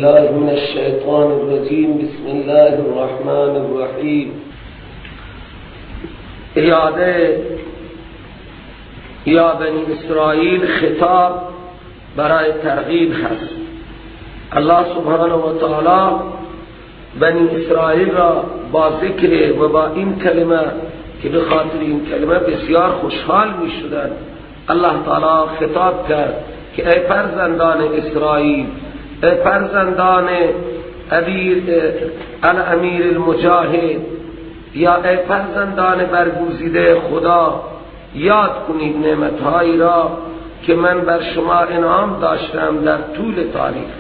بالله من الشیطان الرجیم. بسم الله الرحمن الرحیم. اعاده یا بنی اسرائیل خطاب برای ترغیب هست. الله سبحانه و تعالی بنی اسرائیل را با ذکر و با این کلمه که به خاطر این کلمه بسیار خوشحال می شدند، الله تعالی خطاب کرد که ای فرزندان اسرائیل، ای فرزندان الامیر المجاهد، یا ای فرزندان برگزیده خدا، یاد کنید نعمتهایی را که من بر شما انعام داشتم در طول تاریخ.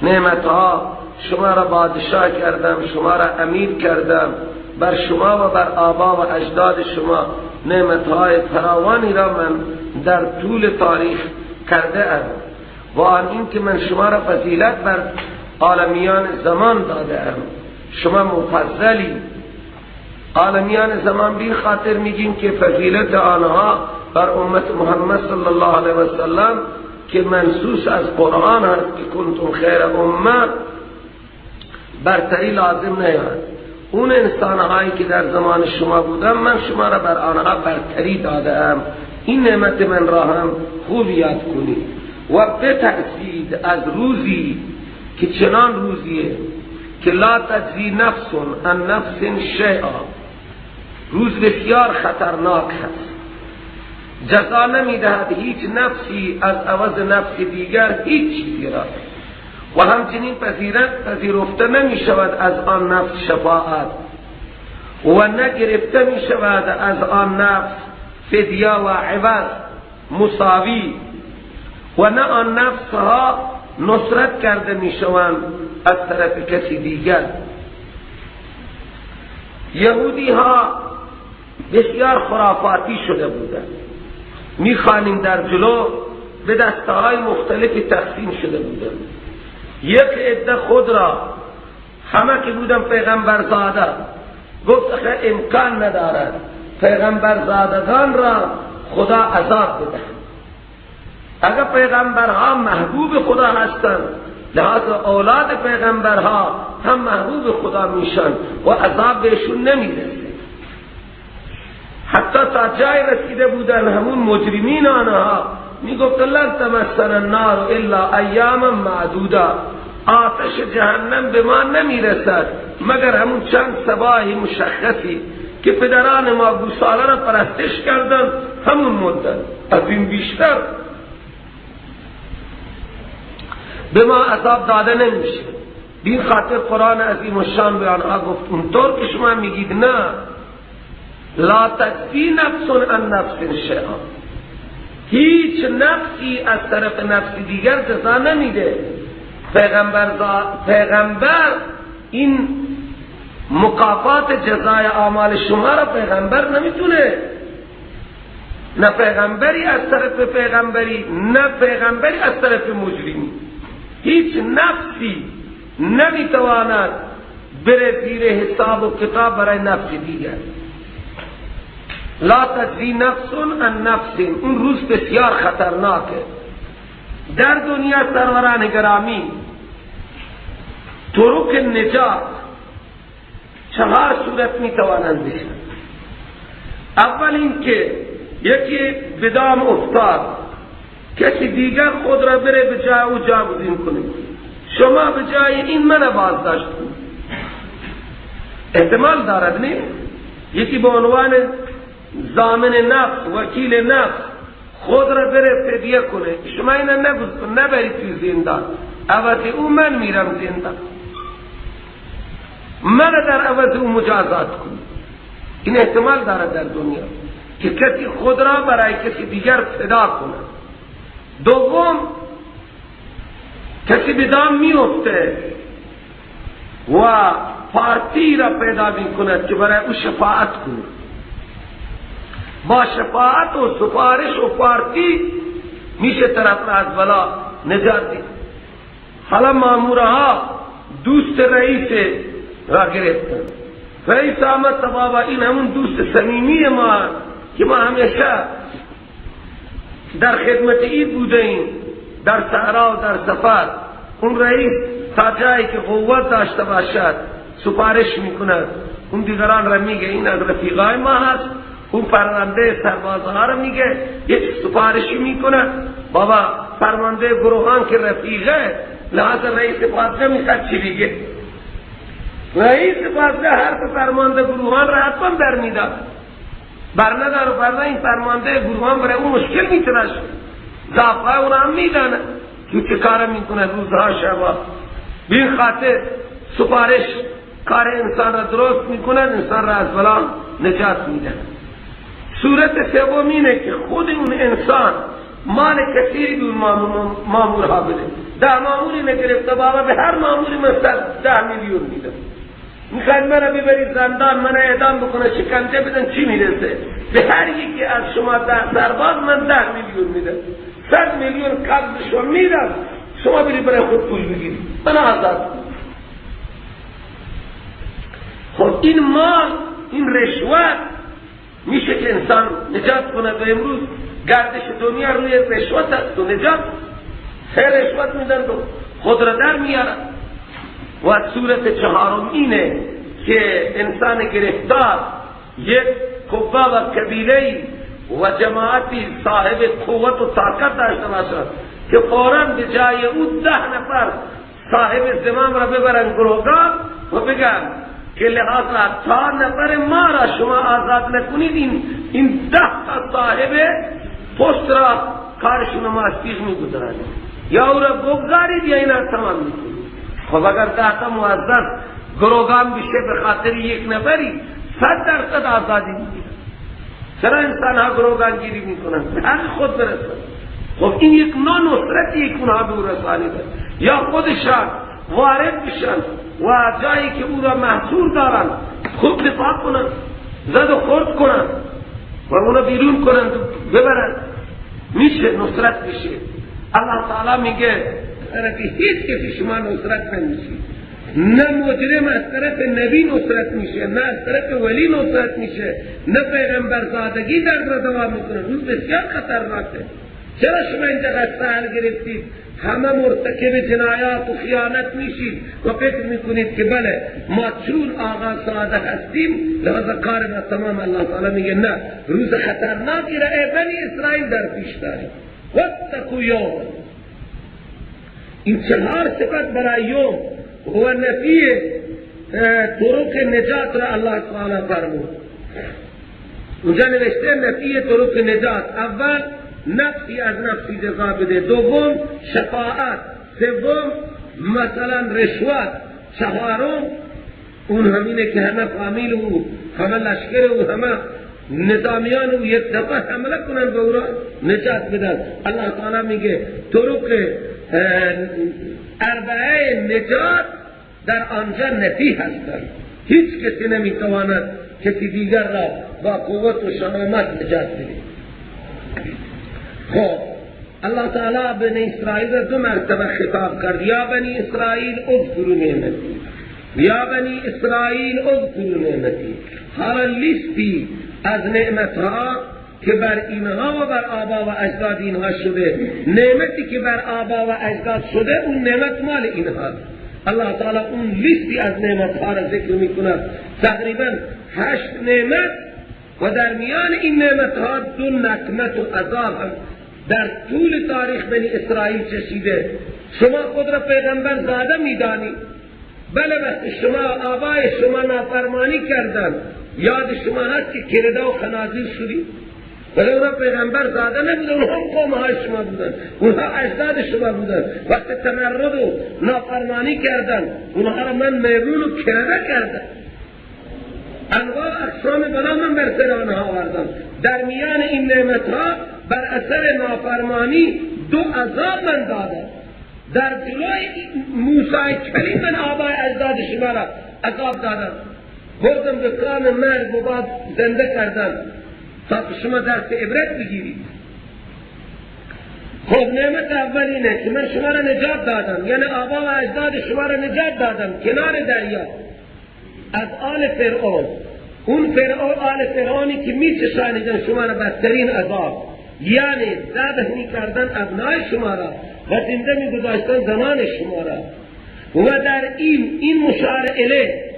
نعمتها، شما را بادشاه کردم، شما را امیر کردم، بر شما و بر آبا و اجداد شما نعمتهای فراوانی را من در طول تاریخ کرده ام، و آن این که من شما را فضیلت بر عالمیان زمان داده ام. شما مفضلی. عالمیان زمان بی خاطر میگیم که فضیلت آنها بر امت محمد صلی الله علیه و سلم که منصوص از قرآن هست که کنتم خیر امه، برتری لازم نیاد. اون انسانهایی که در زمان شما بودن، من شما را بر آنها برتری داده ام. این نعمت من را هم خوب یاد کنید و بترسید از روزی که چنان روزیه که لا تجزی نفس عن نفس شیئا. روز بسیار خطرناک هست. جزا نمیدهد هیچ نفسی از عوض نفس دیگر هیچ چیزی را، و همچنین پذیرفته نمی شود از آن نفس شفاعت، و نگرفته می شود از آن نفس فدیه و عوض مساوی، و نه آن نفس ها نصرت کرده می شوند از طرف کسی دیگر. یهودی ها بسیار خرافاتی شده بودند. می خوانیم در جلو به دسته های مختلفی تقسیم شده بودند. یک عده خود را همه که بودن پیغمبر زاده، گفت اخه امکان ندارد پیغمبر زادگان را خدا عذاب بده. اگر پیغمبرها محبوب خدا هستند، لحاظ اولاد پیغمبرها هم محبوب خدا میشن و عذاب بهشون نمیرسه. حتی تا جای رسیده بودن همون مجرمین آنها میگفت لن تمسنا النار الا ایاما معدودا، آتش جهنم به ما نمیرسد مگر همون چند صباحی مشخصی که پدران ما گوساله را پرستش کردن، همون مدت، از این بیشتر به ما عذاب داده نمیشه. بین خاطر قرآن عظیم الشان به آنها گفت اونطور که شما میگید نه، لا تجزی نفس عن نفس شیئا، هیچ نفسی از طرف نفس دیگر جزا نمیده. پیغمبر این مکافات جزای اعمال شما را پیغمبر نمیتونه، نه پیغمبری از طرف پیغمبری، نه پیغمبری از طرف مجرمی. هیچ نفسی نمیتواند بره زیر حساب و کتاب برای نفس دیگر. لا تجزی نفس عن نفس. اون روز بسیار خطرناکه. در دنیا سروران گرامی طرق نجات چهار صورت میتوانند بشن. اول اینکه یکی به دام افتاد، کسی دیگر خود را بره به جای او جاگزین کنه، شما به جای این من بازداشت کنید. احتمال دارد نه؟ یکی به عنوان ضامن نفس، وکیل نفس، خود را بره فدیه کنه، شما اینو نبرید توی زندان، عوض او من میرم زندان، من در عوض او مجازات کنید. این احتمال دارد در دنیا که کسی خود را برای کسی دیگر فدا کنه. دوم، کسی به دام میفته و پارتی را پیدا میکند که برای او شفاعت کنه. با شفاعت و سفارش و پارتی میشه طرف را از بلا نجات دید. حالا مامورها دوست رئیس را گرفتن، رئیس آمد تا بابا این همون دوست صمیمی ما که ما همیشه در خدمت ای بوده ایم، در صحرا و در سفر. اون رئیس تا جایی که قوت داشته باشد سفارش میکند، اون دیگران را میگه این از رفیقای ما هست، اون فرمانده سربازها را میگه، یک سفارشی میکنه. بابا فرمانده گروهان که رفیقه، لحاظ رئیس پادگاه میخواد چی بگه؟ رئیس پادگاه حرف فرمانده گروهان را حتما در میداد، بر ندار و فردا این فرمانده گروهان برای اون مشکل میتونش، ضعفهای اون هم میدانه که چه کار میکنه روزها شبا. به این خاطر سفارش کار انسان را درست میکنه، انسان را از بلا نجات میده. صورت سوم اینه که خود اون انسان مال کثیری به مامورها بده. 10 ماموری نگرفته، بابا به هر ماموری من 10 میلیون میده، میخواید منو ببرید زندان، منو اعدام بکنه، شکنجه بدن، چی میرسه؟ به هر یکی از شما 10 سرباز من 10 میلیون میدم، 100 میلیون قبض شما میدم، شما برید برای خود پول بگیرید، من آزاد. خب این مال، این رشوت میشه که انسان نجات کنه. و امروز گردش دنیا روی رشوت است و نجات، خیر رشوت میدن و خود را در میارن. و صورت چهارم اینه که انسان گرفتار یک قوه و قبیله‌ای و جماعتی صاحب قوت و طاقت داشته باشد که فوراً به جای او 10 نفر صاحب زمام را ببرن گروگان و بگن که لحاظا تا نفر ما را شما آزاد نکنید، این 10 تا صاحب پست را کارشون ما از پیش میگذارند، یا او را بگذارید یا اینا تمام میکنید. خب اگر 10 تا موظف گروگان بشه به خاطر یک نفری، 100% آزادی میگیرن. چرا انسان ها گروگان گیری میکنن؟ به حق خود برسن. خب این یک نوع نصرتی که اونها به او رسانیده، یا خودشان وارد بشن و جایی که او را محصور دارن خوب دفاع کنن، زد و خورد کنن و اونا بیرون کنن ببرن، میشه نصرت میشه. الله تعالی میگه طرف هیچ کسی شما نصرت نمیشه، نه مجرم از طرف نبی نصرت میشه، نه از طرف ولی نصرت میشه، نه پیغمبر زادگی در را دوام میکنه. روز بسیار خطرناکه. چرا شما اینجا سهل گرفتید؟ همه مرتکب جنایات و خیانت میشید و فکر میکنید که بله ما چون آقا ساده هستیم لذا کار ما تمام. الله تعالی میگه نه، روز خطرناکی را ای بنی اسرائیل در پیش دارید. واتقوا یوم. این 4 صفت برای یوم و نفی طرق نجات را الله تعالی فرمود. اونجا نوشته نفی طرق نجات، اول نفسی از نفسی جزا بده، دوم شفاعت، سوم مثلا رشوت، چهارم اون همینه که همه فامیل او، همه لشکر او، همه نظامیان او یک دفعه حمله کنن به او را نجات بدن. الله تعالی میگه طرق اربعه نجات در آنجا نفی هستند، هیچ کسی نمیتواند کسی دیگر را با قوت و شهامت نجات بده. خب الله تعالی بنی اسرائیل را 2 مرتبه خطاب کرد، یا بنی اسرائیل اذکروا نعمتی، یا بنی اسرائیل اذکروا نعمتی. حالا لیستی از نعمتها که بر اینها و بر آبا و اجداد اینها شده، نعمتی که بر آبا و اجداد شده اون نعمت مال اینها. الله تعالی اون لیستی از نعمتها را ذکر میکند، تقریبا 8 نعمت و در میان این نعمتها 2 نقمت و عذاب هم در طول تاریخ بنی اسرائیل چشیده. شما خود را پیغمبر زاده میدانی، بله وقتی شما آبای شما نافرمانی کردن، یاد شما هست که کرده و خنازیر شدی؟ ولی اونها پیغمبر زاده نبودن، اونها قوم های شما بودن، اونها اجداد شما بودن. وقتی تمرد و نافرمانی کردن، اونها را من میمون و کرده کردم، انواع اقسام بلا من بر سر آنها آوردم. در میان این نعمتها بر اثر نافرمانی 2 عذاب من دادم. در جلوی موسی کلیم من آبای اجداد شما را عذاب دادم، بردم به کام مرگ و بعد زنده کردم تا شما درس عبرت بگیرید. خب نعمت اول اینه که من شما را نجات دادم، یعنی آبا و اجداد شما را نجات دادم کنار دریا از آل فرعون. اون فرعون، آل فرعونی که میچشانیدن شما را بدترین عذاب، یعنی ذبح میکردن ابنای شما را و زنده میگذاشتن زنان شما را. و در این مشار الیه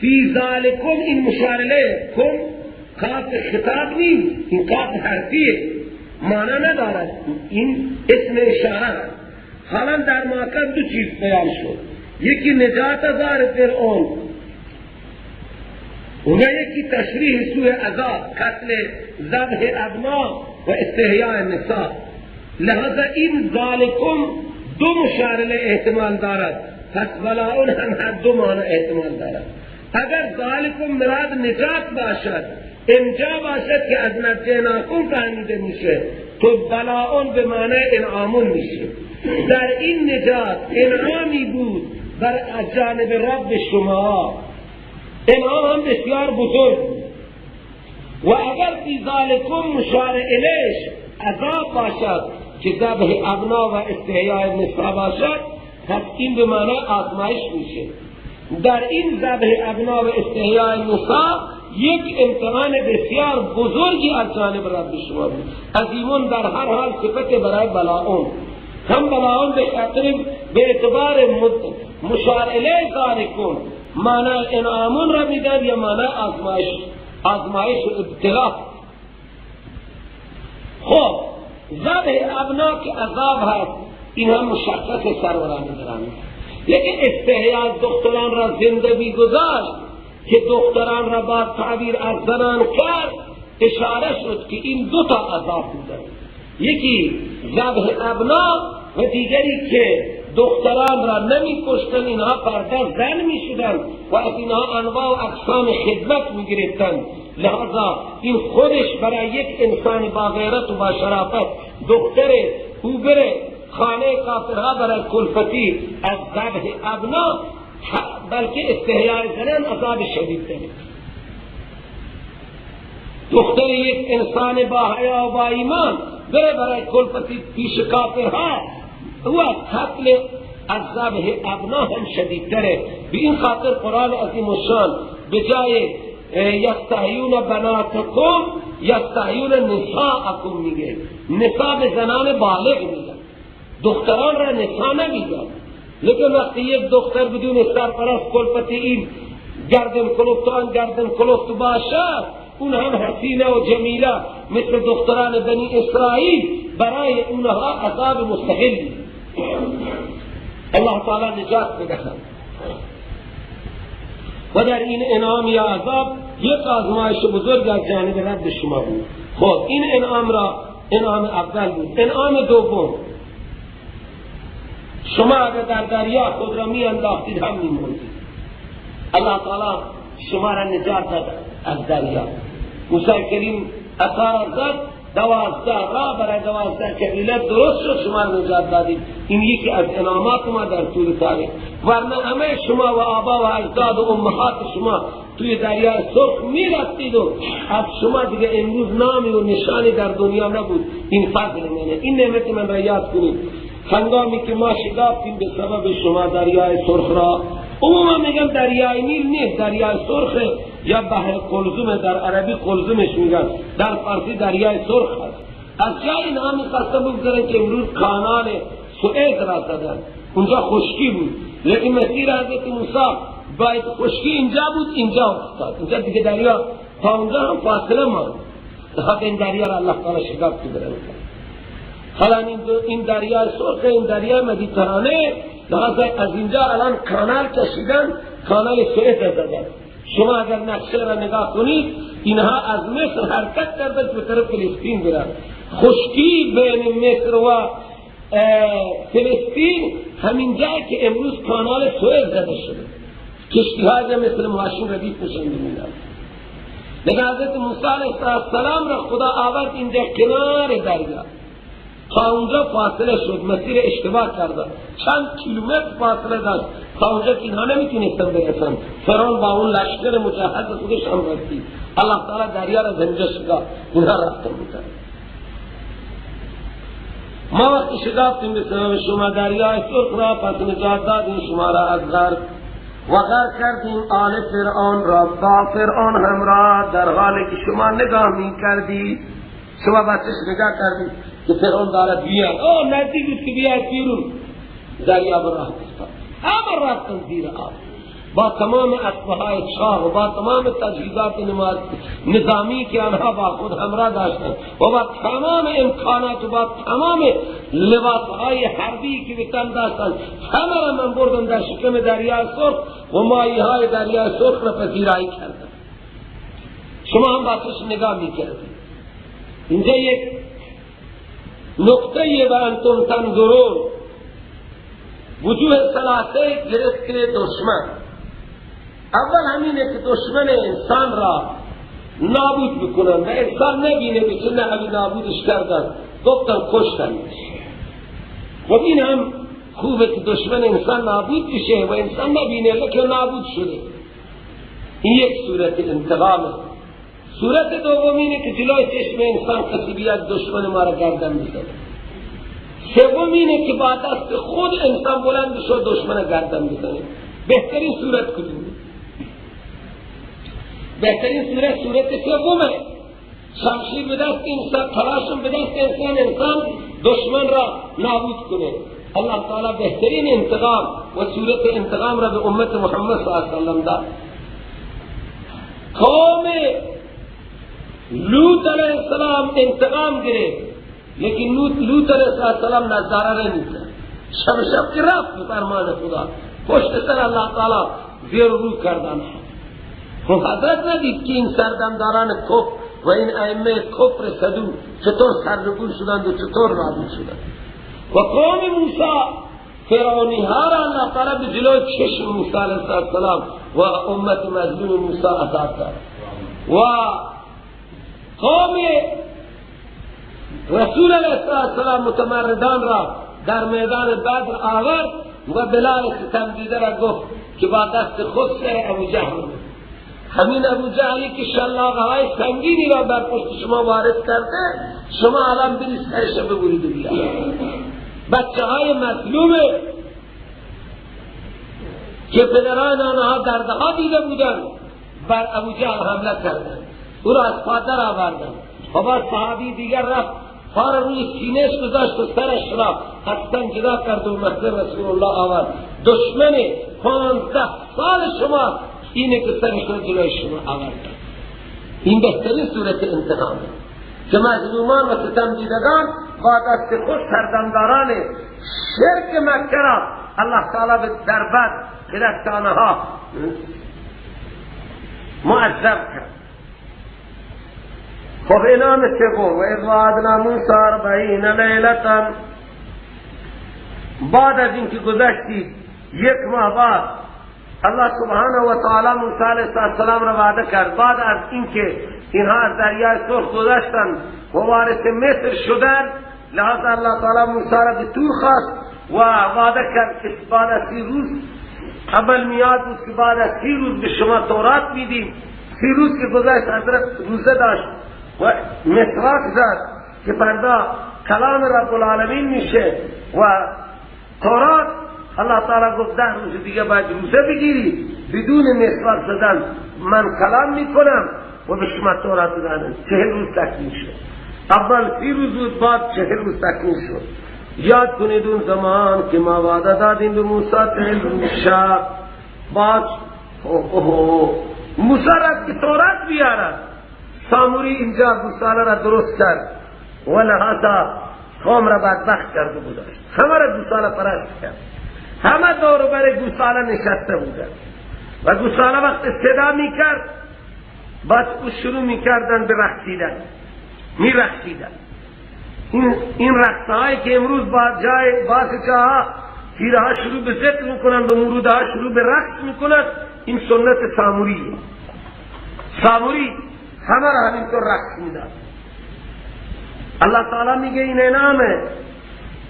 فی ذالکم، این مشار الیه کم کاف خطاب نیست، این کاف حرفیه، معنی ندارد، این اسم اشاره. حالا در ماقبل دو چیز بیان شد، یکی نجات از آل فرعون و یکی تشریح سوء عذاب، قتل ذبح ابنا و استحیاء نساء. لہذا این ذالکم دو مشار الیه احتمال دارد، پس بلاء هم هر دو معنی احتمال دارد. اگر ذالکم مراد نجات باشد، اینجا باشد که از نجیناکم فهمیده میشه، تو بلاء به معنی انعامون میشه. در این نجات انعامی بود بر جانب رب شما، انعام هم بسیار بزرگ بود. و اگر فی ذالکم مشار الیش عذاب باشد که ذبح ابنا و استحیاء نساء باشد، پس این به معنی آزمایش میشه. در این ذبح ابنا و استحیاء نساء یک امتحان بسیار بزرگی از جانب رب شما بود. عظیمون در هر حال صفت برای بلاء، هم بلاء به خاطر به اعتبار مشار الیه ذالکم معنی انعامون را میداد یا معنی آزمایش، آزمایش و ابتلا. خب ذبح ابنا که عذاب هست، این هم مشخص سروران گرامی. لیکن استحیاء دختران را زنده بیگذاشت که دختران را با تعبیر از زنان کرد، اشاره شد که این دو تا عذاب بودند، یکی ذبح ابنا و دیگری که دختران را نمی کشتن، اینها پرده زن می شدن و از اینها انواع و اقسام خدمت می گرفتن. لہذا این خودش برای یک انسان با غیرت و با شرافت دختر او بره خانه کافرها برای کلفتی از ذبح ابنا، بلکه استحیاء زنان عذاب شدید داره. دختر یک انسان با حیا و با ایمان بره برای کلفتی پیش کافرها، او از قتل از ذبح ابنا هم شدیدتره. به این خاطر قرآن عظیم الشان به جای یستحیون بناتکم یستحیون نساءکم میگه. نساء به زنان بالغ میگه، دختران را نساء نمیگه. لیکن وقتی یک دختر بدون سرپرست کلفتی این گردن کلفت آن گردن کلفت باشد، اون هم حسینه و جمیله مثل دختران بنی اسرائیل، برای اونها عذاب مستقل. الله تعالی نجات بدهد. و در این انعام یا عذاب یک آزمایش بزرگ از جانب رب شما بود. خب این انعام را انعام اول بود. انعام دوم، شما اگر در دریا خود را می انداختید هم می مردید. الله تعالی شما را نجات داد از دریا. موسی کریم عصا را زد، 12 راه برای 12 قبیله درست شد، شما را نجات دادید. این یکی از انعامات ما در طول تاریخ، ورنه همه شما و آبا و اجداد و امهات شما توی دریای سرخ می رفتید و از شما دیگه امروز نامی و نشانی در دنیا نبود. این فضل منه، این نعمت من را یاد کنید. هنگامی که ما شکافتیم به سبب شما دریای سرخ را، عموما میگن دریای نیل نیست، دریای سرخ یا بحر قلزم، در عربی قلزمش میگن، در فارسی دریای سرخ هست. از جای اینها میخواستن بگذارن که امروز کانال سوئز را زدن، اونجا خشکی بود، لیکن مسیر حضرت موسی باید خشکی اینجا بود، اینجا افتاد، اینجا دیگه دریا تا اونجا هم فاصله ماند. لذا این دریا را الله تعالی شکافت برای. حالا این دریای سرخ، این دریای مدیترانه، لذا از اینجا الان کانال کشیدن، کانال سوئز زدن. شما اگر نقشه را نگاه کنید، اینها از مصر حرکت کردن به طرف فلسطین برن. خشکی بین مصر و فلسطین همین جایی که امروز کانال سوئز زده شده، کشتی های مثل ماشین ردیف میشن میرن. لیکن حضرت موسی علیه السلام را خدا آورد اینجا کنار دریا، تا اونجا فاصله شد، مسیر اشتباه کرده، چند کیلومتر فاصله داشت تا اونجا که اینها نمیتونستن برسن. فرعون با اون لشکر مجهز خودش هم رسید. الله تعالی دریا را زنجا شکافت، اینها رفتن بودن. ما وقتی شکافتیم به سبب شما دریای سرخ را، پس نجات دادیم شما را از غرق و غرق کردیم آل فرعون را با فرعون همراه، در حالی که شما نگاه میکردید. شما با چشم نگاه کردید که فرعون دارد بیاد، او نزدیک بود که بیاد بیرون، دریا به راه افتاد. همه رفتن زیر آب، با تمام اسبهای چاق و با تمام تجهیزات نظامی که آنها با خود همراه داشتند و با تمام امکانات و با تمام لباسهای حربی که به تن داشتند، همه را من بردم در شکم دریای سرخ و ماهی های دریای سرخ را پذیرایی کردم. شما هم با چشم نگاه میکردید. اینجا یک نقطه و انتم تنظرون، وجوه ثلاثه گرفت دشمن. اول همینه که دشمن انسان را نابود بکنن و انسان نبینه به چه نحوی نابودش کردن، گفتن کشتنش. خب این هم خوبه که دشمن انسان نابود بشه و انسان نبینه لکه نابود شده. این یک صورت انتقامه. صورت دوم اینه که جلوی چشم انسان کسی بیاد دشمن ما را گردن بزنه. سوم اینه که با دست خود انسان بلند بشه و دشمن گردن بزنه. بهترین صورت کدومه؟ بهترین صورت صورت سومه. شمشیر به دست انسان، تلاشم به دست انسان، انسان دشمن را نابود کنه. الله تعالی بهترین انتقام و صورت انتقام را به امت محمد صلی الله علیه و سلم داد. قوم لوط علیه السلام انتقام گرفت، لیکن لوط علیه السلام نظاره نمی‌کرد. شب شب که رفت به فرمان خدا، پشت سر الله تعالی زیر رو کردن. خب حضرت ندید که این سردمداران کفر و این ائمه کفر صدوم چطور سرنگون شدند و چطور نابود شدند. و قوم موسی فرعونی ها را الله تعالی به جلوی چشم موسی علیه السلام و امت مظلوم موسی عذاب داد. و قوم رسول علیه السلام متمردان را در میدان بدر آورد و بلال ستم دیده را گفت که با دست خود سر ابو جهل، همین ابو جهلی که شلاقه های سنگینی را بر پشت شما وارد کرده، شما الان برید سرش ببرید و بیارید. بچه های مظلومه که پدران آنها دردها دیده بودند بر ابو جهل حمله کردند، او را از پا در آوردند و بعد صحابی دیگر رفت پا را روی سینهش گذاشت و سرش را از تن جدا کرد و محضر رسول الله آورد. دشمن 15 سال شما اینه که سرش را جلوی شما آورد. این بهترین صورت انتقامه که مظلومان و ستم دیدگان با دست خود سردمداران شرک مکه را الله تعالی به دربد به دست آنها معذب کرد. خب انعام سوم، و اذ وعدنا موسی 40 لیلة، بعد از اینکه گذشتی یک ماه بعد الله سبحانه و تعالی موسی علیه السلام را وعده کرد. بعد از اینکه اینها از دریای سرخ گذشتند و وارث مصر شدند، لذا الله تعالی موسی را به طور خواست و وعده کرد که بعد از 30 روز، اول میاد بود که بعد از 30 روز به شما تورات میدیم. 30 روز که گذشت حضرت روزه داشت و مسواک زد که فردا کلام رب العالمین میشه و تورات. الله تعالی گفت 10 روز دیگه باید روزه بگیری، بدون مسواک زدن من کلام میکنم و به شما تورات دادم. 40 روز تکمیل شد. اول 30 روز بود، بعد 40 روز تکمیل شد. یاد کنید اون زمان که ما وعده دادیم به موسی 40 روز شب، بعد موسی را که تورات بیارد، ساموری اینجا گوساله را درست کرد و لحاظا قوم را بدبخت کرده بود، همه را گوساله پرست کرد، همه دور بر گوساله نشسته بودند و گوساله وقت صدا میکرد بعد او شروع میکردن به رقصیدن، میرقصیدن. این رقصهایی که امروز با جای بعض جاها پیرها شروع به ذکر میکنن و مرودها شروع به رقص میکنن، این سنت ساموریه. ساموری همه را همینطور رقص میداد. الله تعالی میگه این انعامه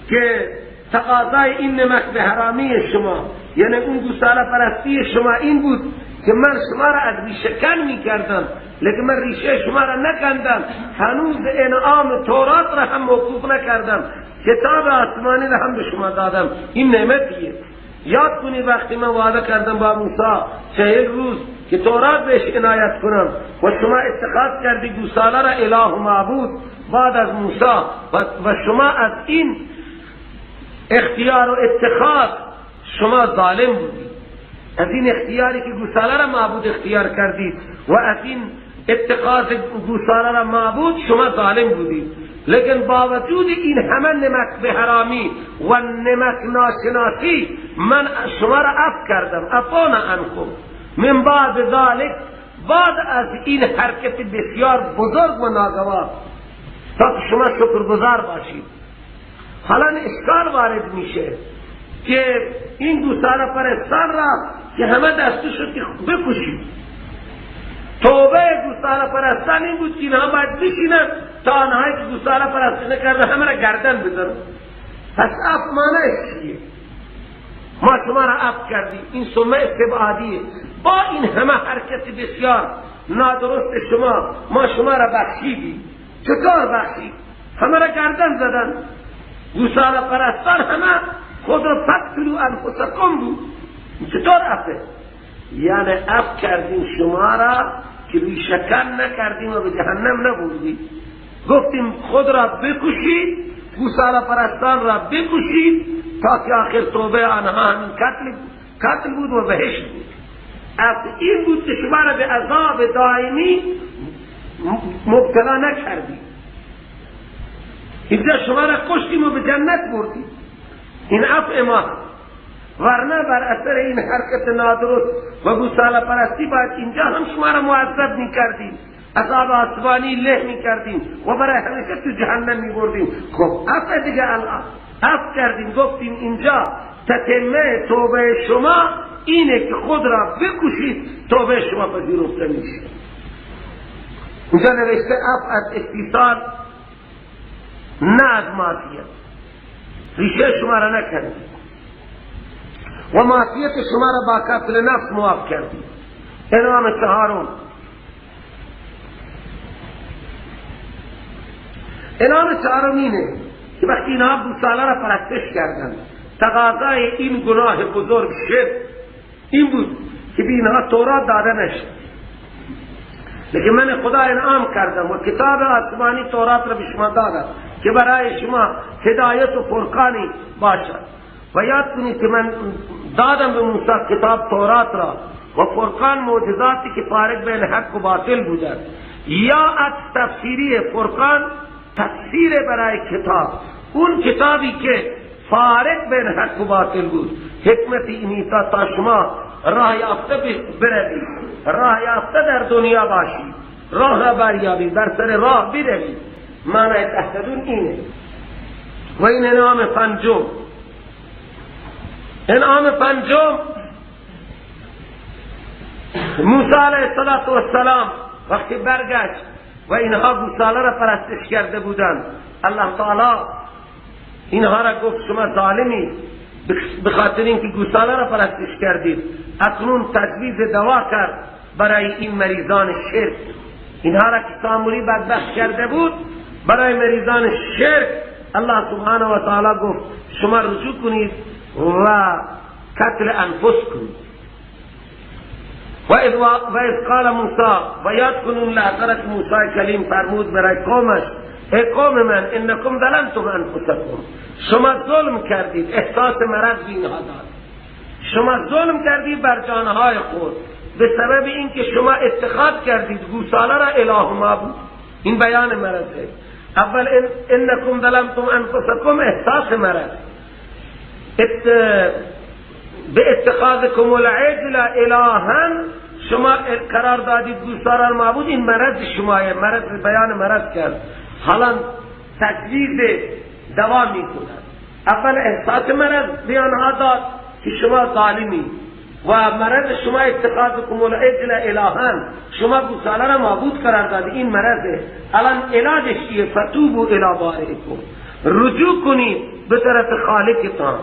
که تقاضای این نمک به حرامی شما، یعنی اون گوساله پرستی شما این بود که من شما را از ریشه کن میکردم، لیکن من ریشه شما را نکندم، هنوز انعام تورات را هم موقوف نکردم، کتاب آسمانی را هم به شما دادم. این نعمتیه. یاد کنید وقتی من وعده کردم با موسی 40 روز که تورات بهش عنایت کنم و شما اتخاذ کردی گوساله را اله و معبود بعد از موسی، و شما از این اختیار و اتخاذ شما ظالم بودید. از این اختیاری که گوساله را معبود اختیار کردید و از این اتخاذ گوساله را معبود شما ظالم بودید، لیکن با وجود این همه نمک به حرامی و نمک ناشناسی من شما را عفو کردم. عفونا عنکم من بعد ذلک، بعد از این حرکت بسیار بزرگ و ناگوار، تا که شما شکرگزار باشید. حالا اشکال وارد میشه که این گوساله پرستان را که همه دستور شد که بکشید، توبه گوساله پرستان این بود که اینها باید بشینن تا آنهایی که گوساله پرستی نکرده همه را گردن بزنن. پس عفو معنیش چیه؟ ما شما را عفو کردیم، این سمه استبعادیه. با این همه حرکت بسیار نادرست شما، ما شما را بخشیدیم. چطور بخشید؟ همه را گردن زدن. گوساله پرستان همه خود را فقتلوا انفسکم بود. چطور عفو؟ یعنی عفو کردیم شما را که ریشه‌کن نکردیم و به جهنم نبردیم. گفتیم خود را بکشید، گوساله پرستان را بکشید تا که آخر توبه آنها همین قتل بود و بهشت بود. عفو این بود که شما را به عذاب دائمی مبتلا نکردیم، اینجا شما را کشتیم و به جنت بردیم. این عفو ما، ورنه بر اثر این حرکت نادرست و گوساله پرستی باید اینجا هم شما را معذب میکردیم، عذاب آسمانی له میکردیم و برای همیشه تو جهنم میبردیم. خب عفو دیگه الان عفو کردیم، گفتیم اینجا تتمه توبه شما اینه که خود را بکشید، توبه شما پذیرفته میشه. اینجا نوشته عفو از استیصال نه از معصیت، ریشه شما را نکردیم و معصیت شما را با قتل نفس معاف کردیم. انعام چهارم، انعام چهارم اینه که وقتی اینها گوساله را پرستش کردند، تقاضای این گناه بزرگ شرک این بود که به اینها تورات داده نشد، لیکن من خدا انعام کردم و کتاب آسمانی تورات را به شما دادم که برای شما هدایت و فرقانی باشد. و یاد کنید که من دادم به موسی کتاب تورات را و فرقان، معجزاتی که فارق بین حق و باطل بودند، یا از تفسیری فرقان، تفسیر برای کتاب، اون کتابی که فارق بین حق و باطل بود. حکمت اینی تا شما راه یافته بروید، راه یافته در دنیا باشید، راه را بریابید، بر سر راه بروید. معنی تهتدون اینه. و این انعام پنجم، انعام پنجم، موسی علیه السلام وقتی برگشت و اینها گوساله را پرستش کرده بودند، الله تعالی اینها را گفت شما ظالمی به خاطر اینکه گوساله را پرستش کردید. اکنون تجویز دوا کرد برای این مریضان شرک. اینها را که سامری بدبخت کرده بود، برای مریضان شرک الله سبحانه و تعالی گفت شما رجوع کنید و قتل انفس کنید. و اذ قال موسی، و یاد کنون لحظه موسی کلیم فرمود برای قومش، ای قوم من انکم ظلمتم انفسکم، شما ظلم کردید، احساس مرض به اینها داد، شما ظلم کردید بر جانهای خود به سبب اینکه شما اتخاذ کردید گوساله را اله معبود. این بیان مرضه. اول انکم ظلمتم انفسکم، احساس مرض، به اتخاذکم العجل الها، شما قرار دادید گوساله را معبود، این مرض شمایه، مرض، بیان مرض کرد. حالا تجویز دوا میکند. اول احساس مرض بیانها داد که شما ظالمی و مرض شما اتخاذکم العجل الها، شما گوساله را معبود قرار دادید، این مرضه. الان علاجش چیه؟ فتوبوا الی بارئکم، رجوع کنید به طرف خالقتان،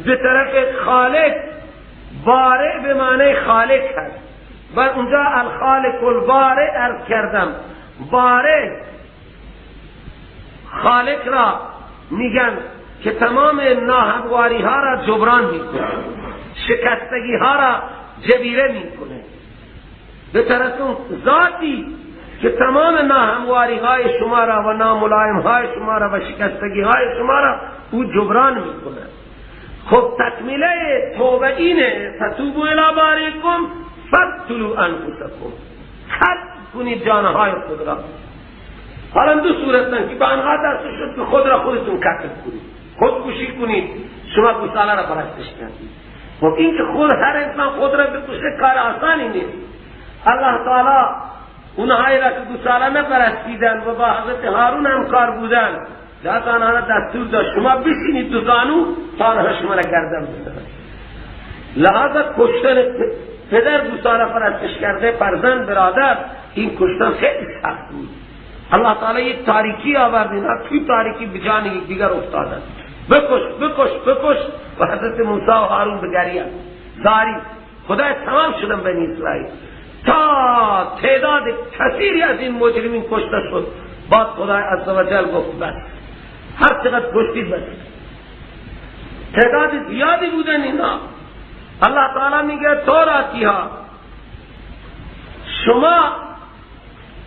به طرف خالق. بارئ به معنی خالق هست و اونجا الخالق البارئ عرض کردم. بارئ خالق را میگن که تمام ناهمواری ها را جبران میکنه، شکستگی ها را جبیره میکنه. به طرف ذاتی که تمام ناهمواری های شما را و ناملایم های شما را و شکستگی های شما را او جبران میکنه. خب تکمیله توبه اینه، فتوبوا الی باریکم فاقتلوا انفسکم، قتل کنید جانهای خود را. حالا دو صورت که به آنها دست شد که خود را خودتون قتل کنید، خودکشی کنید، شما گوساله را پرستش کردید. خب این که خود هر انسان خود را بکشه کار آسانی نیست. الله تعالی اونهایی را که گوساله نپرستیدن و با حضرت هارون هم کار بودن، لذا آنها را دستور داد شما بشینید دو زانو تا آنها شما را گردن بزنند. لذا کشتن پدر گوساله پرستش کرده، فرزند، برادر، این کشتن خیلی سخت بود. الله تعالی یک تاریکی آورد، اینها توی تاریکی به جان یکدیگر افتادند. بکش بکش بکش و حضرت موسی و هارون به گریه زاری خدای تمام شدن بنی اسرائیل تا تعداد کثیری از این مجرمین کشته شد. بعد خدای عزوجل گفت بس، هر چقدر کشتید بس. تعداد زیادی بودن اینا. الله تعالی میگه توراتی ها، شما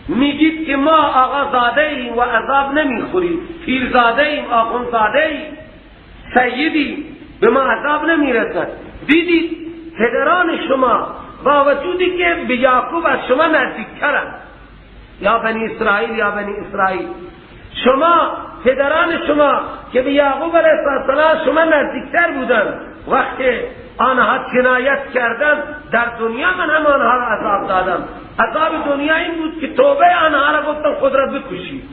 میگید که ما آقا زاده ایم و عذاب نمیخوریم، پیر زاده ایم، آخوند زاده ایم، سیدی، به ما عذاب نمیرسد. دیدید پدران شما با وجودی که به یعقوب از شما نزدیکترند، یا بنی اسرائیل، یا بنی اسرائیل، شما پدران شما که به یعقوب علیه السلام شما نزدیکتر بودند، وقتی آنها جنایت کردند در دنیا من هم آنها را عذاب دادم. عذاب دنیا این بود که توبه آنها را گفتم خود را بکشید.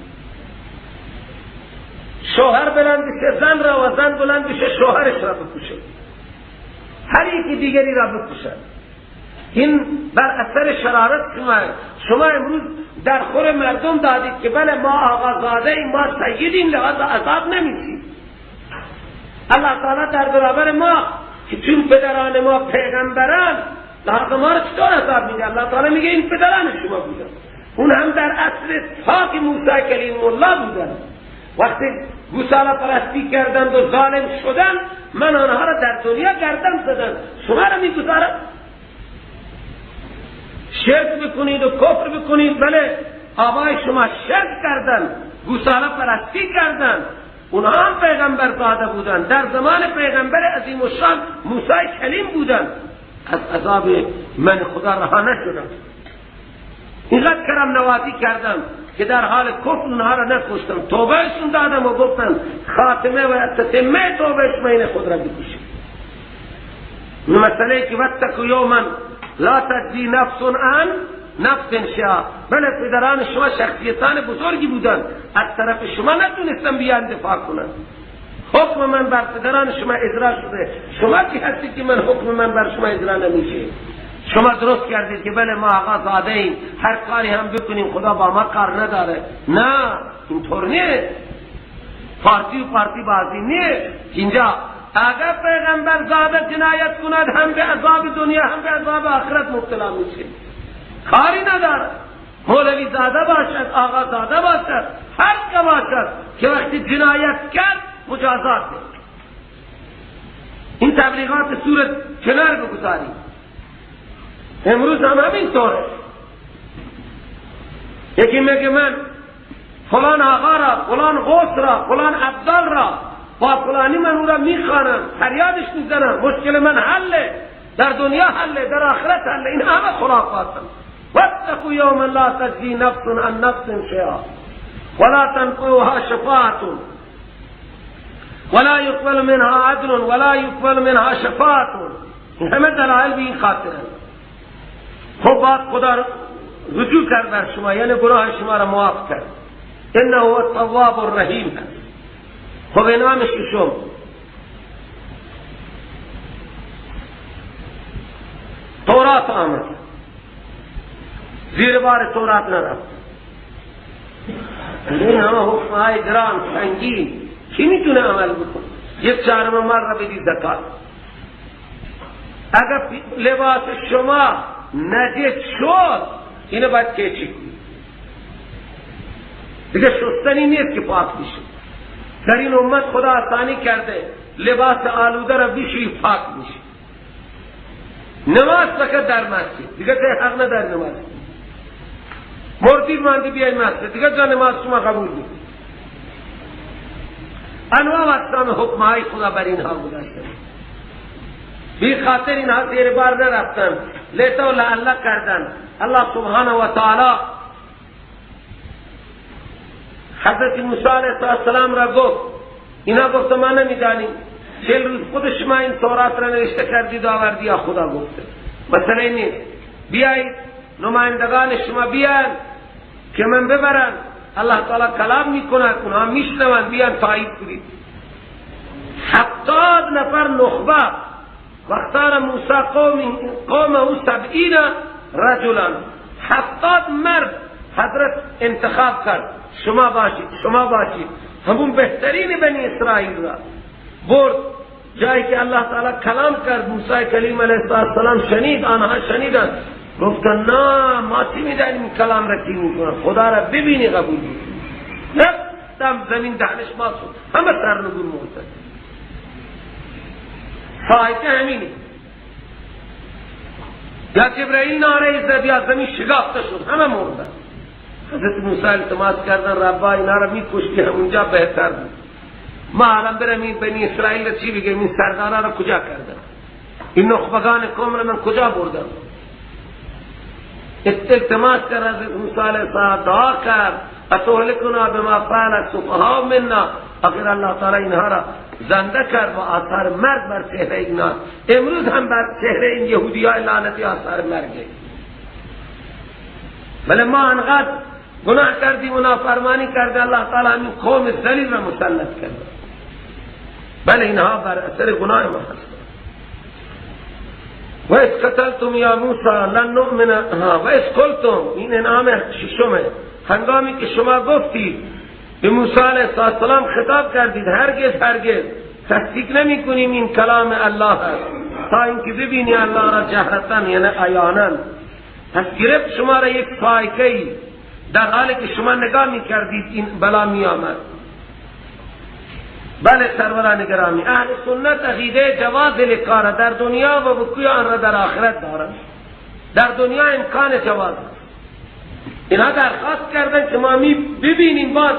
شوهر بلند بشه زن را و زن بلند بشه شوهرش را بکشه، هر یکی دیگری را بکشد. این بر اثر شرارت شما امروز در خور مردم دادید که بله ما آقازاده ایم، ما سیدیم، لحاظ عذاب نمیشیم. الله تعالی در برابر ما که چون پدران ما پیغمبران، لحاظ ما را چطور عذاب میده؟ الله تعالی میگه این پدران شما بودن، اون هم در اصل پاک موسی کلیم الله بودن. وقتی گوساله پرستی کردند و ظالم شدن، من آنها را در دنیا گردن زدم، شما را میگذارم شرک بکنید و کفر بکنید. بله آبای شما شرک کردن، گوساله پرستی کردن، اونها هم پیغمبر زاده بودن، در زمان پیغمبر عظیم الشان موسی کلیم بودن، از عذاب من خدا رها نشدم. اینقدر کرم نوازی کردم که در حال کفر اونها را نکشتم، توبهشون دادم و گفتم خاتمه و تتمه توبهش من خود را بکشم. مسئله که واتقوا یوما لا تجزی نفس عن نفس شیئا. بله پدران شما شخصیتان بزرگی بودن، از طرف شما نتونستن بیان دفاع کنن. حکم من بر پدران شما اجرا شده، شما کی هستید که من حکم من بر شما اجرا نمیشه؟ شما درست کردید که بله ما آقا زاده ایم، هر کاری هم بکنیم خدا با ما کار نداره. نه، اینطور نیست. پارتی و پارتی بازی نیست. اینجا اگر پیغمبر زاده جنایت کند هم به عذاب دنیا هم به عذاب آخرت مبتلا میشه، کاری نداره. مولوی زاده باشد، آقا زاده باشد، هر که باشد که وقتی جنایت کرد مجازات. این تبلیغات صورت کنار بگذاریم. امروز هم همینطوره. یکی میگه من فلان آقا را، فلان غوث را، فلان ابدال را با فلانی من او را میخوانم، فریادش میزنم، مشکل من حله، در دنیا حله، در آخرت حله. این همه خرافاتن. واتقوا یوما لا تجزی نفس عن نفس شیئا ولا تنفعها شفاعة ولا يقبل منها عدل ولا يقبل منها شفاعة. این همه دلایل به این خاطرن. خب بعد خدا رجوع کرد بر شما، یعنی گناه شما را معاف کرد. انه هو التواب الرحیم. خب انعام ششم، تورات آمد، زیر بار تورات نرفت. این همه حکمهای گران سنگین کی میتونه عمل بکنه؟ یک چهارم مال را بدی زکات. اگر لباس شما نجس شد اینو باید کیچی کنید، دیگه شستنی نیست که پاک میشه. در این امت خدا آسانی کرده، لباس آلوده را بشوی پاک میشه. نماز فقط در مسجد، دیگه جای حق نداری نماز. مردی ماندی بیای مسجد، دیگه جا نماز شما قبول نیست. انواع و اقسام حکمهای خدا بر اینها گذاشته. بی خاطر اینها زیر بار نرفتن، لیتا و لعله کردن. الله سبحانه و تعالی حضرت موسی علیه السلام را گفت، اینا گفت ما نمیدانیم، 40 روز خود شما این تورات را نوشته کردید آوردی یا خدا گفته؟ مسئله نیست، بیایید نمایندگان شما بیان که من ببرم. الله تعالی کلام میکند، اونها میشنوند، بیان تایید کنید. 70 نفر نخبه واختار موسی قومه 70 رجلا، 70 مرد حضرت انتخاب کرد، شما باشید شما باشید، همون بهترین بنی اسرائیل را برد جایی که الله تعالی کلام کرد. موسی کلیم علیه السلام شنید، آنها شنیدند، گفتن نه ما چی میدانیم کلام را کی میکنه، خدا را ببینی قبول میکنی. دم زمین دهنش باز شد، همه سرنگون مردن. فایده همینه، یا جبرائیل ناره زد یا زمین شگافته شد، همه مردن. حضرت موسی التماس کردن ربا اینا را میکشتی همونجا بهتر بود، ما الان برم این بنی اسرائیل را چی بگم، این سردارا را کجا کردم، این نخبگان قوم را من کجا بردم. التماس کرد حضرت موسی علیه السلام، دعا کرد اتهلکنا بما فعل السفهاء منا. آخر الله تعالی اینها را زنده کرد و آثار مرگ بر چهره اینا، امروز هم بر چهره این یهودی های لعنتی آثار مرگه. بله ما انقدر گناه کردیم و نافرمانی کرده، الله تعالی همین قوم ذلیل را مسلط کرد. بله اینها بر اثر گناه ما هست. و اذ قتلتم یا موسی لن نؤمن، و اذ قلتم، این انعام ششمه، هنگامی که شما گفتید به موسی علیه السلام خطاب کردید هرگز هرگز تصدیق نمی کنیم این کلام الله است تا اینکه ببینی الله را جهرتاً، یعنی عیانا. پس گرفت شما را یک صاعقه‌ای در حالی که شما نگاه می کردید این بلا می آمد. بله سروران گرامی، اهل سنت عقیده جواز لقا را در دنیا و وقوع آن را در آخرت دارند. در دنیا امکان جواز است. اینها درخواست کردن که ما می ببینیم، باز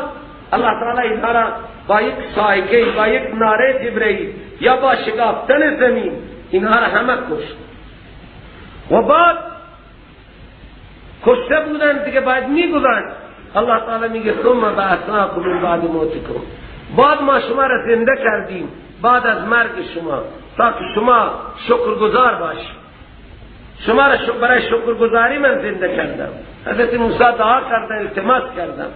الله تعالی اینها را با یک صاعقه، با یک ناره جبرئیل یا با شکافتن زمین اینها را همه کشت. و بعد کشته بودن دیگه باید میگذاشت. الله تعالی میگه ثم بعثناکم من بعد موتکم، بعد ما شما را زنده کردیم بعد از مرگ شما تا که شما شکرگزار باشید. شما را برای شکرگزاری من زنده کردم. حضرت موسی دعا کردن، التماس کردم.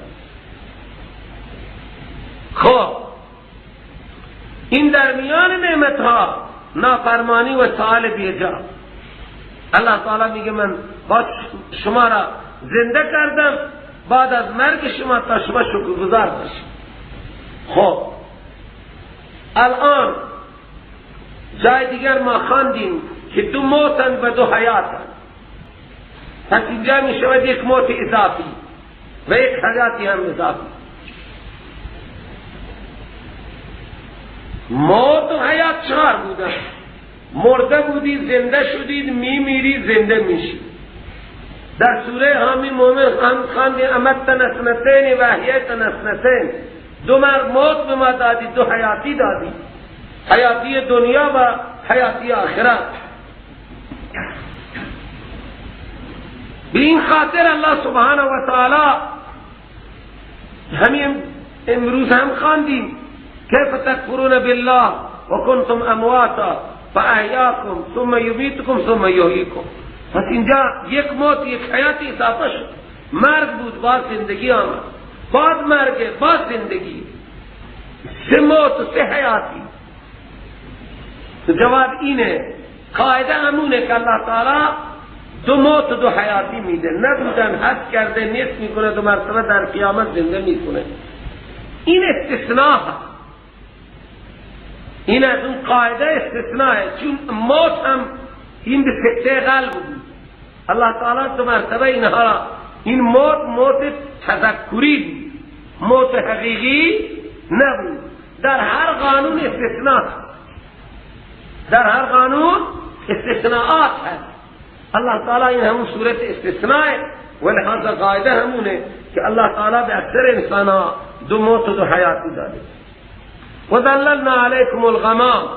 خب این در میان نعمت ها نافرمانی و سوال بیجا. الله تعالی میگه من با شما را زنده کردم بعد از مرگ شما تا شما شکرگزار باشید. خب الان جای دیگر ما خواندیم که دو موتن و دو حیاتن. پس اینجا می شود یک موت اضافی و یک حیاتی هم اضافی. موت و حیات چهار بودن، مرده بودی زنده شدید، میمیری زنده میشی. در سوره حامی مومن هم خواندیم امتنا اثنتین و احییتنا اثنتین، دو موت به ما دادی، دو حیاتی دادی، حیاتی دنیا و حیاتی آخرت. به این خاطر الله سبحانه و تعالی همین امروز هم خواندیم کیف تکفرون بالله و کنتم امواتا فاحیاکم ثم یمیتکم ثم یحییکم. پس اینجا یک موت یک حیاتی اضافه شد. مرگ بود باز زندگی آمد، بعد مرگ باز زندگی، سه موت و سه حیاتی. جواب اینه، قاعده همونه که الله تعالی دو موت و دو حیاتی میده، نبودن حد کرده نیست میکنه، دو مرتبه در قیامت زنده میکنه. این استثناء هست، این از اون قاعده استثناء، چون موت هم این به سکته قلب بود. الله تعالی دو مرتبه اینها، این موت موت تذکری بود، موت حقیقی نبود. در هر قانون استثناء، در هر قانون استثناءات هست. الله تعالی این همون صورت استثناء و لحاظ قاعده همونه که الله تعالی به اکثر انسان ها دو موت و دو حیاتی داده. و ذللنا علیکم الغمام،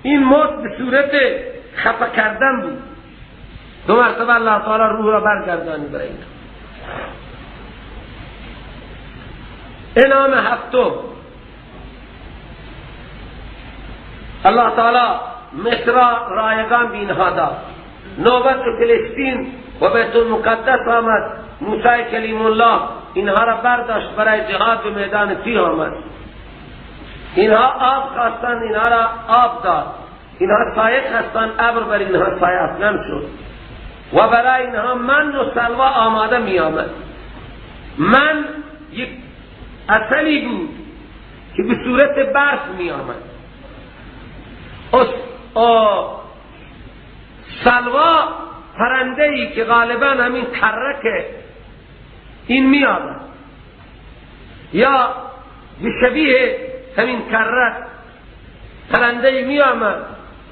این موت به صورت خفه کردن بود. دو مرتبه الله تعالی روح را برگردانی برای اینا. انعام هفتم، الله تعالی مصر را رایگان به اینها داد. نوبت فلسطین و بیت المقدس آمد. موسی کلیم الله اینها را برداشت برای جهاد به میدان تیه آمد. اینها آب خواستند، اینها را آب داد. اینها سایه خواستند، ابر بر اینها سایه افکن شد و برای اینها من و سلوا آماده می آمد. من یک اصلی بود که به صورت برف می آمد. سلوا پرنده ای که غالبا همین ترک این می آمد یا به شبیه همین کرک پرنده ای می آمد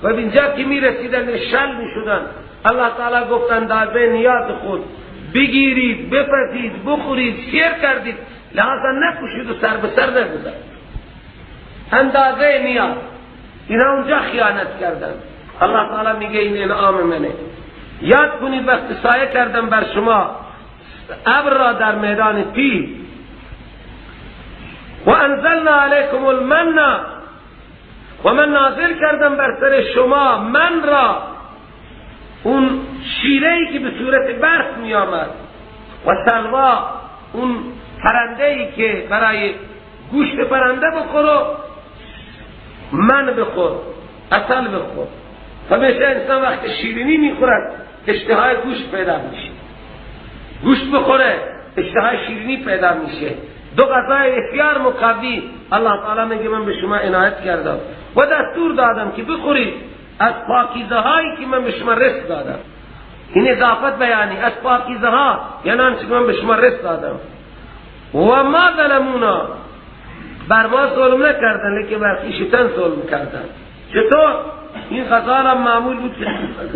و اینجا که می رسیدن شل می شدن. الله تعالی گفت اندازه نیاز خود بگیرید، بپزید، بخورید، شیر کردید، لحاظا نکشید و سر به سر نگذارید. اندازه نیاز. اینا اونجا خیانت کردن. الله تعالی میگه این انعام منه. یاد کنید وقتی سایه کردم بر شما ابر را در میدان تیه، و انزلنا علیکم المن، و من نازل کردم بر سر شما من را، اون شیره‌ای که به صورت برف می آمد، و سلوا، اون پرنده‌ای که برای گوشت پرنده بخور و من بخور، عسل بخور. همیشه انسان وقت شیرینی میخورد اشتهای گوشت پیدا میشه، گوشت بخوره اشتهای شیرینی پیدا میشه. دو غذای بسیار مقوی الله تعالی میگه من به شما عنایت کردم و دستور دادم که بخورید از پاکیزه هایی که من به شما رزق دادم. این اضافت بیانی از پاکیزه ها، یعنی آنچه که من به شما رزق دادم. و ما ظلمونا، بر ما ظلم نکردن، لیکن بر خویشتن ظلم کردن. چطور؟ این غذا را معمول بود که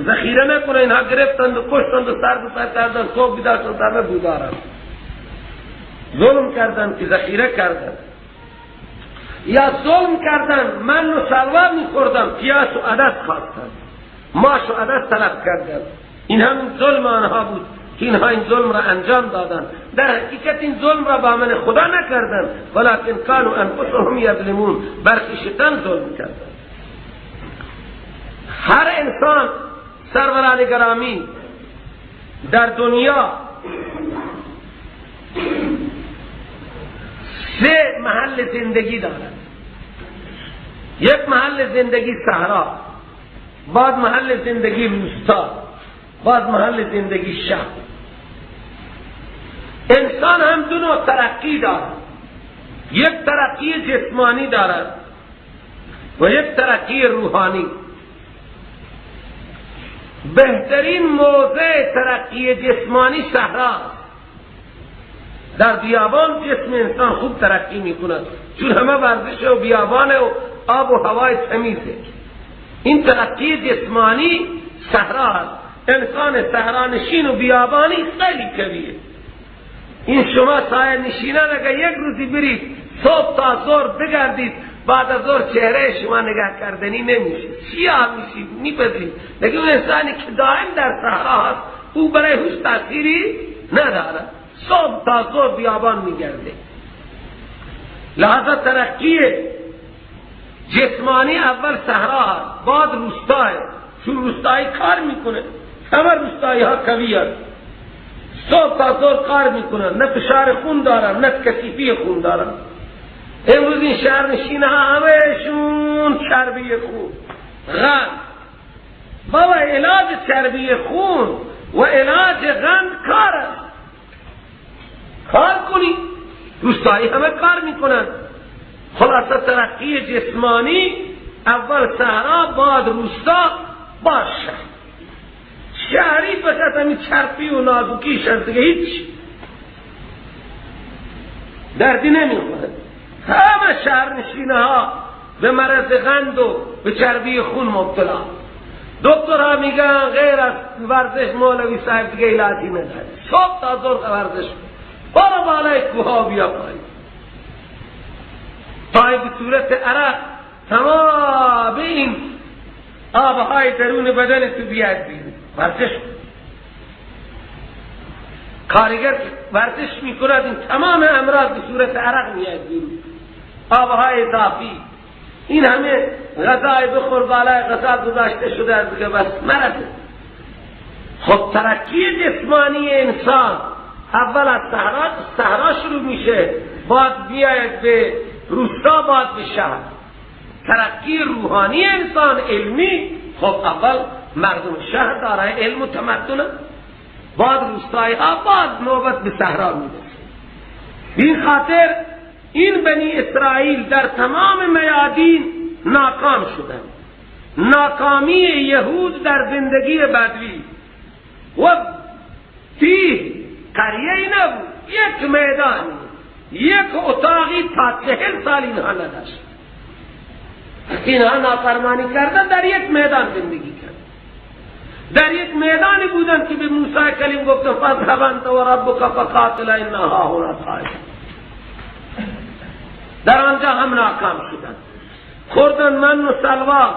ذخیره نکنه، اینها گرفتند و کشتند و سر به سر کردند، صبح بیدار شدند همه بودارند. ظلم کردند که ذخیره کردند، یا ظلم کردن من و سلوا میخوردم، پیاز و عدس خواستند، ماش و عدس طلب کردند. این هم ظلم آنها بود که اینها این ظلم را انجام دادند. در حقیقت این ظلم را با من خدا نکردند، ولکن کانوا انفسهم یظلمون، بر خویشتن ظلم کردند. هر انسان سروران گرامی در دنیا سه محل زندگی دارد. یک محل زندگی صحرا، بعد محل زندگی روستا، بعد محل زندگی شهر. انسان هم دو نوع ترقی دارد، یک ترقی جسمانی دارد و یک ترقی روحانی. بهترین موضع ترقی جسمانی صحرا. در بیابان جسم انسان خوب ترقی میکند، چون همه ورزش و بیابان و آب و هوای تمیزه. این ترقی جسمانی صحرا است. انسان صحرا نشین و بیابانی خیلی قویه. این شما سایه نشینان اگر یک روزی برید صبح تا ظهر بگردید، بعد از ظهر چهره شما نگاه کردنی نمیشه، سیاه میشید، میپزید. لیکن اون انسانی که دائم در صحرا هست او برای هیچ تاثیری نداره، صبح تا ظهر بیابان میگرده. لحاظا ترقی جسمانی اول صحرا هست، بعد روستاه، چون روستایی کار میکنه، همه روستایی ها قوی هست، صبح تا ظهر کار میکنن، نه فشار خون دارن نه کثیفی خون دارن. امروز این شهرنشین ها همهشون چربی خون، غند. بابا علاج چربی خون و علاج غند کار است، کار کنی. روستایی همه کار میکنن. خلاصه ترقی جسمانی اول صحرا، بعد روستا، بعد شهر. شهری فقط همین چرپی و نازکیش هست دیگه، هیچ دردی نمیخوره. همه شهرنشینه ها به مرض قند و به چربی خون مبتلا. دکترها میگن غیر از ورزش مولوی صاحب دیگه علاجی نداره، صبح تا ظهر ورزش، برو بالای کوه بیا پایین، تا به صورت عرق تمام این آبهای درون بدن تو بیاد بیرون. ورزش کارگر ورزش میکند این تمام امراض به صورت عرق میاد بیرون، آبهای اضافی، این همه غذای بخور بالای غذا گذاشته شده از دیگه بس مرض. خب ترقی جسمانی انسان اول از صحرا شروع میشه، بعد بیاید به روستا، بعد به شهر. ترقی روحانی انسان علمی، خب اول مردم شهر دارای علم و تمدن، بعد روستایی ها، بعد نوبت به صحرا میرسه. این خاطر این بنی اسرائیل در تمام میادین ناکام شدند. ناکامی یهود در زندگی بدوی و فیه قریه نبود، یک میدانی، یک اتاقی تا 40 سال اینها نداشت. اینها نافرمانی کردن، در یک میدان زندگی کردن، در یک میدانی بودن که به موسی کلیم گفتن فاذهب انت و ربک فقاتلا انا هاهنا قاعدون. در آنجا هم ناکام شدن، خوردن من و سلوا.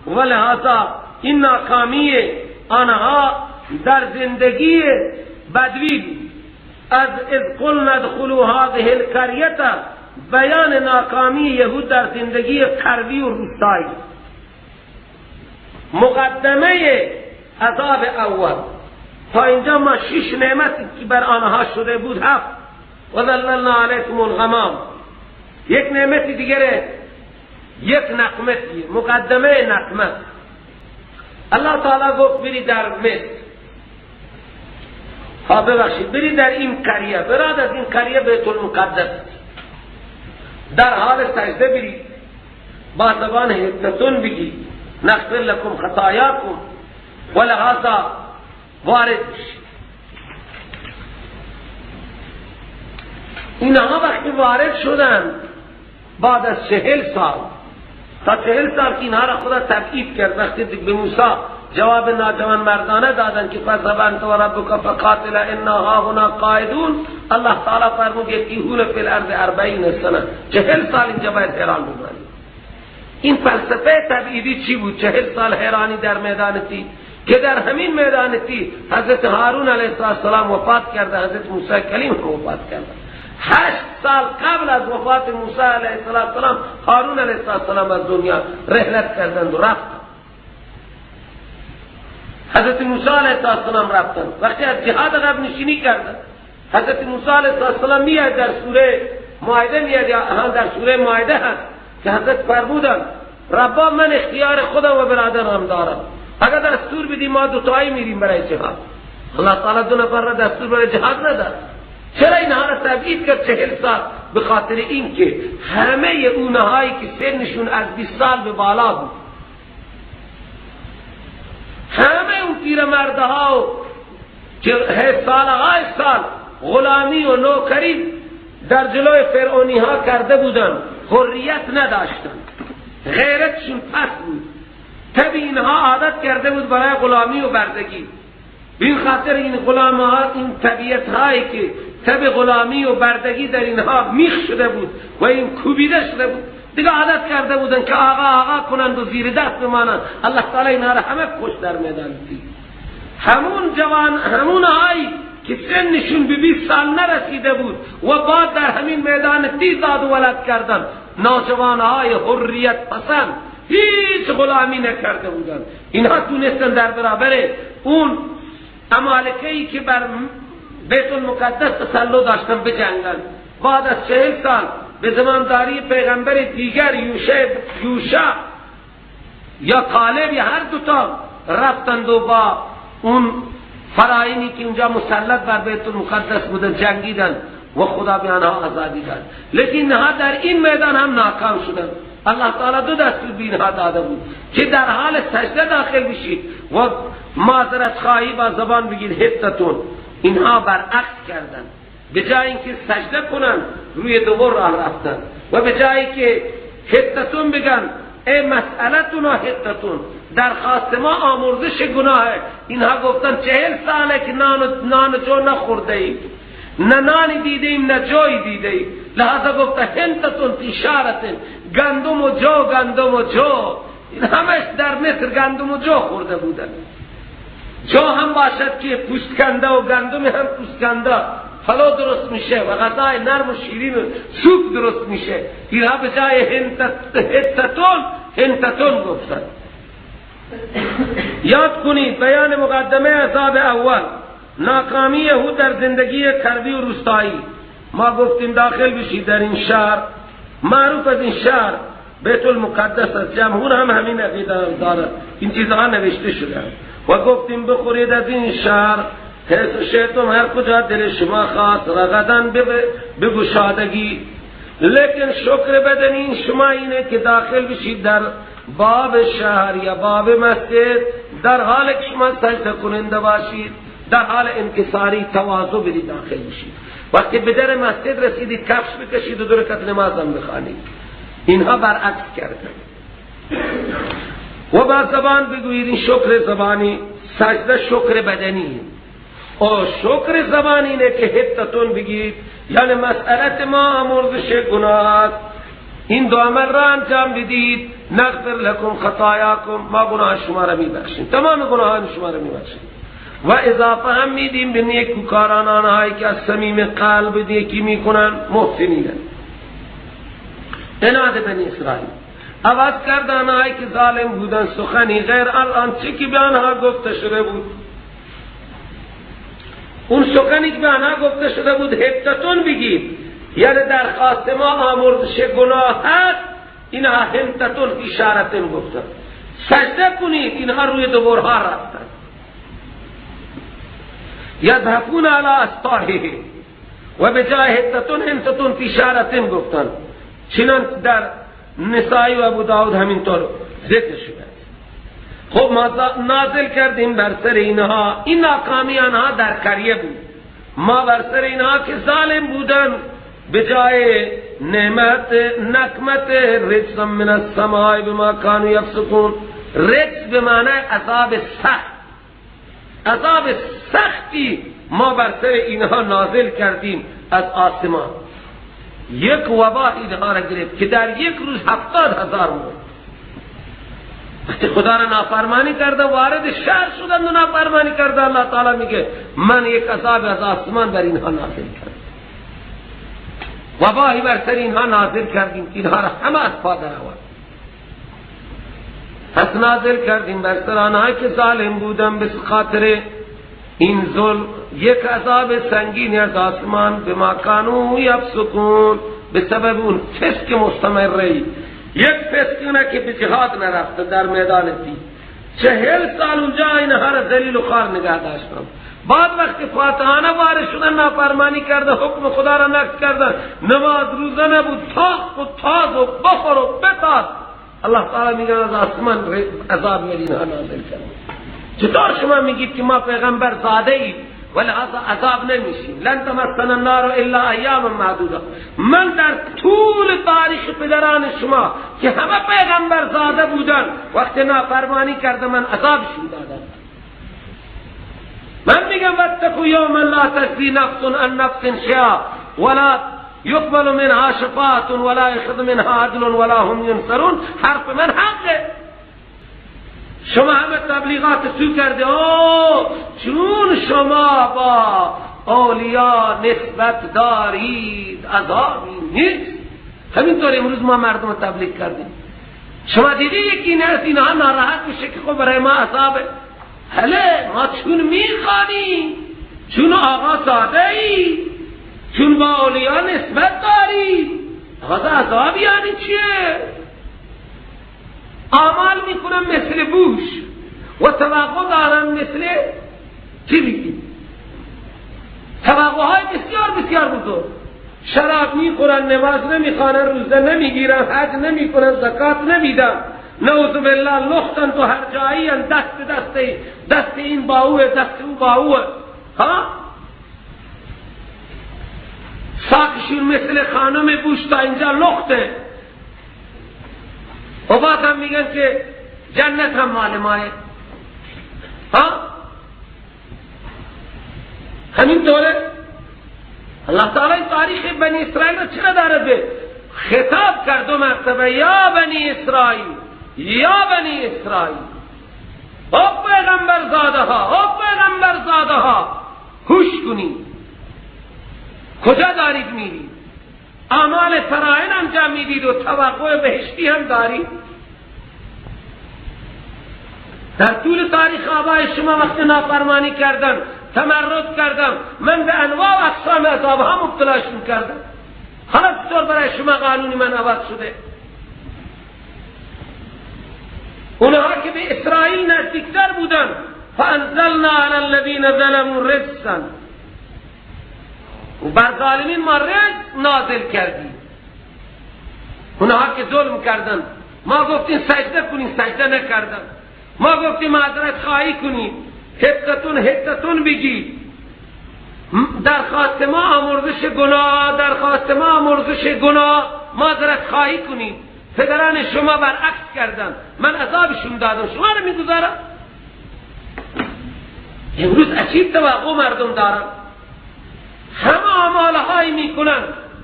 و لہذا این ناکامی آنها در زندگی بدوی بود. از اذ قلنا ادخلوا هذه القریة بیان ناکامی یهود در زندگی قروی و روستایی. مقدمه عذاب اول تا اینجا ما 6 نعمت که بر آنها شده بود، 7 و ظللنا علیکم الغمام، یک نعمت دیگره، یک نقمتی، مقدمه نقمت. الله تعالی گفت بری در مصر، ها ببخشید، بری در این قریه، براد از این قریه بیت المقدس، در حال سجده بری، با زبان حدتون بگی نغفر لکم خطایاکم و لہذا وارد بشید. اینها وقتی وارد شدن بعد از 40 سال، تا 40 سال که اینها را خدا تبعید کرد، وقتی به موسی جواب ناجوان مردانه دادن که فاذهب انت و ربک فقاتلا انا هاهنا قاعدون، الله تعالی فرمود یتیهون فی الارض 40 سنه، 40 سال اینجا باید حیران بمانید. این فلسفه تبعیدی چی بود؟ 40 سال حیرانی در میدان تی، که در همین میدان تی حضرت هارون علیه السلام وفات کرده، حضرت موسی کلیم وفات کرده. 8 سال قبل از وفات موسی علیه السلام هارون علیه السلام از دنیا رحلت کردند و رفتند. حضرت موسی علیه السلام رفتند وقتی از جهاد عقب نشینی کردند. حضرت موسی علیه السلام میاد در سوره مائده، میاد یا در سوره مائده هست که حضرت فرمودند ربا من اختیار خودم و برادرم دارم، اگر دستور بدی ما دوتایی میریم برای جهاد. الله تعالی 2 نفر را دستور برای جهاد نداد. چرا اینها را تبعید کرد 40 سال؟ به خاطر اینکه همه اونهایی که سنشون از 20 سال به بالا بود، همه اون پیرمردها که سالهای سال غلامی و نوکری در جلوی فرعونی ها کرده بودن، حریت نداشتن، غیرتشون پس بود، طبی اینها عادت کرده بود برای غلامی و بردگی. به این خاطر این غلام ها، این طبیعت هایی که طب غلامی و بردگی در اینها میخ شده بود و این کوبیده شده بود، دیگه عادت کرده بودن که آقا آقا کنند و زیر دست بمانند. الله تعالی اینها را همه کش در میدان دید. همون جوان، همون هایی که سنشون به 20 سال نرسیده بود و بعد در همین میدان تیز داد و ولد کردن، نوجوانهای حریت پسند، هیچ غلامی نکرده بودن، اینها تونستن در برابر اون عمالقه‌ای که بر بیت المقدس تسلط داشتن بجنگن. بعد از 40 سال به زمانداری پیغمبر دیگر یوشع یا کالب یا هر دوتا رفتند و با اون فراعنی که اونجا مسلط بر بیت المقدس بودن جنگیدن و خدا به آنها آزادی داد. لیکن اینها در این میدان هم ناکام شدند. الله تعالی 2 دستور به اینها داده بود که در حال سجده داخل بشید و معذرت خواهی با زبان بگید حدتون. اینها برعکس کردند، به جای اینکه سجده کنن روی دوبر راه رفتن و به جایی که حدتون بگن ای مسئلتون و حدتون، درخواست ما آمرزش گناهه، اینها گفتن 40 ساله که نان جو نخورده ایم، نه نانی دیده ایم نه جوی دیده ایم. لہذا گفته حنطتون فی شارتن، گندم و جو، گندم و جو. این همش در مصر گندم و جو خورده بودن. جو هم باشد که پوست کنده و گندم هم پوست کنده پلو درست میشه و غذای نرم و شیرین و سوپ درست میشه. اینها به جای حنطتون حنطتون گفتن. یاد کنید بیان مقدمه عذاب اول، ناکامی یهود در زندگی کروی و روستایی. ما گفتیم داخل بشید در این شهر، معروف از این شهر بیت المقدس است، جمهور هم همین عقیده دارد، این چیزها نوشته شده. و گفتیم بخورید از این شهر حیث شئتم، هر کجا دل شما خواست، رغدن به گشادگی. لیکن شکر بدنی شما اینه که داخل بشید در باب شهر یا باب مسجد در حال که شما سجده کننده باشید، در حال انکساری تواضع بدید داخل بشید. وقتی به در مسجد رسیدید کفش بکشید و دو رکعت نماز هم بخوانید. اینها برعکس کردن. و با زبان بگویید، این شکر زبانی، سجده شکر بدنی. و شکر زبانی اینه که حتتون بگید، یعنی مسئلت ما آمرزش گناه است، این دو عمل را انجام بدید، نغفر لکم خطایاکم، ما گناه شما را میبخشیم، تمام گناهان شما را میبخشیم. و اضافه هم میدیم به نیکوکاران، آنهایی که از صمیم قلب نیکی میکنن، محسنین. عناد بنی اسرائیل عوض کرد آنهایی که ظالم بودن سخنی غیر الان چه که به آنها گفته شده بود. اون سخنی که به آنها گفته شده بود حتتون بگید، یعنی درخواست ما آمرزش گناه هست، اینها حنطتون اشارتن گفتن. سجده کنید، اینها روی دوبرها رفتن. یذهبون علی استاره، و به جای حنطتون حنطتون اشارتن گفتن. چنان در نسائی و ابو داود همینطور ذکر شده. خب ما نازل کردیم بر سر اینها، این ناکامی آنها در قریه بود. ما بر سر اینها که ظالم بودن به جای نعمت نقمت رجس من السماء بما كانوا یفسقون. رجس به معنی عذاب سخت، عذاب سختی ما بر سر اینها نازل کردیم از آسمان. یک وبا اینها را گرفت که در یک روز 70,000 مرد. وقتی خدا را نافرمانی کرده وارد شهر شدند و نافرمانی کرده، الله تعالی میگه من یک عذاب از آسمان بر اینها نازل کردم، وبایی بر سر اینها نازل کردیم که اینها را همه از پا در آورد. پس نازل کردیم بر سر آنهایی که ظالم بودن به خاطر این ظلم یک عذاب سنگینی از آسمان به ما کانوا یفسقون، به سبب اون فسق مستمری. یک فسق نه که به جهاد نرفته در میدان دین، 40 سال اونجا اینها را ذلیل و خوار نگه داشتن. بعد وقتی فاتحانه وارد شدن نافرمانی کرده، حکم خدا را نقض کردن، نماز روزه نبود، تاق و تاز و بخور و بتاز، الله تعالی میگه از آسمان عذاب بر اینها نازل کرد. چطور شما میگید که ما پیغمبر زاده ایم ولی عذاب نمیشیم؟ لن تمسنا النار الا ایاما معدوده. من در طول تاریخ پدران شما که همه پیغمبر زاده بودن وقت نافرمانی کرده من عذابشون دادم. من میگم واتقوا یوما لا تجزی نفس عن نفس شیئا ولا یقبل منها شفاعة ولا یؤخذ منها عدل ولا هم ینصرون. حرف من حقه. شما همه تبلیغات سو کرده، او چون شما با اولیا نسبت دارید عذابی نیست. همینطور امروز ما مردم رو تبلیغ کردیم. شما دیدی یکی نه از اینها ناراحت میشه که خب برای ما عذابه؟ هله ما چون میخوانیم، چون آقا ساده ای، چون با اولیا نسبت دارید، آقا عذاب یعنی چیه؟ اعمال میکنم مثل بوش و توقع دارم مثل چی میگیم؟ توقع های بسیار بسیار بزرگ. شراب میخورن، نماز نمیخوانن، روزه نمیگیرن، حج نمیکنن، زکات نمیدن، نعوذ بالله لختن تو هر جایی، دست دست دست این باوه، دست او باوه، ها ساکشون مثل خانم بوش تا اینجا لخته. و بعد هم میگن که جنت هم مال ماه. ها همین طوره. الله تعالی تاریخ بنی اسرائیل رو چرا داره به خطاب کرد دو مرتبه؟ یا بنی اسرائیل یا بنی اسرائیل، او پیغمبر زاده ها، او پیغمبر زاده ها، هوش کنید، کجا دارید میرید؟ اعمال فراعن انجام میدید و توقع بهشتی هم دارید؟ در طول تاریخ آبای شما وقت نافرمانی کردن، تمرد کردم، من به انواع و اقسام عذاب ها مبتلاشون کردم. حالا چطور برای شما قانونی من عوض شده؟ اونها که به اسرائیل نزدیکتر بودن، فانزلنا علی الذین ظلموا رجسا، و بر ظالمین ما رجس نازل کردیم. اونها که ظلم کردن، ما گفتیم سجده کنیم، سجده نکردن. ما گفتیم معذرت خواهی کنیم، حقتون حقتون بگید، درخواست ما آمرزش گناه، درخواست ما آمرزش گناه، معذرت خواهی کنید. پدران شما برعکس کردن، من عذابشون دادم، شما رو میگذارم. امروز عجیب توقع مردم دارن، همه اعمالهایی میکنن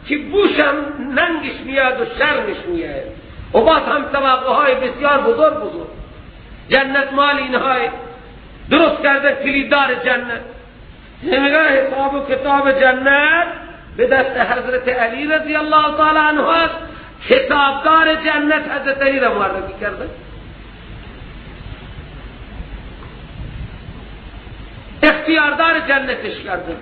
که بوشم ننگش میاد و شرمش میاد، و باز هم توقعهای بسیار بزرگ بزرگ. جنت مال اینهای درست کرده، کلیددار جنت. میگه حساب و کتاب جنت به دست حضرت علی رضی الله تعالی عنه است، حسابدار جنت حضرت علی را معرفی کرده. اختیاردار جنتش کرده.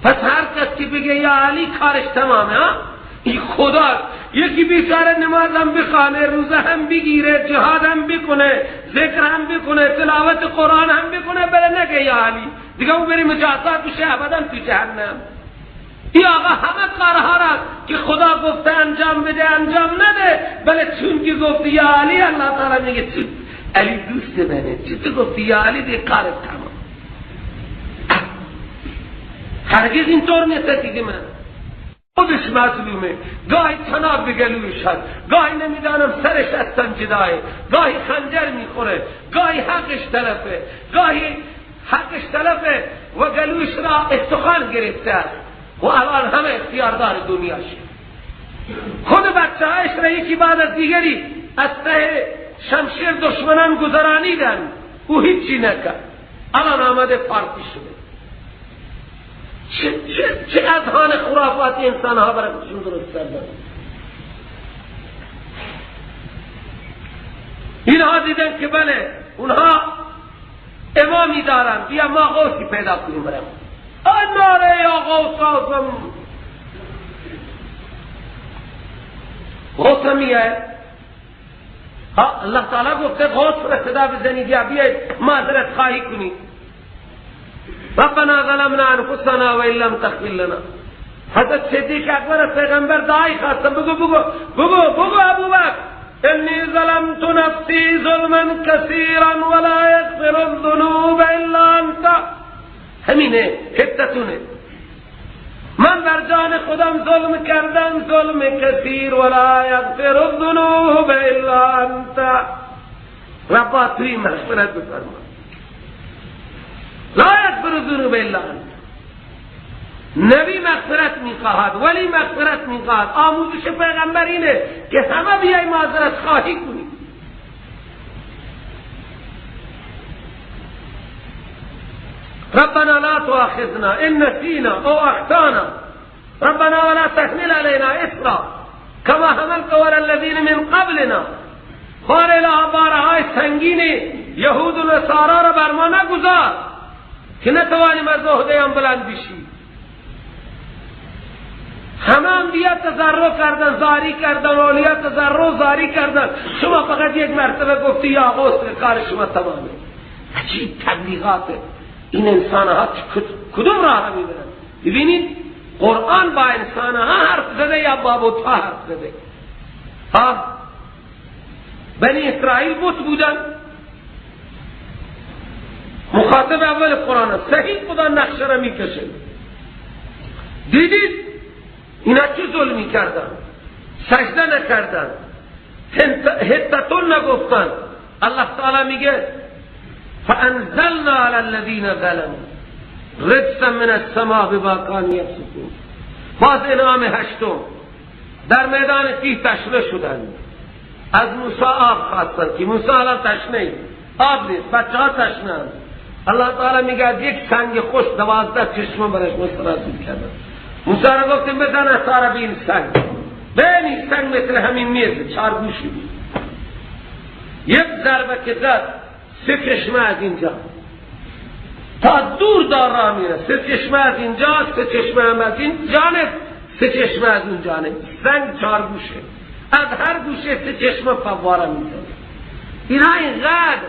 پس هر کس که بگه یا علی کارش تمامه. ها این خدا یکی بیچاره نماز هم بخوانه، روزه هم بگیره، جهاد هم بکنه، ذکر هم بکنه، تلاوت قرآن هم بکنه، بله نگه یا علی، دیگه اون بری مجازات بشه ابدا تو جهنم. این آقا همه کارها را که خدا گفته انجام بده انجام نده، بله چون که گفتی یا علی، الله تعالی میگه چون علی دوست منه، چون تو گفتی یا علی دیگه کارت تمام. هرگز اینطور نیست. دیگه من خودش مظلومه، گاهی تناب به گلویش هست، گاهی نمیدانم سرش از تن جداه، گاهی خنجر میخوره، گاهی حقش تلفه، گاهی حقش تلفه و گلویش را استخوان گرفته است و الان همه اختیاردار دنیاشه. خود بچه هایش را یکی بعد از دیگری از ته شمشیر دشمنان گذرانیدن، او هیچی نکرد، الان آمده پارتی شده. چه اذهان خرافات انسان ها برای خودشون درست کردن. اینها دیدن که بله اونها امامی دارن، بیا ما غوثی پیدا کنیم برای ما. ناره یا غوث اعظم، غوث هم میاد. الله تعالی گفته غوث را صدا بزنید یا بیاید معذرت خواهی کنید. ربنا ظلمنا انفسنا وان لم تغفر لنا. حضرت صدیق اکبر پیغمبر دعای خواستن، بگو بگو بگو بگو ابوبکر انی ظلمت نفسی ظلما کثیرا ولا یغفر الذنوب الا انت. همینه حدتونه، من بر جان خودم ظلم کردم، ظلم کثیر، ولا یغفر الذنوب الا انت. ربا توی مغفرت بفرما. لا یغفر الذنوب الا انت. نبی مغفرت میخواهد، ولی مغفرت میخواهد. آموزش پیغمبر اینه که همه بیای معذرت خواهی کنید. ربنا لا تؤاخذنا ان نسینا او اخطانا ربنا ولا تحمل علينا اصرا كما حملت على الذين من قبلنا. بار الہ بارهای سنگین یهود و نصارا را بر ما نگذار که نتوانیم از عهده هم بلند بشیم. همه انبیا تضرع کردن، زاری کردن، اولیاء تضرع زاری کردن، شما فقط یک مرتبه گفتی یا غوث، کار شما تمامه. عجیب تبلیغاته. این انسان ها کدوم راه میبرن؟ ببینید قرآن با انسان ها حرف زده یا با بت‌ها حرف زده؟ ها بنی اسرائیل بت بودن، مخاطب اول قرآن است. صحیح خدا نقشه را میکشه. دیدید اینا چه ظلمی کردن؟ سجده نکردن، حتتون نگفتن. الله تعالی میگه فانزلنا علی الذین ظلموا رجسا من السماء بما كانوا یفسقون. باز انعام هشتم، در میدان تیه تشنه شدند، از موسی آب خواستن که موسی الان تشنه، آب نیست، بچه ها تشنه. الله تعالی میگه از یک سنگ خوش 12 چشمه برش مسترسید کردن. موسی را گفتیم بزن عصا را به این سنگ، به این سنگ مثل همین میز 4 گوشی بود. یک ضربه که زد 3 چشمه از اینجا تا دور دار را میره، 3 چشمه از اینجا، 3 چشمه هم از این جانب، 3 چشمه از اون جانب. سنگ 4 گوشه، از هر گوشه 3 چشمه فواره میزنه. اینها اینقدر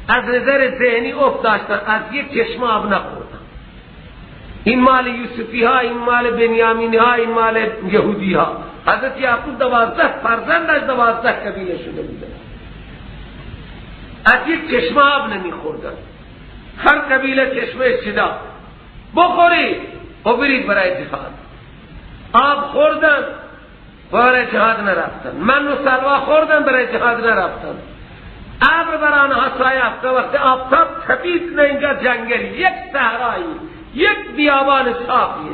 از نظر ذهنی افت داشتن، از یک چشمه آب نخوردن. این مال یوسفی ها، این مال بنیامینی ها، این مال یهودی ها. حضرت یعقوب 12 فرزندش 12 قبیله شده بوده، از یک چشمه آب نمیخوردن. هر قبیله چشمه شده بخورید و برید برای جهاد. آب خوردن برای جهاد نرفتن، من و سلوا خوردن برای جهاد نرفتن. ابر بر آنها سایه افتاد، وقتی آفتاب تپید نه اینجا جنگلی، یک صحرایی، یک بیابان صافیه.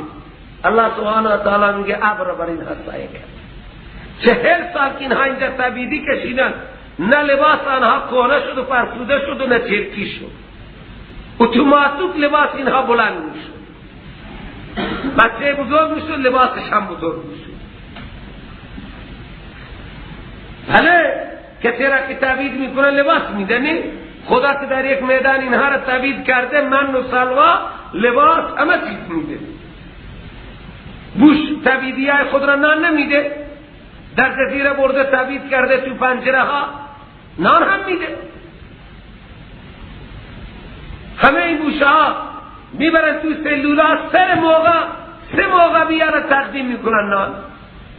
الله سبحانه و تعالی میگه ابر بر اینها سایه کرد. 40 سال که اینها اینجا تبعیدی کشیدن، نه لباس آنها کهنه شد و فرسوده شد و نه چرکی شد، اتوماتیک لباس اینها بلند میشد. بچه بزرگ میشد، لباسش هم بزرگ میشد. بله کسی را که تبعید میکنه لباس میده، نه؟ خدا که در یک میدان اینها را تبعید کرده، من و سلوا لباس همه چیز میده. بوش تبعیدی های خود را نان نمیده، در جزیره برده تبعید کرده تو پنجره ها نان هم میده. همه این بوشه ها میبرن تو سلولا، سه موقع بیاره تقدیم میکنن نان،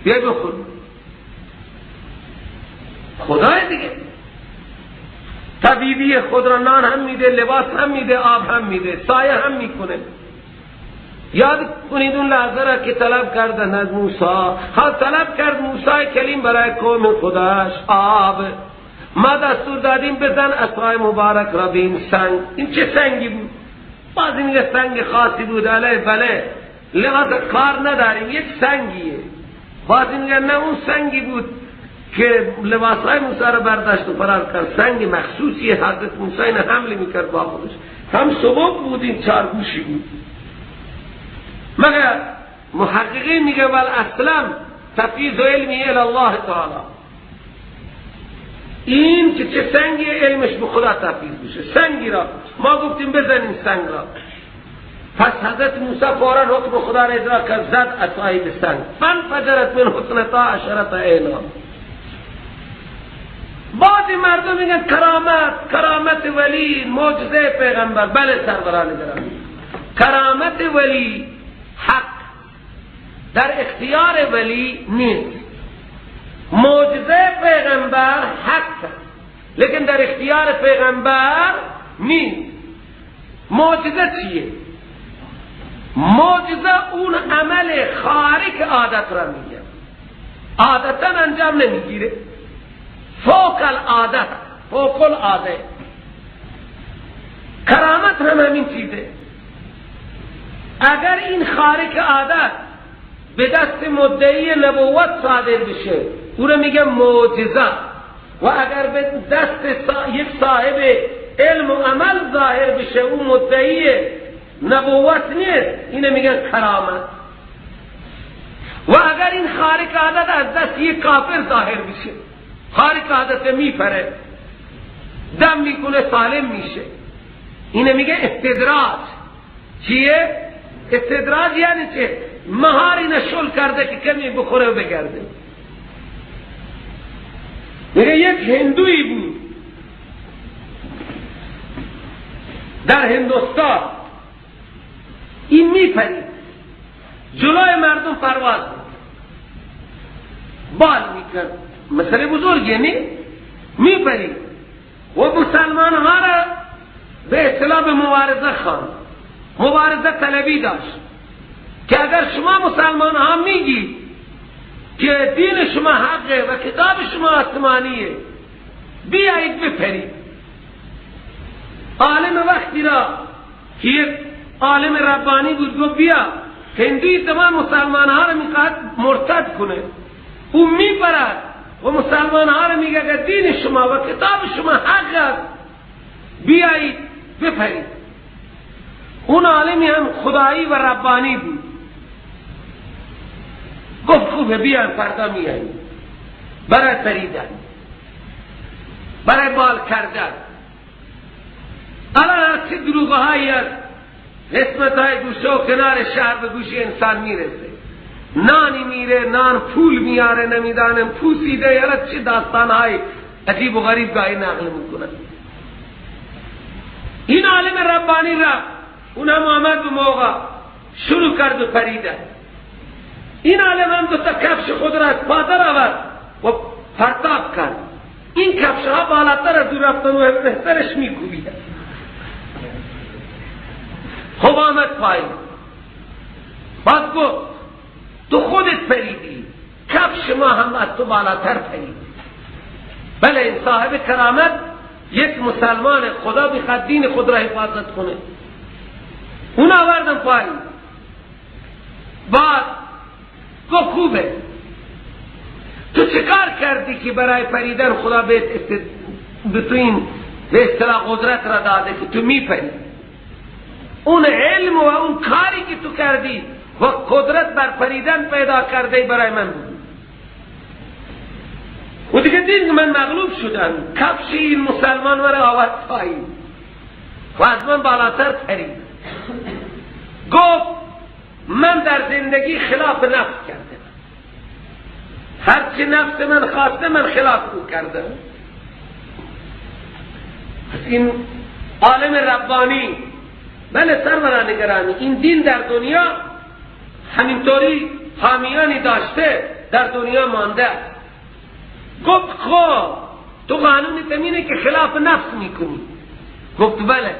بیای بخور. خدای دیگه طبیبی خود را نان هم میده، لباس هم میده، آب هم میده، سایه هم میکنه. یاد کنید اون لحظه را که طلب کردن از موسی. ها طلب کرد موسی کلیم برای قوم خودش آب. ما دستور دادیم بزن عصای مبارک را به این سنگ. این چه سنگی بود؟ باز این یه سنگ خاصی بود، علیه بله لحاظ کار نداریم، یک سنگیه. باز این نه اون سنگی بود که لباسهای موسی را برداشت و فرار کرد، سنگ مخصوصی حضرت موسی این حمله میکرد با خودش، هم سبک بود، این چارگوشی بود. مگر محققین میگه ول اسلم تفیض علمی الی الله تعالی، این که چه سنگی علمش به خدا تفیض میشه. سنگی را ما گفتیم بزنیم سنگ را، پس حضرت موسی فورا حکم خدا را اجرا کرد، زد عصای به سنگ، فانفجرت منه 12 عینا. بعضی مردم میگن کرامت، کرامت ولی، معجزه پیغمبر. بله سروران گرامی، کرامت ولی حق در اختیار ولی نیست، معجزه پیغمبر حق لیکن در اختیار پیغمبر نیست. معجزه چیه؟ معجزه اون عمل خارق عادت را میگه، عادتا انجام نمیگیره، فوق العاده، فوق العاده. کرامت هم همین چیزه. اگر این خارق عادت به دست مدعی نبوت صادر بشه او رو میگه معجزه، و اگر به دست یک صاحب علم و عمل ظاهر بشه او مدعی نبوت نیست، اینو میگن کرامت. و اگر این خارق عادت از دست یک کافر ظاهر بشه، خارق عادت میپره، دم میکنه، سالم میشه، اینو میگه استدراج. چیه؟ استدراج یعنی چه؟ مهاری نشل کرده که کمی بخوره و بگرده. میگه یک هندویی بود در هندوستان، این میپرید جلوی مردم پرواز بال میکرد، مسئله بزرگی نی، میپرید و مسلمان ها را به اصطلاح به مبارزه خواند، مبارزه طلبی داشت که اگر شما مسلمان ها میگید که دین شما حقه و کتاب شما آسمانیه، بیایید بپرید. عالم وقتی را که یک عالم ربانی بود گفت بیا، هندوی تمام مسلمان ها را میخواد مرتد کنه، او میپرد و مسلمان ها رو میگه اگر دین شما و کتاب شما حق است بیایید بپرید. اون عالمی هم خدایی و ربانی بود، گفت خوبه بیان فردا میاییم برای پریدن، برای بال کردن. الان چه دروغ هایی از قسمت های گوشه و کنار شهر به گوش انسان میرسه، نانی میره، نان پول میاره، نمیدانم پوسیده، الان چه داستان های عجیب و غریب گاهی نقل میکنن. این عالم ربانی رفت، اونم آمد به موقع شروع کرد و پریدن. این عالم هم دو تا کفش خود را از پا در آورد و پرتاب کرد. این کفش ها بالاتر از او رفتن و بهترش میکوبیدن. خب آمد پایین، باز گفت تو خودت پریدی، کفش ما هم از تو بالاتر پرید. بله این صاحب کرامت یک مسلمان خدا بخواد دین خود را حفاظت کنه. اون آوردم پایین، بعد گفت خوبه تو چه کار کردی که برای پریدن خدا به تو این به اصطلاح قدرت را داده که تو میپری؟ اون علم و اون کاری که تو کردی و قدرت بر پریدن پیدا کرده برای من بود. و دیگه دید من مغلوب شدم، کفش این مسلمان مرا آورد پایین و از من بالاتر پرید. گفت من در زندگی خلاف نفس کردم، هرچی نفس من خواسته من خلاف او کردم. پس این عالم ربانی، بله سروران گرامی، این دین در دنیا همینطوری حامیانی داشته، در دنیا مانده. گفت خب تو قانون تمینه که خلاف نفس میکنی. گفت بله.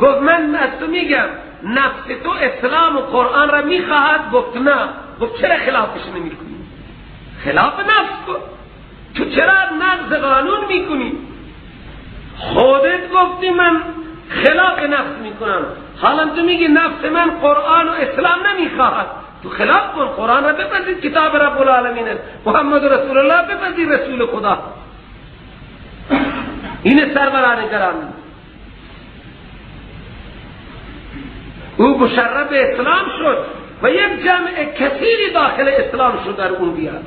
گفت من از تو میگم نفس تو اسلام و قرآن را میخواهد؟ گفت نه. گفت چرا خلافش نمیکنی؟ خلاف نفس کن. تو چرا نقض قانون میکنی؟ خودت گفتی من خلاف نفس میکنم، حالا تو میگی نفس من قرآن و اسلام نمیخواهد. تو خلاف کن، قرآن را بپذیر، کتاب رب العالمین است، محمد رسول الله بپذیر، رسول خدا. این سروران گرامی، او مشرف اسلام شد و یک جمع کثیری داخل اسلام شد در اون دیار.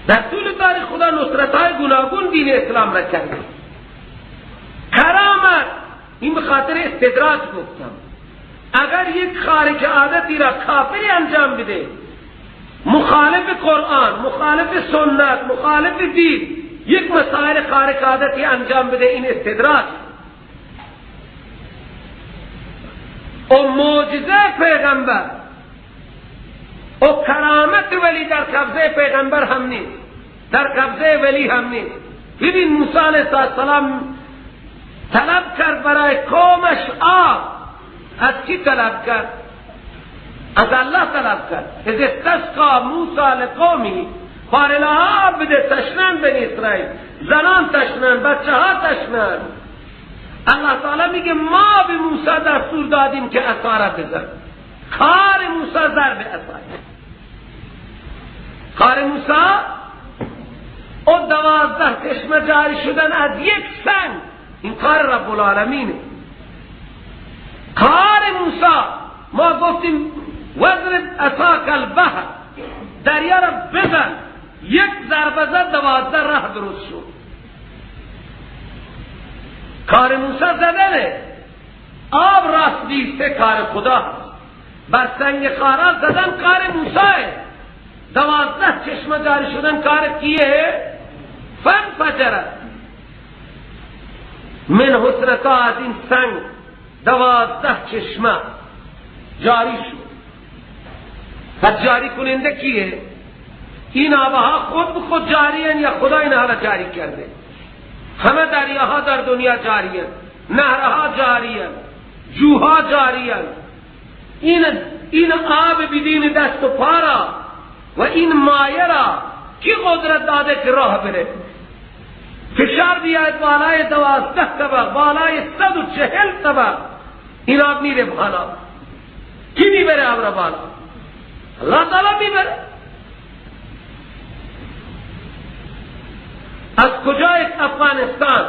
در طول تاریخ خدا نصرت‌های گوناگون دین اسلام را کرده. کرامت این به خاطر استدراج گفتم، اگر یک خارق عادتی را کافری انجام بده، مخالف قرآن، مخالف سنت، مخالف دین، یک مسائل خارق عادتی انجام بده، این استدراج. و معجزه پیغمبر و کرامت ولی در قبضه پیغمبر هم نیست، در قبضه ولی هم نیست. ببین موسی علیه السلام طلب کرد برای قومش آب. از کی طلب کرد؟ از الله طلب کرد. اذ استسقی موسی لقومه، فارلها آب بده، تشنن بنی اسرائیل، زنان تشنن، بچه ها تشنن. الله تعالی میگه ما به موسی دستور دادیم که عصا را بزن. کار موسی ضرب عصا، کار موسی او 12 چشمه جاری شدن از یک سنگ، این کار رب العالمینه. کار موسی، ما گفتیم وضرب عصاک البحر، دریا را بزن، یک ضربه زد 12 راه درست شد. کار موسی زدنه، آب راست بیسته کار خدا، بر سنگ خارا زدن کار موسیه، 12 چشمه جاری شدن کار کیه؟ فانفجرت من حسرتا، از این سنگ 12 چشمه جاری شد. پس جاری کننده کیه؟ این آبها خود به خود جاری یا خدا اینها را جاری کرده؟ همه دریاها در دنیا جاری هستند، نهرها جاری هستند، جوها جاری هستند. این آب بدین دست و پا را و این مایه را کی قدرت داده که راه بره؟ فشار بیاید بالای 12 طبق، بالای 140 طبق، این آب میره بالا. کی میبره آب را بالا؟ الله تعالی میبره. از کجای افغانستان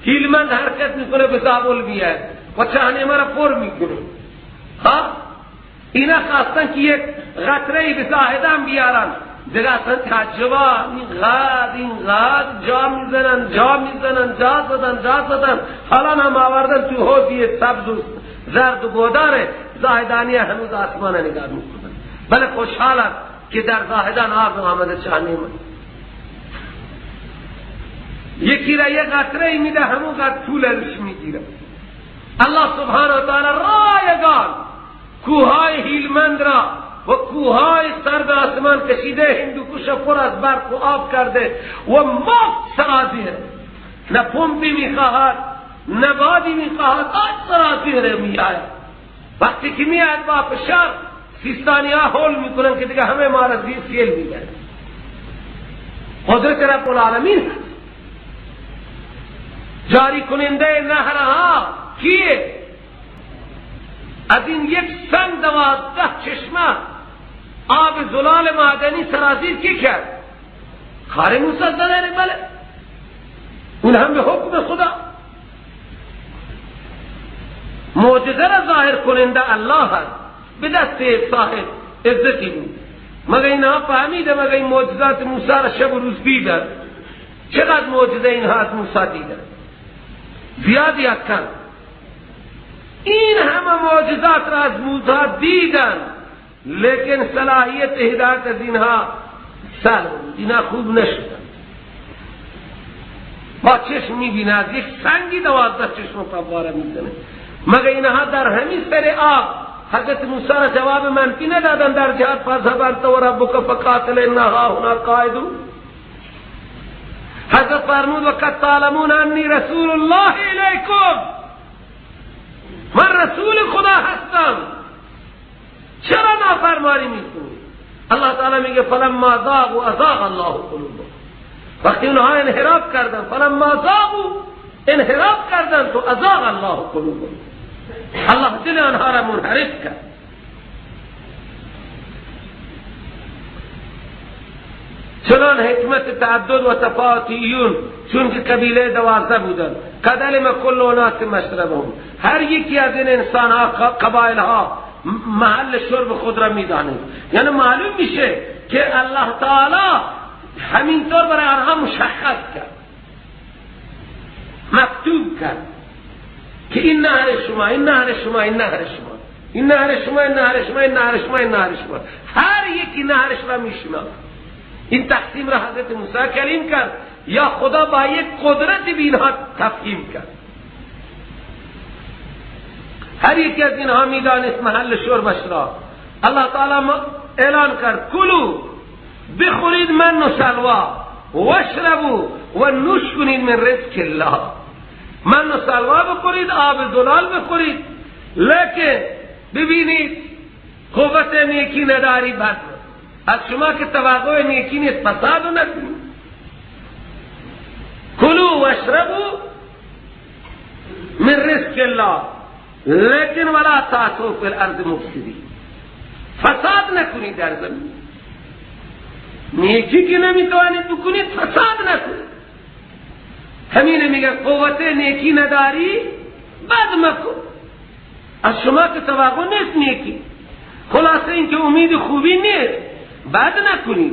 هیلمند حرکت میکنه به زابل بیاد و چهنیمه را پر میکنه؟ ها، اینا خواستن که یک قطره به زاهدان بیارن، دیگه اصلا تعجبه، اینقدر جا میزنن، جا میزنن، جا زدن، جا زدن، حالا هم آوردن تو حوضی سبز و زرد و گوداره. زاهدانی هنوز آسمان نگاه میکنن، بله خوشحالن که در زاهدان آب آمده چهنیمه. یکی را یه قطره میده، همون قدر پول ازش میگیره. الله سبحانه و تعالی رایگان کوههای هیلمند را و کوههای سر به آسمان کشیده، هندوکش پر از برق و آب کرده و مفت سرازیره. نه پمپی میخواهد، نه بادی میخواهد، آب سرازیره میآید. وقتی که میآید با فشار، سیستانی ها هول میکنن که دیگه همه ما را زیر سیل میبرن. قدرت رب العالمین هست. جاری کننده نهرها کیه؟ از این یک سنگ 12 چشمه آب زلال معدنی سرازیر کی کرد؟ کار موسی زدن، بله، اون هم به حکم خدا. معجزه را ظاهر کننده الله هست، به دست صاحب عزتی بود. مگر اینها فهمیده؟ مگر این معجزات موسی را شب و روز دیدن؟ چقدر معجزه اینها از موسی دیدن؟ زیاد یا کم؟ این همه معجزات را از موسی دیدن، لیکن صلاحیت هدایت از اینها سلب بود، اینها خوب نشدن. با چشم میبینه از یک سنگی 12 چشم فواره میزنه. مگر اینها در همین سر آب حضرت موسی را جواب منفی ندادن در جهاد فاذهب انت و ربک فقاتل انا هاهنا قاعدون؟ حضرت فرمود وقد تعلمون انی رسول الله الیکم، من رسول خدا هستم، چرا نافرمانی میکنید؟ الله تعالی میگه فلما زاغوا ازاغ الله قلوبهم. وقتی اونها انحراف کردن، فلما زاغوا انحراف کردن، تو ازاغ الله قلوبهم، الله دل آنها را منحرف کرد. چنان حکمت تعدد و تفاوتیون، چون که قبیله 12 بودن، قد علم کل اناس مشربهم، هر یکی از این انسان ها قبایل ها محل شرب خود را میدانند. یعنی معلوم میشه که الله تعالی همینطور برای آنها مشخص کرد، مکتوب کرد که این نهر شما، این نهر شما، این نهر شما، این نهر شما، این نهر شما، این نهر شما، این نهر شما، هر یکی نهرش را میشناخت. این تقسیم را حضرت موسی کلیم کرد یا خدا با یک قدرت به اینها تفهیم کرد. هر یکی از اینها میدانست محل شربش را. الله تعالی اعلان کرد کلو، بخورید من و سلوا، واشربو و نوش کنید من رزق الله. من و سلوا بخورید، آب زلال بخورید، لیکن ببینید قوت نیکی نداری، بد از شما که توقع نیکی نیست، فساد نکنید. کلو واشربو من رزق الله لیکن ولا تعثوا فی الارض مفسدین، فساد نکنید در زمین. نیکی که نمیتوانید بکنید، فساد نکنید. همین میگه قوت نیکی نداری، بد مکن، از شما که توقع نیست نیکی. خلاصه این که امید خوبی نیست، بد نکنید.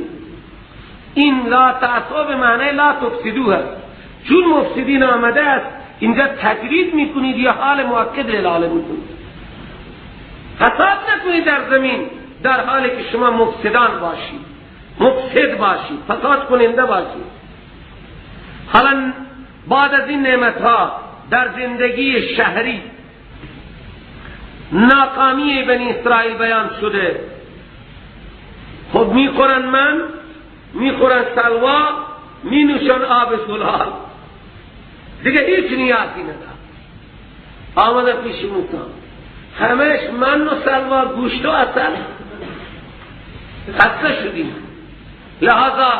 این لا تعثوا به معنی لا تفسدو هست، چون مفسدین آمده است اینجا تجرید میکنید یا حال مؤکد اعلام میکنید. فساد نکنید در زمین در حالی که شما مفسدان باشید، مفسد باشید، فساد کننده باشید. حالا بعد از این نعمت ها در زندگی شهری ناکامی بنی اسرائیل بیان شده. خب میخورن من، میخورن سلوا، مینوشن آب زلال، دیگه هیچ نیازی ندارن. آمده پیش موسی، همش من و سلوا، گوشت و عسل، خسته شدیم، لحاظا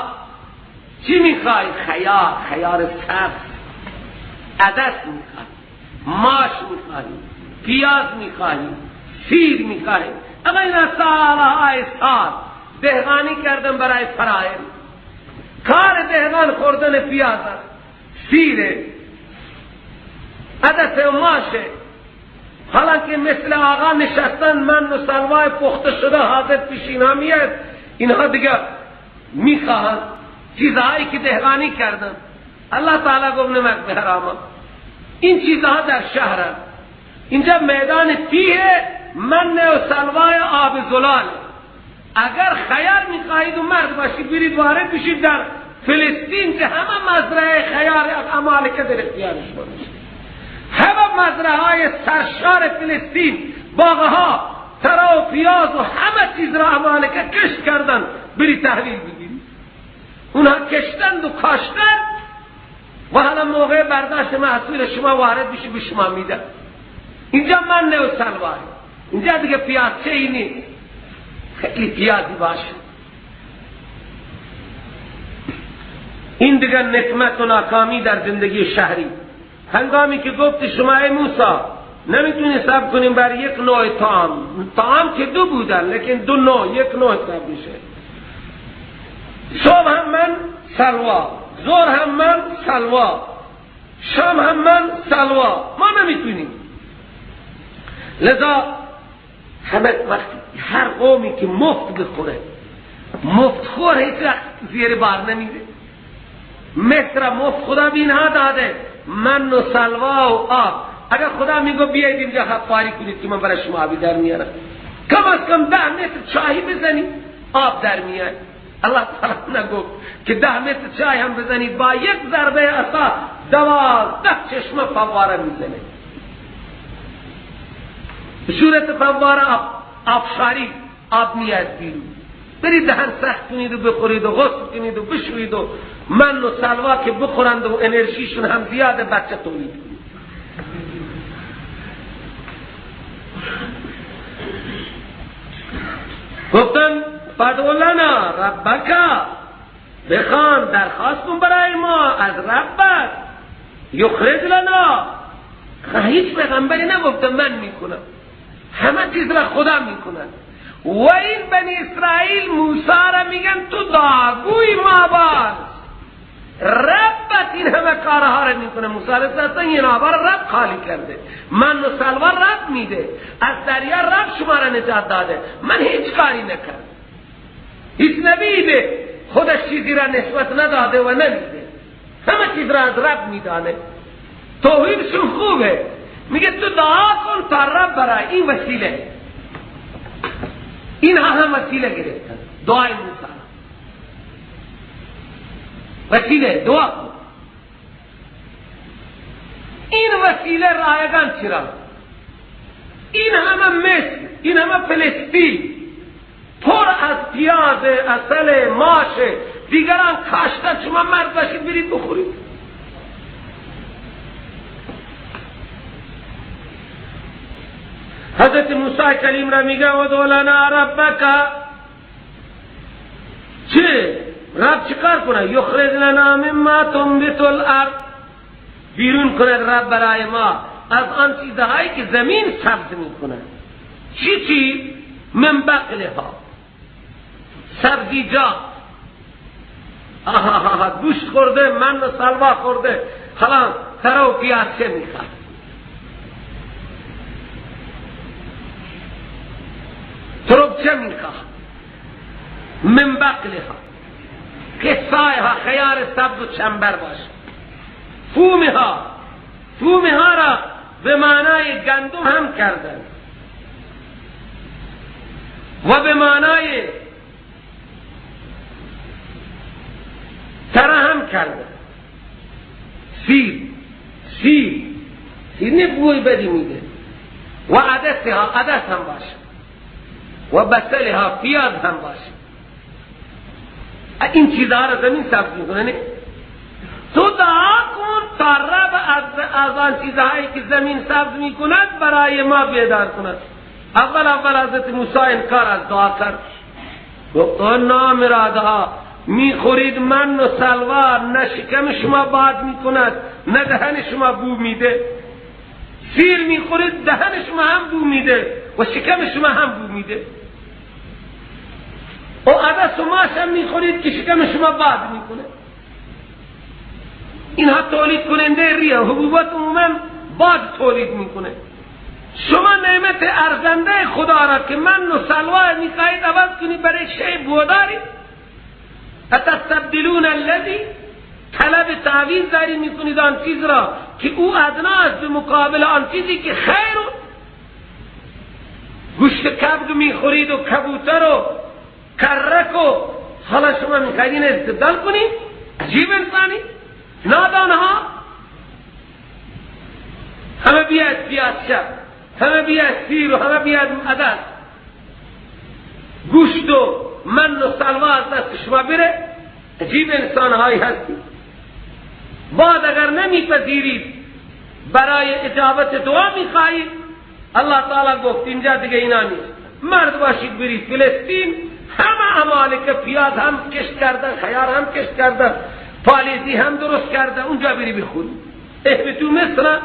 چی میخوای؟ خیار، خیار سبز، عدس میخوای، ماش میخوای، پیاز میخوای، سیر میخوای. اما این سالهای سال دهقانی کردم برای فراین، کار دهقان خوردن پیاز است، سیره، عدس و ماشه. حالا که مثل آقا نشستن من و سلوای پخته شده حاضر پیش اینها میاد، اینها دیگه میخواهند چیزهایی که دهقانی کردن. الله تعالی گفت نمک به حرامه. این چیزها در شهر است. اینجا میدان تیه، من و سلوای آب زلال. اگر خیار میخواهید و مرد باشید برید وارد بشید در فلسطین که همه مزرعه خیار عمالقه در اختیار شما میشه. همه مزرعه های سرشار فلسطین، باغها، تره و پیاز و همه چیز را عمالقه کشت کردن، بری تحویل بگیرید. اونها کشتند و کاشتند و حالا موقع برداشت محصول شما وارد بشید به شما میدن. اینجا من نه و سلوای، اینجا دیگه پیاز چه ای نیست، خیلی پیازی باشه. این دیگه نکمت و ناکامی در زندگی شهری. هنگامی که گفت شما ای موسی نمیتونی صبر کنیم بر یک نوع طعام، طعام که دو بودن لیکن دو نوع، یک نوع صبر میشه. صبح هم من سلوا، ظهر هم من سلوا، شام هم من سلوا، ما نمیتونیم. لذا همه وقتی هر قومی که مفت بخوره، مفت خور هیچ وقت زیر بار نمیره. مصر مفت خدا به اینها داده، من و سلوا و آب. اگر خدا میگو بیایید اینجا حفاری کنید که من برای شما آبی در میارم، کم از کم 10 متر چاهی بزنید آب در میاد. الله تعالی نگفت که 10 متر چای هم بزنید، با یک ضربه عصا 12 چشمه فواره میزنه. به صورت فواره آبشاری آب میاد بیرون. برید دهن سخت کنید و بخورید و غسل کنید و بشوید و من و سلوا که بخورند و انرژیشون هم زیاده، بچه تولید کنید. گفتن فادع لنا ربک، بخوان درخواست کن برای ما از ربت، یخرج لنا. هیچ پیغمبری نگفته من میکنم، همه چیز را خدا میکنن. و این بنی اسرائیل موسی را میگن تو دعاگوی ما باش، ربت این همه کارها را میکنه. موسی علیه السلام این آبا را رب خالی کرده، من و سلوا رب میده، از دریا رب شما را نجات داده، من هیچ کاری نکردم. هیچ نبی به خودش چیزی را نسبت نداده و نمیده، همه چیز را از رب میدانه. توحیدشون خوبه، میگه تو دعا کن تا رب برای این وسیله. اینها هم وسیله گرفتن، دعای موسی وسیله، دعا کن. این وسیله رایگان چرا؟ این همه مصر، این همه فلسطین پر از پیاز، عسل، ماش، دیگران کاشتن، شما مرد باشید برید بخورید. حضرت موسی کلیم را میگه ادع لنا ربک، چه؟ رب چیکار کنه؟ یخرج لنا مما تنبت الارض، بیرون کند رب برای ما از آن چیزهایی که زمین سبز میکنه. چی چی؟ من بقلها، سبزیجات. آها، گوشت خورده، من و سلوا خورده، حالا تره و پیاز چه میخواد؟ ترب چه میخواد؟ من بقلها، قصایها، خیار سبز و چنبر باشه. فومها، فومها را به معنای گندم هم کردن و به معنای تره هم کردن. سیر، سیر، سیر نه بوی بدی میده. و عدسها، عدس هم باشه، و بصلها، پیاز هم باشه. این چیزها را زمین سبز میکنه. نه تو دعا کن تا رب از آن چیزهایی که زمین سبز میکند برای ما بیدار کند. اول حضرت موسی انکار از دعا کرد، گفت نامرادها میخورید من و سلوا، نه شکم شما باد میکند نه دهن شما بو میده. سیر میخورید دهن شما هم بو میده و شکم شما هم بو میده. و عدس و ماش هم میخورید که شکم شما باد میکنه. اینها تولید کننده ریه، حبوبات عموما باد تولید میکنه. شما نعمت ارزنده خدا را که من و سلوا میخواهید عوض کنید برای شی بوداری. اتستبدلون الذی، طلب تعویض داری میکنید آن چیز را که او ادنا است به مقابل آن چیزی که خیر. گوشت کبد میخورید و کبوتر و کرک و حالا شما میخواید این استبدال کنید؟ عجیب انسانی، نادانها. همه بیاید پیاز شب، همه بیاید سیر و همه بیاید عدس، گوشت و من و سلوا از دست شما بره. عجیب انسانهایی هستی. بعد اگر نمیپذیرید برای اجابت دعا میخواهید، الله تعالی گفت اینجا دیگه اینا نیست. مرد باشید برید فلسطین، همه امالک پیاز هم کشت کردن، خیار هم کشت کردن، پالیزی هم درست کردن، اونجا بری بخوری. اهبطوا مصر،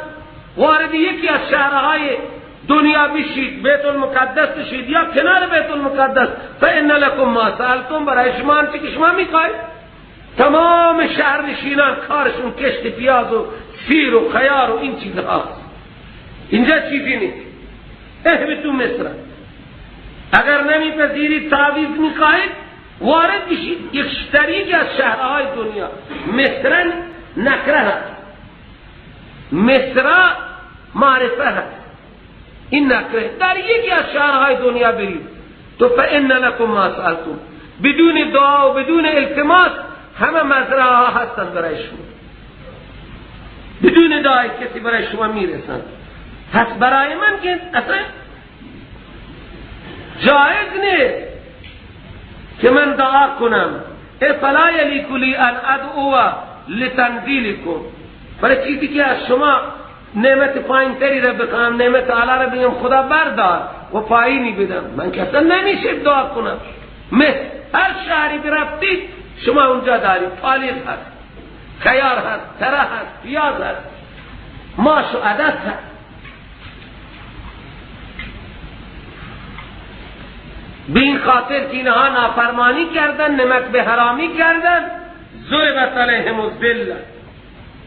وارد یکی از شهرهای دنیا بشید، بیت المقدس بشید یا کنار بیت المقدس، فان لکم ما سألتم، برای شما آنچه که شما میخواید. تمام شهرنشینان کارشون کشت پیاز و سیر و خیار و این چیزهاست. اینجا چیزی نیست. اهبطوا مصر، اگر نمیپذیرید تعویض میخواهید، وارد بشید یک شریک از شهرهای دنیا. مصر نکره هست، مصر معرفه هست، این نکره. در یکی از شهرهای دنیا برید تو فان لکم ما سألتم، بدون دعا و بدون التماس همه مزرعه ها هستن برای شما، بدون دعای کسی برای شما میرسن. پس برای من که اصلا جایز نیست که من دعا کنم. فلا یلیق لی ان ادعو لتنزیلکم، برای چیزی که از شما نعمت پایین تری را بخوام، نعمت اعلی را بگم خدا بردار و پایینی بدم، من که اصلا نمیشه دعا کنم. مثل هر شهری برفتید شما اونجا دارید پالیز هست، خیار هست، تره هست، پیاز هست، ماش و عدس هست. به این خاطر که اینها نافرمانی کردن، نمک به حرامی کردن، ضربت علیهم الذله،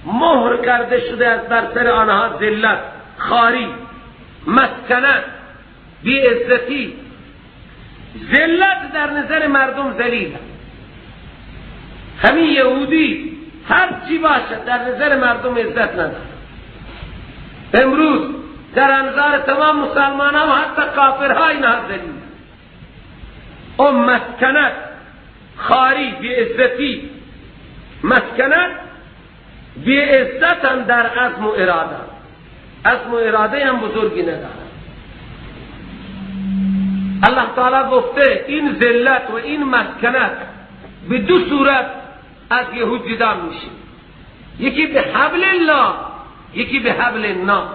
مهر کرده شده از بر سر آنها ذلت، خواری، مسکنت، بی عزتی. ذلت در نظر مردم ذلیل. همین یهودی هر چی باشد در نظر مردم عزت ندارد. امروز در انظار تمام مسلمان ها و حتی کافرها اینها ذلیل. او مسکنت، خواری، بی عزتی، مسکنت، بی عزت هم در عزم و اراده، عزم و اراده هم بزرگی ندارد. الله تعالی گفته این ذلت و این مسکنت به دو صورت از یهود جدا میشه، یکی به حبل الله، یکی به حبل الناس.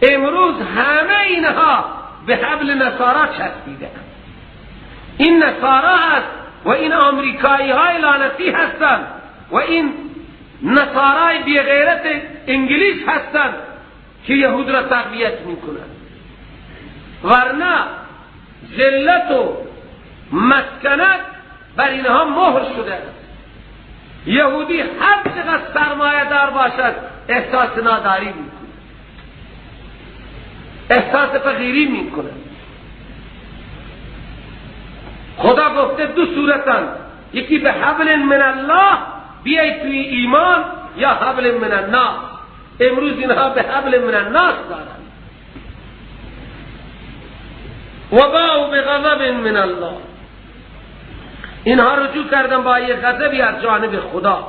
امروز همه اینها به حبل نصارا چسبیده. این نصارا هست و این آمریکایی های لعنتی هستند و این نصارای بی غیرت انگلیس هستند که یهود را تقویت میکنند. ورنه ذلت و مسکنت بر اینها مهر شده است. یهودی هر چقدر سرمایه دار باشد احساس ناداری میکنه، احساس فقیری میکنه. خدا گفته دو صورتن، یکی به حبل من الله بیای توی ایمان، یا حبل من الناس. امروز اینها به حبل من الناس دارن. و باءوا بغضب من الله، اینها رجوع کردن با یک غضبی از جانب خدا.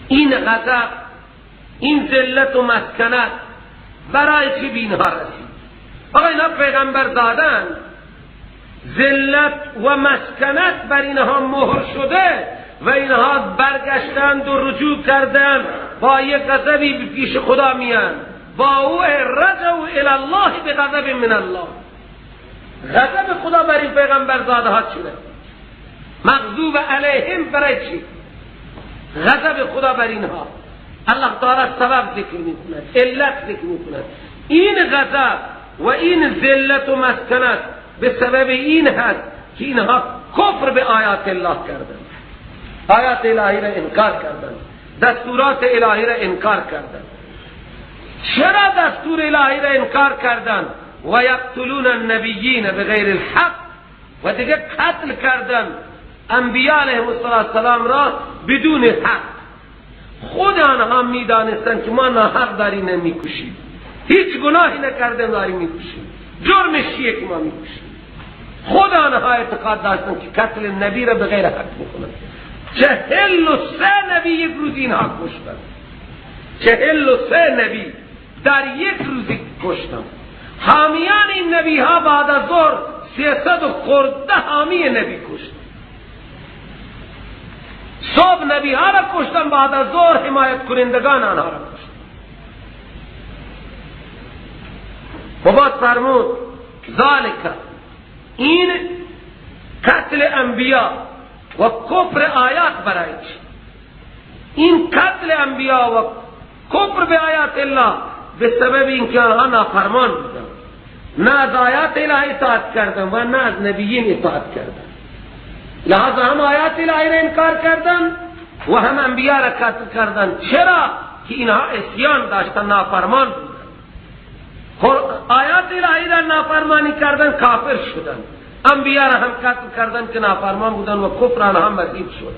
این غضب، این ذلت و مسکنت برای چی به اینها رسید؟ آقا اینها پیغمبر دادن، ذلت و مسکنت بر اینها مهر شده و اینها برگشتند و رجوع کردند با یک غضبی پیش خدا میان. با او رجعوا الی الله بغضب من الله. غضب خدا بر این پیغمبر زاده ها چیه؟ مغضوب علیهم برای چی؟ غضب خدا بر اینها. الله تعالی سبب ذکر میکند، علت ذکر میکند. این غضب و این ذلت و مسکنت به سبب این هست که اینها کفر به آیات الله کردن، آیات الهی را انکار کردن، دستورات الهی را انکار کردن. چرا دستور الهی را انکار کردن؟ و یقتلون النبیین بغیر الحق، و دیگه قتل کردن انبیاء علیهم السلام را بدون حق. خود آنها میدانستند که ما ناحق داری نمیکشیم، هیچ گناهی نکردیم داری میکشیم، جرمش چیه که ما میکشیم؟ خود آنها اعتقاد داشتند که قتل نبی را بغیر حق میکنند. 43 نبی یک روز اینها کشتند، 43 نبی در یک روز کشتند. حامیان این نبی ها بعد از ظهر 300 خورده حامی نبی کشتند. صبح نبی ها را کشتن، بعد از ظهر حمایت کنندگان آنها را کشتن. و بعد فرمود ذالک، این قتل انبیا و کفر آیات برای چی؟ این قتل انبیا و کفر به آیات الله به سبب اینکه آنها نافرمان بودند، نه از آیات الهی اطاعت کردند و نه از نبیین اطاعت کردند. لہذا هم آیات الهی را انکار کردند و هم انبیا را قتل کردند. چرا؟ که اینها عصیان داشتند، نافرمان بودند. آیات الهی را نافرمانی کردند، کافر شدند. انبیا را هم قتل کردند که نافرمان بودند و کفر آنها مزید شد.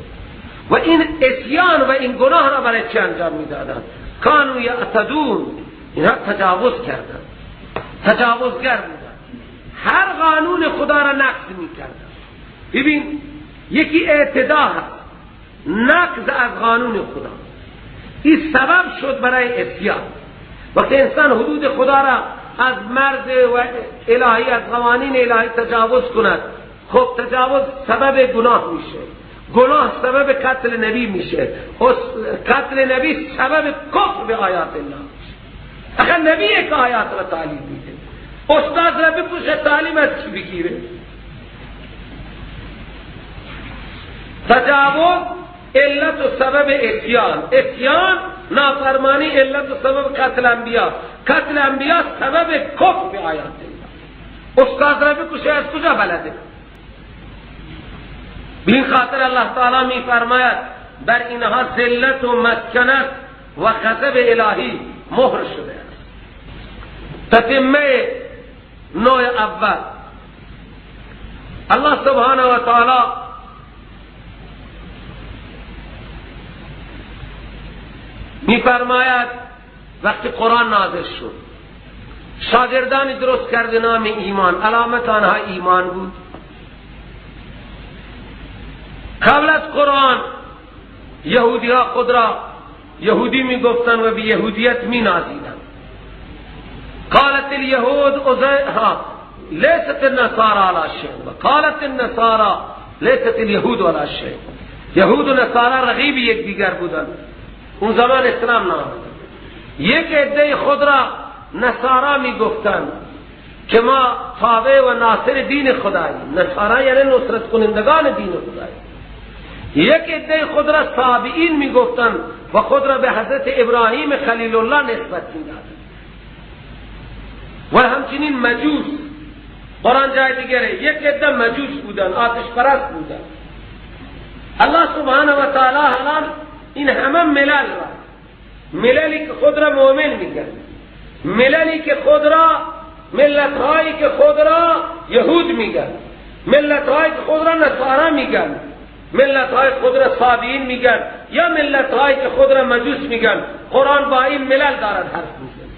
و این عصیان و این گناه را برای چه انجام میدادند؟ کانوا یعتدون، اینها تجاوز کردند، تجاوزگر بودند، هر قانون خدا را نقض میکردند. ببین، یکی اعتدا هست، نقض از قانون خدا، این سبب شد برای عصیان. وقتی انسان حدود خدا را از مرز و الهی، از قوانین الهی تجاوز کند، خب تجاوز سبب گناه میشه، گناه سبب قتل نبی میشه، قتل نبی سبب کفر به آیات الله میشه. اخر نبی یک آیات را تعلیم میده، استاد را بپوشه تعلیم از چی بگیره؟ تجاوز علت و سبب عصیان، عصیان نافرمانی علت و سبب قتل انبیا، قتل انبیا سبب کفر به آیات الله. استاد را بکشه از کجا بلده؟ به این خاطر الله تعالی می فرماید بر اینها ذلت و مسکنت و غضب الهی مهر شده است. تتمه نوع اول، الله سبحانه و تعالی می فرماید وقتی قرآن نازل شد، شاگردانی درست کرده نام ایمان، علامت آنها ایمان بود. قبل از قرآن یهودی ها خود را یهودی می گفتن و به یهودیت می نازیدن. قالت اليهود لیست النصارى على شیء و قالت النصارى لیست اليهود على شیء. یهود و نصارا رقیب یک دیگر بودند، اون زمان اسلام نآمد. یک عده خود را نصارا می گفتند که ما تابع و ناصر دین خداییم، نصارا یعنی نصرت کنندگان دین خداییم. یک عده خود را تابعین می گفتند و خود را به حضرت ابراهیم خلیل الله نسبت می دادند. و همچنین مجوس، قرآن جای دیگره یک عده مجوس بودند، آتش پرست بودند. الله سبحانه و تعالی حالا این همه ملل را، مللی که خود را مؤمن میگن، مللی که خود را، ملت هایی که خود را یهود میگن، ملت هایی که خود را نصارا میگن، ملت های خود را صابئین میگن، یا ملت هایی که خود را مجوس میگن، قرآن با این ملل دارد حرف میزنه.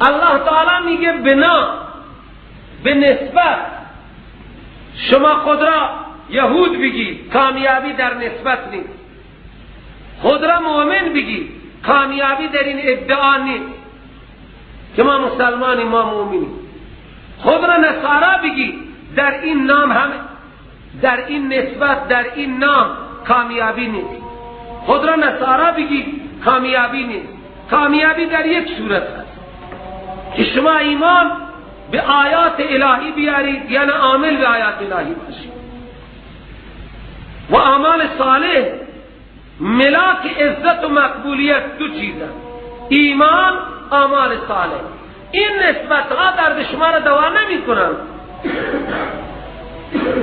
الله تعالی میگه بنا به نسبت شما خود را یهود بگی کامیابی در نسبت نیست، خود را مؤمن بگی کامیابی در این ادعا نیست که ما مسلمانی، ما مؤمنیم. خود را نصارا بگی در این نام هم، در این نسبت، در این نام کامیابی نیست. خود را نصارا بگی کامیابی نیست. کامیابی در یک صورت هست که شما ایمان به آیات الهی بیارید، یعنی عامل به آیات الهی باشید و اعمال صالح. ملاک عزت و مقبولیت دو چیزه، ایمان، اعمال صالح. این نسبت ها درد شما را دوا نمی کنند.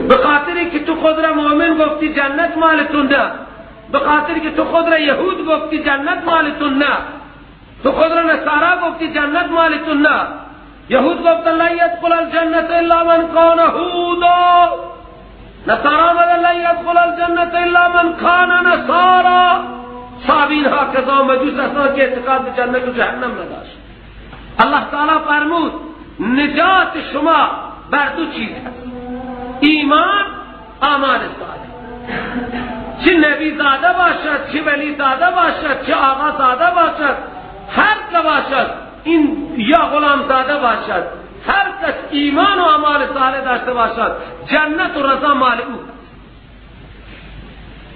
به خاطری که تو خود را مؤمن گفتی جنت مالتون نه، به خاطری که تو خود را یهود گفتی جنت مالتون نه، تو خود را نصارا گفتی جنت مالتون نه. یهود گفت لا یدخل الجنة الا من کان هودا، نصارا گفت لا یدخل الجنة الا من کان نصارا. صابین ها کذا مجوس اصلا که اعتقاد به جنت و جهنم نداشت. الله تعالی فرمود نجات شما بر دو چیز هست، ایمان، اعمال صالح. چه نبی زاده باشد، چه ولی زاده باشد، چه آقا زاده باشد، هر که باشد، این یا غلام زاده باشد، هر کس ایمان و اعمال صالح داشته باشد جنت و رضا مال او.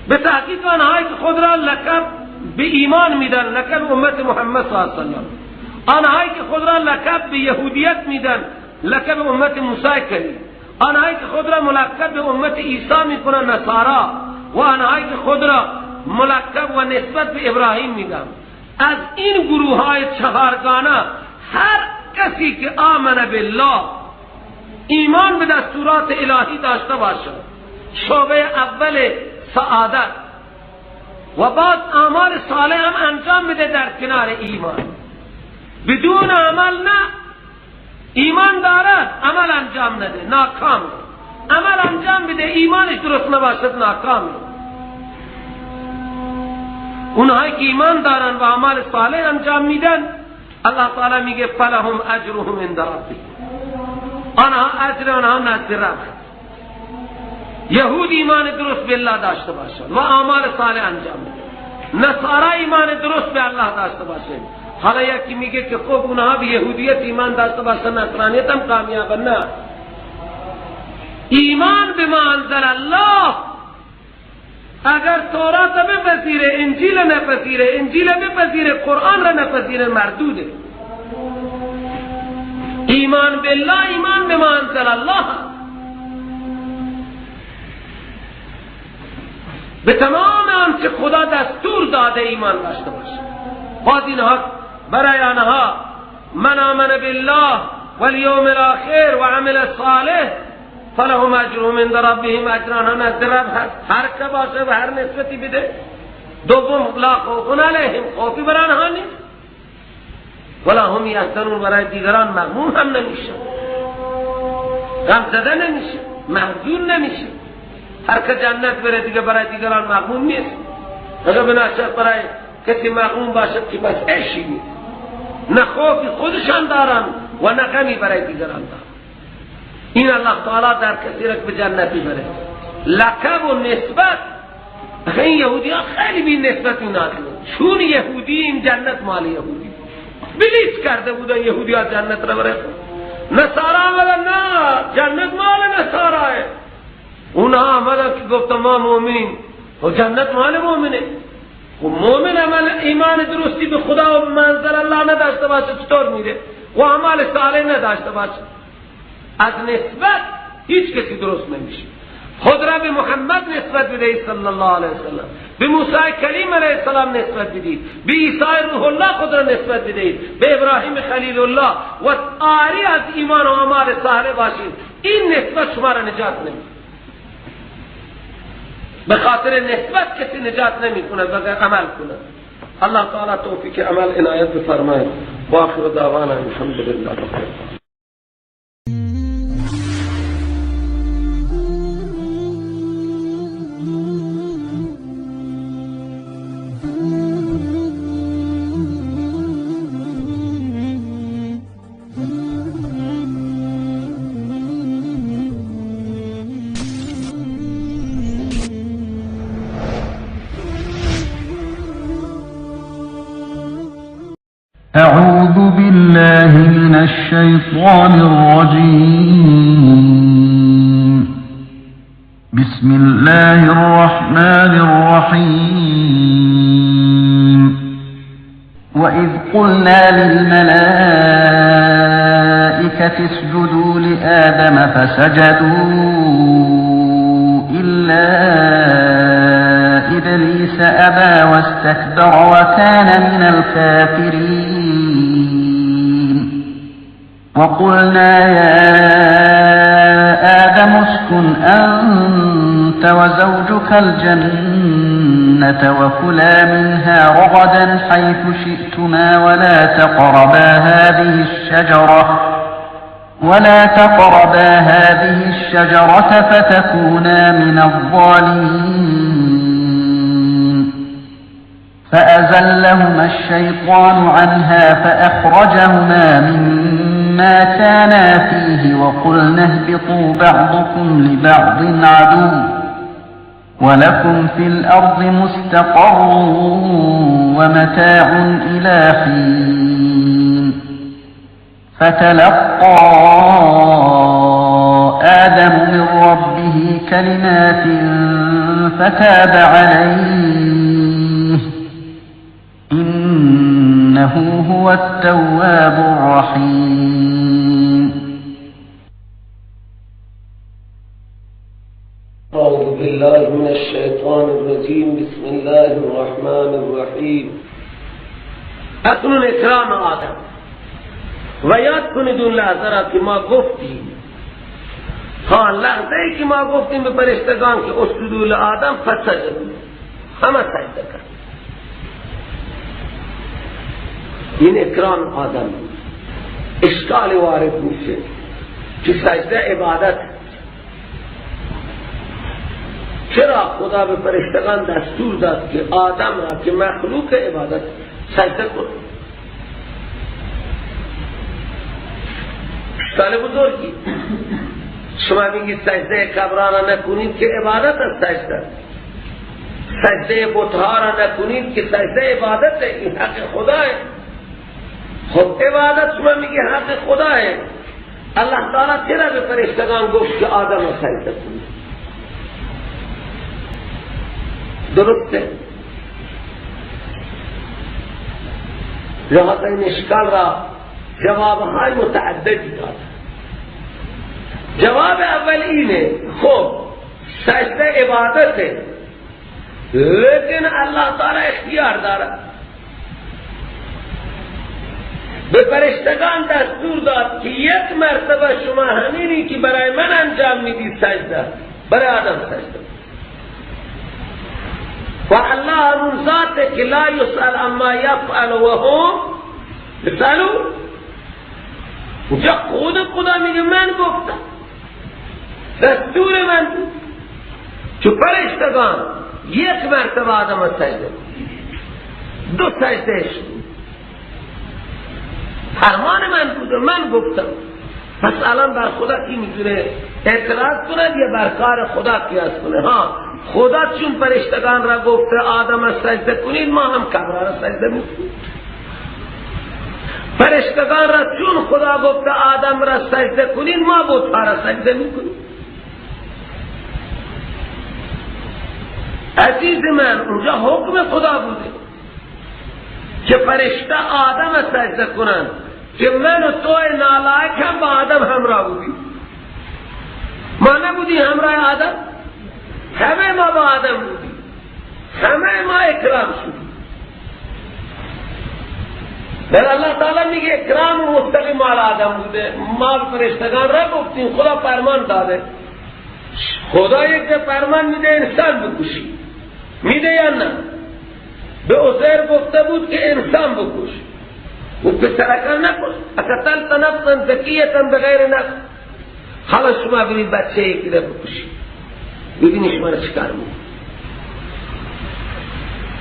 به تحقیق آنهایی که خود را لقب به ایمان میدن، لقب امت محمد صلی الله علیه و سلم، آنهایی که خود را لقب به یهودیت میدن، لقب امت موسی کریم، آنهایی که خود را ملقب به امت عیسی میکنن نصارا، و آنهایی که خود را ملقب و نسبت به ابراهیم میدن، از این گروه های چهارگانه هر کسی که آمن بالله، ایمان به دستورات الهی داشته باشد، شعبه اول سعادت، و بعد اعمال صالح هم انجام بده در کنار ایمان. بدون عمل نه، ایمان دارد عمل انجام نده ناکام، عمل انجام بده ایمانش درست نباشد ناکام. اونهایی که ایمان دارن و اعمال صالح انجام میدن، الله تعالی میگه فلهم اجرهم عند ربهم، آنها اجر آنها نزد رب. یهود ایمان درست به الله داشته باشد و اعمال صالح انجام بده، نصارا ایمان درست به الله داشته باشد. حالا یکی میگه که خب اونها به یهودیت ایمان داشته باشن نصرانیت هم کامیاب. نه، ایمان به ما انزل الله، اگر تورات بپذیره، انجیل نپذیره، انجیل بپذیره، قرآن را نپذیره، مردوده. ایمان بالله ایمان به ما انزل الله، به تمام آنچه خدا دستور داده ایمان داشته باشه. باز اینها برای آنها من آمن بالله والیوم الاخر و عمل صالح فلهم اجرهم عند ربهم، اجر آنها نزد رب هست، هر که باشه و هر نسبتی بده. دوم لا خوف علیهم، خوفی بر آنها نیست، ولا هم یحزنون، برای دیگران مغموم هم نمیشه، غم زده نمیشه، محزون نمیشه. هر که جنت بره دیگه برای دیگران مغموم نیست. اگر بناشد برای کسی مغموم باشد که بس عشی نیست، نه خوفی خودشان دارن و نه غمی برای دیگران دارن. این الله تعالی در کسی را که به جنت بره لقب و نسبت. این یهودی ها خیلی بی نسبت نادن، چون یهودی این جنت مال یهودی بلیس کرده بودن، یهودی ها جنت را بره. نصارا آمدن نه جنت مال نصارا ہے، اونها آمدن که گفتن ما مؤمنین و جنت مال مؤمنه. و مؤمن عمل ایمان درستی به خدا و منزل الله نداشته باشه چطور میره؟ و اعمال صالح نداشته باشه، از نسبت هیچ کسی درست نمیشه. خود را به محمد نسبت بدهید صلی الله علیه وسلم، به موسی کلیم علیه السلام نسبت بدهید، به عیسی روح الله خود را نسبت بدهید، به ابراهیم خلیل الله، و عاری از ایمان و اعمال صالح باشید. این نسبت شما را نجات نمیده. به خاطر نسبت کسی نجات نمیکنه بغیر عمل کنه. الله تعالی توفیق عمل عنایت بفرماید. و آخر دعوانا الحمد لله رب العالمین. أعوذ بالله من الشيطان الرجيم. بسم الله الرحمن الرحيم. وإذ قلنا للملائكة اسجدوا لآدم فسجدوا إلا إبليس أبى واستكبر وكان من الكافرين. وقلنا يا آدم اسكن أنت وزوجك الجنة وكلا منها رغدا حيث شئتما ولا تقربا هذه الشجرة فتكونا من الظالمين. فأزلهما الشيطان عنها فأخرجهما مما كانا فيه وقلنا اهبطوا بعضكم لبعض عدو ولكم في الأرض مستقر ومتاع إلى حين. فتلقى آدم من ربه كلمات فتاب عليه إنه هو التواب الرحيم. أعوذ بالله من الشیطان الرجیم. بسم الله الرحمن الرحیم. اکنون اکرام آدم و یاد کنید اون لحظه را که ما گفتیم، تا لحظه ای که ما گفتیم به فرشتگان که اسجدوا لآدم فسجدوا، همه سجده کرد. این اکرام آدم بود. اشکال وارد میشه که سجده عبادت، چرا خدا به فرشتگان دستور داد که آدم را که مخلوق عبادت سجده کن؟ اشکال بزرگی. شما میگید سجده کبرا را نکنید که عبادت است، سجده سجده بتها را نکنید که سجده عبادت، این حق خداه. خب عبادت شما میگی حق خداه، الله تعالی چرا به فرشتگان گفت که آدم را سجده کنید؟ درسته؟ لذا این اشکال را جوابهای متعددی داد. جواب اول اینه، خب سجده عبادته، لیکن الله تعالی اختیار دارد. به فرشتگان دستور داد که یک مرتبه شما همینی که برای من انجام میدید سجده، برای آدم سجده. و الله همون ذاته که لا یسأل عما یفعل و هم یسألون. اونجا خود خدا میگه من گفتم، دستور من بود که فرشتگان یک مرتبه آدم سجده، دو سجده بود، فرمان من بود، من گفتم. پس الان بر خدا کی میتونه اعتراض کند یا بر کار خدا قیاس کنه؟ ها، خدا چون فرشتگان را گفته آدم سجده کنید، ما هم کبرا را سجده میکنیم. فرشتگان را چون خدا گفته آدم را سجده کنید، ما بتها را سجده میکنیم. عزیز من، اونجا حکم خدا بوده که فرشته آدم سجده کنند، که من و تو نالایق هم با آدم همراه بودیم. ما نبودیم همراه آدم، همه ما با آدم بودیم، همه ما اکرام شدیم. در الله تعالی میگه اکرام و مستقیم مال آدم بوده. ما فرشتگان را گفتیم، خدا فرمان داده. خدا یک فرمان میده انسان بکشی، میده یا نه؟ به عزیر گفته بود که انسان بکش، و پسرکان نکش. اقتلت نفسا زکیتا بغیر نفس. حالا شما برید بچه یکی را بکشی، ببینی شما را چیکار میکنه.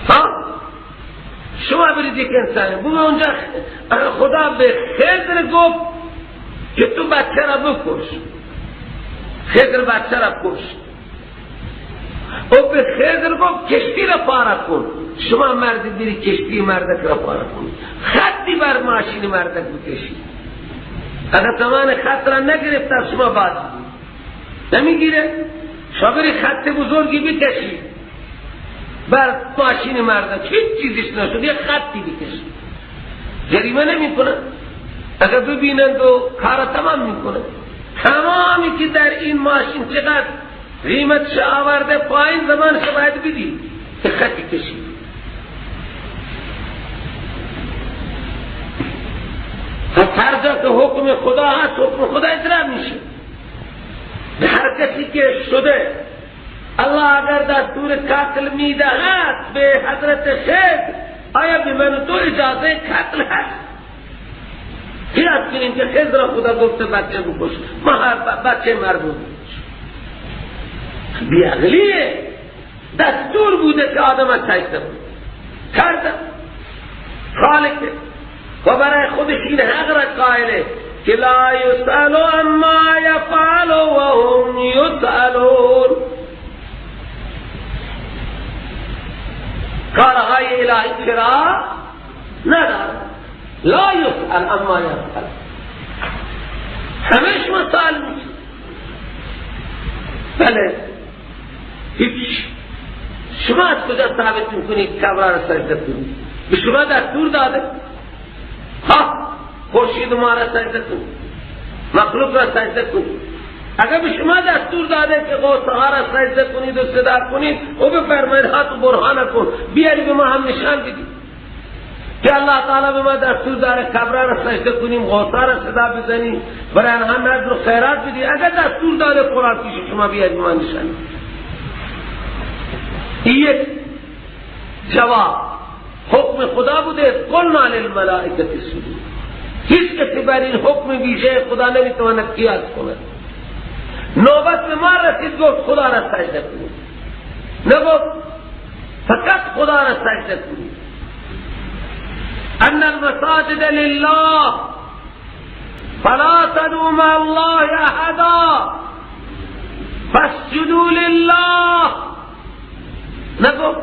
ها، شما برید یک انسانه بگه اونجا خدا به خضر گفت که تو بچه را بکش، خضر بچه را کشت. او به خضر گفت کشتی را پاره کن. شما مردی بری کشتی مردک را پاره کن، خطی بر ماشین مردک بکشی. اگر تمام خط را نگرفت شما باز نمیگیره. شما بری خط بزرگی بکشی بر ماشین مردک، هیچ چیزش نشد، یک خطی بکشی، جریمه نمیکنه. اگر ببینند و کار تمام میکنه. تمامی که در این ماشین چقدر قیمتش آورده پایین، زمانش باید بدی که خطی کشید. پس هر جا که حکم خدا هست، حکم خدا اجرا میشه. به حرف کسی که شده، الله اگر دستور قتل میدهد به حضرت خضر، آیا به من تو اجازه قتل هست؟ قیاس کنیم که خضر را خدا گفته بچه بکش، ما هر بچه مرد بکش. بیعقلیه. دستور بوده که آدم از سجده بود کرده خالقه و برای خودش این حق را قائله که لا یسأل عما یفعل و هم یسألون. کارهای الهی چرا نداره؟ لا یسأل عما یفعل، همه شما سوال میشه. بله، هیچ. شما از کجا ثابت میکنید کعبه را سجده کنید؟ به شما دستور داده؟ ها، خورشید ما را سجده کنید، مخلوق را سجده کنید. اگر به شما دستور داده که غوثه ها را سجده کنید و صدا کنید، او بفرمایید ها تو برهان کن، بیاری به ما هم نشان بدید که الله تعالی به ما دستور داره کعبه را سجده کنیم، غوثه را صدا بزنیم، برای آنها نذر و خیرات بدیم. اگر دستور داده قرآن پیش شما بیاری به ما نشان بدید. یک جواب حکم خدا بوده، قلنا للملائکة اسجدوا. هیچ کسی بر این حکم ویژه خدا نمیتواند قیاس کند. نوبت به ما رسید، گفت خدا را سجده کنید، نگفت فقط خدا را سجده کنید. ان المساجد لله فلا تدعوا مع الله احدا فاسجدوا لله. نگفت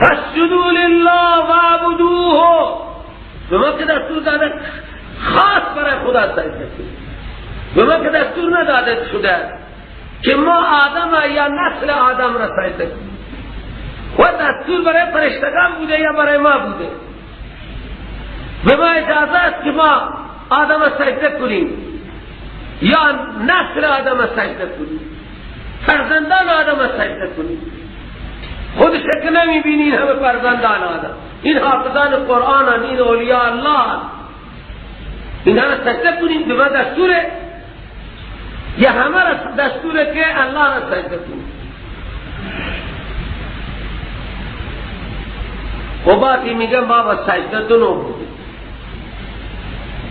فاسجدوا لله واعبدوه. به ما که دستور داده خاص برای خدا سجده کنید، به ما که دستور نداده شده که ما آدم یا نسل آدم را سجده کنیم. و دستور برای فرشتگان بوده یا برای ما بوده؟ به ما اجازه است که ما آدم را سجده کنیم یا نسل آدم را سجده کنیم، فرزندان آدم را سجده کنیم. خودش که نمیبینین همه فرزندان آدم، این حافظان قرآن، این اولیاء الله، اینها را سجده کنیم. به ما دستوره یا همه را دستوره که الله را سجده کنیم؟ و باقی میگم بابا سجده دو نوع بوده.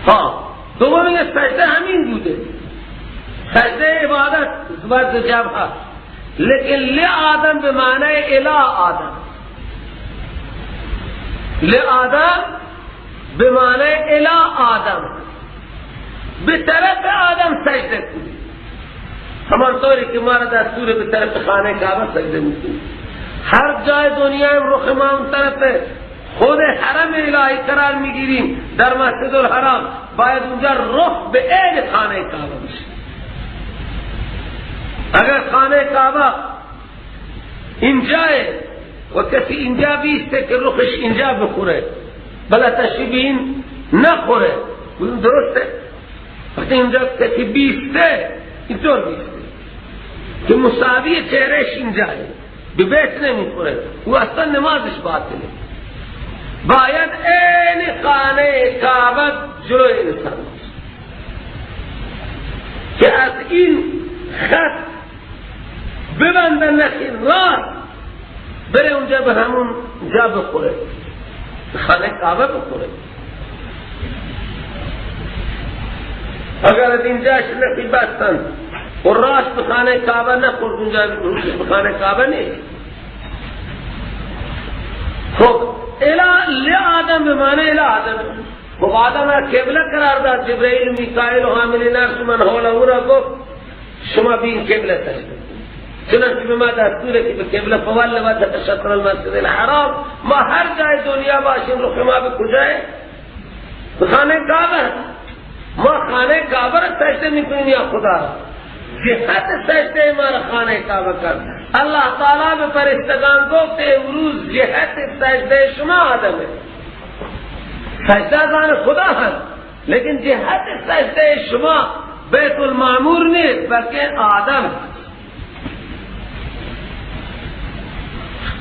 ها، دوم میگه سجده همین بوده، سجده عبادت زبرد جبهه، لیکن لی آدم به معنی الی آدم، لی آدم به معنی الی آدم، به طرف آدم سجده کنید. همانطوری که ما را دستور به طرف خانه کعبه سجده میکنیم، هر جای دنیا رخ ما اون طرف خود حرم الهی قرار میگیریم، در مسجد الحرام باید اونجا رخ به عین خانه کعبه بشه. اگر خانه کعبه اینجاه و کسی اینجا بیسته که رخش اینجا بخوره، بلا تشریف این نخوره، درسته؟ وقتی اینجا کسی بیسته اینطور بیسته که مساوی چهرهش اینجاه، به بیت نمیخوره، او اصلا نمازش باطله. باید عین خانه کعبه جلوی انسان باشه که از این خط ببنده نخی راست بره اونجا به همون جا بخوره، خانه کعبه بخوره. اگر از اینجاش نخی بستن و راست به خانه کعبه نخورد، اونجا به خانه کعبه نیست. خب لی آدم به معنی الی آدم. خب آدم را قبله قرار داد، جبرئیل میکائیل و حامل نفس من حوله را گفت شما به این قبله سجده، چنانچه به ما دستوره که به قبله فول وجهک شطر المسجد الحرام. ما هر جای دنیا باشیم رخ ما به کجای؟ به خانه کعبه. ما خانه کعبه را سجده میکنیم یا خدا را؟ جهت سجده ما را خانه کعبه کرد. الله تعالی به فرشتگان گفت امروز جهت سجده شما آدمه، سجده از آن خدا هست، لیکن جهت سجده شما بیت المعمور نیست بلکه آدم.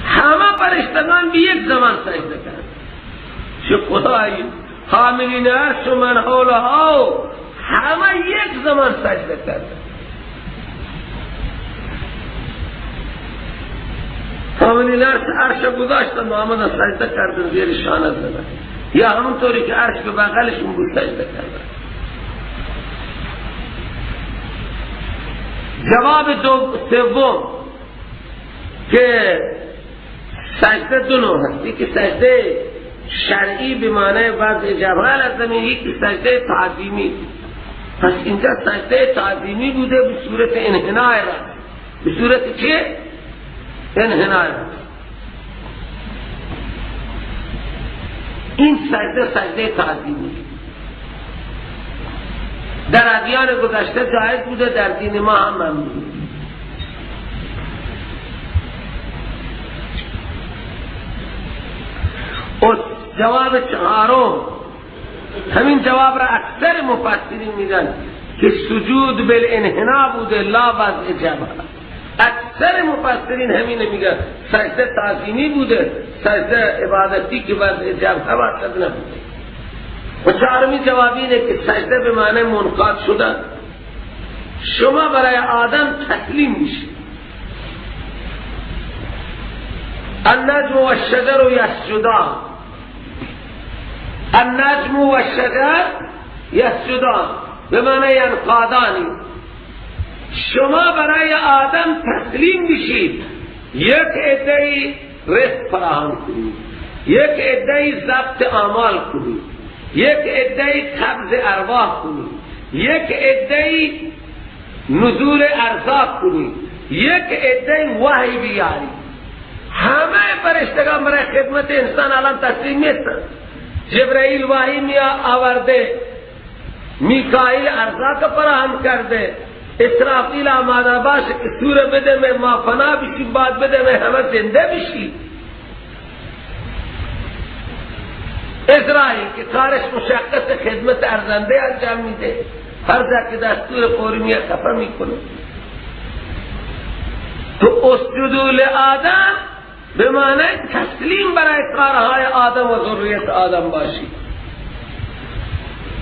همه فرشتگان به یک زمان سجده کردند. چه خدایی، حاملین عرش و من حولها همه یک زمان سجده کردن. حاملین عرش عرش گذاشتن و آمدن سجده کردن، زیر شانه زدن، یا همونطوری که عرش به بغلشون بود سجده کردن. جواب سوم که سجده دو نوع هست، یکی سجده شرعی به معنی وضع جبهه از زمین، یکی سجده تعظیمی. پس اینجا سجده تعظیمی بوده به صورت انحناء رأس. به صورت چه؟ انحناء رأس. این سجده سجده تعظیمی در ادیان گذشته جایز بوده، در دین ما هم ممنوع. جواب چهارم، همین جواب را اکثر مفسرین میدن که سجود بالانحنا بوده لا وضع جبهه. اکثر مفسرین همین میگن سجده تعظیمی بوده، سجده عبادتی که وضع جبهه باشد نبوده. و چهارمی جواب اینه که سجده به معنی منقاد شدن، شما برای آدم تسلیم میشید. النجم و الشجر یسجدان، النجم و الشجر یسجدان به معنی ینقادانی. شما برای آدم تسلیم میشید، یک عده‌ای رزق فراهم کنید، یک عده‌ای ضبط اعمال کنید، یک عده‌ای قبض ارواح کنید، یک عده‌ای نزول ارزاق کنید، یک عده‌ای وحی بیارید. همه فرشتگان برای خدمت انسان الان تسلیم نیستند. جبرائیل وحی می آورده، میکائیل ارزاق فراهم کرده، اسرافیل آماده باشه که سوره بده می ما فنا بشی، بعد بده می همه زنده بشی. اسرائیل که کارش مشخص خدمت ارزنده انجام میده، هر جا که دستور فوری میاد خفه میکنه. تو اسجدوا لآدم به معنی تسلیم برای کارهای آدم و ذریت آدم باشی.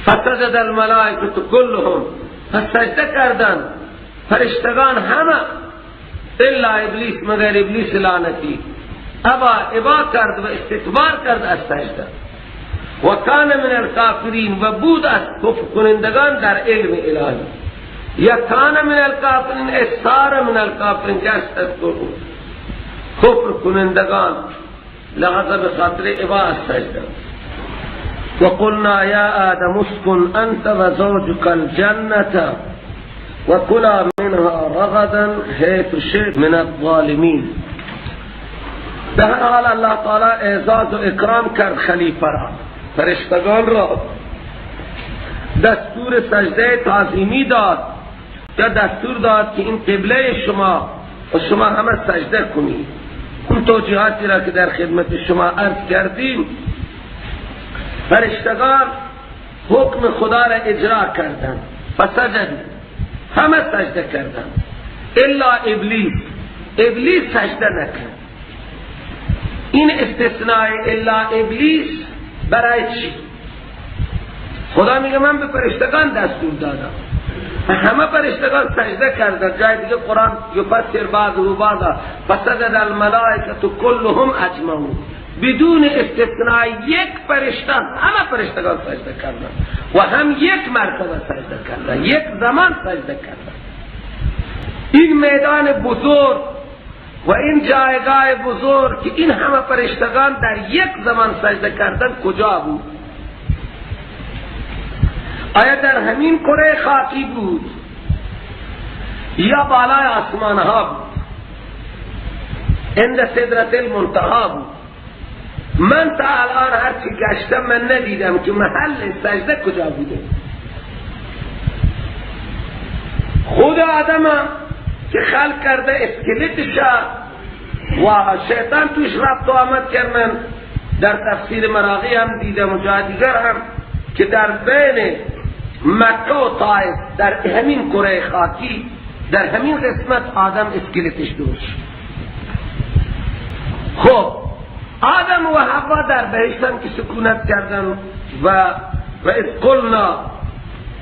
فسجد الملائکة كلهم، پس سجده کردن فرشتگان همه، الا ابلیس، مگر ابلیس لعنتی ابا کرد و استکبار کرد از سجده. و کان من الکافرین، و بود از کفر کنندگان در علم الهی. یا کان من الکافرین، اصار من الکافرین، جست از کفر کنندگان لحظه به خاطر ابا از سجده. وقلنا یا آدم اسكن انت وزوجك الجنة وكلا منها رغدا حيث شئت من الظالمین. به هر حال الله تعالی اعزاز و اکرام کرد خلیفه را، فرشتگان را دستور سجده تعظیمی داد، یا دستور داد که این قبله شما و شما همه سجده کنید. اون توجیهاتی را که در خدمت شما عرض کردیم، فرشتگان حکم خدا را اجرا کردند، فسجدوا، همه سجده کردند، الا ابلیس، ابلیس سجده نکرد. این استثناء الا ابلیس برای چی؟ خدا میگه من به فرشتگان دستور دادم، همه فرشتگان سجده کردند. جای دیگه قرآن یفسر بعضه بعضا، فسجد الملائکة كلهم اجمعون، بدون استثناء یک فرشته همه فرشتگان سجده کردند و هم یک مرتبه سجده کردند، یک زمان سجده کردند. این میدان بزرگ و این جایگاه بزرگ که این همه فرشتگان در یک زمان سجده کردن کجا بود؟ آیا در همین کره خاکی بود یا بالای آسمان ها بود؟ عند سدرة المنتهی بود. من تا الان هرچی گشتم من ندیدم که محل سجده کجا بوده. خود آدم که خلق کرده اسکلتش و شیطان توش رفت و آمد کرد. من در تفسیر مراغی هم دیدم و جای دیگر هم که در بین مکه و طائف در همین کره خاکی در همین قسمت آدم اسکلتش درست. خب آدم و حوا در بهشت هم که سکونت کردن و اذ قلنا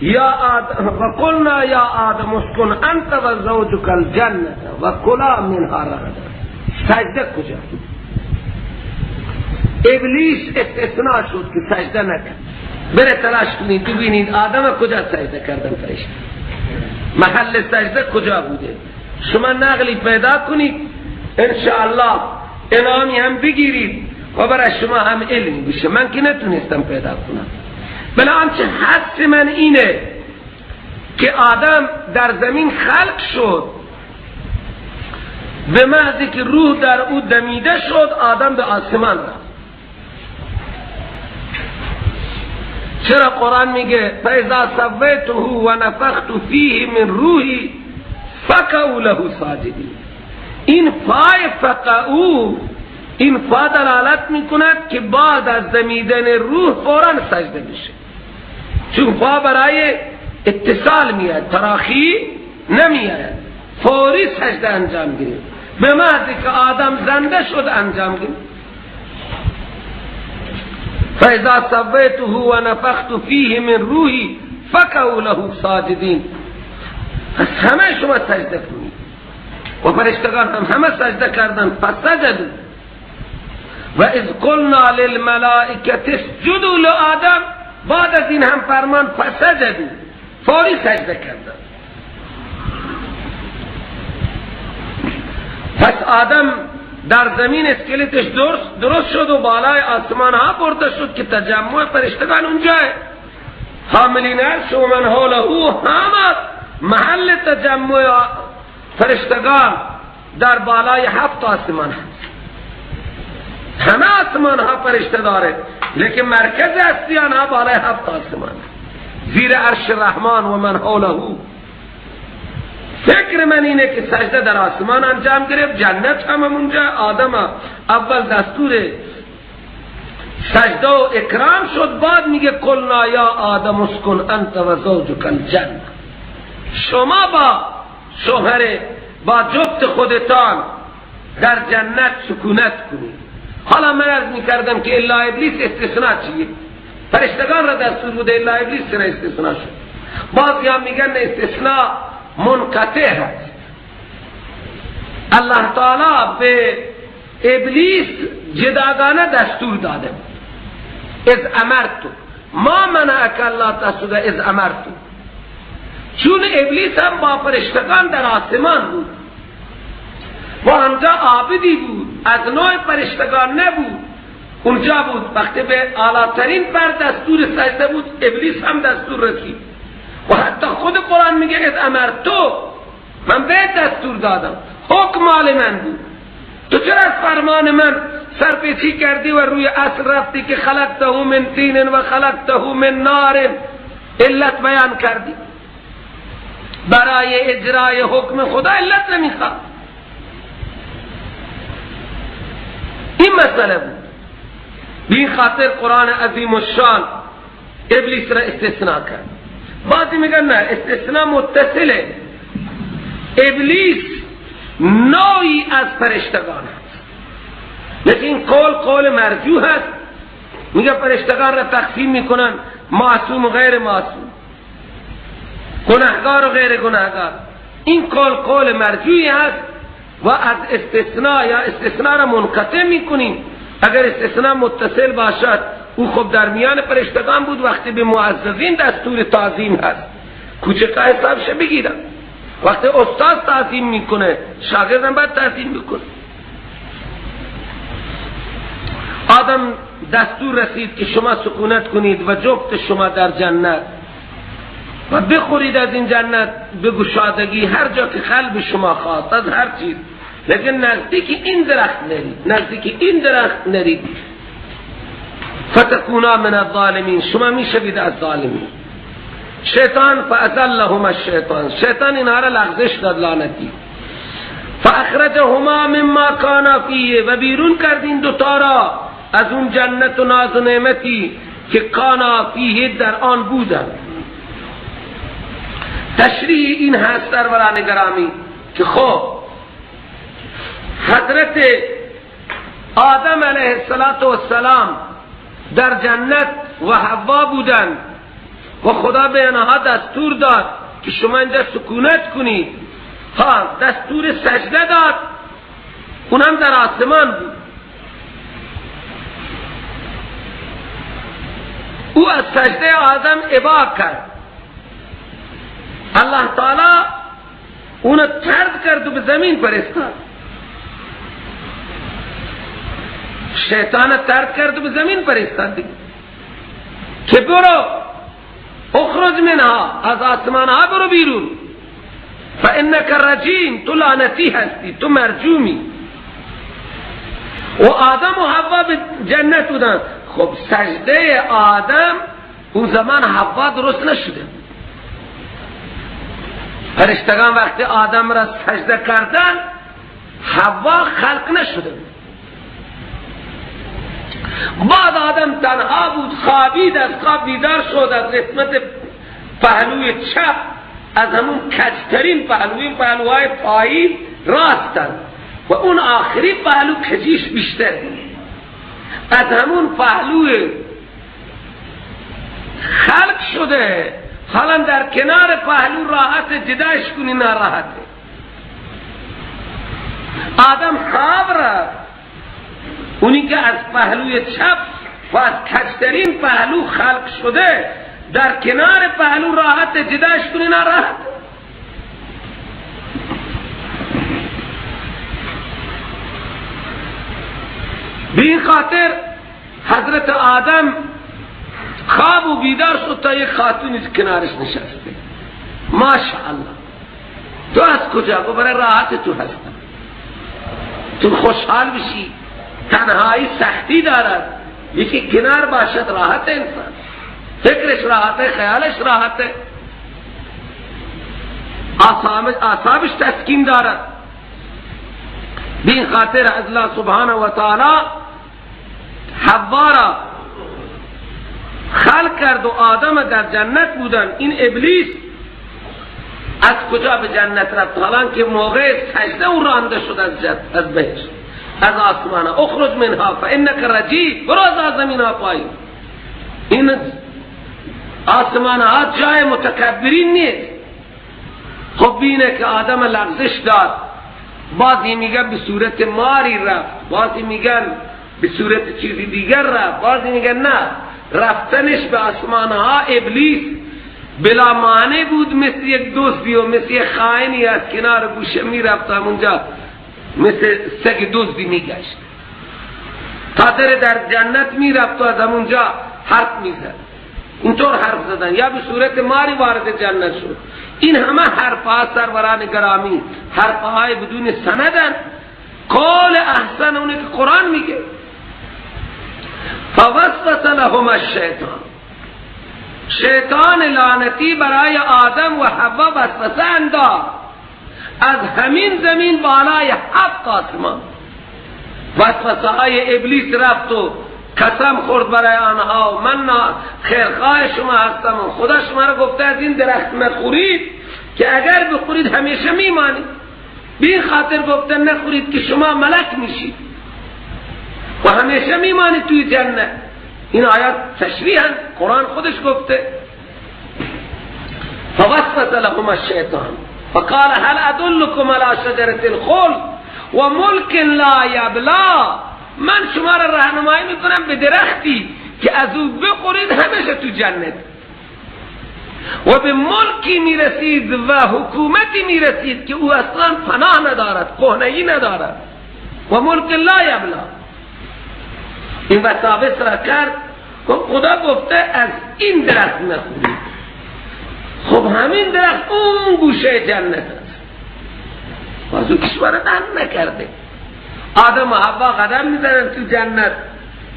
یا آدم و قلنا یا آدم اسکن انت و زوجک الجنة و کلا منها رغدا. سجده کجا؟ ابلیس استثناء شد که سجده نکرد. بره تلاش کنید ببینید آدم کجا سجده کردن، فرشته محل سجده کجا بوده. شما نقلی پیدا کنید انشاءالله انعامی هم بگیرید و برای شما هم علمی بشه. من که نتونستم پیدا کنم، بلا آنچه حدس من اینه که آدم در زمین خلق شد، به محضی که روح در او دمیده شد آدم به آسمان رفت. چرا قرآن میگه فَإِذَا سَوَّيْتُهُ وَنَفَخْتُ فِيهِ مِنْ رُوحِي فَقَعُوا لَهُ سَاجِدِينَ. این فای فقعو، این فا دلالت میکند که بعد از دمیدن روح فوراً سجده میشه، چون فا برای اتصال میاد، تراخی نمیاد، فوری سجده انجام گرفت. به محض که آدم زنده شد انجام گرفت. فَإِذَا سَوَّيْتُهُ وَنَفَخْتُ فِيهِ مِنْ رُوحِي فَقَعُوا لَهُ سَاجِدِينَ. پس همه شما سجده کنید و فرشتگان هم همه سجده کردن. فسجدوا و اذ قلنا للملائکة اسجدوا لآدم. بعد از این هم فرمان فسجدوا، فوری سجده کردن. پس آدم در زمین اسکلتش درست شد و بالای آسمان ها برده شد که تجمع فرشتگان اونجاه. حاملین عرش و من حوله همه محل تجمع فرشتگان در بالای 7 آسمان هست. همه آسمان ها فرشته داره، لیکن مرکز اصلی آنها بالای 7 آسمان، زیر عرش رحمان و من حوله. فکر من اینه که سجده در آسمان انجام گرفت، جنت هم اونجا. آدم اول دستور سجده و اکرام شد، بعد میگه قلنا یا آدم اسکن انت و زوجک الجنه. شما با شوهر، با جفت خودتان در جنت سکونت کنید. حالا من عرض میکردم که الا ابلیس استثناء چیه؟ فرشتگان را دستور بوده، الا ابلیس را استثناء شد. بعضی هم میگن استثناء منقطع هست. الله تعالی به ابلیس جداگانه دستور داده بود، اذ امرتو ما منعک الله تسجد اذ امرتو. چون ابلیس هم با فرشتگان در آسمان بود و آنجا عابدی بود، از نوع فرشتگان نبود، اونجا بود. وقتی به اعلی‌ترین بر دستور سجده بود، ابلیس هم دستور رسید و حتی خود قرآن میگه اذ امرتو، من به دستور دادم، حکم مال من بود، تو چرا از فرمان من سرپیچی کردی و روی اصل رفتی که خلقته من طین و خلقته من نار، علت بیان کردی. برای اجرای حکم خدا علت نمیخواد. این مسئله بود. به خاطر قرآن عظیم الشان ابلیس را استثناء کرد. بعضی میگن نه، استثناء متصله، ابلیس نوعی از فرشتگان هست، لیکن قول قول مرجوح هست. میگه فرشتگان را تقسیم میکنن معصوم و غیر معصوم، گناهگار و غیر گناهگار. این قول قول مرجوحی هست و از استثناء یا استثناء را منقطع میکنیم. اگر استثناء متصل باشد، او خب در میان فرشتگان بود، وقتی به معززین دستور تعظیم هست، کوچکا حسابش بگیرم. وقتی استاد تعظیم میکنه، شاگردم باید تعظیم میکنه. آدم دستور رسید که شما سکونت کنید و جفت شما در جنت و بخورید از این جنت به گشادگی، هر جا که قلب شما خواست، از هر چیز، لیکن نزدیک این درخت نرید، نزدیک این درخت نرید. فتکونا من الظالمین، شما میشوید از ظالمین. شیطان فازلهما الشیطان، شیطان اینها را لغزش داد لعنتی. فاخرجهما مما کانا فیه، و بیرون کرد این دوتا را از اون جنت و ناز و نعمتی که کانا فیه در آن بودن. تشریح این هست سروران گرامی که خب حضرت آدم علیه السلام در جنت و حوا بودند و خدا به آنها دستور داد که شما اینجا سکونت کنید، ها دستور سجده داد، اونم در آسمان بود. او از سجده آدم ابا کرد، الله تعالی اونو طرد کرد و به زمین فرستاد. شیطان طرد کرد و به زمین فرستاد که برو اخرج منها، از آسمان ها برو بیرون، فانک رجیم، تو لعنتی هستی، تو مرجومی. و آدم و حوا به جنت بودن. خب سجده آدم اون زمان حوا درست نشده. فرشتگان وقتی آدم را سجده کردن حوا خلق نشده. بعد آدم تنها بود، خوابید، از خواب بیدار شد، از قسمت پهلوی چپ، از همون کجترین پهلوی، پهلوهای پایین راستن و اون آخری پهلو کجیش بیشتر، از همون پهلوی خلق شده. حالا در کنار پهلو راحت، جداش کنی ناراحته. آدم خواب رفت، اونی که از پهلوی چپ و از کجترین پهلو خلق شده در کنار پهلو راحت، جداش کنی ناراحت. به این خاطر حضرت آدم خواب و بیدار شد تا یک خاتونی کنارش نشسته. ماشاءالله، تو از کجا؟ گفت برای راحت تو هستم، تو خوشحال بشی. تنهایی سختی دارد، یکی کنار باشد راحت انسان، فکرش راحته، خیالش راحته، اعصابش تسکین دارد. به این خاطر الله سبحانه و تعالی حوا را خلق کرد و آدم در جنت بودن. این ابلیس از کجا به جنت رفت؟ حالا که موقع سجده او رانده شد از بهشت، از آسمان. اخرج منها فانک رجیم، برو از زمین ها پایین. این آسمان ها جای متکبرین نیست. خب بینه که آدم لغزش داد، بعضی میگن به صورت ماری رفت، بعضی میگن به صورت چیزی دیگر رفت، بعضی میگن نه، رفتنش به آسمان ها ابلیس بلا معنی بود، مثل یک دزدی و مثل یک خائنی از کنار گوشه میرفت، همونجا مثل سگ دزدی میگشت تا در جنت میرفت و از همونجا حرف میزد. اینطور حرف زدن یا به صورت ماری وارد جنت شد. این همه حرفها سروران گرامی حرفهای بدون سندن. قول احسن اونه که قرآن میگه فوسوس لهما الشیطان، شیطان لعنتی برای آدم و حوا وسوسه انداخت از همین زمین بالای 7 آسمان. وسوسه های ابلیس رفت و قسم خورد برای آنها، من خیرخواه شما هستم و خدا شما را گفته از این درخت نخورید که اگر بخورید همیشه میمانید. به این خاطر گفته نخورید که شما ملک میشید و همیشه میمانید توی جنت. این آیات تشریحا قرآن خودش گفته. فوسوس لهما الشیطان فقال هل ادلکم علی شجرة الخلد و ملک لا یبلا، من شما را راهنمایی میکنم به درختی که از او بخورید همیشه تو جنت و به ملکی میرسید و حکومتی میرسید که او اصلا پناه ندارد، کهنگی ندارد، و ملک لا یبلا. این وساوس را کرد، خدا گفته از این درخت نخورید. خب همین درخت اون گوشه جنت است، باز او کشور را نکرده. آدم و حوا قدم میزنن تو جنت،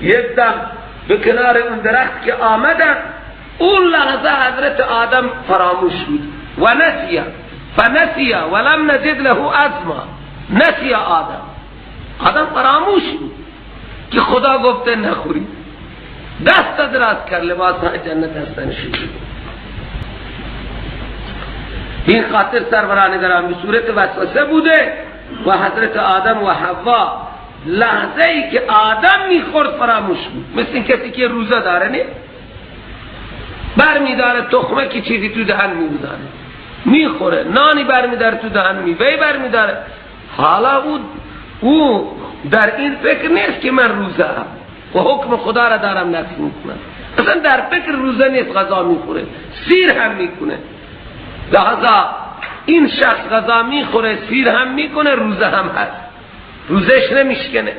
یک دم به کنار اون درخت که آمدن، اون لحظه حضرت آدم فراموش بود و نسیه فنسیه ولم نجد له عزما. نسیه آدم، آدم فراموش بود که خدا گفته نخوری. دست دراز کرد، لباس های جنت هستن شد. این خاطر سروران گرامی به صورت وسوسه بوده و حضرت آدم و حوا لحظه ای که آدم میخورد فراموش بود. مثل این کسی که روزه داره، نه برمیداره تخمه که چیزی تو دهن میگذاره میخوره، نانی برمیداره تو دهن، میوه برمیداره. حالا او در این فکر نیست که من روزه ام و حکم خدا را دارم نقض میکنم، اصلا در فکر روزه نیست، غذا میخوره، سیر هم میکنه. لحظه این شخص غذا میخوره، سیر هم میکنه، روزه هم هست، روزش نمیشکنه.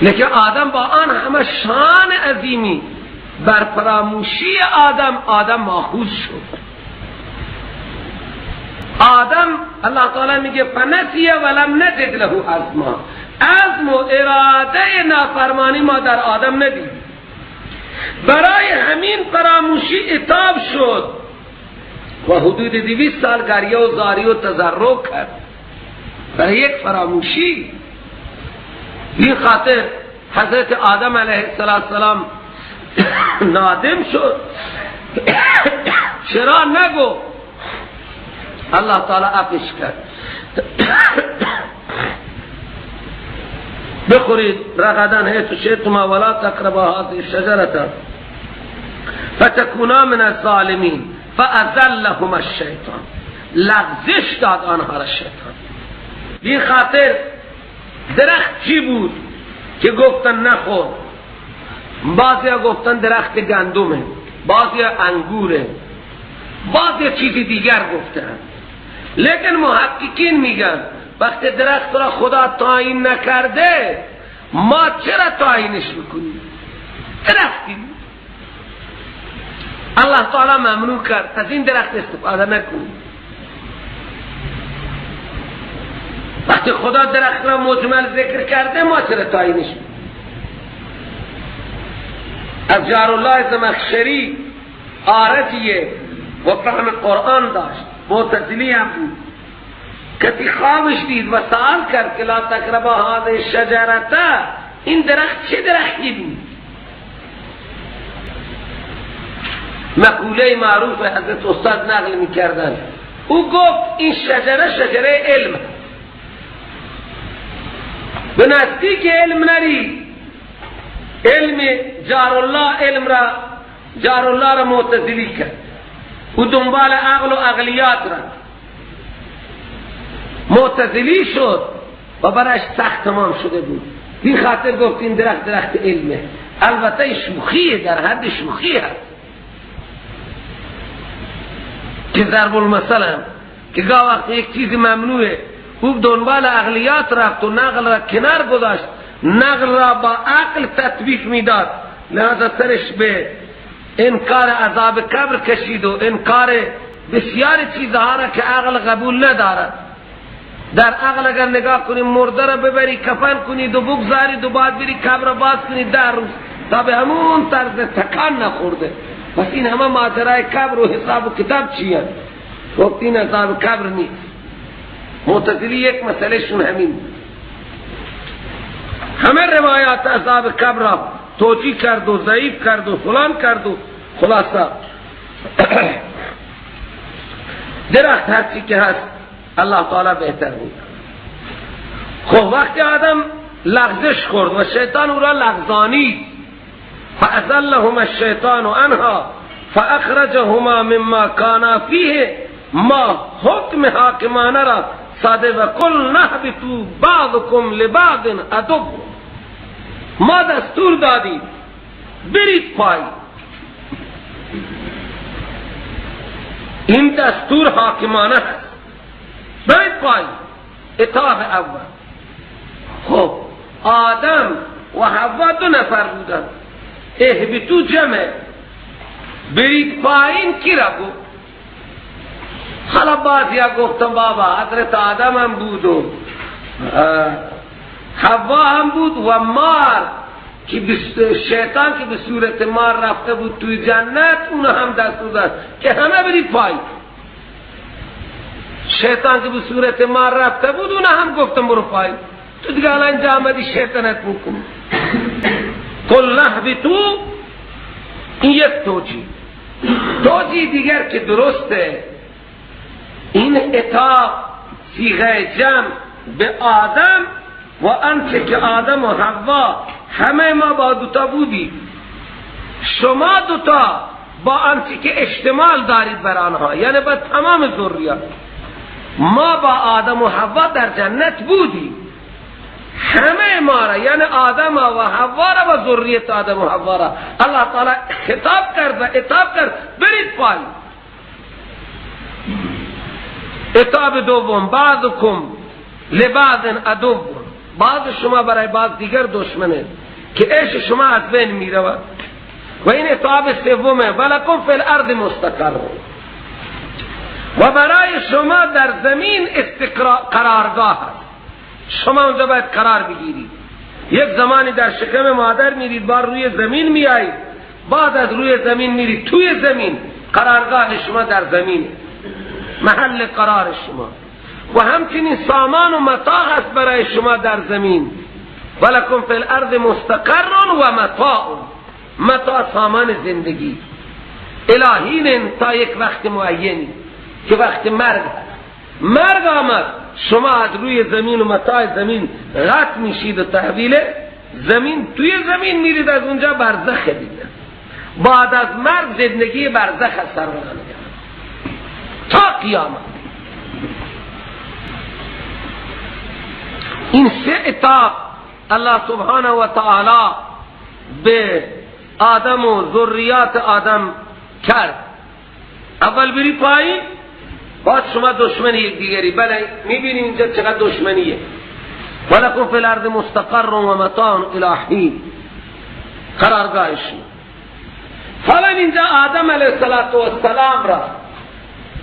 لیکن آدم با آن همه شان عظیمی بر فراموشی آدم ماخوذ شد. آدم الله تعالی میگه فنسی ولم نجد له عزما، عزم و اراده نافرمانی ما در آدم ندید، برای همین فراموشی عتاب شد و حدود 200 سال گریه و زاری و تضرع کرد برای یک فراموشی. این خاطر حضرت آدم علیه السلام نادم شد. چرا نگو؟ الله تعالی عفش کرد. بخورید رغدن حیث شئتما ولا تقربا هذه الشجرة فتکونا من الظالمین فازلهما الشیطان. لغزش داد آنها را شیطان. این خاطر درخت چی بود که گفتن نخور؟ بعضیا گفتن درخت گندمه، بعضیا انگوره، بعضیا چیزی دیگر گفتن. لیکن محققین میگن وقتی درخت را خدا تعیین نکرده ما چرا تعیینش میکنیم؟ درختی الله تعالی ممنوع کرد از این درخت استفاده نکنیم. وقتی خدا درخت را مجمل ذکر کرده ما چرا تعیینش میکنیم؟ از جارالله زمخشری عارفیه و فهم قرآن داشت، معتزلی هم بود. کسی خوابش دید و سوال کرد که لا تقربا هذه الشجرة، این درخت چه درختی بود؟ مقوله معروف حضرت استاد نقل میکردن. او گفت این شجره شجره علم، به نزدیک علم نری. علم جارالله، علم را جارالله را معتزلی کرد. او دنبال عقل و عقلیات را معتزلی شد و برایش سخت تمام شده بود. این خاطر گفت این درخت درخت علمه. البته شوخیه، در حد شوخی هست که ضرب المثل هم که گاه وقت یک چیزی ممنوعه، او دنبال عقلیات رفت و نقل را کنار گذاشت، نقل را با عقل تطبیق میداد، لذا سرش به انکار عذاب قبر کشید و انکار بسیار چیزها را که عقل قبول ندارد. در عقل اگر نگاه کنی مرده را ببری کفن کنی دو بگذاری دو بعد بری قبر را باز کنی 10 روز تا به همون طرز تکان نخورده. پس این همه ماجرای قبر و حساب و کتاب چیه؟ گفت این عذاب قبر نیست. معتزلی یک مسئله شون همین، همه روایات عذاب قبر را توجیه کرد و ضعیف کرد و فلان کرد و خلاصه درخت هرچی که هست الله تعالی بهتر بود. خب وقتی آدم لغزش خورد و شیطان او را لغزانید، فأزلهما الشیطان عنها فأخرجهما مما کانا فیه، ما حکم حاکمانه را صادر و قل نهبطوا بعضکم لبعض عدو، ما دستور دادیم برید پایین. این دستور حاکمانه هست، برید پایین، اتاق اول. خب آدم و حوا 2 نفر بودن، اهبطوا جمع، برید پایین کی را گفت؟ حالا بعضیا گفتن بابا حضرت آدم هم بود و حوا هم بود و مار که شیطان که به صورت مار رفته بود توی جنت، اون هم دستور داد که همه برید پایین. شیطان که به صورت مار رفته بود اون هم گفتن برو پایین، تو دیگه الان اینجا آمدی شیطانت میکنی. قل اهبطوا، این یک توجیه. توجیه دیگر که درسته، این عطا صیغه جمع به آدم و آنچه که آدم و حوا همه ما با دوتا بودیم، شما دوتا با آنچه که اشتمال دارید بر آنها، یعنی با تمام ذریات. ما با آدم و حوا در جنت بودیم، همه ما را، یعنی آدم و حوا را و ذریت آدم و حوا را الله تعالی خطاب کرد و عتاب کرد، برید پایین. عتاب دوم، بعضکم لبعض عدو، بعض شما برای بعض دیگر دشمنه که عیش شما از بین می رود. و این عتاب سومه، ولکم فی الارض مستقر، و برای شما در زمین قرارگاه هست، شما اونجا باید قرار بگیرید. یک زمانی در شکم مادر میرید، بار روی زمین میایید، بعد از روی زمین میرید توی زمین، قرارگاه شما در زمین، محل قرار شما. و همچنین سامان و متاع هست برای شما در زمین. ولکم فی الارض مستقر و متاع، متاع سامان زندگی الهین تا یک وقت معینی که وقت مرگ هست. مرگ آمد، شما از روی زمین و متاع زمین غط میشید و تحویل زمین، توی زمین میرید، از اونجا برزخ دیده. بعد از مرگ زندگی برزخ از سر تا قیامت. این سه عتاب الله سبحانه و تعالی به آدم و ذریات آدم کرد. اول بری پایین، بعد شما دشمن یک دیگری. بله میبینی اینجا چقدر دشمنیه. ولکم فی الارض مستقر و متاع الی حین، قرارگاهش. حالا اینجا آدم علیه السلام را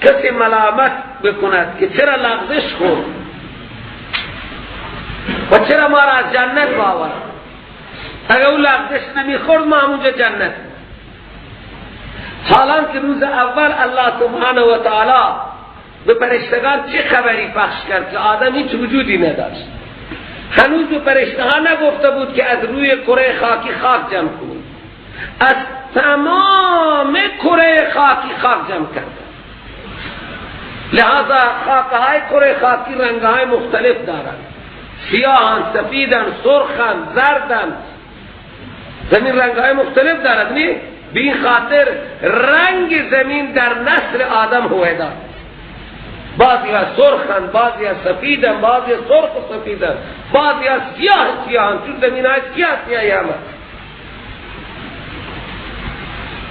کسی ملامت بکند که چرا لغزش خورد و چرا ما را از جنت باورد. اگر او لغزش نمیخورد ما همونجا جنت. حالا که روز اول الله سبحانه و تعالی به فرشتگان چه خبری پخش کرد که آدم هیچ وجودی نداشت، هنوز به فرشتگان نگفته بود که از روی کره خاکی خاک جمع کنید، از تمام کره خاکی خاک جمع کرد. لہذا خاکهای کره خاکی رنگهای مختلف دارند، سیاهن، سفیدن، سرخن، زردن، زمین رنگهای مختلف دارد. نی به این خاطر رنگ زمین در نسل آدم هویدا، بعضی ها سرخن، بعضی ها سفیدن، بعضی ها سرخ و سفیدن، بعضی ها سیاه سیاهن، چون زمین های سیاه سیاهی همه.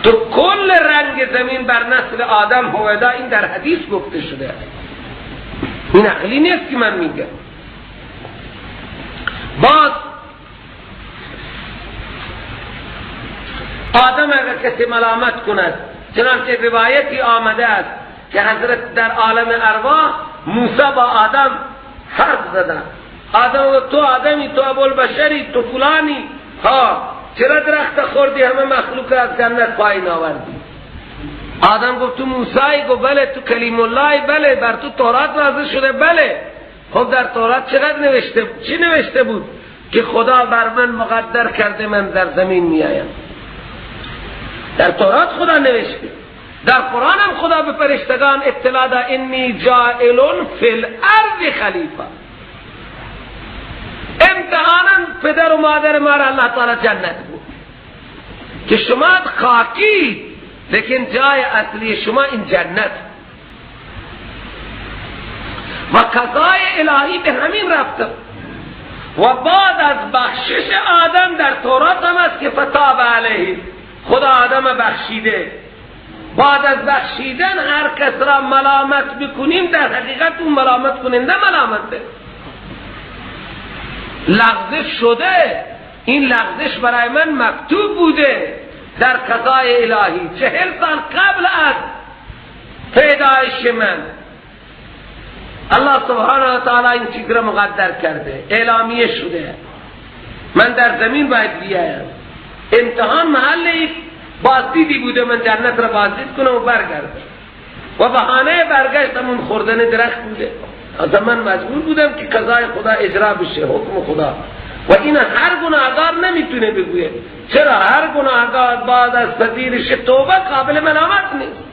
تو کل رنگ زمین بر نسل آدم هویدا، این در حدیث گفته شده، این عقلی نیست که من میگم. باز آدم اگر کسی ملامت کند، چنانچه روایتی آمده است که حضرت در عالم ارواح موسی با آدم حرف زدن. آدم تو آدمی، تو ابوالبشری، تو فلانی، ها چرا درخت خوردی همه مخلوق از جنت پایین آوردی؟ آدم گفت تو موسی؟ گفت بله. تو کلیم الله؟ بله. بر تو تورات نازل شده؟ بله. خب در تورات چقدر نوشته، چی نوشته بود که خدا بر من مقدر کرده من در زمین میایم؟ در تورات خدا نوشته، در قرآن هم خدا به فرشتگان اطلاع داد انی جاعل فی الارض خلیفه. امتحانا پدر و مادر ما را الله تعالی جنت بود که شما خاکی، لیکن جای اصلی شما این جنت. و قضای الهی به همین رفته. و بعد از بخشش آدم در تورات هم است که فتاب علیه، خدا آدم بخشیده. بعد از بخشیدن هر کس را ملامت بکنیم، در حقیقت اون ملامت کننده ملامته، لغزش شده. این لغزش برای من مکتوب بوده در قضای الهی 40 سال قبل از پیدایش من. الله سبحانه و تعالی این چیز را مقدر کرده، اعلامیه شده، من در زمین باید بیایم. امتحان محل بازدیدی بوده، من جنت را بازدید کنم و برگردم، و بهانه برگشتم اون خوردن درخت بوده. از من مجبور بودم که قضای خدا اجرا بشه، حکم خدا. و این هر گناهگار نمیتونه بگویه. چرا؟ هر گناهگار بعد از پذیرش توبه قابل ملامت نیست.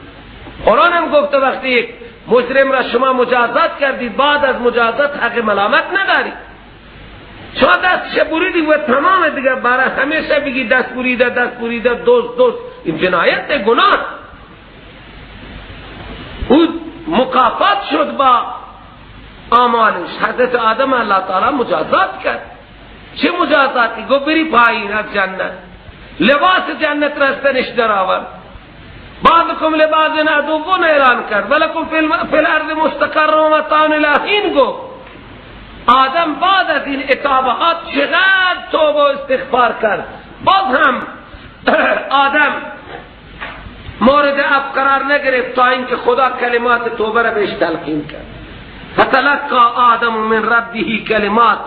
قرآن هم گفته وقتی یک مجرم را شما مجازات کردید، بعد از مجازات حق ملامت ندارید. شما دستش بریدی و تمام دیگه، برای همیشه بگی دست بریده، دست بریده، دوست دوست، این جنایت گناه. او مکافات شد با اعمالش. حضرت آدم الله تعالی مجازات کرد. چه مجازاتی؟ گفت بری پایین از جنت، لباس جنت را از تنش در آورد، بعضکم لبعض عدو اعلان کرد، ولکم فی الارض مستقر و متاع الی حین. گفت آدم بعد از این اتابعات چقدر توبه و استغفار کرد، باز هم آدم مورد عفو قرار نگرفت تا اینکه خدا کلمات توبه را بهش تلقین کرد. فتلقى آدم من ربه کلمات،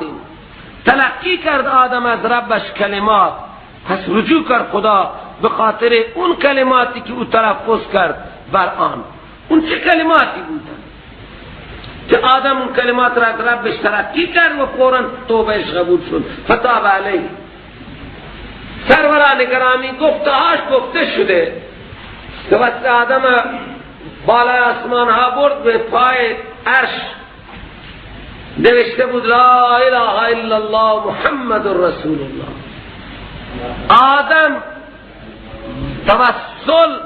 تلقی کرد آدم از ربش کلمات. پس رجوع کرد خدا به خاطر اون کلماتی که او تلفظ کرد بر آن. اون چه کلماتی بودن که آدم اون کلمات را از ربش تلقی کرد و فوراً توبهش قبول شد. فتاب علیه. سروران گرامی گفتهاش گفته شده که وقت آدم بالای آسمان ها برد به پای عرش نوشته بود لا اله الا الله محمد رسول الله. آدم توسل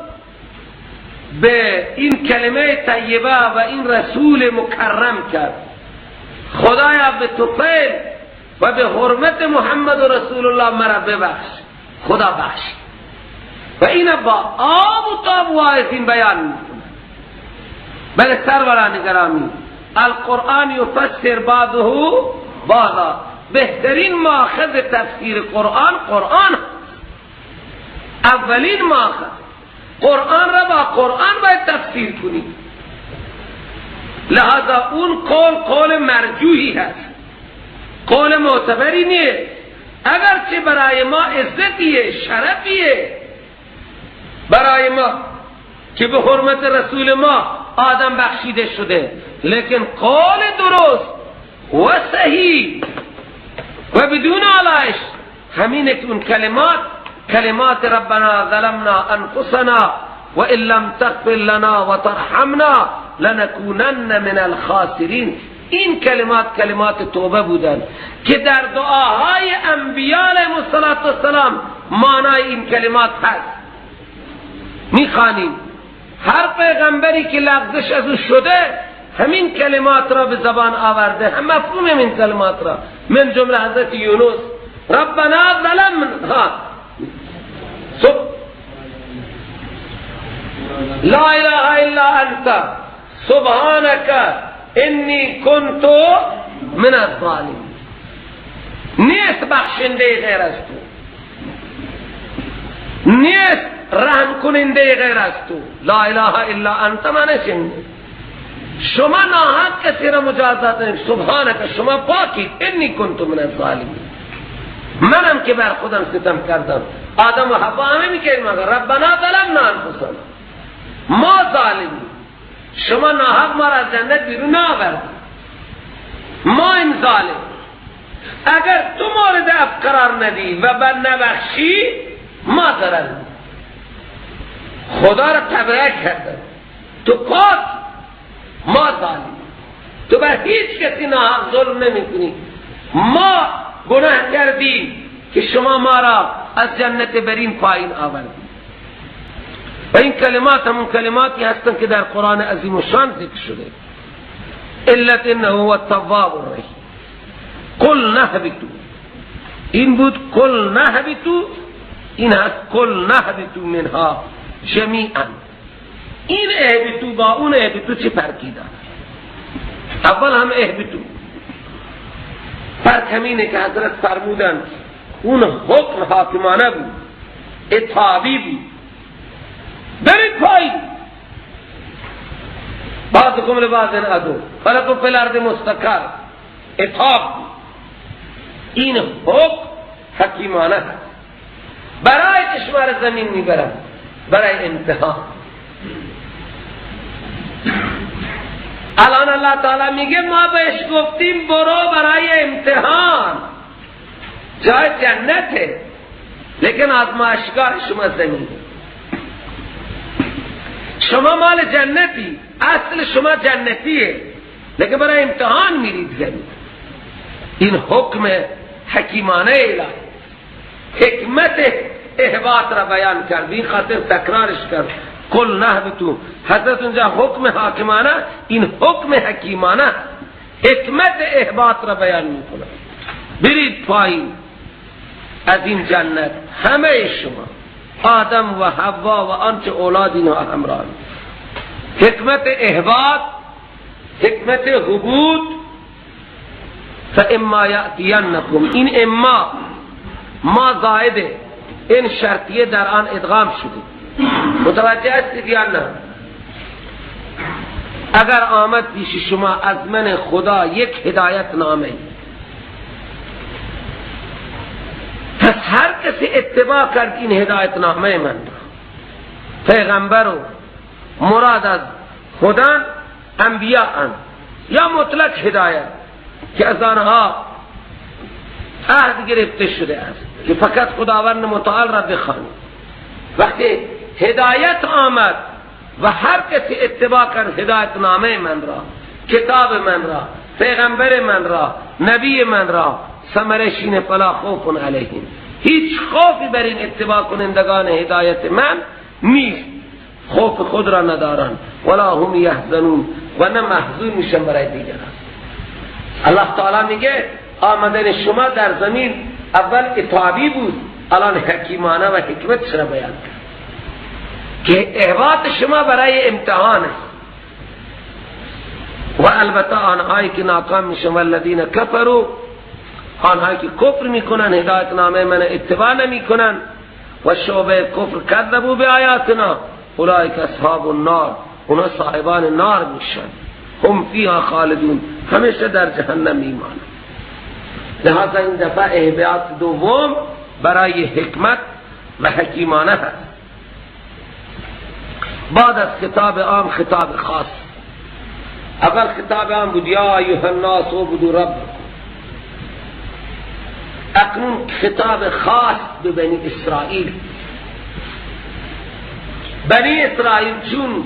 به این کلمه طیبه و این رسول مکرم کرد. خدایا به توفیل و به حرمت محمد رسول الله مرا ببخش. خدا بخش. و این با آب و تاب واعظین بیان میکنه. بله سروران گرامی، القرآن یفسر بعضه بعضا. بهترین ماخذ تفسیر قرآن قرآن، اولین ماخذ. قرآن را با قرآن باید تفسیر کنی. لہذا اون قول قول مرجوحی هست، قول معتبری نیست، اگرچه برای ما عزتیه، شرفیه برای ما که به حرمت رسول ما آدم بخشیده شده، لیکن قول درست و صحیح و بدون آلایش همینه که اون کلمات، کلمات ربنا ظلمنا انفسنا و ان لم تغفر لنا و ترحمنا لنکونن من الخاسرین. این کلمات کلمات توبه بودن که در دعاهای انبیاء علیهم السلام معنای این کلمات هست. میخوانیم هر پیغمبری که لغزش از او شده همین کلمات را به زبان آورده، هم مفهوم این کلمات را، من جمله حضرت یونس ربنا ظلمنا لا اله الا انت سبحانك انی کنت من الظالمین. نیست بخشنده غیر از تو، نیست رحم کننده غیر از تو. لا اله الا انت معنیش اینه شما ناحق کسی را مجازات نمی، سبحانك شما پاکید، انی کنت من الظالمین، منم که بر خودم ستم کردم. آدم و حوا همه میکردیم ربنا ظلمنا انفسنا، ما ظالمیم، شما ناحق ما را از جنت بیرون نآوردید، ما این ظالم. اگر تو مورد عفو قرار ندی و بر نبخشی ما ضرر. خدا را تبرئه کردن، تو پاک، ما ظالم، تو بر هیچ کسی ناحق ظلم نمی کنی، ما گناه کردیم که شما ما را از جنت برین پایین آوردید. و این کلمات همون کلماتی هستند که در قرآن عظیم الشان ذکر شده. علت انه هو التواب الرحیم. قل نهبطوا، این بود قل نهبطوا، این هست قل نهبطوا منها جمیعا. این اهبطوا با اون اهبطوا چه فرقی داره؟ اول هم اهبطوا، فرق همینه که حضرت فرمودن اون حکم حاکمانه بود، اتابی بود، برید پایین، بعضکم لبعض عدو ولکم فی الارض مستقر، عتاب بود. این حکم حکیمانه هست. برای کشور زمین میبرم برای امتحان. الان الله تعالی میگه ما بهش گفتیم برو برای امتحان، جای جنته، لیکن آزمایشگاه شما زمینه. شما مال جنتی، اصل شما جنتیه، لیکن برای امتحان میرید زمین. این حکم حکیمانه الهی، حکمت اهباط را بیان کرد، این خاطر تکرارش کرد قل نهبتو. حضرت اونجا حکم حاکمانه، این حکم حکیمانه حکمت اهباط را بیان میکنه. برید پایین از این جنت همه شما، آدم و حوا و آنچه اولاد اینها همراه. حکمت اهباط، حکمت هبوط. فاما یأتینکم، این اما ما زائده، این شرطیه در آن ادغام شده. متوجه هستید یا نه؟ اگر آمد پیش شما از من خدا یک هدایت نامه، پس هر کسی اتباع کرد این هدایت نامه من، پیغمبر و مراد از خدا انبیاء یا مطلق هدایت که از آنها عهد گرفته شده است که فقط خداوند متعال را بخوانید. وقتی هدایت آمد و هر کسی اتباع کرد هدایت نامه من را، کتاب من را، پیغمبر من را، نبی من را، ثمرش اینه فلا خوف علیهم، هیچ خوفی بر این اتباع کنندگان هدایت من نیست، خوف خود را ندارند، ولا هم یحزنون، و نه محزون میشن برای دیگران. الله تعالی میگه آمدن شما در زمین اول اتابی بود، الان حکیمانه و حکمت را بیان کرد که احباط شما برای امتحان است. و البته آنهایی که ناکام میشن، والذین کفروا، آنهایی که کفر میکنن، هدایت نامه من اتباع نمیکنن، و شعبه کفر کذبوا بآیاتنا اولئک اصحاب النار، اونا صاحبان نار میشن، هم فیها خالدون، همیشه در جهنم میمانند. لہذا این دفعه اهباط دوم برای حکمت و حکیمانه هست. بعد از خطاب عام خطاب خاص. اول خطاب عام بود یا ایها الناس اعبدوا ربکم، اکنون خطاب خاص به بنی اسرائیل. بنی اسرائیل چون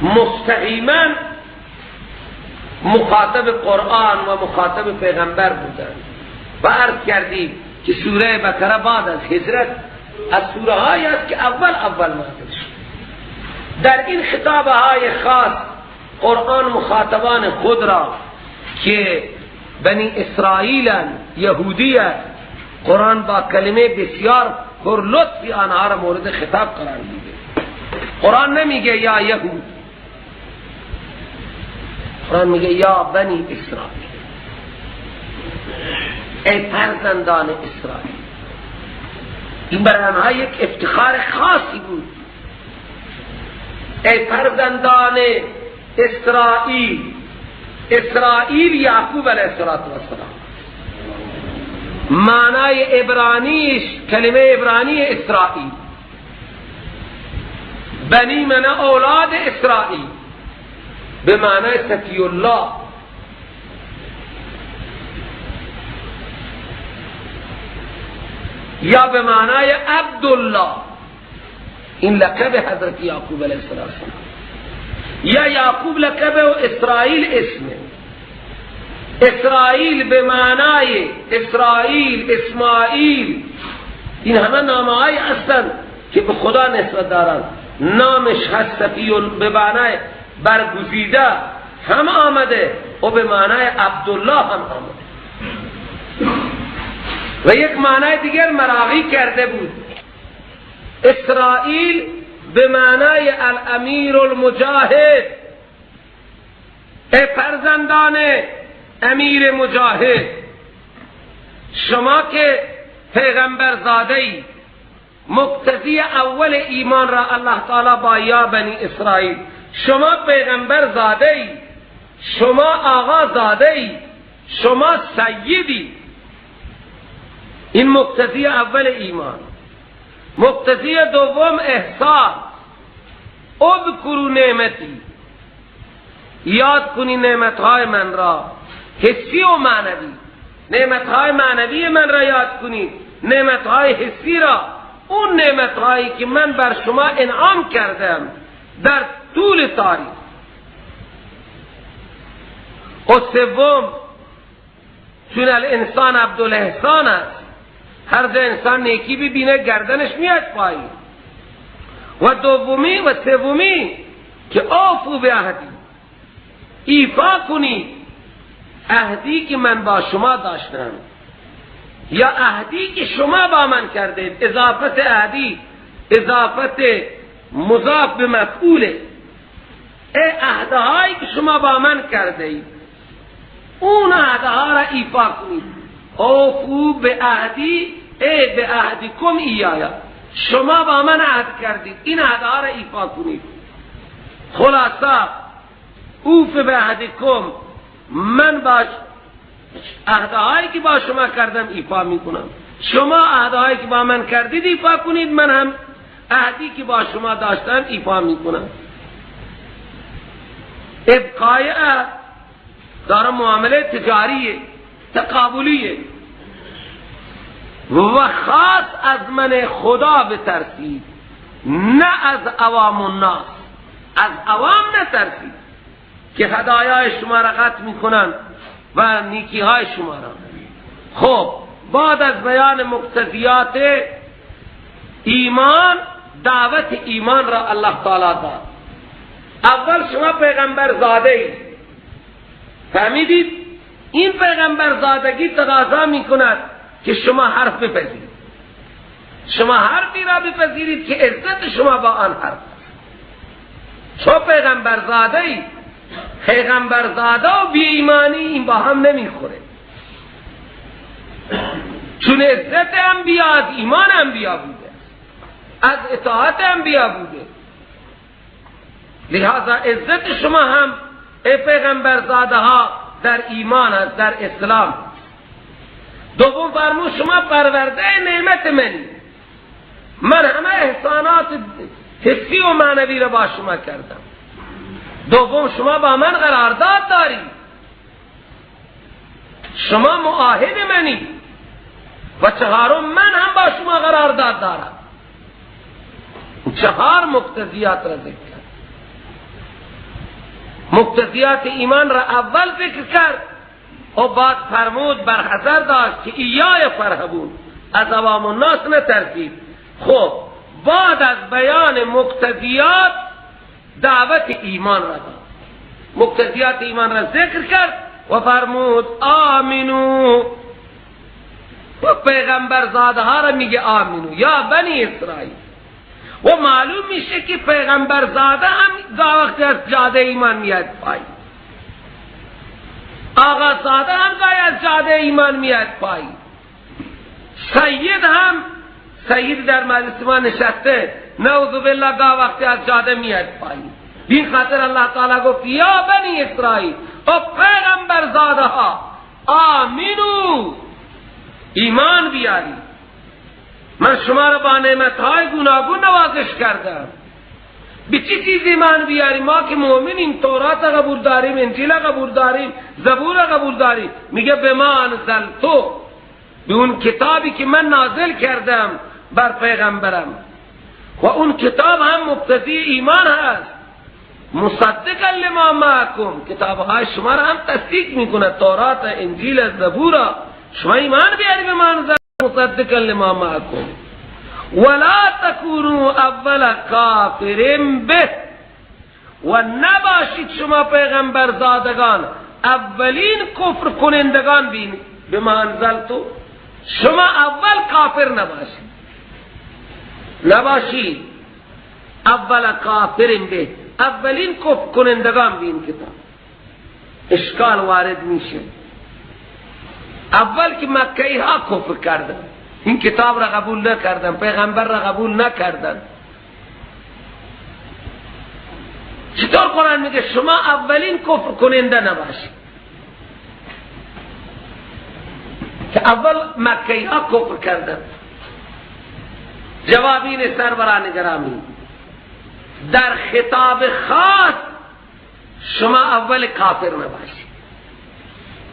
مستقیما مخاطب قرآن و مخاطب پیغمبر بودند و عرض کردیم که سوره بقره بعد از هجرت از سوره هایی است که اول نازل شد. در این خطابه های خاص قرآن مخاطبان خود را که بنی اسرائیل یهودی، قرآن با کلمه بسیار پر لطفی آنها را مورد خطاب قرار میده. قرآن نمیگه یا یهود، قرآن میگه یا بنی اسرائیل، ای فرزندان اسرائیل. این برای آنها یک افتخار خاصی بود. ای فرزندان اسرائیل، اسرائیل یعقوب علیه السلام، معنای عبرانیش کلمه عبرانی اسرائیل، بنی من اولاد اسرائیل به معنای صفی الله. یا به معنای عبدالله، این لقب حضرت یعقوب علیه السلام، یا یعقوب لقب و اسرائیل اسمه. اسرائیل به معنای اسرائیل، اسماعیل، این همه نامه‌های هستند که به خدا نسبت دارند. نامش هست صفی به معنای برگزیده هم آمده و به معنای عبدالله هم آمده. و یک معنای دیگر مراغی کرده بود، اسرائیل به معنای الامیر المجاهد، ای فرزندان امیر مجاهد، شما که پیغمبر زاده ای، مقتضی اول ایمان را الله تعالی با یا بنی اسرائیل، شما پیغمبر زاده ای، شما آقا زاده ای، شما سیدی. این مقتضی اول ایمان. مقتضی دوم احسان، اذکروا نعمتی، یاد کنی نعمتهای من را، حسی و معنوی. نعمتهای معنوی من را یاد کنی، نعمتهای حسی را، اون نعمتهایی که من بر شما انعام کردم در طول تاریخ. و سوم چون الانسان عبدالاحسان است، هر جا انسان نیکی ببینه گردنش میاد پایین. و دومی و سومی که اوفو به عهدی، ایفا کنید عهدی که من با شما داشتم یا عهدی که شما با من کردید. اضافت عهدی اضافت مضاف به مفعوله. ای عهدهایی که شما با من کرده اید اون عهدها را ایفا کنید. اوفو به عهدی، ای به عهدکم ایایا، شما با من عهد کردید، این عهدها را ایفا کنید. خلاصه اوف به عهدکم، من با عهدهایی که با شما کردم ایفا میکنم، شما عهدهایی که با من کردید ایفا کنید، من هم عهدی که با شما داشتم ایفا میکنم. ابقای عهد داره معامله تجاریه، تقابلیه. و خاص از من خدا بترسید، نه از عوام الناس. از عوام نترسید که هدایای شما را قطع میکنن و نیکی های شما را. خب بعد از بیان مقتضیات ایمان، دعوت ایمان را الله تعالی داد. اول شما پیغمبر زاده اید، فهمیدید؟ این پیغمبر زادگی تقاضا میکند که شما حرف بپذیرید، شما حرفی را بپذیرید که عزت شما با آن حرف است. شما پیغمبر زاده اید، پیغمبر زاده و بی ایمانی این با هم نمیخوره، چون عزت انبیا از ایمان انبیا بوده، از اطاعت انبیا بوده. لذا عزت شما هم ای پیغمبر زاده ها در ایمان است، در اسلام. دوم فرمود شما پرورده نعمت منی، من همه احسانات حسی و معنوی را با شما کردم. دوم شما با من قرارداد دارید، شما معاهد منی. و چهارم من هم با شما قرارداد دارم. چهار مقتضیات را ذکر کرد. مقتضیات ایمان را اول ذکر کرد و بعد فرمود برحذر داشت که ایای فرهبون، از عوام الناس نترسید. خب بعد از بیان مقتضیات دعوت ایمان را داد، مقتضیات ایمان را ذکر کرد و فرمود آمنو. و پیغمبر زاده ها را میگه آمنو یا بنی اسرائیل. و معلوم میشه که پیغمبر زاده هم گاه وقتی از جاده ایمان میاد پایین، آقا زاده هم گاهی از جاده ایمان میاد پایین، سید هم، سید در مجلس ما نشسته نعوذ بالله گاه وقتی از جاده میاد پایین. بین خاطر الله تعالی گفت یا بنی اسرائیل، او پیغمبر زاده ها آمینو، ایمان بیارید. من شما را با نعمتهای گوناگون نوازش کردم، به چی چیز ایمان بیاریم؟ ما که مؤمنیم، تورات قبول داریم، انجیل قبول داریم، زبور قبول داریم. میگه به ما انزلتو، به اون کتابی که من نازل کردم بر پیغمبرم، و اون کتاب هم مقتضی ایمان هست، مصدقا لما معکم، کتابهای شما را هم تصدیق میکنه، تورات، انجیل، زبور. شما ایمان بیاری به ما انزلتو مصدقا لما معکم ولا تکونوا اول کافر به، و نباشید شما پیغمبر زادگان اولین کفر کنندگان بین به ما انزلتو. شما اول کافر نباشید، نباشید اول کافر به، اولین کفر کنندگان بین کتاب. اشکال وارد میشه. اول که مکه‌ای ها کفر کردن، این کتاب را قبول نکردن، پیغمبر را قبول نکردن. چطور قرآن میگه شما اولین کفر کننده نباشید؟ که اول مکه‌ای ها کفر کردن. جواب این سروران گرامی، در خطاب خاص شما اول کافر نباشید.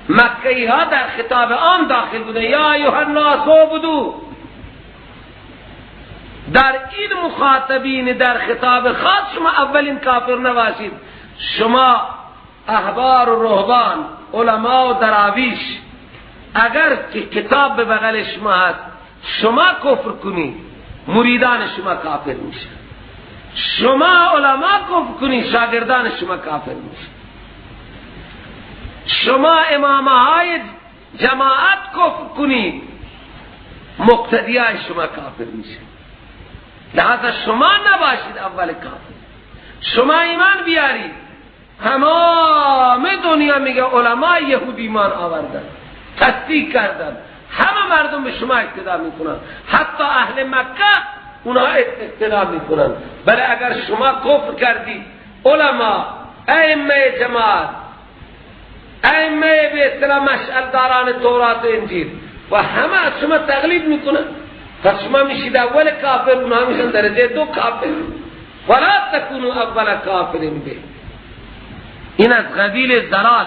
مکه‌ای ها در خطاب عام داخل بوده، یا ایها الناس اعبدوا. در این مخاطبین در خطاب خاص شما اولین کافر نباشید. شما احبار و رهبان، علما و دراویش، اگر که کتاب به بغل شما هست شما کفر کنید، مریدان شما کافر میشن. شما علما کفر کنید، شاگردان شما کافر میشن. شما امامهای جماعت کفر کنید، مقتدیای شما کافر میشن. لہذا شما نباشید اول کافر، شما ایمان بیارید. تمام دنیا میگه علمای یهودی ایمان آوردن، تصدیق کردن، همه مردم به شما اقتدا میکنن، حتی اهل مکه اونها اقتدا میکنن. ولی اگر شما کفر کردید، علما، ائمه جماعت، ائمه به اصطلاح مشعلداران تورات و انجیل و همه از شما تقلید میکنن، پس شما میشید اول کافر، اونها میشن درجه دو کافر. ولا تکونوا اول کافر به. این از قبیل ضلال،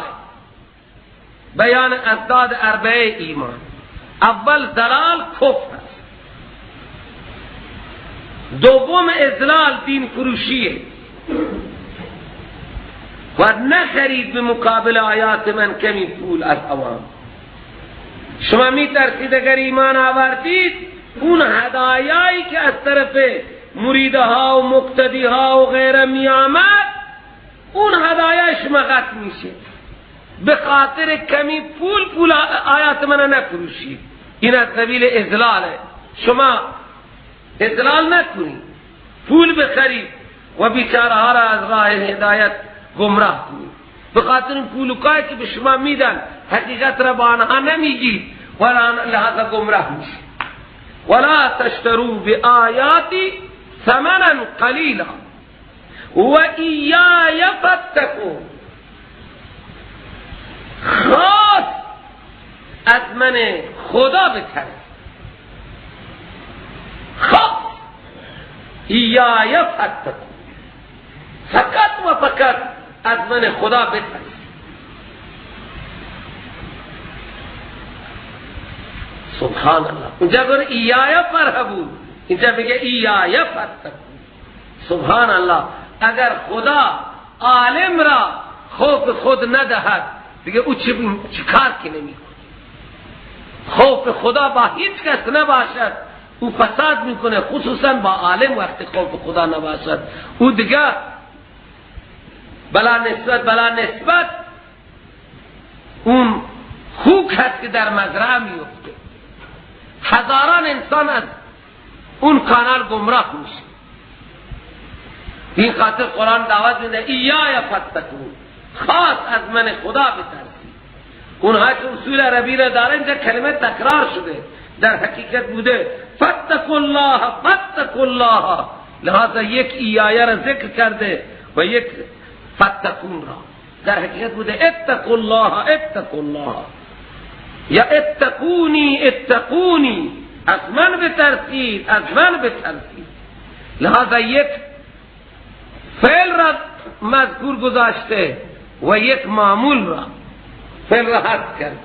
بیان اضداد اربعه ایمان. اول ضلال کفر است، دوم اضلال دین فروشیه و نخرید به مقابل آیات من کمی پول از عوام. شما می ترسید اگر ایمان آوردید اون هدایایی که از طرف مریدها و مقتدیها و غیره می آمد، اون هدایای شما قطع میشه. به خاطر کمی پول آیات من نفروشید. این از قبیل اضلاله. شما اضلال نکنید، پول بخرید و بیچاره ها را از راه هدایت گمراه کنید. به خاطر این پولکایی که به شما میدن حقیقت را با آنها نمیگید و لحاظا گمراه میشید. ولا تشتروا بآیاتی ثمنا قلیلا و ایای فاتقون. خاص از من خدا بترس، خاص ایای فاتقون، فقط و فقط از من خدا بترس. سبحان الله. اینجا گفت ایای فرهبون، اینجا میگه ایای فاتقون. سبحان الله. اگر خدا عالم را خوف خود ندهد دیگه او چه کار که نمیکنه. خوف خدا با هیچ کس نباشد او فساد میکنه، خصوصا با عالم وقتی خوف خدا نباشد او دیگه بلا نسبت اون خوک هست که در مزرعه میفته. هزاران انسان از اون کانال گمراه میشه. این خاطر قرآن دعوت میده ایای فاتقون، خاص از من خدا بترسید. اونها که اصول عربی را دارن اینجا کلمه تکرار شده، در حقیقت بوده فاتقوا الله فاتقوا الله، لہذا یک ایایه را ذکر کرده و یک فاتقون را، در حقیقت بوده اتقوا الله اتقوا الله یا اتقونی اتقونی، از من بترسید از من بترسید. لہذا یک فعل را مذکور گذاشته و یک معمول را، فعل را حذف کرده.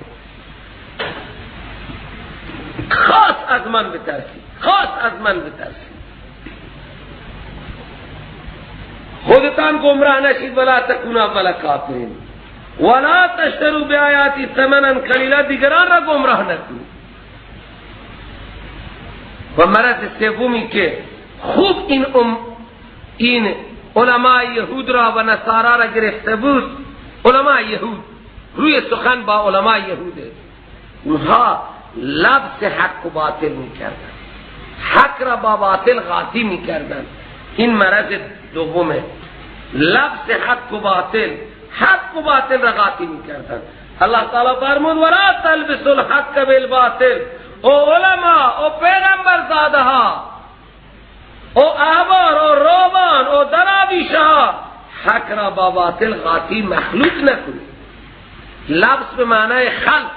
خاص از من بترسید، خاص از من بترسید، خودتان گمراه نشید. ولا تکونا ولا کافرین ولا تشتروا بآیاتی ثمنا قلیلا، دیگران را گمراه نکنید. و مرض سومی که خوب این علماء یهود را و نصارا را گرفته بود، علماء یهود، روی سخن با علماء یهوده، اونها لبس حق و باطل میکردن، حق را با باطل قاطی میکردن. این مرض دومه، لبس حق و باطل، حق و باطل را قاطی میکردن. الله تعالی فرمود ولا تلبسوا الحق بالباطل. او علما، او پیغمبر زاده ها، او احبار، او روبان، او دراویش ها، حق را با باطل قاطی مخلوط نکنید. لبس به معنای خلط،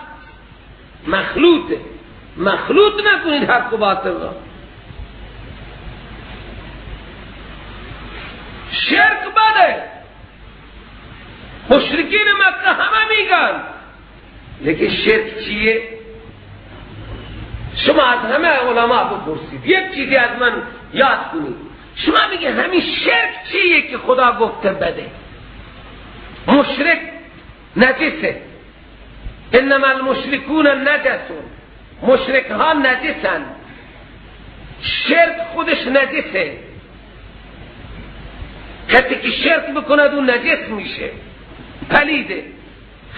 مخلوط، مخلوط نکنید حق و باطل را. شرک بده، مشرکین مکه همه میگن، لیکن شرک چیه؟ شما از همه علما بپرسید، یک چیزی از من یاد کنید. شما میگه همین شرک چیه که خدا گفته بده؟ مشرک نجسه، انما المشرکون نجس، مشرک ها نجسن، شرک خودش نجسه، کسی که شرک بکند اون نجس میشه، پلیده.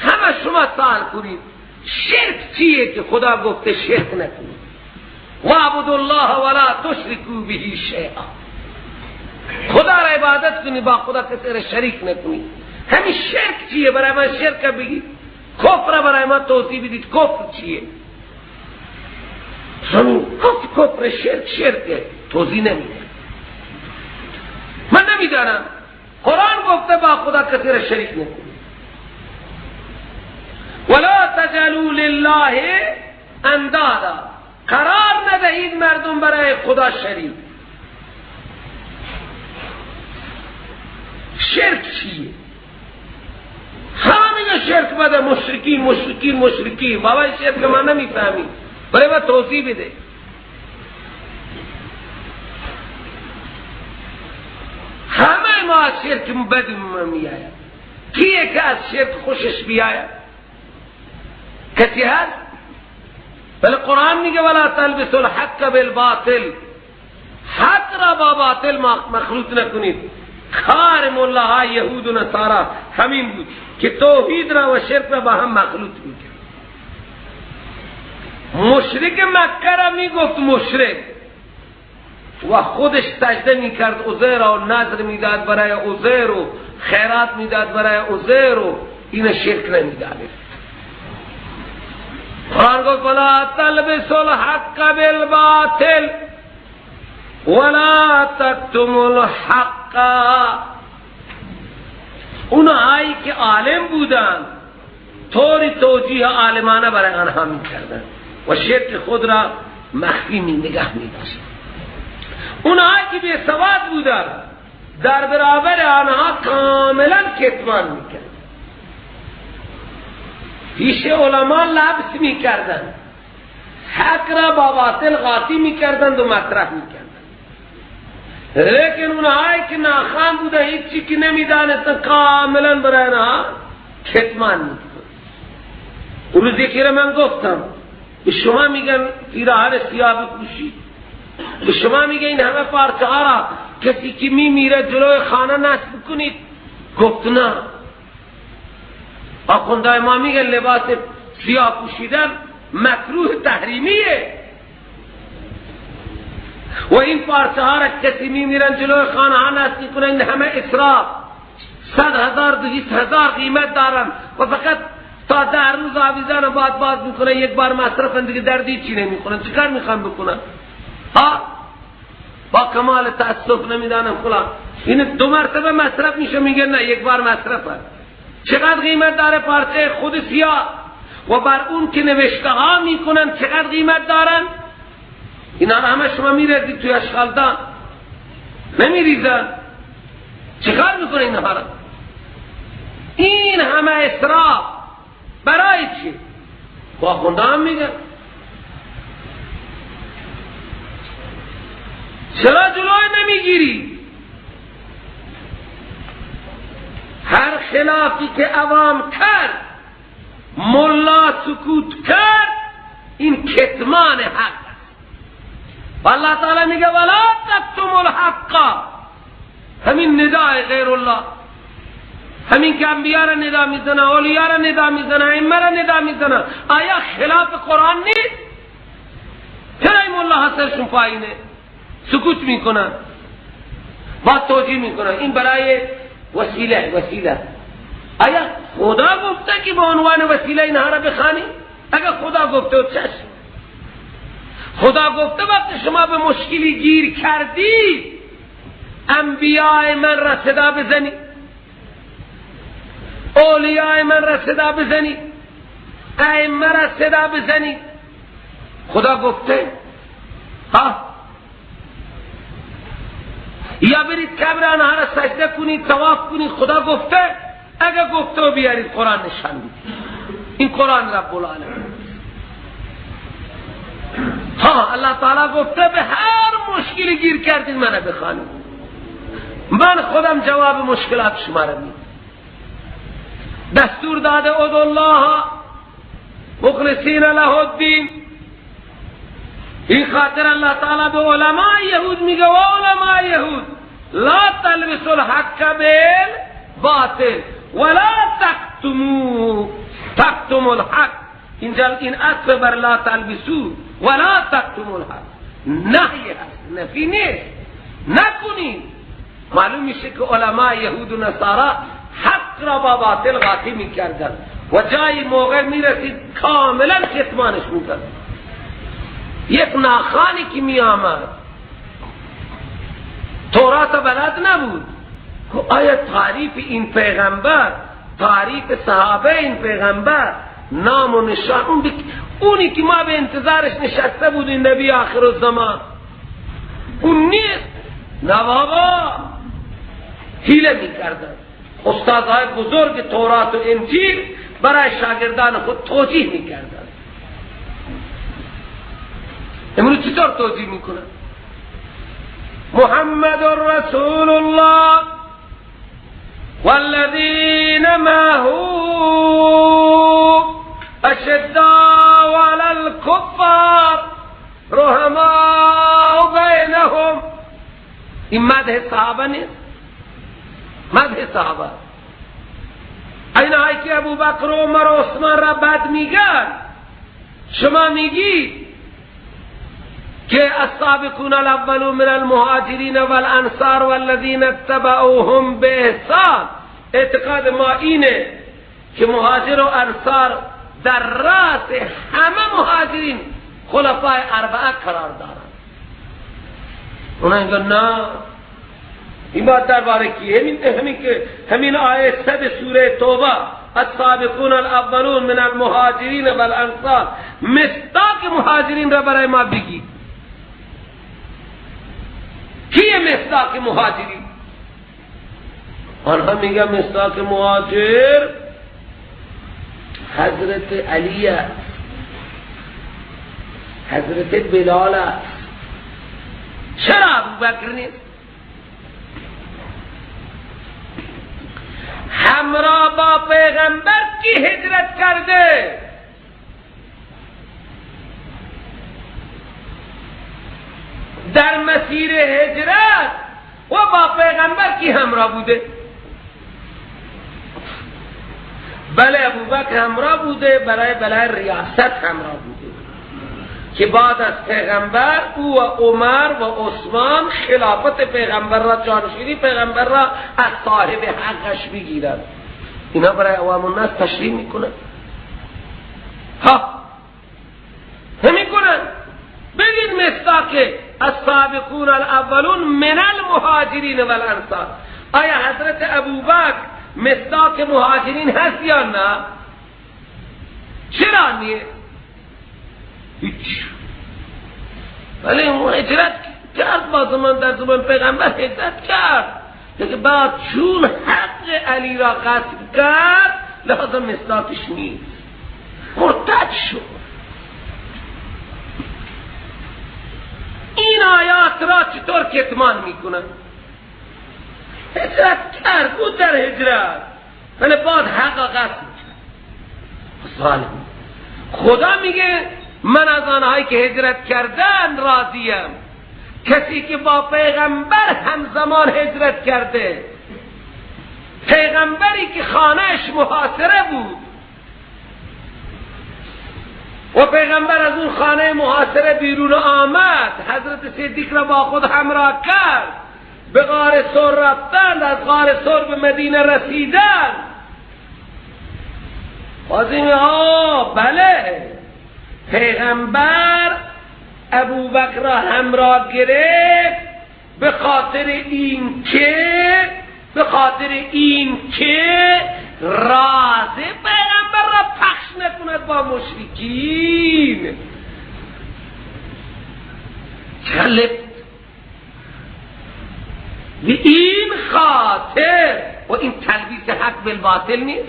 همه شما سوال کنید شرک چیه که خدا گفته شرک نکنید؟ واعبدوا الله ولا تشركوا به شیئا، خدا را عبادت کنید، با خدا کسی را شریک نکنید. همین شرک چیه؟ برای من شرک بگید، کفر برای من توضیح بدید، کفر چیه؟ همین کفر کفر، شرک شرکه، توضیح نمیده. من نمیدانم، قرآن گفته با خدا کسی را شریک نکنید. ولا تجعلوا لله اندادا، قرار ندهید مردم برای خدا شریک. شرک چیه؟ همه میگه شرک بده، مشرکی مشرکی مشرکی. بابا شرک من نمیفهمی، برای من توضیح بده. همه ما از شرک بدم میآید. کیه که از شرک خوشش بیاید؟ کسی هست؟ بل قرآن میگه ولا تلبسوا الحق بالباطل، حق را با باطل مخلوط نکنید. کار ملاهای یهود و نصارا همین بود که توحید را و شرک را با هم مخلوط میکرد. مشرک مکه را میگفت مشرک و خودش سجده میکرد عزیر و نذر میداد برای عزیر و خیرات میداد برای عزیر و این شرک نمیداد. قرآن گفت ولا تلبسوا الحق بالباطل ولا تکتموا الحق. اونهایی که عالم بودن طوری توجیه عالمانه برای آنها میکردن و شرک خود را مخفی می نگه میداشتن. اونهایی که بی سواد بودن در برابر آنها کاملا کتمان میکردن، پیش علما لبس میکردن، حق را با باطل قاطی میکردند و مطرح میکردند. لیکن اونهایی که ناخوان بودن هیچی که نمیدانستن کاملا برای آنها کتمان میکردن. اون روز یکی را من گفتم به شما میگن پیراهن سیاه بپوشید، به شما میگن این همه پارچه ها را کسی که میمیره جلوی خانه نصب کنید. گفت نه. آخوندهای ما میگن لباس سیاه پوشیدن مکروه تحریمیه و این پارچه ها را کسی میمیرن جلوی خانه ها نصب میکنن، این همه اسراف، 100,000 200,000 قیمت دارن و فقط تا 10 روز آویزان بعد باز میکنن، یک بار مصرفن دیگه دردی چی نمیکنن. چیکار میخوان بکنن؟ ها با کمال تاسف نمیدانم خلا این 2 مرتبه مصرف میشه، میگن نه یک بار مصرفه. چقدر قیمت داره پارچه خود سیاه و بر اون که نوشته ها میکنن چقدر قیمت دارن؟ اینا همه شما میریزید توی اشغالدان، نمیریزن. چقدر میکنه اینها را؟ این همه اسراف برای چی؟ آخونده هم میگن چرا جلوی نمیگیری؟ هر خلافی که عوام کرد ملا سکوت کرد، این کتمان حق است. و الله تعالی میگه ولا تکتموا الحق. همین ندای غیر الله، همین که انبیا را ندا میزنه، اولیا را ندا میزنه، ائمه را ندا میزنه، آیا خلاف قرآن نیست؟ چرا این ملاها سرشون پایینه سکوت میکنن، با توجیه میکنن؟ این برای وسیله، وسیله. آیا خدا گفته که به عنوان وسیله اینها را بخوانی؟ اگر خدا گفته و چشم خدا گفته وقتی شما به مشکلی گیر کردی انبیاء من را صدا بزنی، اولیاء من را صدا بزنی، ائمه را صدا بزنی، خدا گفته؟ ها؟ یا برید قبر آنها را سجده کنید، طواف کنید، خدا گفته؟ اگر گفته و بیارید قرآن نشان بدید. این قرآن رب العالمین. ها الله تعالی گفته به هر مشکلی گیر کردید منو بخوانید، من خودم جواب مشکلات شما را میدم. دستور داده ادعوا الله مخلصین له الدین. این خاطر الله تعالی به علماء یهود میگه و علماء یهود لا تلبسوا الحق بالباطل ولا تکتموا الحق. اینجا این عطف بر لا تلبسوا ولا تکتموا الحق نهی هست، نفی نیست، نکنید. معلوم میشه که علماء یهود و نصارا حق را با باطل قاطی میکردن و جایی موقع میرسید کاملا کتمانش میکردن. یک ناخانی که می آمد تورات بلد نبود، آیا تعریف این پیغمبر، تعریف صحابه این پیغمبر، نام و نشان اونی که ما به انتظارش نشسته بود این نبی آخر الزمان، اون نیست. نه بابا، حیله میکردن. استادهای بزرگ تورات و انجیل برای شاگردان خود توجیه میکردن. امروز چطور توجیه میکنن؟ محمد رسول الله والذین معه اشداء علی الکفار رحماء بینهم. این مدح صحابه نیست، مدح صحابه. اینهایی که ابو بکر و عمر و عثمان را بد میگن، شما میگید که السابقون الاولون من المهاجرین والانصار والذین اتبعوهم باحسان. اعتقاد ما اینه که مهاجر و انصار در رأس همه مهاجرین خلفای اربعه قرار دارند. اونا میگن نه، این باید درباره کی؟ همین آیه 100 سوره توبه، السابقون الاولون من المهاجرین والانصار، مصداق مهاجرین را برای ما بگید. کیه مصداق مهاجرین؟ آنها میگن مصداق مهاجر حضرت علی است، حضرت بلال است. چرا ابوبکر نیست؟ همراه با پیغمبر کی هجرت کرده؟ در مسیر هجرت و با پیغمبر کی همراه بوده؟ بله ابوبکر همراه بوده، برای بلای ریاست همراه بوده که بعد از پیغمبر او و عمر و عثمان خلافت پیغمبر را، جانشینی پیغمبر را از صاحب حقش بگیرند. اینا برای عوام الناس تشریح میکنن، ها نمیکنن. بگید مصداق السابقون الاولون من المهاجرین والانصار. آیا حضرت ابوبکر مصداق مهاجرین هست یا نه؟ چرا نیست؟ هیچ. ولی اون هجرت کرد، با زمان در زمان پیغمبر هجرت کرد، لیکن بعد چون حق علی را غصب کرد لحاظا مصداقش نیست، مرتد شد. این آیات را چطور کتمان میکنن؟ هجرت کرد، بود در هجرت، ولی بعد حق غصب کرد. ظالم. خدا میگه من از آنهایی که هجرت کردن راضیم. کسی که با پیغمبر همزمان هجرت کرده، پیغمبری که خانهش محاصره بود و پیغمبر از اون خانه محاصره بیرون آمد، حضرت صدیق را با خود همراه کرد، به غار ثور رفتند، از غار ثور به مدینه رسیدن. بازی بله، پیغمبر ابوبکر را همراه گرفت به خاطر این که راز پیغمبر را پخش نکند با مشرکین. چلپ به این خاطر و این تلبیس حق بالباطل نیست.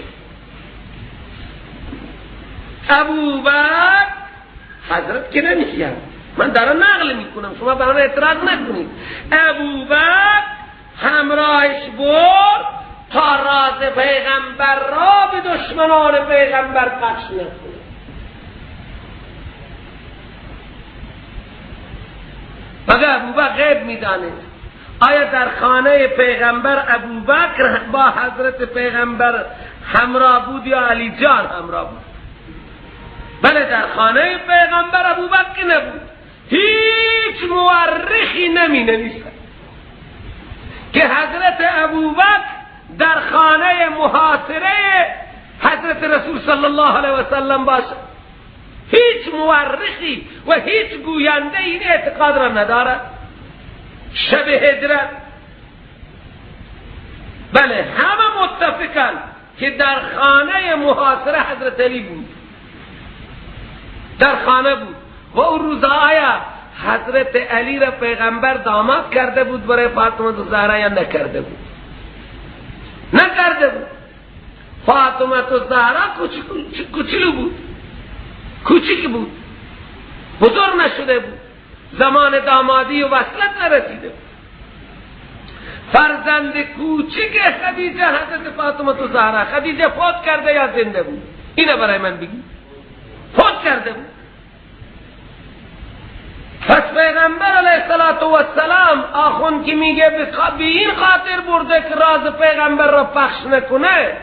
ابوبکر حضرت که نمیگن، من دارم نقل میکنم، شما برام اعتراض نکنید. ابوبکر همراهش برد تا راز پیغمبر را به دشمنان پیغمبر پخش نکنه. مگر ابوبکر غیب میدانست؟ آیا در خانه پیغمبر ابوبکر با حضرت پیغمبر همراه بود یا علی جان همراه بود؟ بله، در خانه پیغمبر ابوبکر نبود. هیچ مورخی نمی نویسد که حضرت ابوبکر در خانه محاصره حضرت رسول صلی الله علیه و سلم باشد. هیچ مورخی و هیچ گوینده این اعتقاد را ندارد. شب هجرت، بله، همه متفقن که در خانه محاصره حضرت علی بود، در خانه بود. و اون روز آیا حضرت علی را پیغمبر داماد کرده بود برای فاطمه زهرا یا نکرده بود؟ نکرده بود. فاطمه زهرا کوچولو بود، کوچیک بود، بزرگ نشده بود، زمان دامادی و وصلت نرسیده بود. فرزند کوچک خدیجه حضرت فاطمه زهرا، خدیجه فوت کرده یا زنده بود؟ اینه برای من بگی. فوت کرده بود. پس پیغمبر علیه السلام آخوند که میگه به این خاطر برده که راز پیغمبر را پخش نکنه،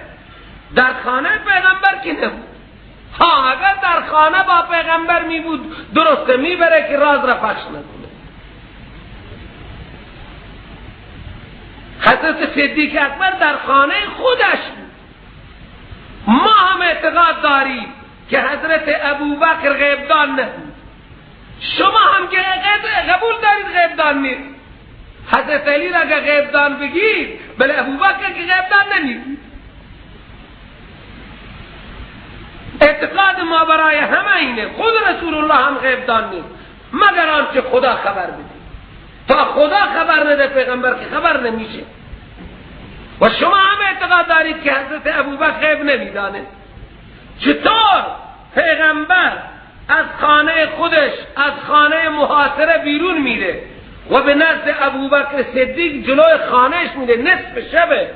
در خانه پیغمبر که نبود. ها، اگر در خانه با پیغمبر می بود درسته میبره که راز را پخش نکنه. حضرت صدیق اکبر در خانه خودش بود. ما هم اعتقاد داریم که حضرت ابوبکر غیبدان نبود. شما هم که قبول دارید غیبدان نیست. حضرت علی را که غیبدان بگید، بله ابوبکر که غیبدان نمیگید. اعتقاد ما برای همه اینه، خود رسول الله هم غیبدان نیست، مگر آنچه خدا خبر بده. تا خدا خبر نده پیغمبر که خبر نمیشه. و شما هم اعتقاد دارید که حضرت ابوبکر غیب نمیدانه. چطور پیغمبر از خانه خودش، از خانه محاصره بیرون میره و به نزد ابوبکر صدیق جلوی خانهش میره نصف شبه،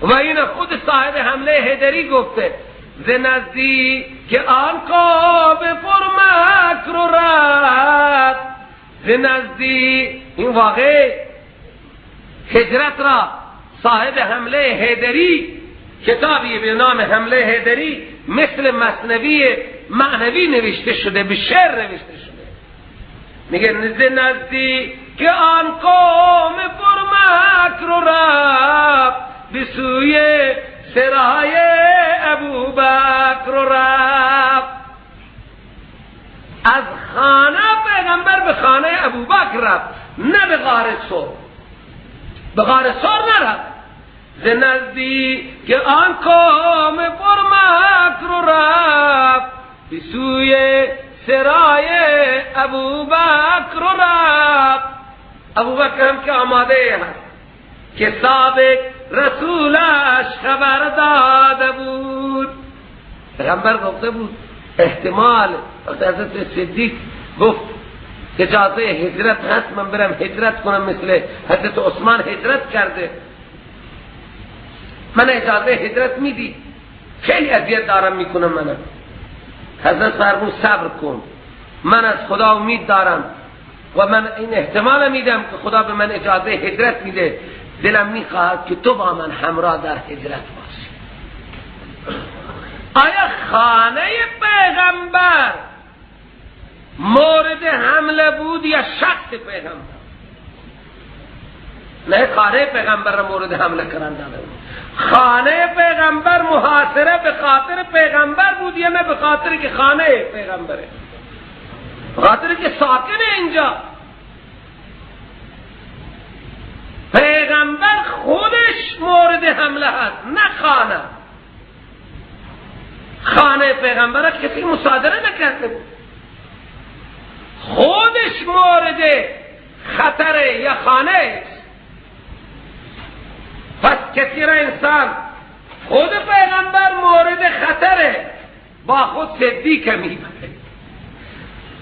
و این خود صاحب حمله حیدری گفته ز نزدیک که آن قوم پر مکر و رفت، ز نزدیک. این واقع هجرت را صاحب حمله حیدری، کتابی به نام حمله حیدری، مثل مثنوی معنوی نوشته شده، به شعر نوشته شده. میگه ز نزدیک که آن قوم پر مکر و رفت، به سوی سرای ابوبکر رفت. از خانه پیغمبر به خانه ابوبکر رفت، نه به غار ثور. به غار ثور نرفت. ز نزدیک که آن قوم پر مکر رفت، به سوی سرای ابوبکر رفت. ابوبکر هم که آماده هست که سابق رسولش خبر داده بود. پیغمبر گفته بود احتمال، وقتی حضرت صدیق گفت اجازه هجرت هست من برم هجرت کنم، مثل حضرت عثمان هجرت کرده، من اجازه هجرت میدی؟ خیلی اذیت دارم میکنم منم. حضرت فرمود صبر کن، من از خدا امید دارم و من این احتمال میدم که خدا به من اجازه هجرت میده، دلم میخواهد که تو با من همراه در هجرت باشی. آیا خانه پیغمبر مورد حمله بود یا شخص پیغمبر؟ نه، خانه پیغمبر را مورد حمله قرار داده بود. خانه پیغمبر محاصره به خاطر پیغمبر بود یا نه به خاطر که خانه پیغمبره، به خاطر که ساکنه اینجا؟ پیغمبر خودش مورد حمله هست، نه خانه. خانه پیغمبر کسی مصادره نکرده بود، خودش مورد خطره یا خانه. پس کسی را انسان خود پیغمبر مورد خطره، با خود صدیق میبره.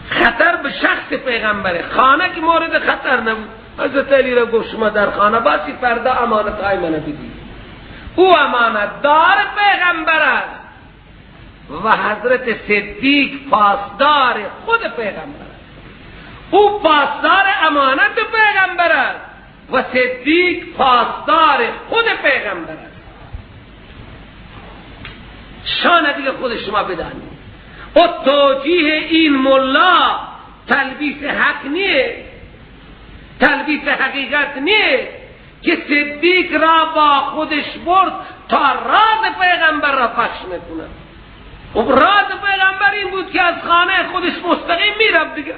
خطر به شخص پیغمبره، خانه که مورد خطر نبود. حضرت علی را گفت شما در خانه باشی، فردا امانت های منو بدی. او امانت دار پیغمبر است و حضرت صدیق پاسدار خود پیغمبر است. او پاسدار امانت پیغمبر است و صدیق پاسدار خود پیغمبر است. شان دیگه خود شما بدانید. و توجیه این ملا تلبیس حق نیه، تلبیس حقیقت نیه که صدیق را با خودش برد تا راز پیغمبر را پخش نکنه. و راز پیغمبر این بود که از خانه خودش مستقیم میرفت دیگه،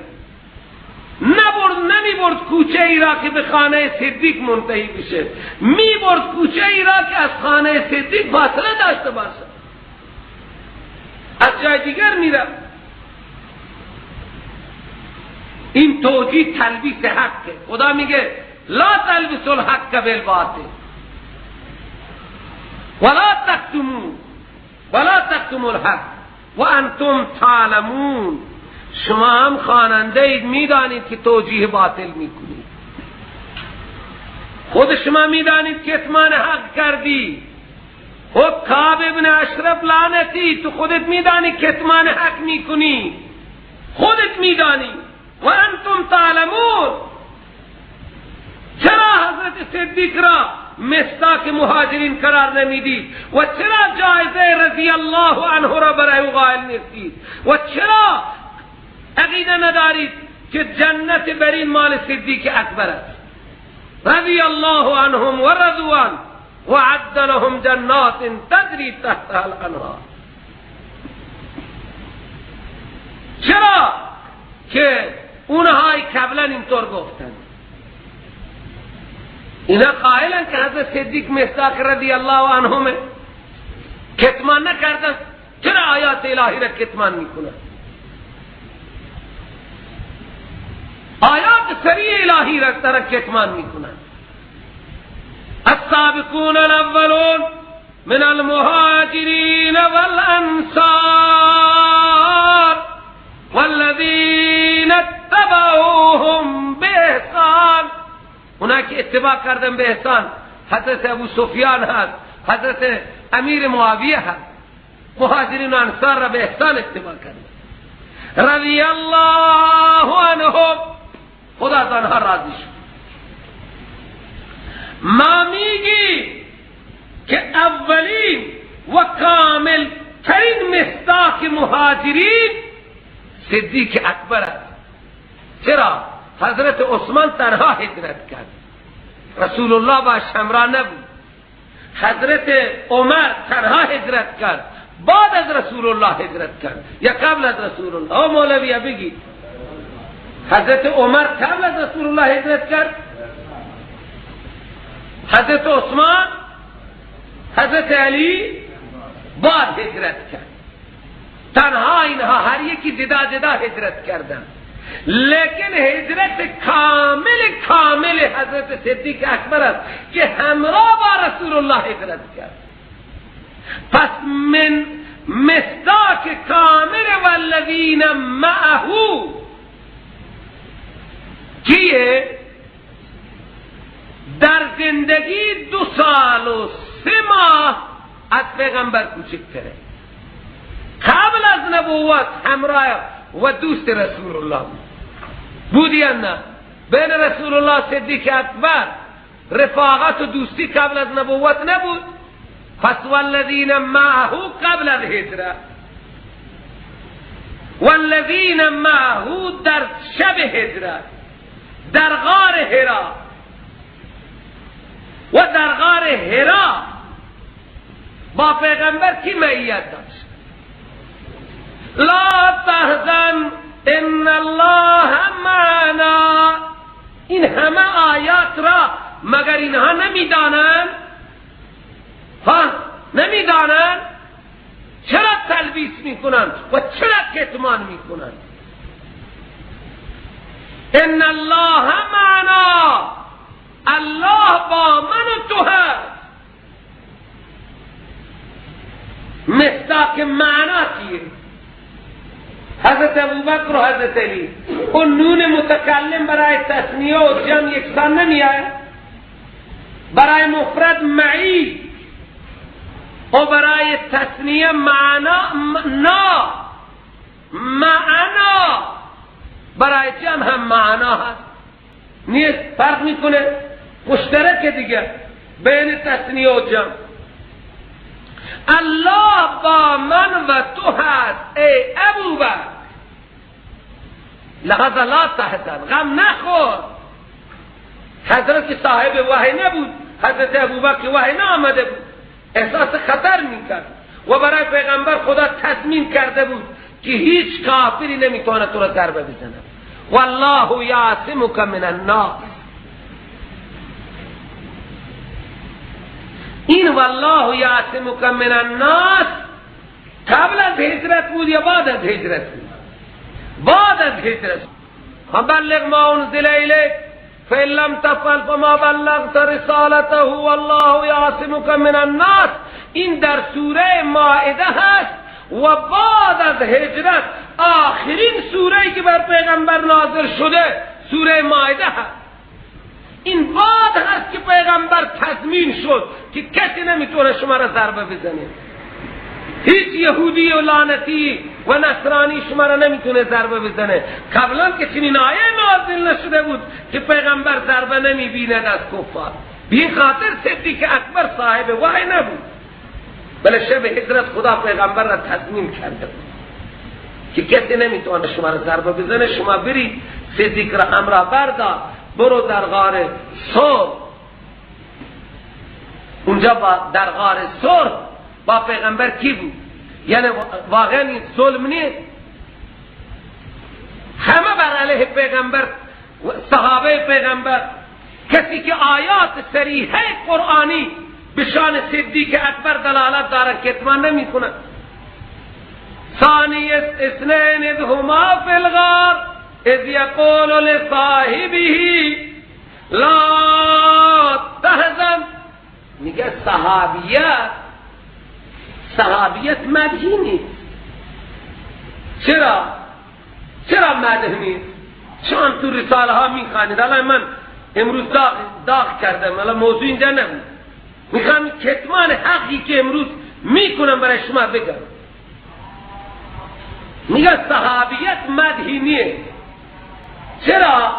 نبرد، نمیبرد کوچه ای را که به خانه صدیق منتهی بشه، میبرد کوچه ای را که از خانه صدیق فاصله داشته باشه، از جای دیگر میرفت. این توجیه تلبیس حقه. خدا میگه لا تلبسوا الحق بالباطل ولا تکتموا ولا تکتموا الحق وانتم تعلمون. شما هم خواننده اید، میدانید که توجیه باطل میکنید، خود شما میدانید که کتمان حق کردی. و کعب ابن اشرف لعنتی، تو خودت میدانی کتمان حق میکنی، خودت میدانی. و انتم تعلمون. چرا حضرت صدیق را مصداق مهاجرین قرار نمیدید و چرا جایزه رضی الله عنه را برای او قائل نیستید و چرا عقیده ندارید که جنت برین مال صدیق اکبر است؟ رضی الله عنهم و رضوا عنه و عد لهم جنات تجری تحتها الانهار. چرا که اونهای قبلا اینطور گفتند؟ اینا قائلن که حضرت صدیق مصداق رضی الله عنهم کتمان نکردن. چرا آیات الهی را کتمان میکنن؟ آیات سریع الهی را کتمان میکنن. السابقون الاولون من المهاجرین والانصار والذین اتبعوهم باحسان. اونا که اتباع کردن به احسان، حضرت ابو سفیان هست، حضرت امیر معاویه هست، مهاجرین و انصار را به احسان اتباع کردن. رضی الله عنهم، خدا از آنها راضی شد. ما میگی که اولین و کامل ترین مصداق مهاجرین صدیق اکبر است. چرا؟ حضرت عثمان تنها هجرت کرد، رسول الله با همراه نبود. حضرت عمر تنها هجرت کرد، بعد از رسول الله هجرت کرد یا قبل از رسول الله؟ او مولوی بگی حضرت عمر قبل از رسول الله هجرت کرد، حضرت عثمان، حضرت علی بعد هجرت کرد. تنها اینها هر یکی جدا جدا هجرت کردن، لیکن هجرت کامل کامل حضرت صدیق اکبر است که همراه با رسول الله هجرت کرد. پس من مصداق کامل والذین معه کیه؟ در زندگی 2 سال و 3 ماه از پیغمبر کوچکتره، قبل از نبوت همراه و دوست رسول الله بود یا نه؟ بین رسول الله صدیق اکبر رفاقت و دوستی قبل از نبوت نبود؟ پس والذین معه قبل از هجرت، والذین معه در شب هجرت، در غار حرا، و در غار حرا با پیغمبر کی معیت داشت؟ لا تحزن ان الله معنا. این همه آیات را مگر اینها نمیدانند؟ ها نمیدانند؟ چرا تلبیس میکنند و چرا کتمان میکنند؟ ان الله معنا، الله با من و تو هست. مصداق معنا چیه؟ حضرت ابوبکر و حضرت علی. اون نون متکلم برای تثنیه و جمع یکسان نمیآید، برای مفرد معی و برای تثنیه معنا نا، معنا برای جمع هم معنا هست، نیست؟ فرق میکنه، مشترک دیگه بین تثنیه و جمع. الله با من و تو هست ای ابوبکر، لذا لا تحزن، غم نخور. حضرت صاحب وحی نبود، حضرت ابوبکر وحی نآمده بود، احساس خطر میکرد و برای پیغمبر خدا تضمین کرده بود که هیچ کافری نمیتونه تو را ضربه بزنه. والله یعصمک من الناس. این والله یعصمک من الناس قبل از هجرت بود یا بعد از هجرت بود؟ بعد از هجرت. بلغ ما انزل الیک فإن لم تفعل فما بلغت رسالته والله یعصمک من الناس. این در سوره مائده هست و بعد از هجرت آخرین سوره که بر پیغمبر نازل شده سوره مائده هست. این بعد هست که پیغمبر تضمین شد که کسی نمیتونه شما را ضربه بزنه، هیچ یهودی و لعنتی و نصرانی شما را نمیتونه ضربه بزنه. قبلا که چنین آیه نازل نشده بود که پیغمبر ضربه نمیبیند از کفار. به این خاطر صدیق اکبر صاحب وحی نبود، بله شب هجرت خدا پیغمبر را تضمین کرده بود که کسی نمیتونه شما را ضربه بزنه، شما برید صدیق را همراه بردار، برو در غار ثور. اونجا در غار ثور با پیغمبر کی بود؟ یعنی واقعا این ظلم نیست؟ همه بر علیه پیغمبر، صحابه پیغمبر، کسی که آیات صریحه قرآنی به شان صدیق اکبر دلالت دارد کتمان نمی کند. ثانی اثنین اذ هما فی الغار اذ یقول لصاحبه لا تحزن. میگه صحابیت، صحابیت مدحی نیست. چرا؟ چرا مدح نیست؟ چون تو رساله ها میخوانید. الان من امروز داغ کردم، الان موضوع اینجا نبود، میخوام کتمان حقی که امروز میکنم برای شما بگم. میگه صحابیت مدحی نیست. چرا؟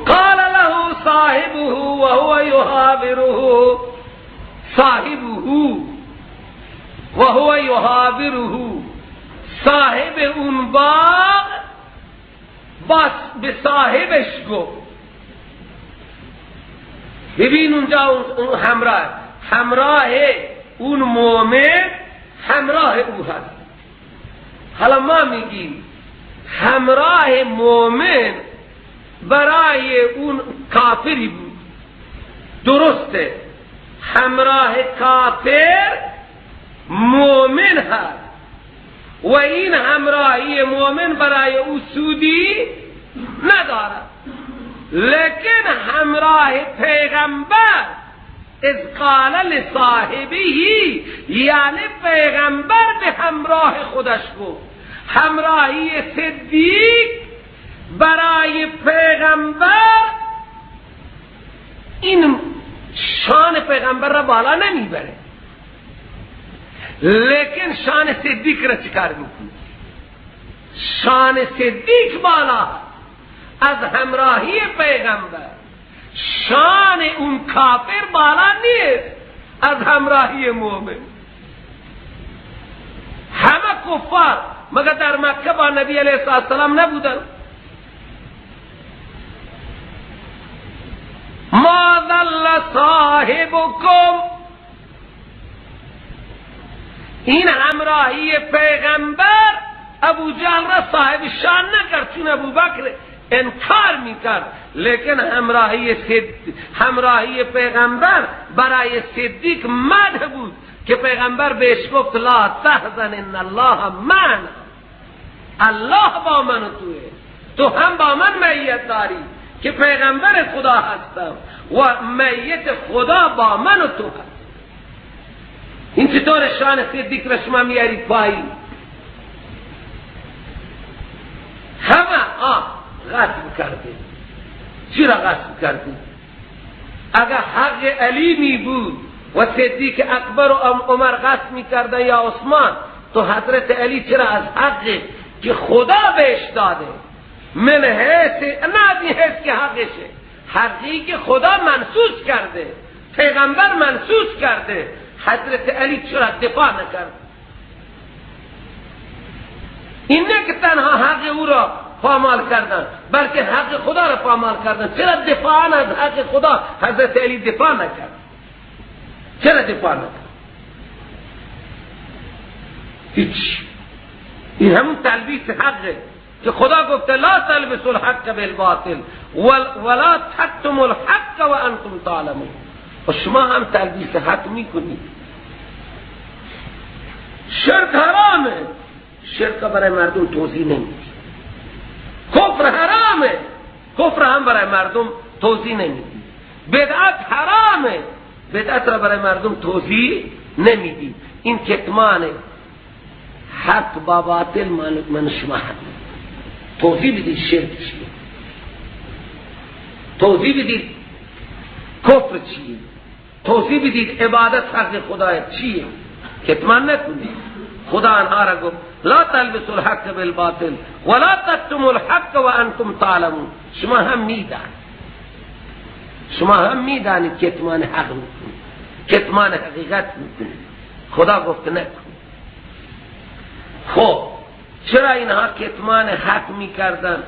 قال له صاحبه وهو یحاوره، صاحبه وهو یحاوره، صاحب اون باغ بس به صاحبش گفت. ببین اونجا اون همراه، همراه اون مومن همراه او هست. حالا ما میگیم همراه مومن برای اون کافری بود، درسته، همراه کافر مومن هست و این همراهی مومن برای او سودی ندارد، لیکن همراه پیغمبر اذ قال لصاحبه، یعنی پیغمبر به همراه خودش گفت. همراهی صدیق برای پیغمبر این شان پیغمبر را بالا نمیبره، لیکن شان صدیق را چیکار میکنه؟ شان صدیق بالا از همراهی پیغمبر، شان اون کافر بالا نیست از همراهی مومن. همه کفار مگر در مکه با نبی علیه السلام نبودن؟ ما ضل صاحبکم، این همراهی پیغمبر ابو جهل را صاحب شان نکرد، چون ابو بکر انکار میکرد، لیکن همراهی پیغمبر برای صدیق مدح بود که پیغمبر بهش گفت لا تحزن ان الله معنا، الله با من و توه، تو هم با من معیت داری که پیغمبر خدا هستم و معیت خدا با من و تو هست. این چطور شان صدیق را شما میاری پایین؟ همه غصب کرده. چرا غصب کرده؟ اگر حق علی می بود و صدیق اکبر و عمر غصب می کردن یا عثمان، تو حضرت علی چرا از حق که خدا بهش داده من حیث، نه از این حیث که حقشه، حقی که خدا منصوص کرده، پیغمبر منصوص کرده، حضرت علی چرا دفاع نکرد؟ این نه که تنها حق او را پامال کردن، بلکه حق خدا را پامال کردن. چرا دفاع از حق خدا حضرت علی دفاع نکرد؟ چرا دفاع نکرد؟ هیچ. این همون تلبیس حقه که خدا گفته لا تلبسوا الحق بالباطل ولا تکتموا الحق وانتم تعلمون. و شما هم تلبیس حق میکنید. شرک حرامه، شرک برای مردم توضیح نمیدی. کفر حرامه، کفر هم برای مردم توضیح نمیدی. بدعت حرامه، بدعت را برای مردم توضیح نمیدی. این کتمان حق با باطل من شما حق توضیح بدید. شرک چیه؟ توضیح بدید کفر چیه؟ توضیح بدید عبادت حق خدا چیه؟ کتمان نکنید. خدا آنها را گفت لا تلبسوا الحق بالباطل ولا تکتموا الحق وانتم تعلمون. شما هم میدانید، شما هم میدانید کتمان حق میکنید، کتمان حقیقت میکنید. خدا گفت نکنید. خب چرا اینها کتمان حق میکردن؟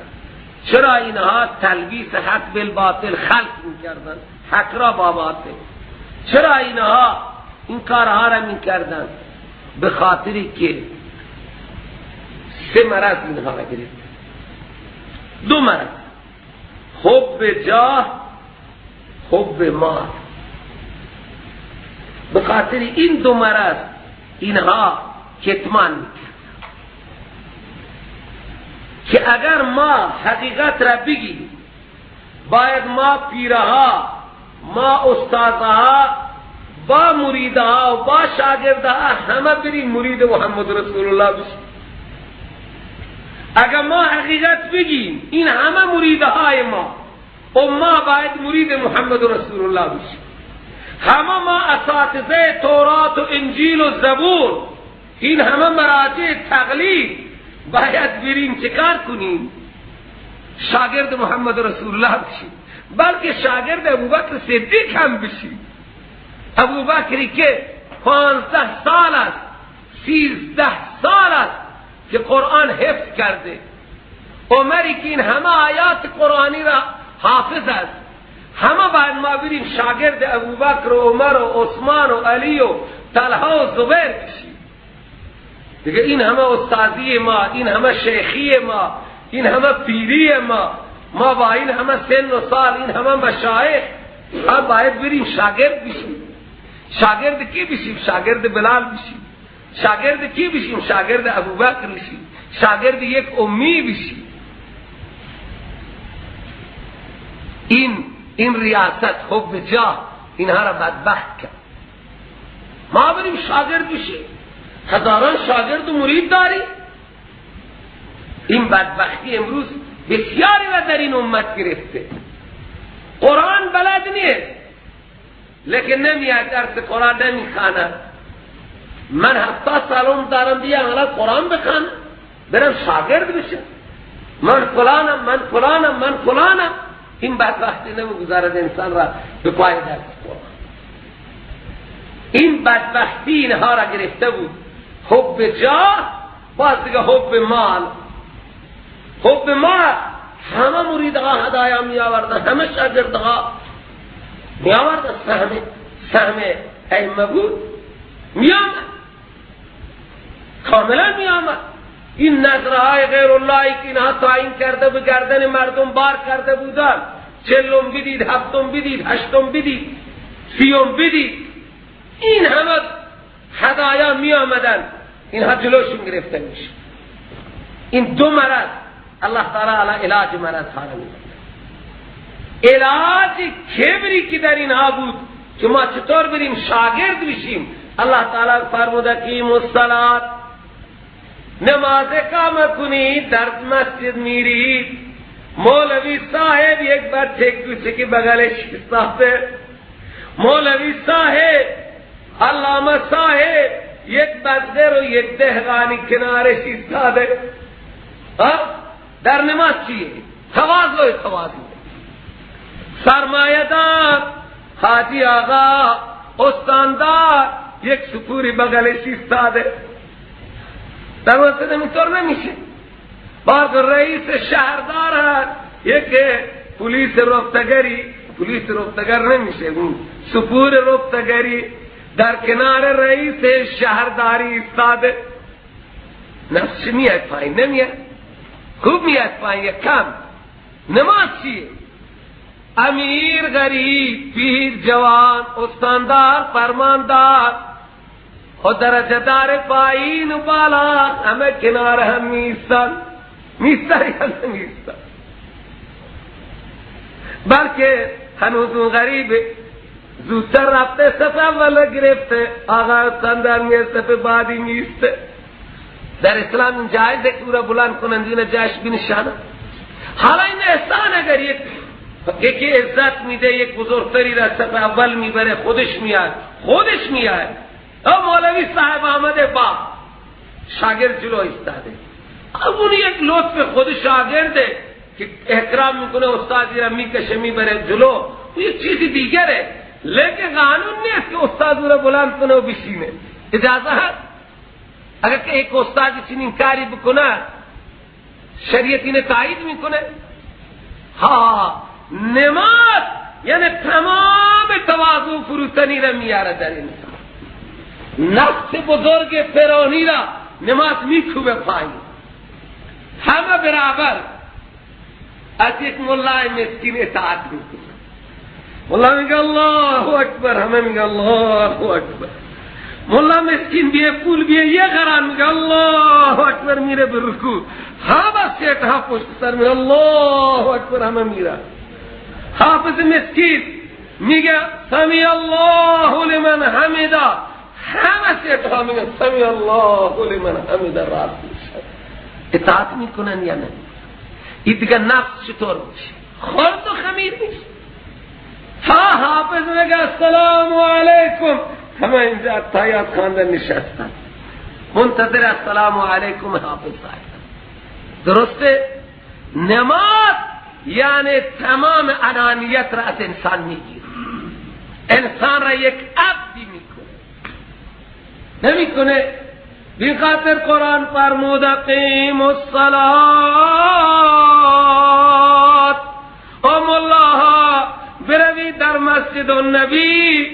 چرا اینها تلبیس حق بالباطل خلق میکردن، حق را با باطل؟ چرا اینها این کارها را میکردن؟ به خاطری که سه مرض اینها را گرفت. دو مرض، حب جاه، حب مال. به خاطر این دو مرض اینها کتمان میکرد که اگر ما حقیقت را بگیم باید ما پیرها، ما استادها، با مریدها و با شاگردها همه بریم مرید محمد رسول الله بشیم. اگر ما حقیقت بگیم این همه مریدهای ما و ما باید مرید محمد رسول الله بشیم. همه ما اساتذه تورات و انجیل و زبور، این همه مراجع تقلید باید بریم چکار کنیم؟ شاگرد محمد رسول الله بشیم، بلکه شاگرد ابوبکر صدیق هم بشیم. ابوبکری که 15 سال است، 13 سال است که قرآن حفظ کرده، عمری که این همه آیات قرآنی را حافظ است. همه باید ما بریم شاگرد ابوبکر و عمر و عثمان و علی و طلحه و زبیر بشیم. دیگه این همه استادی ما، این همه شیخی ما، این همه پیری ما، ما با این همه سن و سال، این همه مشایخ، ما باید بریم شاگرد بشیم. شاگرد کی بشیم؟ شاگرد بلال بشیم. شاگرد کی بشیم؟ شاگرد ابوبکر بشیم. شاگرد یک امی بشیم. این ریاست، حب جاه، اینها را بدبخت کرد. ما بریم شاگرد بشیم، هزاران شاگرد و مرید داریم. این بدبختی امروز بسیاری را در این امت گرفته. قرآن بلد نیست، لیکن نمیاد درس قرآن نمیخوانه. من 70 سالم دارم، بیا حالا قرآن بخوانم، برم شاگرد بشم، من فلانم، من فلانم، من فلانم. این بدبختی نمیگذارد انسان را به پای درس قرآن. این بدبختی اینها را گرفته بود، حب جاه، باز دیگه حب مال. حب مال، همه مریدها هدایا می آوردن، همه شاگردها می آوردن، سهم ائمه بود، می آمد، کاملا می آمد. این نظرهای غیر اللهی که اینها تعیین کرده به گردن مردم بار کرده بودن، 40 بدید، 7 بدید، 8 بدید، 30 بدید، این همه هدایا می آمدن، اینها جلوشون گرفته میشه. این دو مرض الله تعالی علی علاج مرض ها میده. علاج کبری که در اینها بود که ما چطور بریم شاگرد بشیم، الله تعالی فرموده که الصلاة، نماز اقامه کنید، در مسجد میرید، مولوی صاحب یک بچه کوچکی بغلش ایستاده، مولوی صاحب، علامه صاحب یک بزگر و یک دهقانی کنارش ایستاده. در نماز چیه؟ تواضع، تواضع. سرمایه دار، حاجی آقا، استاندار، یک سپوری بغلش ایستاده. در وسط اینطور نمیشه. بار رئیس شهردار هست، یک پلیس رفتگری، پلیس رفتگر نمیشه، اون سپور رفتگری در کنار رئیس شهرداری ایستاده. نفسش میاد پایین، نمیاد؟ خوب میاد پایین یا کم؟ نماز چیه؟ امیر، غریب، پیر، جوان، استاندار، فرماندار و درجه دار پایین و بالا همه کنار هم میستن. میستن یا نمیستن؟ بلکه هنوز اون غریب زودتر رفته صف اول گرفته، آقا استاندار میه صف بعدی میسته. در اسلام این جایزه که او را بلند کنند، این جایش بنشانه. حالا این احسان اگر یکی عزت میده، یک بزرگتری را صف اول میبره، خودش میاد، خودش میاد. او مولوی صاحب آمده با شاگرد جلو ایستاده، اون یک لطف خود شاگرده که احترام میکنه، استادی را میکشه میبره جلو، او یک چیزی دیگره. لیکن قانون نیست که استاد او را بلند کنه و بشینه. اجازه هست؟ اگر که یک استاد چنین کاری بکنه، شریعت اینه تایید میکنه؟ ها، نماز یعنی تمام تواضع فروتنی را میاره در انسان. نفس بزرگ فرعونی را نماز میکوبه پایین. همه برابر از یک مولای مسکین اطاعت میکنه. ملا میگه الله اکبر، همه میگه الله اکبر. ملا مسکین بیه پول بیه یه قران میگه الله اکبر، میره به رکوع. همه سیت ها پشت سر میره الله اکبر، همه میره. حافظ مسکین میگه سمی الله لمن حمیده، همه سیت ها میگه سمی الله لمن حمیده. راست میشه. اطاعت میکنن یا نه؟ این دیگه نفس چطور میشه؟ خرد و خمیر میشه. ها حافظ میگه السلام علیکم، همه اینجا اتحیات خوانده نشستن منتظر السلام علیکم حافظ صاحب. درسته؟ نماز یعنی تمام انانیت را از انسان میگیره، انسان را یک عبدی میکنه. نمیکنه؟ بی خاطر قرآن فرمود اقیم الصلاة. ام الله بروی در مسجد النبی،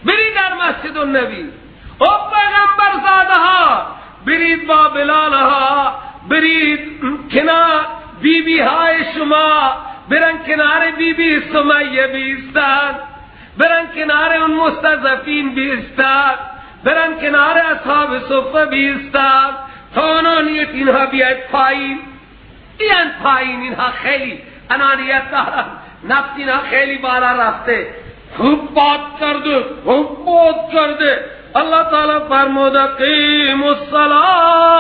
برید در مسجد النبی. او پیغمبر زاده ها برید با بلال ها، برید کنار بی بی های شما، برن کنار بی بی سمیه بیستن، برن کنار اون مستضعفین بیستن، برن کنار اصحاب صفه بیستن. تا انانیت اینها بیاید پایین، بیان پایین. اینها خیلی انانیت دارن، نفس اینها خیلی بالا رفته. خوب باد کرده، خوب باد کرده. اللہ تعالی فرمود اقیم الصلاة.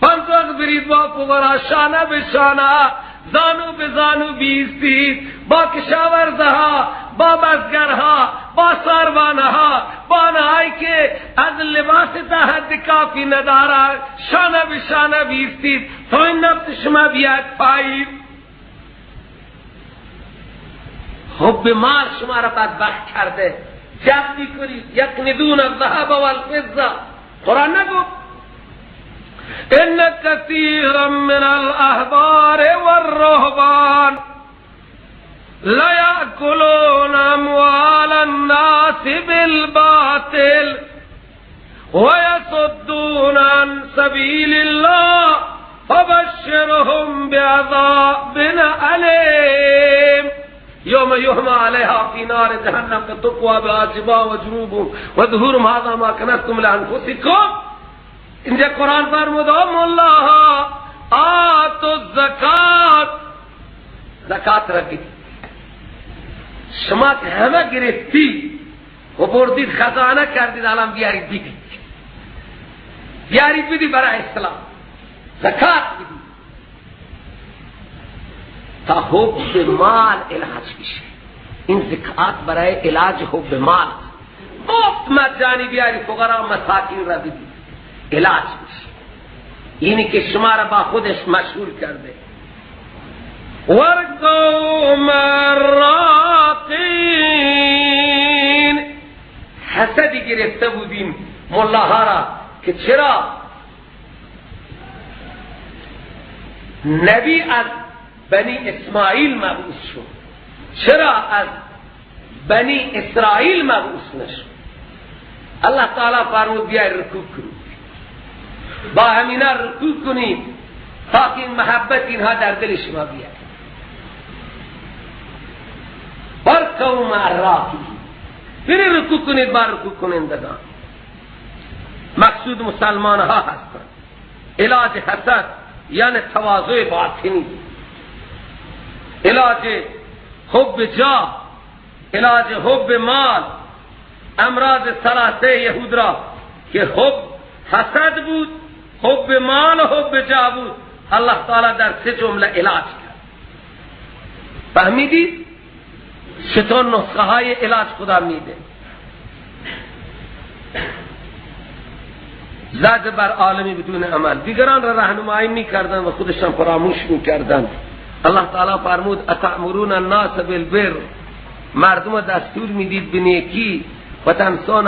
پنج وقت برید با فقرا شانه به شانه، زانو به زانو بیستید، با کشاورزها، با بزگرها، با ساربانها، با آنهایی که از لباس تا حد کافی ندارند، شانه به شانه بیستید تا این نفس شما بیاد پایین. حب مال شما را بدبخت کرده، جمع میکنید. یکنزون الذهب والفضه. قرآن نگفت ان كثيرا من الاحبار والرهبان ليأكلون اموال الناس بالباطل ويصدون عن سبيل الله فبشرهم بعذاب أليم. يوم يحمى عليها في نار جهنم فتكوى بها جباههم وجنوبهم وظهورهم هذا ما كنزتم لأنفسكم. اینجا قرآن فرمود الله آتوا الزکات، زکات را بدید. شما که همه گرفتی و بردید خزانه کردید، الان بیارید بدید، بیارید بدید برای اسلام، زکات بدید تا حب مال علاج بشه. این زکات برای علاج حب مال، مفت مجانی بیاری فقرا مساکین را بدید، علاج میشه. اینی که شما را با خودش مشغول کرده. وارکعوا مع الراکعین. حسدی گرفته بودیم ملاها را که چرا نبی از بنی اسماعیل مبعوث شد، چرا از بنی اسرائیل مبعوث نشد؟ الله تعالی فرمود بیای رکوع کنید، با همینا رکوع کنید تا که این محبت اینها در دل شما بیاد. وارکعوا مع الراکعین، بری رکوع کنید با رکوع کنندگان. مقصود مسلمان ها هستند. علاج حسد یعنی تواضع باطنی، علاج حب جاه، علاج حب مال، امراض ثلاثه یهود را که حب حسد بود، حب مال و حب جاه بود، الله تعالی در سه جمله علاج کرد. فهمیدید چطور نسخه های علاج خدا میده؟ زد بر عالمی بدون عمل، دیگران را راهنمایی میکردن و خودشان فراموش میکردن. الله تعالی فرمود اتأمرون الناس بالبر، مردم دستور میدید به نیکی، و تنسون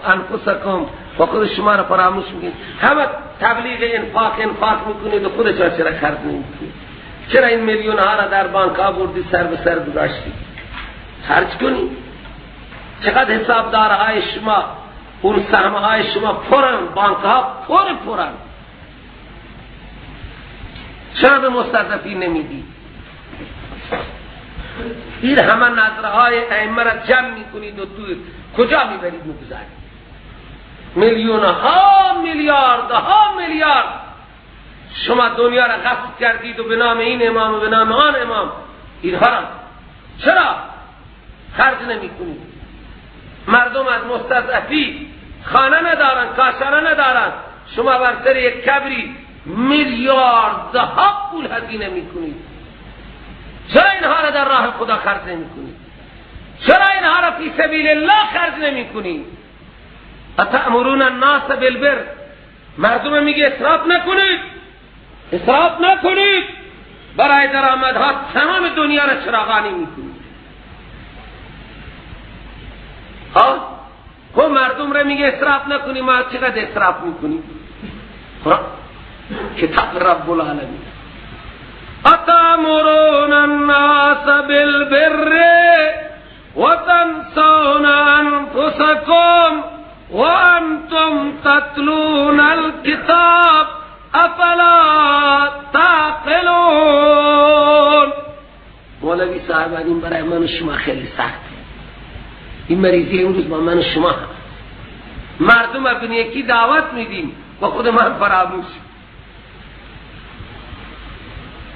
انفسکم، و خود شما را فراموش میکنید. همه تبلیغ انفاق انفاق میکنید و خودشان چرا خرج نمیکنید؟ چرا این میلیون ها را در بانک ها بردی سر به سر گذاشتی؟ خرج کنید. چقدر حسابدارهای شما، اون سهمهای شما پرن، بانک ها پر پرن، چرا به مستضعفین نمیدی؟ این همه نظرهای ائمه را جمع میکنید و تو کجا میبرید میگذارید؟ میلیون ها، میلیارد ها میلیارد شما دنیا را غصب کردید و به نام این امام و به نام آن امام، اینها را چرا خرج نمیکنید؟ مردم از مستضعفی خانه ندارن، کاشانه ندارن، شما بر سر یک کبری میلیاردها پول هزینه میکنید. چرا اینها را در راه خدا خرج نمیکنید؟ چرا اینها را فی سبیل الله خرج نمیکنید؟ اتأمرون الناس بالبر، مردم میگه اسراف نکنید، اسراف نکنید، برای درآمدها تمام دنیا را چراغانی میکنید. ها خب مردم را میگه اسراف نکنی، ما چقدر اسراف میکنیم؟ کتاب رب العالمین اتأمرون الناس بالبر وتنسون انفسکم وانتم تتلون الكتاب افلا تعقلون. مولوی صاحب این برای من و شما خیلی سخت، این مریضی امروز با من و شما هست. مردم به یکی دعوت میدیم و خود من فراموش.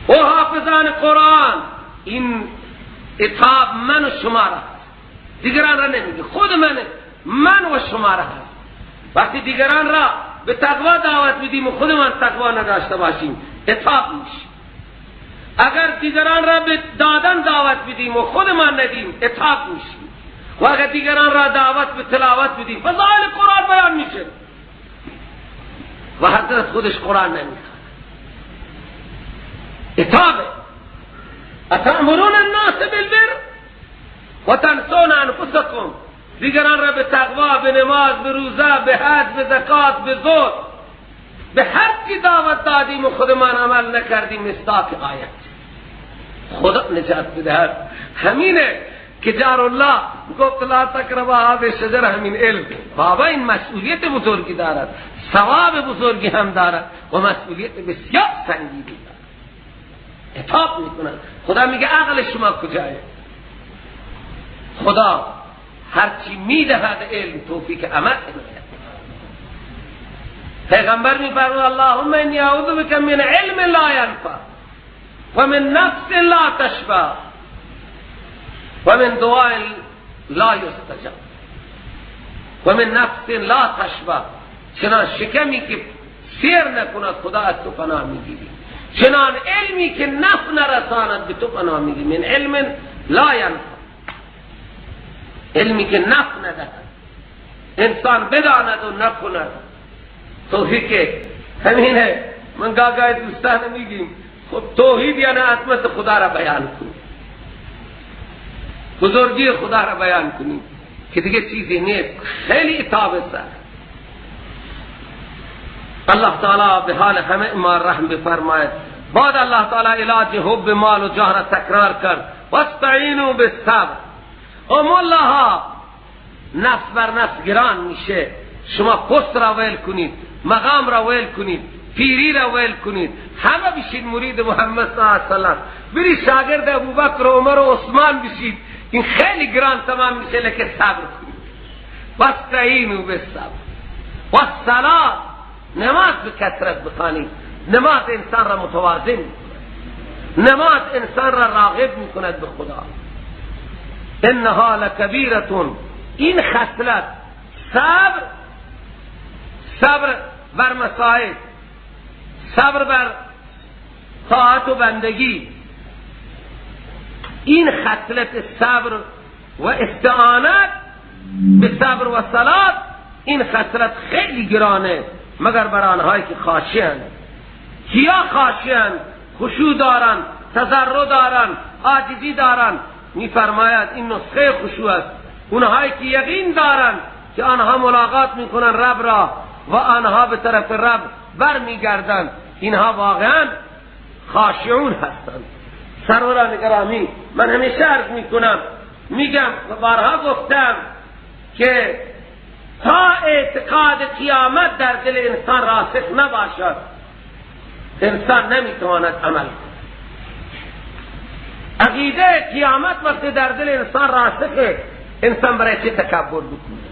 او حافظان قرآن، این عتاب من و شما را هست، دیگران را نمیگه، خود منه، من و شما را هست. وقتی دیگران را به تقوا دعوت میدیم و خود من تقوا نداشته باشیم، عتاب میشه. اگر دیگران را به دادن دعوت میدیم و خود من ندیم، عتاب میشه. و اگر دیگران را دعوت به تلاوت بدیم، فضائل قرآن بیان میشه و حضرت خودش قرآن نمیخواد. عتابه. اتأمرون الناس بالبر و تنسون انفسکم، دیگران را به تقوا، به نماز، به روزه، به حج، به زکات، به زهد، به هر چی دعوت دادیم و خودمان عمل نکردیم، مصداق آیت. خدا نجات بدهد. همینه که جار الله گفت لا تقربا هذه الشجره، همین علم. بابا این مسئولیت بزرگی دارد، ثواب بزرگی هم دارد و مسئولیت بسیار سنگینی دارد. عتاب میکنند. خدا میگه عقل شما کجایه؟ خدا هرچی میدهد علم توفیق عمل عنایت. پیغمبر میفرمود اللهم انی اعوذ بک من علم لا ینفع و من نفس لا تشبع و من دعاء لا یستجاب و من نفس لا تشبع. چنان شکمی که سیر نکند خدا از تو پناه میگیری، چنان علمی که نفع نرساند به تو پناه میگیری. من علم لا ینفع، علمی که نفع ندهد، انسان بداند و نکند، توفیق همینه. من گاه دوستان میگیم خب توحید یعنی عظمت خدا را بیان کنیم، بزرگی خدا را بیان کنیم که دیگه چیزی نیست، خیلی عتاب سر. الله تعالی به حال همه ما رحم بفرماید. بعد الله تعالی علاج حب مال و جاه را تکرار کرد، واستعینوا بالصبر. او ملاها نفس بر نفس گران میشه. شما پست را ول کنید، مقام را ول کنید، پیری را ول کنید، همه بشید مرید محمد صلی الله علیه و سلم، بری شاگرد ابوبکر و عمر و عثمان بشید. این خیلی گران تمام میشه، لکه صبر کنید. واستعینوا بالصبر والصلاة. نماز به کثرت بخوانید. نماز انسان را متوازن میکند، نماز انسان را راغب میکند به خدا. انها لکبیرة. این خصلت صبر، صبر بر مصائب، صبر بر طاعت و بندگی، این خصلت صبر و استعانت به صبر و صلات، این خصلت خیلی گرانه مگر بر آنهایی که خاشعند. کیا خاشعند؟ خشوع دارند، تضرع دارند، عاجزی دارند. میفرماید این نسخه خشوع است. اونهایی که یقین دارند که آنها ملاقات میکنن رب را و آنها به طرف رب بر میگردند، اینها واقعا خاشعون هستند. سروران گرامی، من همیشه عرض میکنم، میگم و بارها گفتم که تا اعتقاد قیامت در دل انسان راسخ نباشد، انسان نمیتواند عمل کند. عقیده قیامت وقتی در دل انسان راسخه، انسان برای چه تکبر بکنه؟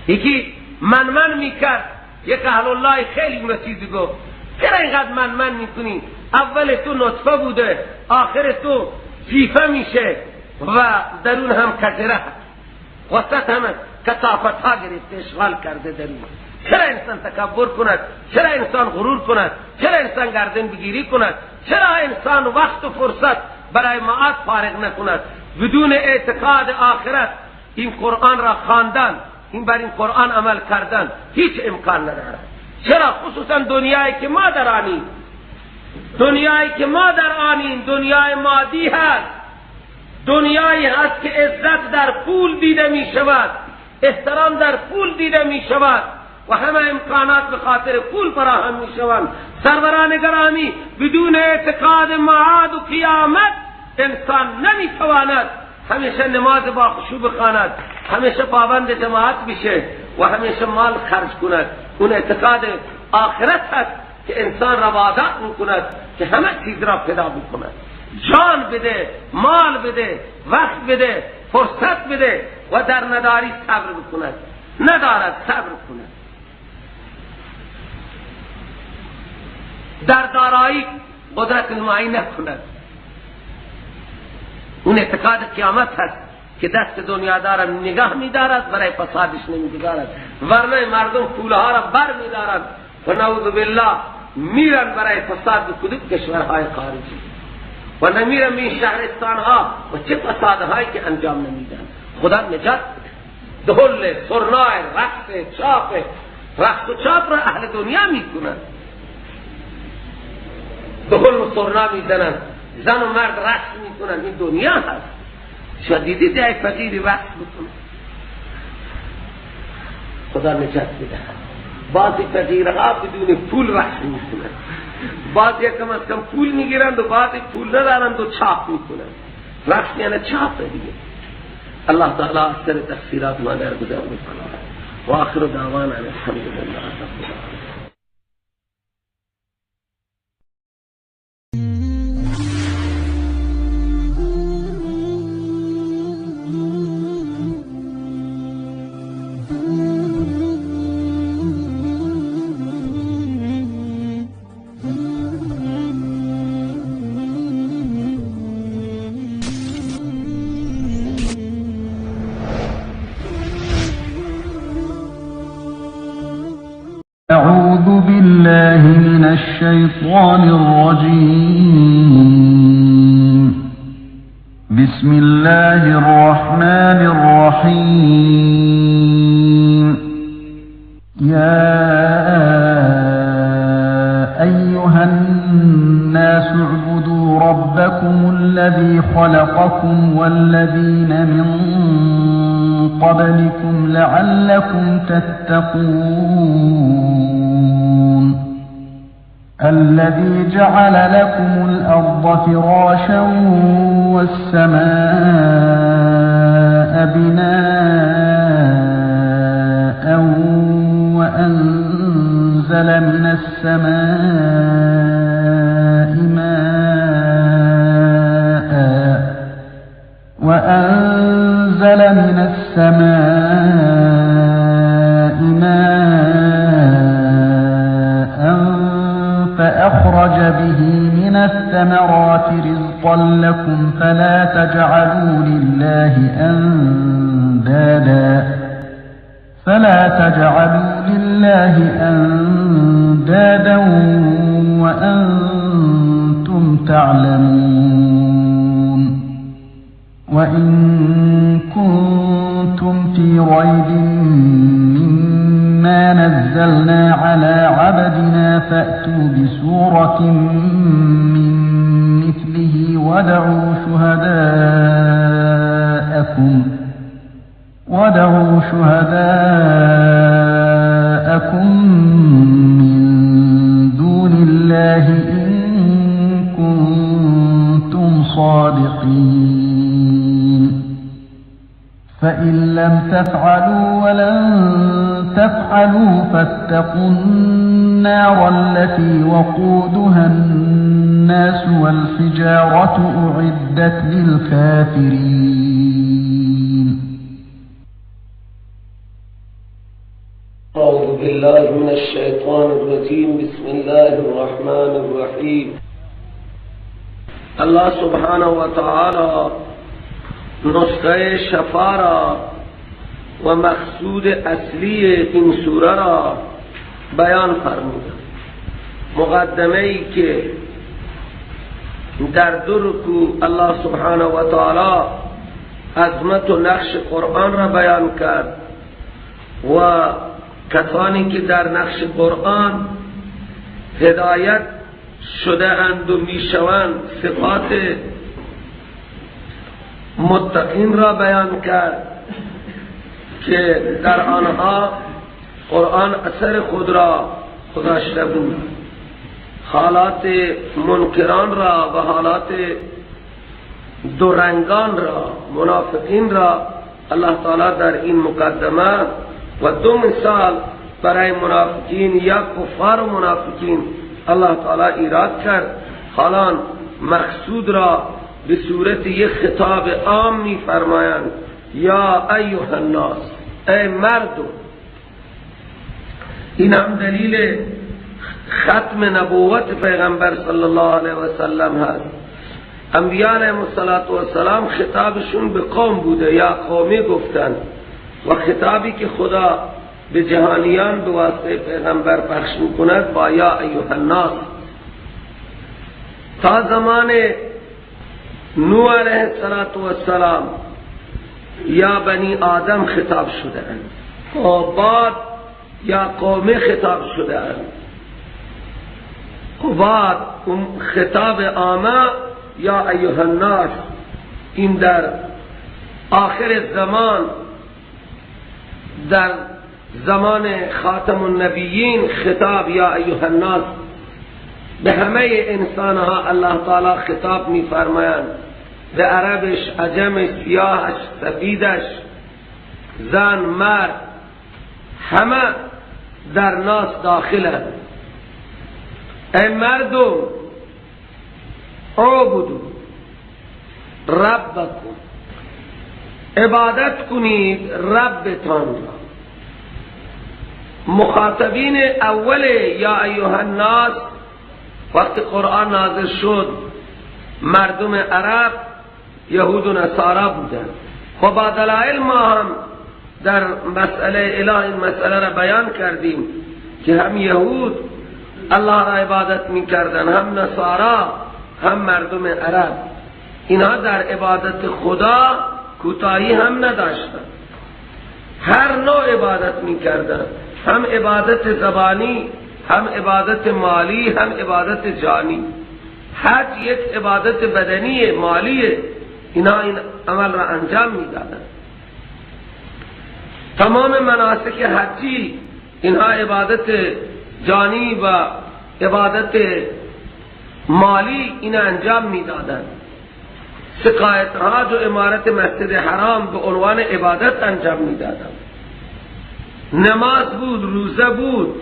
یکی من من میکرد، یک اهل الله خیلی اون چیزی گفت، چرا اینقدر من من میکنی؟ اول تو نطفه بوده، آخر تو جیفه میشه و درون هم کجره، وسط هم کثافت ها گرفته، اشغال کرده درون. چرا انسان تکبر کند؟ چرا انسان غرور کند؟ چرا انسان گردن بگیری کند؟ چرا انسان وقت و فرصت برای معاد فارغ نکند؟ بدون اعتقاد آخرت این قرآن را خواندن، این بر این قرآن عمل کردن هیچ امکان ندارد. چرا؟ خصوصا دنیایی که ما در آنیم، دنیایی که ما در آنیم دنیای مادی هست، دنیایی هست که عزت در پول دیده می شود، احترام در پول دیده می شود و همه امکانات به خاطر پول فراهم می شوند. سروران گرامی، بدون اعتقاد معاد و قیامت انسان نمی تواند همیشه نماز با خشوع بخواند، همیشه پابند جماعت بشه و همیشه مال خرج کند. اون اعتقاد آخرت هست که انسان را وادار میکند که همه چیز را پیدا بکند، جان بده، مال بده، وقت بده، فرصت بده و در نداری صبر بکند. ندارد صبر کند. در دارایی قدرت نمایی نکند. اون اعتقاد قیامت هست که دست دنیا دارد نگاه می‌دارد، برای فسادش نمی‌گذارد، ورنه مردم پولها را بر می‌دارند و نعوذ بالله میرن برای فساد به کدوم کشورهای خارجی و نمیرن به این شهرستانها و چه فسادهایی که انجام نمیدن. خدا نجات بده. دهل، سرنای، رقص، چاپ، رقص و چاپ را اهل دنیا میکنن، دهل و سرنا میزنن، زن و مرد رقص میکنن. این دنیا هست. شما دیدید یک فقیری رقص بکنه؟ خدا نجات بده. بعضی فقیرها بدون پول رقص میکنن، بعضی کم از کم پول میگیرند و بعضی پول ندارند و چاپ میکنن. رقص یعنی چاپ دیگه. الله تعالی سر تقصیرات ما درگذر میکنه. و آخر دعوانا الحمد لله رب العالمین. أعوذ بالله من الشيطان الرجيم. بسم الله الرحمن الرحيم. يا ربكم الذي خلقكم والذين من قبلكم لعلكم تتقون الذي جعل لكم الأرض فراشا والسماء بناء وأنزل من السماء ماء وأنزل من السماء ماء فأخرج به من الثمرات رزقا لكم فلا تجعلوا لله أندادا وأنتم تعلمون وإن كنتم في ريب مما نزلنا على عبدنا فأتوا بسورة من مثله وادعوا شهداءكم من دون الله إن كنتم صادقين فإن لم تفعلوا ولن تفعلوا فاتقوا النار التي وقودها الناس والحجارة أعدت للكافرين. أعوذ بالله من الشیطان الرجیم. بسم الله الرحمن الرحیم. الله سبحانه و تعالی نسخه شفا را و مقصود اصلی این سوره را بیان فرمود. مقدمه ای که در دو رکوع الله سبحانه و تعالی عظمت و نقش قرآن را بیان کرد و کسانی که در نقش قرآن هدایت شده اند و میشوند صفات متقین را بیان کرد که در آنها قرآن اثر خود را گذاشته بود، حالات منکران را و حالات دورنگان را، منافقین را الله تعالی در این مقدمه و دو مثال برای منافقین یا کفار و منافقین الله تعالی ایراد کرد. حالان مقصود را به صورت یک خطاب عام می فرمایند: یا ایها الناس، ای مردم. این هم دلیل ختم نبوت پیغمبر صلی الله علیه و سلم هست. انبیاء علیهم السلام خطابشون به قوم بوده یا قومی گفتن، و خطابی که خدا به جهانیان به واسطه پیغمبر پخش میکند با یا ایها الناس. تا زمان نوح علیه السلام یا بنی آدم خطاب شده اند، و بعد یا قوم خطاب شده اند، و بعد خطاب عامه یا ایها الناس. این در آخر زمان، در زمان خاتم النبیین، خطاب یا ایها الناس به همه انسانها الله تعالی خطاب می فرمایند، به عربش، عجمش، سیاهش، سفیدش، زن، مرد، همه در ناس داخلند. ای مردم، اعبدوا ربکم، عبادت کنید ربتان را. مخاطبین اول یا ایها الناس وقت قرآن نازل شد مردم عرب، یهود و نصارا بودند. و با دلائل ما هم در مسئله اله این مسئله را بیان کردیم که هم یهود الله را عبادت می کردن، هم نصارا، هم مردم عرب. اینها در عبادت خدا کوتاهی هم نداشتند، هر نوع عبادت می کردن، هم عبادت زبانی، هم عبادت مالی، هم عبادت جانی. حج یک عبادت بدنی مالی، اینا این عمل را انجام میدادند. تمام مناسک حجی اینها عبادت جانی و عبادت مالی این انجام میدادند. سقایت حاج و امارت مسجد حرام به عنوان عبادت انجام میدادند. نماز بود، روزه بود،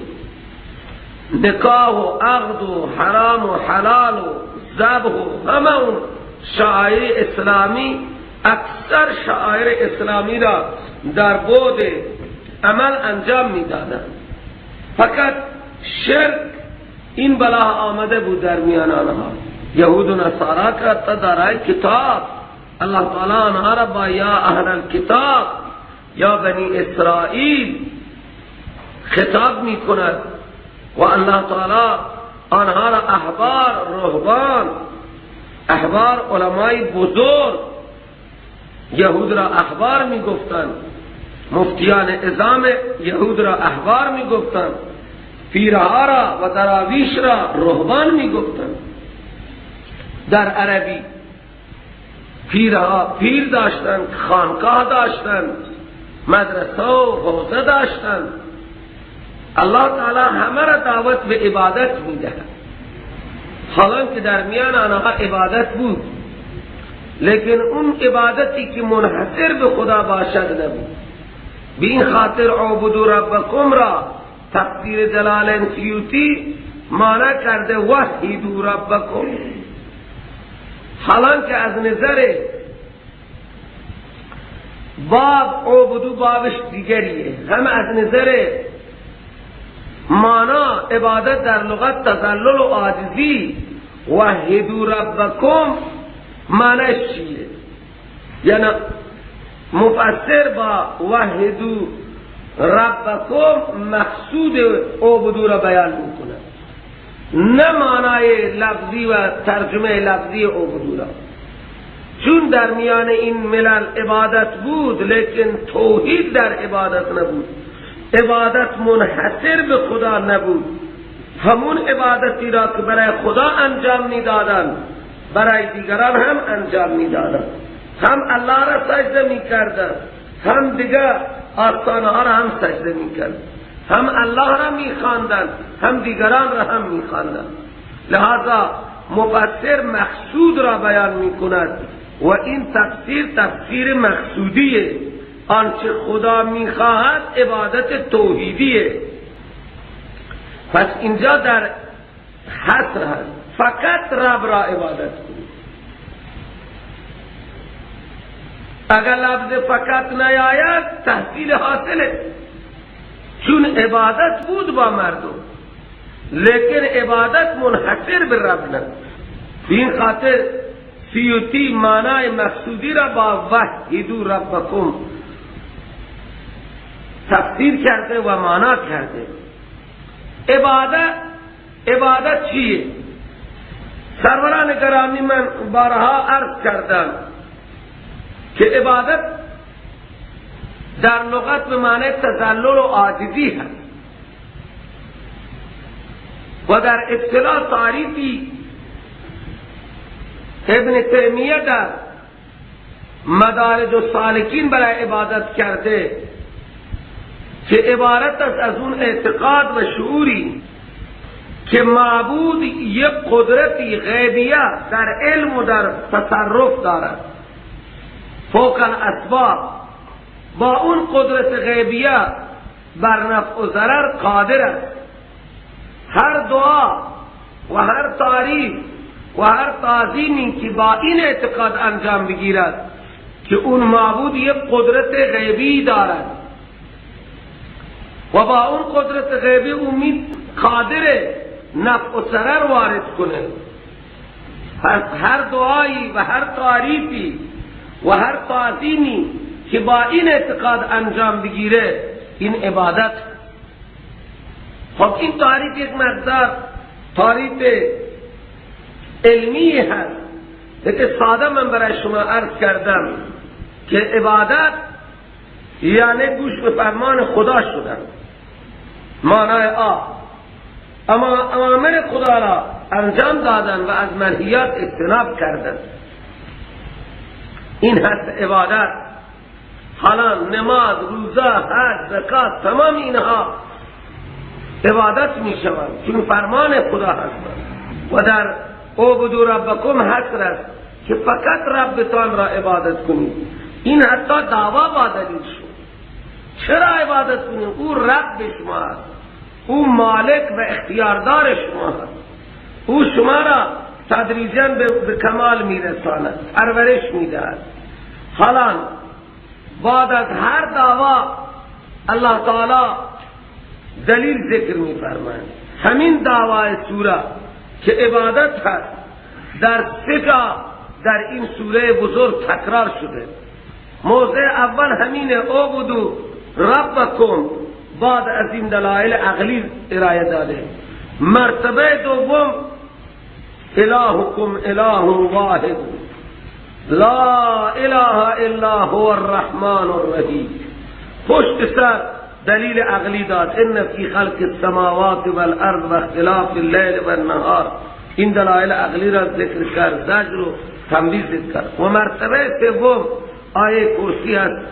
نکاح و عقد و حرام و حلال و ذبح و همه اون شعائر اسلامی، اکثر شعائر اسلامی را در بعد عمل انجام میدادند. فقط شرک این بلا آمده بود در میان آنها. یهود و نصارا که دارای کتاب، الله تعالی آنها را با یا اهل الکتاب یا بنی اسرائیل خطاب می کند و الله تعالی آنها را احبار، رهبان، احبار علمای بزرگ، یهود را احبار می گفتند، مفتیان عظام یهود را احبار می گفتند، پیرها را و دراویش را رهبان می گفتند. در عربی پیرها پیر داشتند، خانقاه داشتند، مدرسه و حوزه داشتند. الله تعالی همه را دعوت به عبادت میدهد. حالا که در میان آنها عبادت بود، لیکن اون عبادتی که منحصر به خدا باشد نبود. به این خاطر اعبدوا ربکم را تفسیر جلالین سیوطی معنی کرده وحیدوا ربکم. حالا که از نظر باب اعبدوا بابش دیگریه، هم از نظر مانا عبادت در لغت تذلل و عاجزی، وحیدوا ربکم معنیش چیه؟ یعنی مفسر با وحیدوا ربکم مقصود اعبدوا را بیان میکنه، نه معنای لفظی و ترجمه لفظی اعبدوا را. چون در میان این ملل عبادت بود، لیکن توحید در عبادت نبود، عبادت منحصر به خدا نبود. همون عبادتی را که برای خدا انجام میدادند برای دیگران هم انجام میدادند، هم الله را سجده میکردند، هم دیگر آستانه ها را هم سجده میکردند، هم الله را میخواندند، هم دیگران را هم میخواندند. لہذا مفسر مقصود را بیان میکند و این تفسیر تفسیر مقصودیه. آنچه خدا میخواهد عبادت توحیدیه. پس اینجا در حصر هست، فقط رب را عبادت کنید. اگر لفظ فقط نیاید تحصیل حاصله، چون عبادت بود با مردم، لیکن عبادت منحصر به رب نبود. این خاطر سیوطی معنای مقصودی را با وحیدوا ربکم تفسیر کرده و معنا کرده. عبادت چیه؟ سروران گرامی، من بارها عرض کردم که عبادت در لغت به معنی تذلل و عاجزی هست و در اصطلاح تعریفی ابن تیمیه در مدارج السالکین برای عبادت کرده که عبارت است از اون اعتقاد و شعوری که معبود یک قدرتی غیبیه در علم و در تصرف دارد، فوق الاسباب، با اون قدرت غیبیه بر نفع و ضرر قادر است. هر دعا و هر تعریف و هر تعظیمی که با این اعتقاد انجام بگیرد که اون معبود یک قدرت غیبی دارد و با اون قدرت غیبی امید قادر نفع و ضرر وارد کنه، پس هر دعایی و هر تعریفی و هر تعظیمی که با این اعتقاد انجام بگیره این عبادت. خب این تعریف یک مقدار تعریف علمی هست، لیکن ساده من برای شما عرض کردم که عبادت یعنی گوش به فرمان خدا شدن، معنای آ، اما اوامر خدا را انجام دادن و از منهیات اجتناب کردن. این هست عبادت. حالا نماز، روزه، حج، زکات، تمام اینها عبادت می شوند چون فرمان خدا هستند. و در اعبدوا ربکم حصر است که فقط ربتان را عبادت کنید. این حتی دعوا با دلیل شد. چرا عبادت کنید؟ او رب شما است، او مالک و اختیاردار شما است، او شما را تدریجاً به کمال میرساند، پرورش میدهد. حالا بعد از هر دعوا الله تعالی دلیل ذکر میفرماید. همین دعوای سوره که عبادت هست در سه جا در این سوره بزرگ تکرار شده. موضع اول همین اعبدوا ربکم، بعد از این دلائل عقلی ارائه داده. مرتبه دوم الهکم اله واحد لا اله الا هو الرحمن الرحیم. پشت سر دلیل عقلی داد، ان فی خلق السماوات والارض و اختلاف اللیل والنهار. این دلائل عقلی را ذکر کرد، زجر و تنبیه ذکر کرد. و مرتبه سوم آیه کرسی است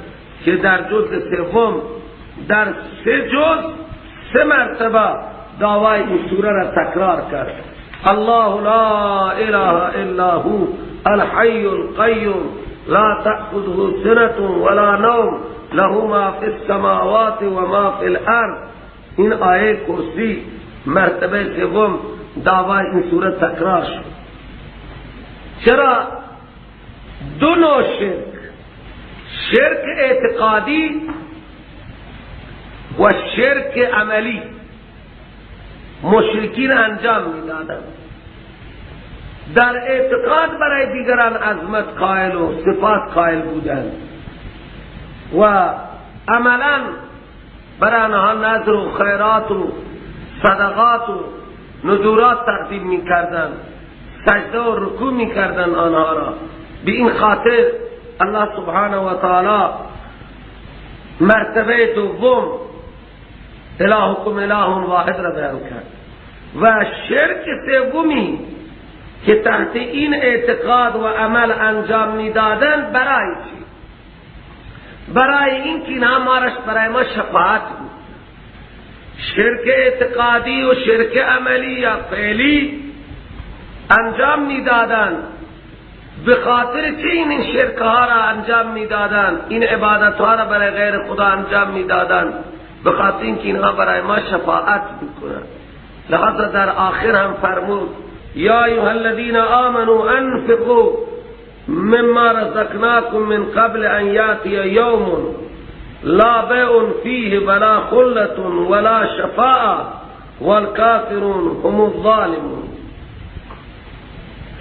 که در جزء سوم در سه جز سه مرتبه دعوای این سوره را تکرار کرد. الله لا اله الا هو الحی القیوم لا تأخذه سنة ولا نوم له ما فی السماوات و ما فی الارض. این آیه کرسی مرتبه سوم دعوای این سوره تکرار شد. چرا؟ دو نوع شرک، شرک اعتقادی و شرک عملی مشرکین انجام میدادند. در اعتقاد برای دیگران عظمت قائل و صفات قائل بودند و عملا برای آنها نذر و خیرات و صدقات و نذورات تقدیم میکردند، سجده و رکوع میکردند آنها را. به این خاطر الله سبحانه و تعالی مرتبه دوم الهکم اله واحد را بیان کرد. و شرک سومی که تحت این اعتقاد و عمل انجام میدادن برای چی؟ برای این که اینها مارش برای ما شفاعت بود. شرک اعتقادی و شرک عملی یا فعلی انجام میدادن. به خاطر چه این شرک ها را انجام میدادن، این عبادت ها را برای غیر خدا انجام میدادن؟ به خاطر اینکه اینها برای ما شفاعت میکنند. لذا در آخر هم فرمود یا ایها الذین آمنوا انفقوا مما رزقناکم من قبل ان یاتی یوم لا بیع فیه ولا خلة ولا شفاعة والکافرون هم الظالمون.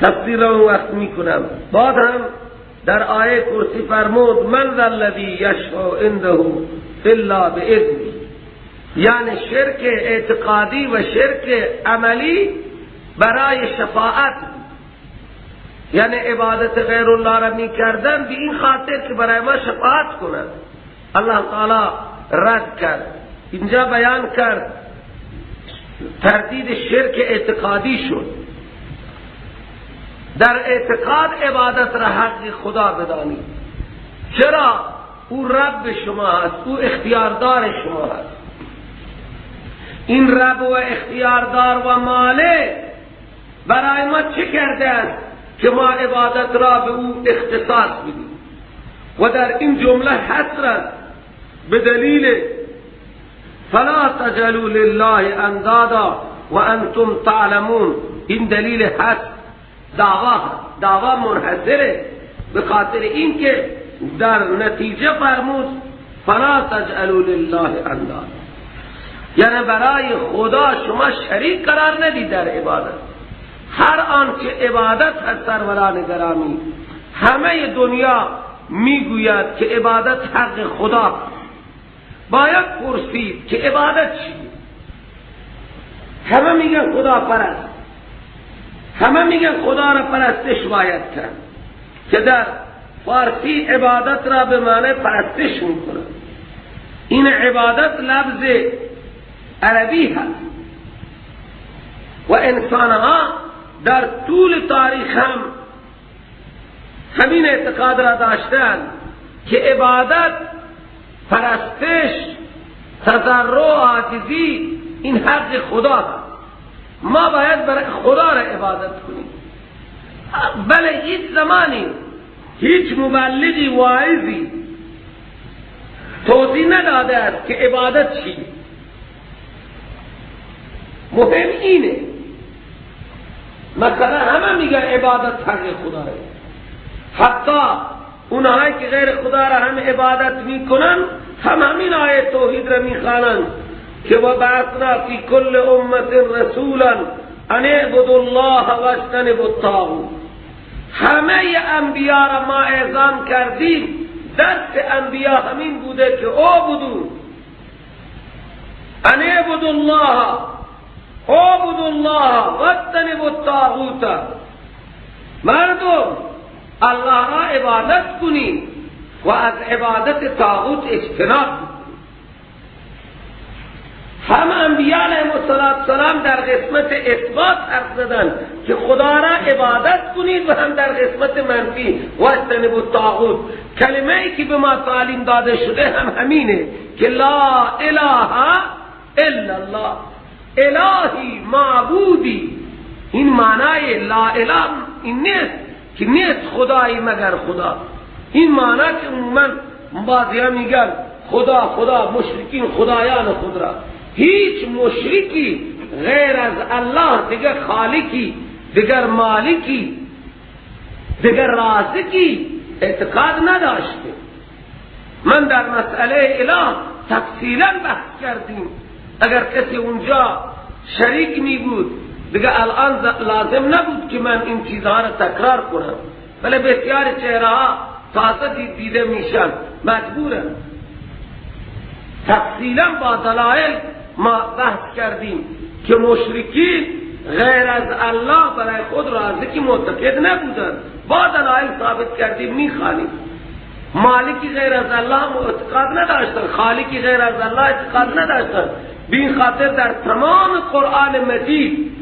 تفسیر را وقت میکنم. بعد هم در آیه کرسی فرمود من ذا الذی یشفع عنده الا باذنه، یعنی شرک اعتقادی و شرک عملی برای شفاعت، یعنی عبادت غیر الله را میکردن به این خاطر که برای ما شفاعت کنند. الله تعالی رد کرد، اینجا بیان کرد تردید شرک اعتقادی شد. در اعتقاد عبادت را حق خدا بدانید. چرا؟ او رب شما هست، او اختیاردار شما هست. این رب و اختیاردار و مالک برای ما چه کرده است که ما عبادت را به او اختصاص بدیم؟ و در این جمله حصر است به دلیل فلا تجعلوا لله اندادا و انتم تعلمون. این دلیل حصر دعوا منحصره، به خاطر اینکه در نتیجه فرمود فلا تجعلوا لله اندادا، یعنی برای خدا شما شریک قرار ندید در عبادت. هر آنچه عبادت هست سروران گرامی، همه دنیا میگوید که عبادت حق خدا. باید پرسید که عبادت چیه؟ همه میگن خدا پرست، همه میگن خدا را پرستش باید کرد، که در فارسی عبادت را به معنی پرستش میکنه. این عبادت لفظ عربی هست و انسانها در طول تاریخ هم همین اعتقاد را داشتن که عبادت، پرستش، تضرع، عاجزی این حق خدا هست، ما باید برای خدا را عبادت کنیم. بله هیچ زمانی هیچ مبلغی واعظی توضیح نداده است که عبادت چیه. مهم اینه، مثلا همه میگن عبادت حق خداه، حتی اونهایی که غیر خدا را هم عبادت میکنن هم همین آیه توحید را میخوانند که و بعثنا فی کل امت رسولا ان اعبدوا الله واجتنبوا الطاغوت. همه انبیا را ما اعزام کردیم، درس انبیا همین بوده که اعبدوا، ان اعبدوا الله، اعبدوا الله واجتنبوا الطاغوت. مردم الله را عبادت کنید و از عبادت طاغوت اجتناب کنید. هم انبیاء علیهم السلام در قسمت اثبات حرف زدن که خدا را عبادت کنید و هم در قسمت منفی واجتنبوا الطاغوت. کلمه ای که به ما تعلیم داده شده هم همینه که لا اله الا الله، الهی معبودی. این معنای لا اله این نیست که نیست خدایی مگر خدا. این معنی که عموما بعضی ها میگن خدا خدا، مشرکین خدایان خود را. هیچ مشرکی غیر از الله دیگر خالقی، دیگر مالکی، دیگر رازقی اعتقاد نداشته. من در مسئله اله تفصیلا بحث کردیم. اگر کسی اونجا شریک می بود دیگه الان لازم نبود که من این چیزها را تکرار کنم، ولی بسیار چهره ها تازه دیده میشن، مجبورم. تفصیلا با دلائل ما بحث کردیم که مشرکین غیر از الله برای خود رازقی معتقد نبودند. با دلائل ثابت کردیم، میخوانیم. مالکی غیر از الله اعتقاد نداشتند، خالقی غیر از الله اعتقاد نداشتند. به این خاطر در تمام قرآن مجید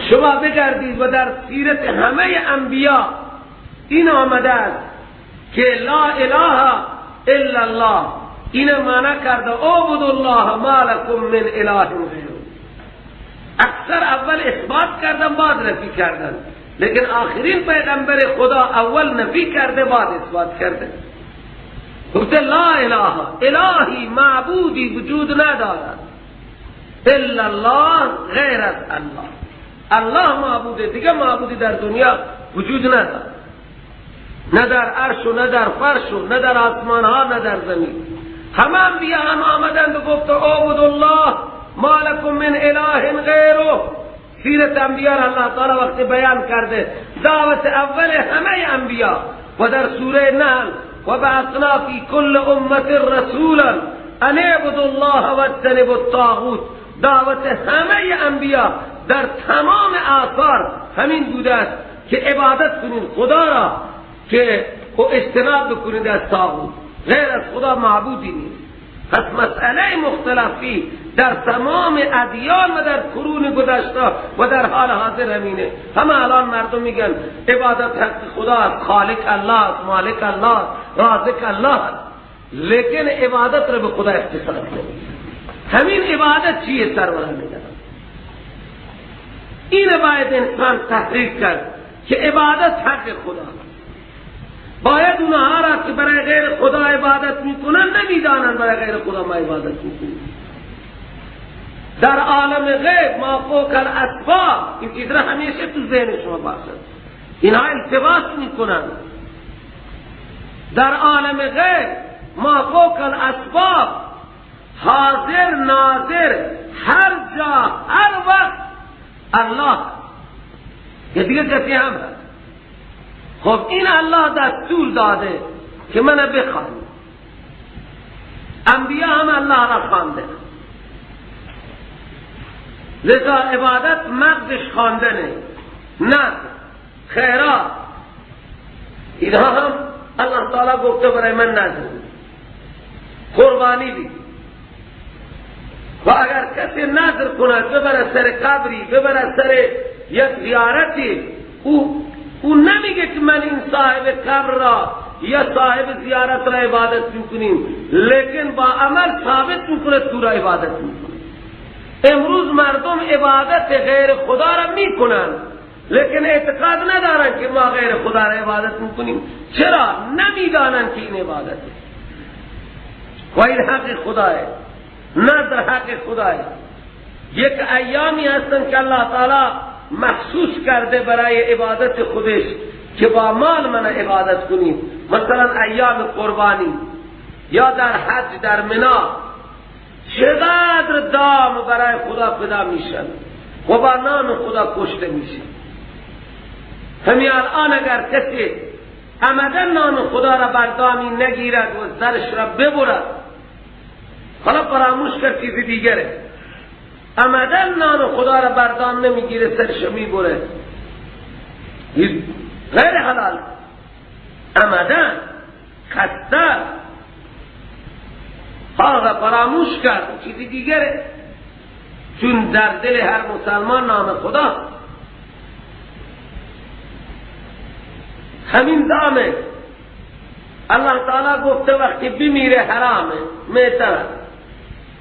شما بگردید و در سیرت همه انبیا این آمده است که لا اله الا الله. این معنی کرده اعبدوا الله ما لکم من اله غیره. اکثر اول اثبات کردن بعد نفی کردن، لیکن آخرین پیغمبر خدا اول نفی کرده بعد اثبات کرده. گفته لا اله، الهی معبودی وجود ندارد الا الله، غیر از الله. الله معبوده، دیگه معبودی در دنیا وجود ندارد، نه در عرش و نه در فرش و نه در آسمان ها نه در زمین. همه انبیا هم آمدند و گفت اعبدوا الله ما لکم من اله غیره. سیرت انبیا را الله تعالی وقتی بیان کرده، دعوت اول همه انبیا و در سوره نحل و بعثنا فی کل امت رسولا ان اعبدوا الله واجتنبوا الطاغوت. دعوت همه انبیا در تمام آثار همین بوده است که عبادت کنید خدا را که اجتناب بکنید از طاغوت، غیر از خدا معبودی نیست. پس مسئله مختلفی در تمام ادیان و در قرون گذشته و در حال حاضر همینه. همه الان مردم میگن عبادت حق خدا است، خالق الله است، مالک الله است، رازق الله است، لیکن عبادت را به خدا اختصاص نمیدن. همین عبادت چیه سرور میدن؟ این باید انسان تحریک کرد که عبادت حق خدا است. باید اونها را که برای غیر خدا عبادت میکنن نمیدانند برای غیر خدا ما عبادت میکنیم. در عالم غیب ما فوق الاسباب، این چیز را همیشه تو ذهن شما باشد. اینها التباس میکنن. در عالم غیب ما فوق الاسباب، حاضر ناظر، هر جا هر وقت الله، یه دیگه کسی هم هست. خب این الله دستور داده که من بخوانم. انبیا هم الله را خوانده. لذا عبادت مغزش خواندنه، نه خیرات. اینها هم الله تعالی گفته برای من نذر قربانی بی. و اگر کسی نظر کند ببره سر قبری، ببره سر یک زیارتی، او نمیگه که من این صاحب قبر را یا صاحب زیارت را عبادت میکنیم، لیکن با عمل ثابت میکنه تو را عبادت میکنه. امروز مردم عبادت غیر خدا را میکنن، لیکن اعتقاد ندارن که ما غیر خدا را عبادت میکنیم. چرا؟ نمیدانن که این عبادت و این حق خداه، نظر حق خداه. یک ایامی هستن که الله تعالی مخصوص کرده برای عبادت خودش که با مال من عبادت کنیم، مثلا ایام قربانی یا در حج در منا چقدر دام برای خدا فدا میشن و با نام خدا کشته میشن. همین الان اگر کسی عمدن نام خدا را بر دامی نگیرد و زرش را ببرد، حالا فراموش کرد چیز دیگره، عمدن نام خدا را بر دام نمیگیره، سرش میبره، غیر حلال، عمدن خسته، حالا فراموش کرد چیزی دیگره، چون در دل هر مسلمان نام خدا همین دامه. الله تعالی گفته وقتی بمیره حرامه، میتره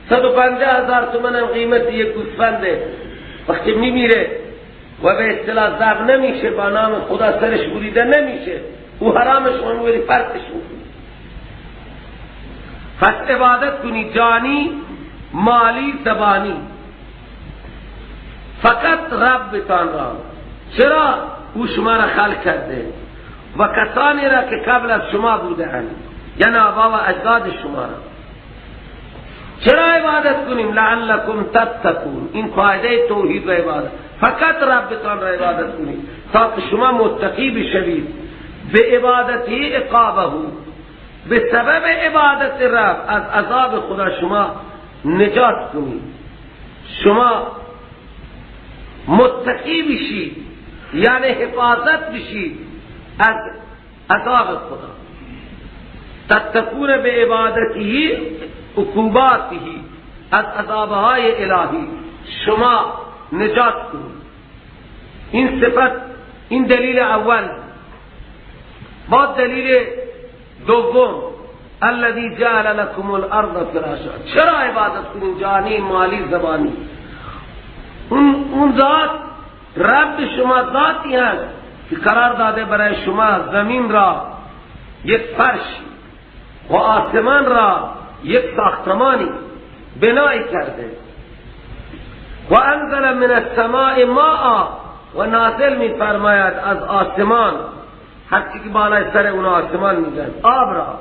150,000 تومن هم قیمت یک گوسفنده، وقتی میمیره و به اصطلاح ذبح نمیشه، با نام خدا سرش بریده نمیشه، او حرامش اون ولی فرقش میکنه. پس عبادت کنی جانی، مالی، زبانی، فقط ربتان را. چرا؟ او شما را خلق کرده و کسانی را که قبل از شما بوده اند، یعنی آبا و اجداد شما را. چرا عبادت کنیم؟ لعلکم تتقون. این فایده توحید و عبادت، فقط ربتان را عبادت کنید تا که شما متقی بشوید. به عبادتی عقابه، به سبب عبادت رب از عذاب خدا شما نجات کنید، شما متقی بشید، یعنی حفاظت بشید از عذاب خدا. تتقون به عبادته عقوباته، از عذابهای الهی شما نجات کنید. این صفت، این دلیل اول. با دلیل دوم، الذي جعل لكم الارض فراشا. چرا عبادت کنید؟ جانی، مالی، زبانی. اون ذات رب شما ذاتی هست که قرار داده برای شما زمین را یک فرش و آسمان را یک ساختمانی بنای کرده. و انزل من السماء ماء، و نازل می فرماید از آسمان، هرچی که بالای سر اون آسمان میزن آب را،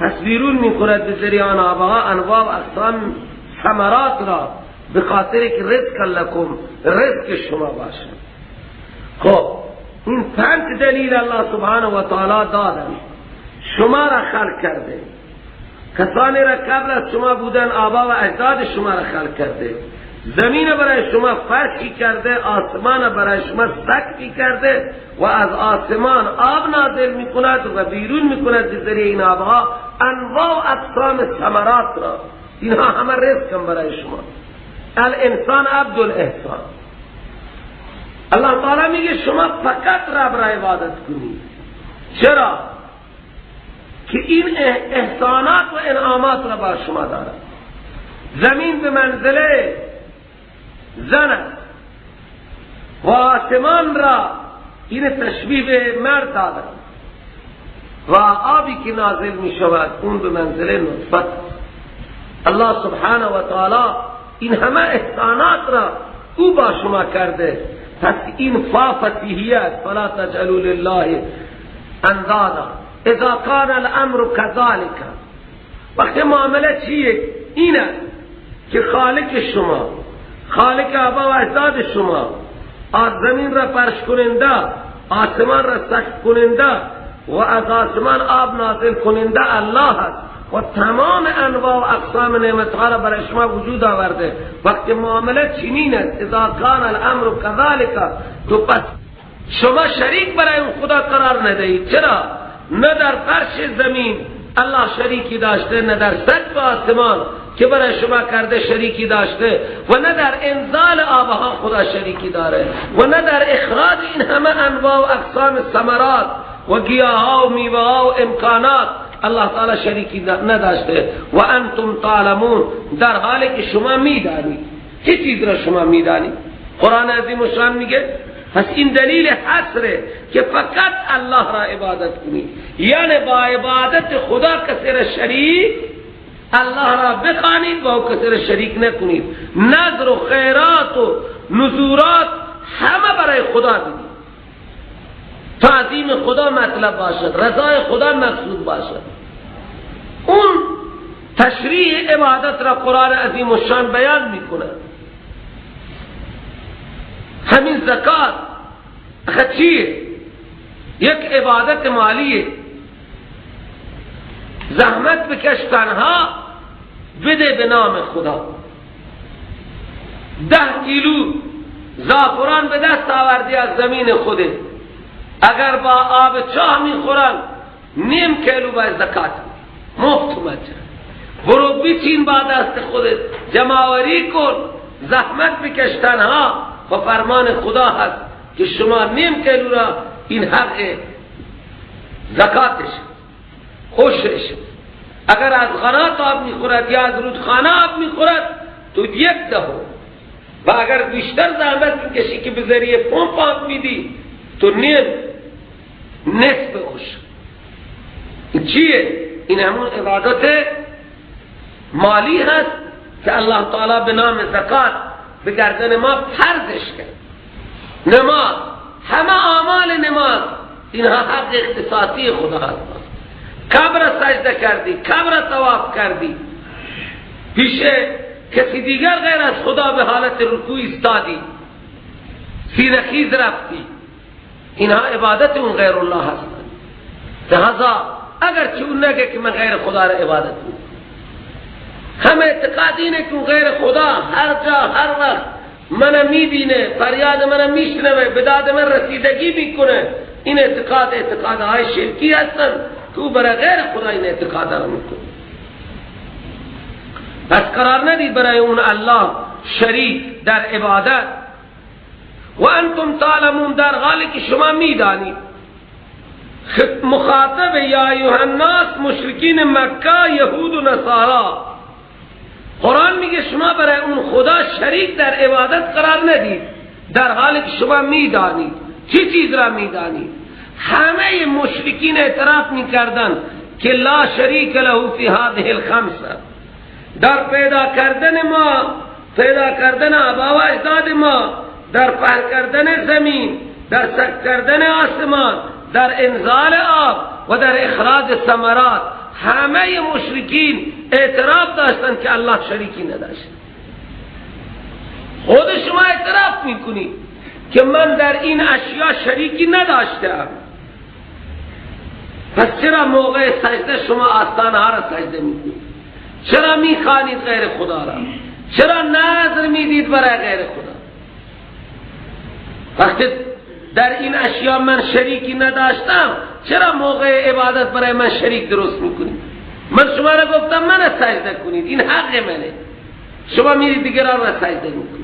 پس بیرون میکند به ذریعه آن آبها انواع و اقسام ثمرات را، به خاطر که رزق لکم، رزق شما باشه. خب این 5 دلیل الله سبحانه و تعالی دادن. شما را خلق کرده، کسانی را قبل از شما بودن آبا و اجداد شما را خلق کرده، زمین برای شما فرشی کرده، آسمان برای شما سقفی کرده و از آسمان آب نازل میکند و بیرون میکند به ذریعه این آبها انواع و اقسام ثمرات را. اینها همه رزق برای شما. الانسان عبد الاحسان. الله تعالی میگه شما فقط رب را عبادت کنید. چرا؟ که این احسانات و انعامات را بر شما دارد. زمین به منزله زن است و آسمان را این تشبیه به مرد داده و آبی که نازل می شود اون به منزله نطفه. الله سبحانه و تعالی این همه احسانات را او با شما کرده. پس این فا فتیحیت، فلا تجعلوا لله اندادا اذا کان الامر كذلك. وقتی معامله چیه؟ اینه که خالق شما، خالق آبا و اجداد شما، از زمین را فرش کننده، آسمان را سقف کننده و از آسمان آب نازل کننده الله است و تمام انواع و اقسام نعمتها را برای شما وجود آورده. وقتی معامله چنین است، اذا کان الامر كذلك، تو پس شما شریک برای اون خدا قرار ندهید. چرا؟ نه در فرش زمین الله شریکی داشته، نه در سقف آسمان، که برای شما کرده شریکی داشته، و نه در انزال آبها خدا شریکی داره، و نه در اخراج این همه انواع و اقسام ثمرات و گیاها و میوه‌ها و امکانات الله تعالی شریکی نداشته. و انتم تعلمون، در حالی که شما میدانید. چه چیز را شما میدانید؟ قرآن عظیم الشان میگه پس این دلیل حصره که فقط الله را عبادت کنید، یعنی با عبادت خدا کسی را شریک الله را بخوانید و او کسی را شریک نکنید. نذر و خیرات و نذورات همه برای خدا بدید، تعظیم خدا مطلب باشد، رضای خدا مقصود باشد. اون تشریع عبادت را قرآن عظیم الشان بیان میکنه. همین زکات چیه؟ یک عبادت مالیه. زحمت بکش تنها، بده به نام خدا. 10 کیلو زعفران به دست آوردی از زمین خوده، اگر با آب چاه میخورن نیم کیلو باید زکات، مفت مجان. برو بچین با دست خودت، جمع‌آوری کن، زحمت بکش تنها، و فرمان خدا هست که شما نیم کیلو را، این حق زکاتش، خوشش. اگر از قنات آب میخورد یا از رودخانه آب میخورد تو 1/10، و اگر بیشتر زحمت میکشی که به ذریعه پمپ آب میدی تو نصف عشر. این چیه؟ این همون عبادت مالی هست که الله تعالی به نام زکات به گردن ما فرضش کرد. نماز، همه اعمال نماز اینها حق اختصاصی خدا هست. قبر سجده کردی، قبر طواف کردی، پیش کسی دیگر غیر از خدا به حالت رکوع ایستادی، سینه خیز رفتی، اینها عبادت اون غیر الله هستند. لہذا اگر چه اون نگه که من غیر خدا را عبادت میکنم، همه اعتقاد اینه که اون غیر خدا هر جا هر وقت منو میبینه، فریاد منو میشنوه، به داد من رسیدگی میکنه، این اعتقاد اعتقادهای شرکی هستند که او برای غیر خدا این اعتقاد را میکنه. پس قرار ندید برای اون الله شریک در عبادت. و انتم تعلمون، در حالی که شما میدانید. مخاطب یا ایها الناس مشرکین مکه، یهود و نصارا. قرآن میگه شما برای اون خدا شریک در عبادت قرار ندید، در حالی که شما میدانید. چه چیز را میدانید؟ همه مشرکین اعتراف میکردن که لا شریک له فی هذه الخمسه، در پیدا کردن ما، پیدا کردن آبا و اجداد ما، در پهن کردن زمین، در سک کردن آسمان، در انزال آب و در اخراج ثمرات، همه مشرکین اعتراف داشتند که الله شریکی نداشت. خود شما اعتراف میکنید که من در این اشیاء شریکی نداشتم، پس چرا موقع سجده شما آستانه ها را سجده میکنید؟ چرا میخوانید غیر خدا را؟ چرا نذر میدید برای غیر خدا؟ وقتی در این اشیاء من شریکی نداشتم، چرا موقع عبادت برای من شریک درست میکنید؟ من شما را گفتم من سجده کنید، این حق منه، شما میرید دیگران را سجده میکنید.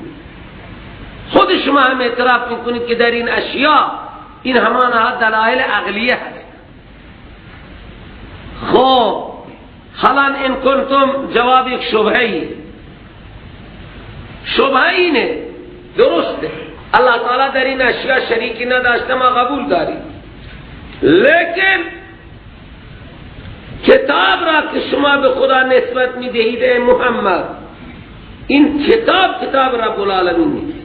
خود شما هم اعتراف میکنید که در این اشیاء این همانها دلایل عقلیه هست. خب حالا ان کنتم، جواب یک شبهه، شبهه اینه، درسته الله تعالی در این اشیاء شریکی نداشته، ما قبول داریم، لیکن کتاب را که شما به خدا نسبت میدهید ای محمد، این کتاب کتاب رب العالمین نیست.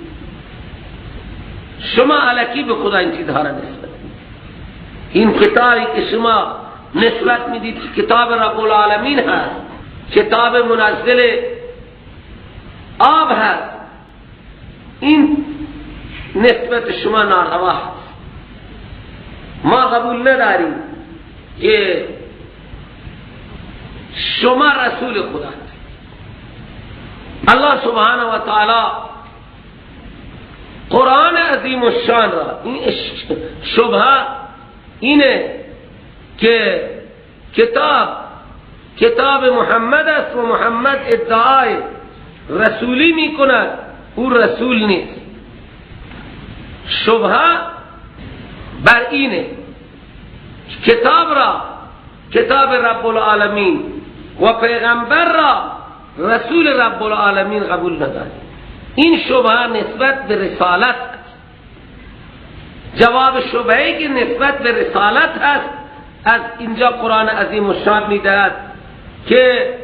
شما الکی به خدا این چیزها را نسبت میدید. این کتابی که شما نسبت میدید که کتاب رب العالمین هست، کتاب منزل آب هست، این نسبت شما ناروا هست. ما قبول نداریم که شما رسول خدا هست. الله سبحانه و تعالی قرآن عظیم الشان را، این شبهه اینه که کتاب کتاب محمد است و محمد ادعای رسولی می کند، او رسول نیست. شبهه بر اینه کتاب را کتاب رب العالمین و پیغمبر را رسول رب العالمین قبول ندارد. این شبهه نسبت به رسالت است. جواب شبهه که نسبت به رسالت است از اینجا قرآن عظیم الشان میدهد که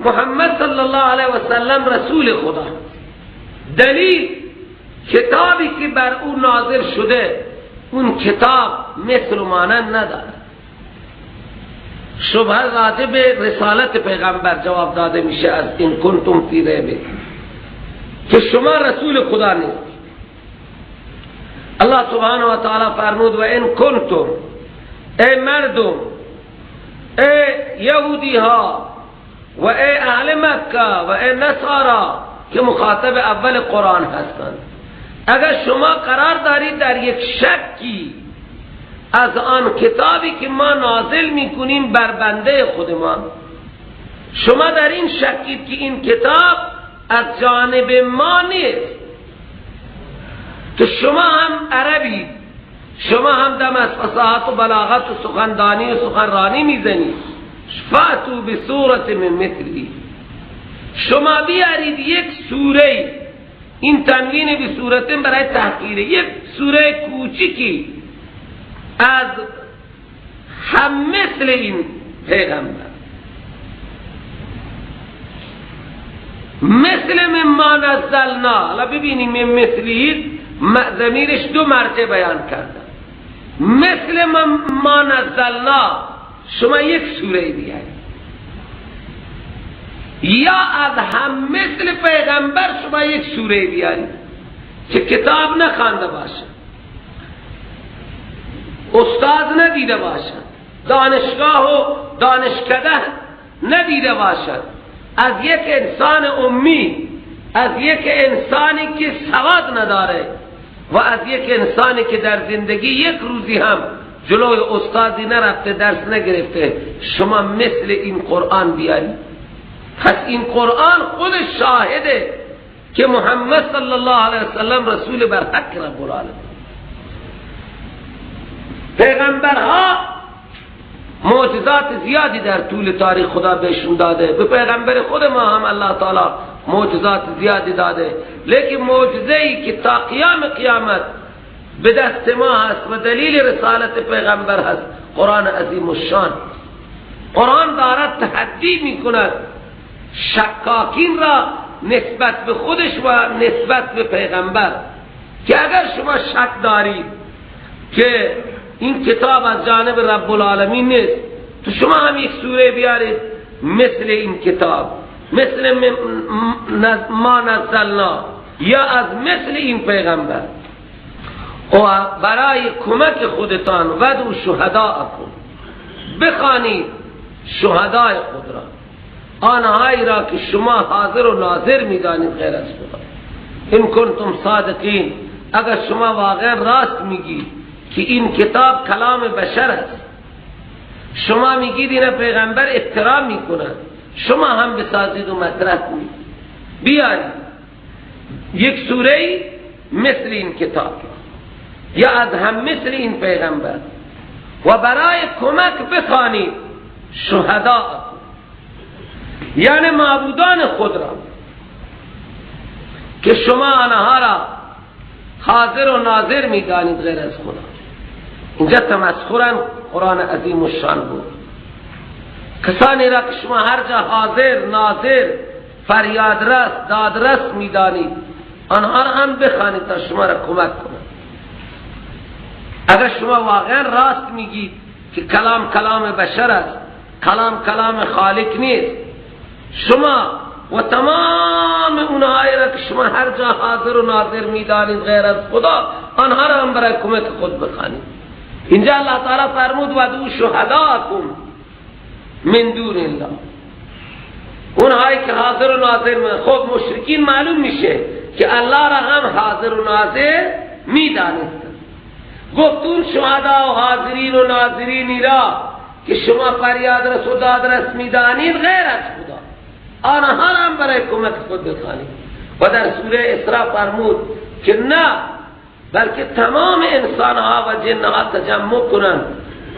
محمد صلی الله علیه و سلم رسول خدا. دلیل کتابی که بر او نازل شده اون کتاب مثل و مانند ندارد. شبهه راجع به رسالت پیغمبر جواب داده میشه از این کنتم فی ریب، که شما رسول خدا نیست. الله سبحانه و تعالی فرمود و ان کنتم، ای مردم، ای یهودی ها و ای اهل مکه و ای نصارا که مخاطب اول قرآن هستند، اگر شما قرار دارید در یک شکی از آن کتابی که ما نازل میکنیم بر بنده خودمان، شما در این شکید که این کتاب از جانب ما نیست، تو شما هم عربی، شما هم دم از فصاحت و بلاغت و سخندانی و سخنرانی میزنید، فاتوا بسورة من مثلی، شما بیارید یک سوره، این تنوین به صورت برای تحقیر، یک سوره کوچکی از هم مثل این پیغمبر، مثل مما نزلنا. حالا ببینیم من مثلی ضمیرش دو مرجع بیان کرده، مثل مما نزلنا، شما یک سوره بیارید، یا از هم مثل پیغمبر شما یک سوره بیارید که کتاب نخوانده باشه، استاد ندیده باشد، دانشگاه و دانشکده ندیده باشد، از یک انسان امی، از یک انسانی که سواد نداره و از یک انسانی که در زندگی یک روزی هم جلوی استادی نرفته، درس نگرفته، شما مثل این قرآن بیارید. پس این قرآن خود شاهده که محمد صلی الله علیه وسلم رسول بر حق رب العالمین. پیغمبرها معجزات زیادی در طول تاریخ خدا بهشون داده، به پیغمبر خود ما هم الله تعالی معجزات زیادی داده، لیکن معجزه‌ای که تا قیام قیامت به دست ما هست و دلیل رسالت پیغمبر هست قرآن عظیم الشان. قرآن دارد تحدی میکند شکاکین را نسبت به خودش و نسبت به پیغمبر، که اگر شما شک دارید که این کتاب از جانب رب العالمین نیست، تو شما هم یک سوره بیارید مثل این کتاب، مثل ما نزلنا، یا از مثل این پیغمبر، و برای کمک خودتان ودعوا شهداءکم، بخوانید شهدای خود را، آنهایی را که شما حاضر و ناظر میدانید غیر از خدا. ان کنتم صادقین، اگر شما واقعا راست میگید که این کتاب کلام بشر است، شما میگید این پیغمبر افترا میکند، شما هم بسازید و مطرح کنید، بیارید یک سوره مثل این کتاب یا از هم مثل این پیغمبر، و برای کمک بخوانید شهداء، یعنی معبودان خود را که شما آنها را حاضر و ناظر میدانید غیر از خدا. اینجا تمسخرا قرآن عظیم الشان بود، کسانی را که شما هر جا حاضر ناظر فریادرس دادرس میدانید آنها را هم بخوانید تا شما را کمک کنند. اگر شما واقعا راست میگید که کلام کلام بشر است، کلام کلام خالق نیست، شما و تمام اونهایی را که شما هر جا حاضر و ناظر میدانید غیر از خدا، آنها را هم برای کمک خود بخوانید. اینجا الله تعالی فرمود ودعوا شهداءکم من دون الله، اونهایی که حاضر و ناظر. خب مشرکین معلوم میشه که الله را هم حاضر و ناظر میدانستند. گفت اون شهدا و حاضرین و ناظرینی را که شما فریاد رس و دادرس میدانید غیر از خدا، آنها را هم برای کمک خود بخوانید. و در سوره اسراء فرمود که نه، بلکه تمام انسانها و جنها تجمع کنند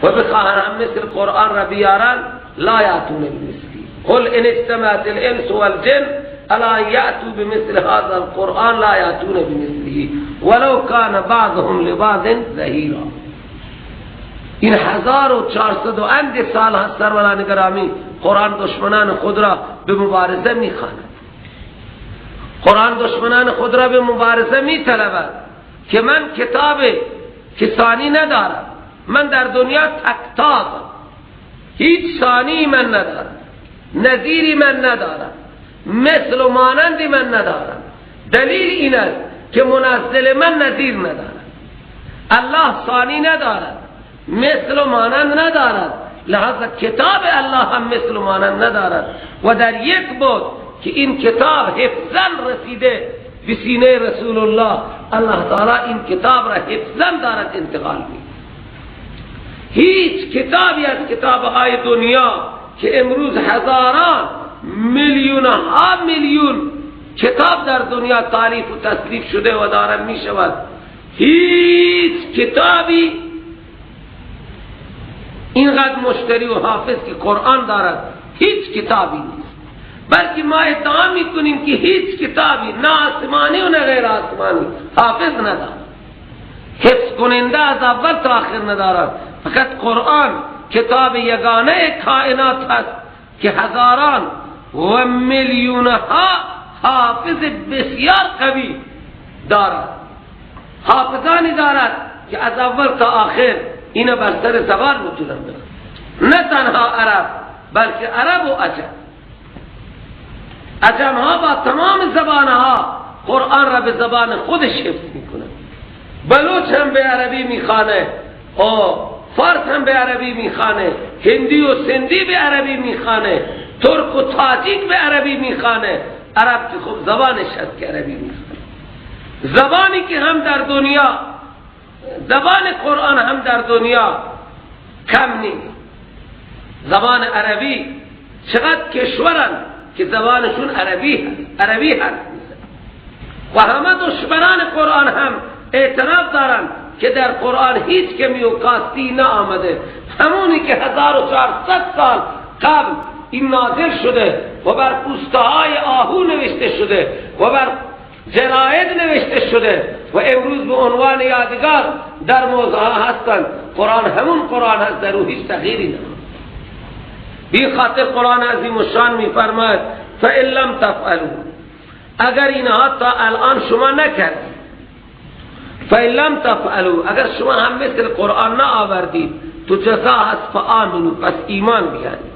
و بخواهند هم مثل قرآن را بیارند، لا یأتون بمثله. قل ان اجتمعت الانس والجن الا یأتوا بمثل هذا القرآن لا یأتون بمثله ولو کان بعضهم لبعض ظهیرا. این 1400 و اند سال هست سروران گرامی قرآن دشمنان خود را به مبارزه میخواند، قرآن دشمنان خود را به مبارزه میطلبد که من کتاب کسانی ندارم، من در دنیا تکتازم، هیچ ثانی من ندارم، نظیری من ندارم، مثل و مانندی من ندارم. دلیل این است که منزل من نظیر ندارد، الله ثانی ندارد، مثل و مانند ندارد، لحاظ کتاب الله هم مثل و مانند ندارد. و در یک بود که این کتاب حفظاً رسیده به سینه رسول الله، الله تعالی این کتاب را حفظاً دارد انتقال می. هیچ کتابی از کتابهای دنیا که امروز هزاران میلیون ها میلیون کتاب در دنیا تالیف و تصنیف شده و دارم می شود، هیچ کتابی اینقدر مشتری و حافظ که قرآن دارد هیچ کتابی نیست. بلکه ما ادعا میکنیم که هیچ کتابی نه آسمانی و نه غیر آسمانی حافظ ندارد، حفظ کننده از اول تا آخر ندارد. فقط قرآن کتاب یگانه کائنات هست که هزاران و میلیون ها حافظ بسیار قوی دارد، حافظانی دارد که از اول تا آخر اینا بر سر زبان میتونن برن. نه تنها عرب بلکه عرب و عجم، عجم ها با تمام زبان ها قرآن را به زبان خودش حفظ میکنن. بلوچ هم به عربی میخوانه، فارس هم به عربی میخوانه، هندی و سندی به عربی میخوانه، ترک و تاجیک به عربی میخوانه. عرب که خب زبانش هست که عربی میخوانه. زبانی که هم در دنیا، زبان قرآن هم در دنیا کم نیست. زبان عربی چقدر کشورن که زبانشون عربی هست، عربی هست، و همه دشمنان قرآن هم اعتراف دارن که در قرآن هیچ کمی و کاستی نه آمده. همونی که 1400 سال قبل این نازل شده و بر پوسته‌های آهو نوشته شده و بر جراید نوشته شده و امروز به عنوان یادگار در موزه ها هستند، قرآن همون قرآن هست، در او هیچ تغییری نه. بی خاطر قرآن عظیم الشان میفرماید فَإِن لَمْ تَفْعَلُوا، اگر اینها تا الان شما نکردید، فَإِن لَمْ تَفْعَلُوا، اگر شما هم مثل قرآن نه آوردید، تو جزا هست فآمنوا، پس ایمان بیارید.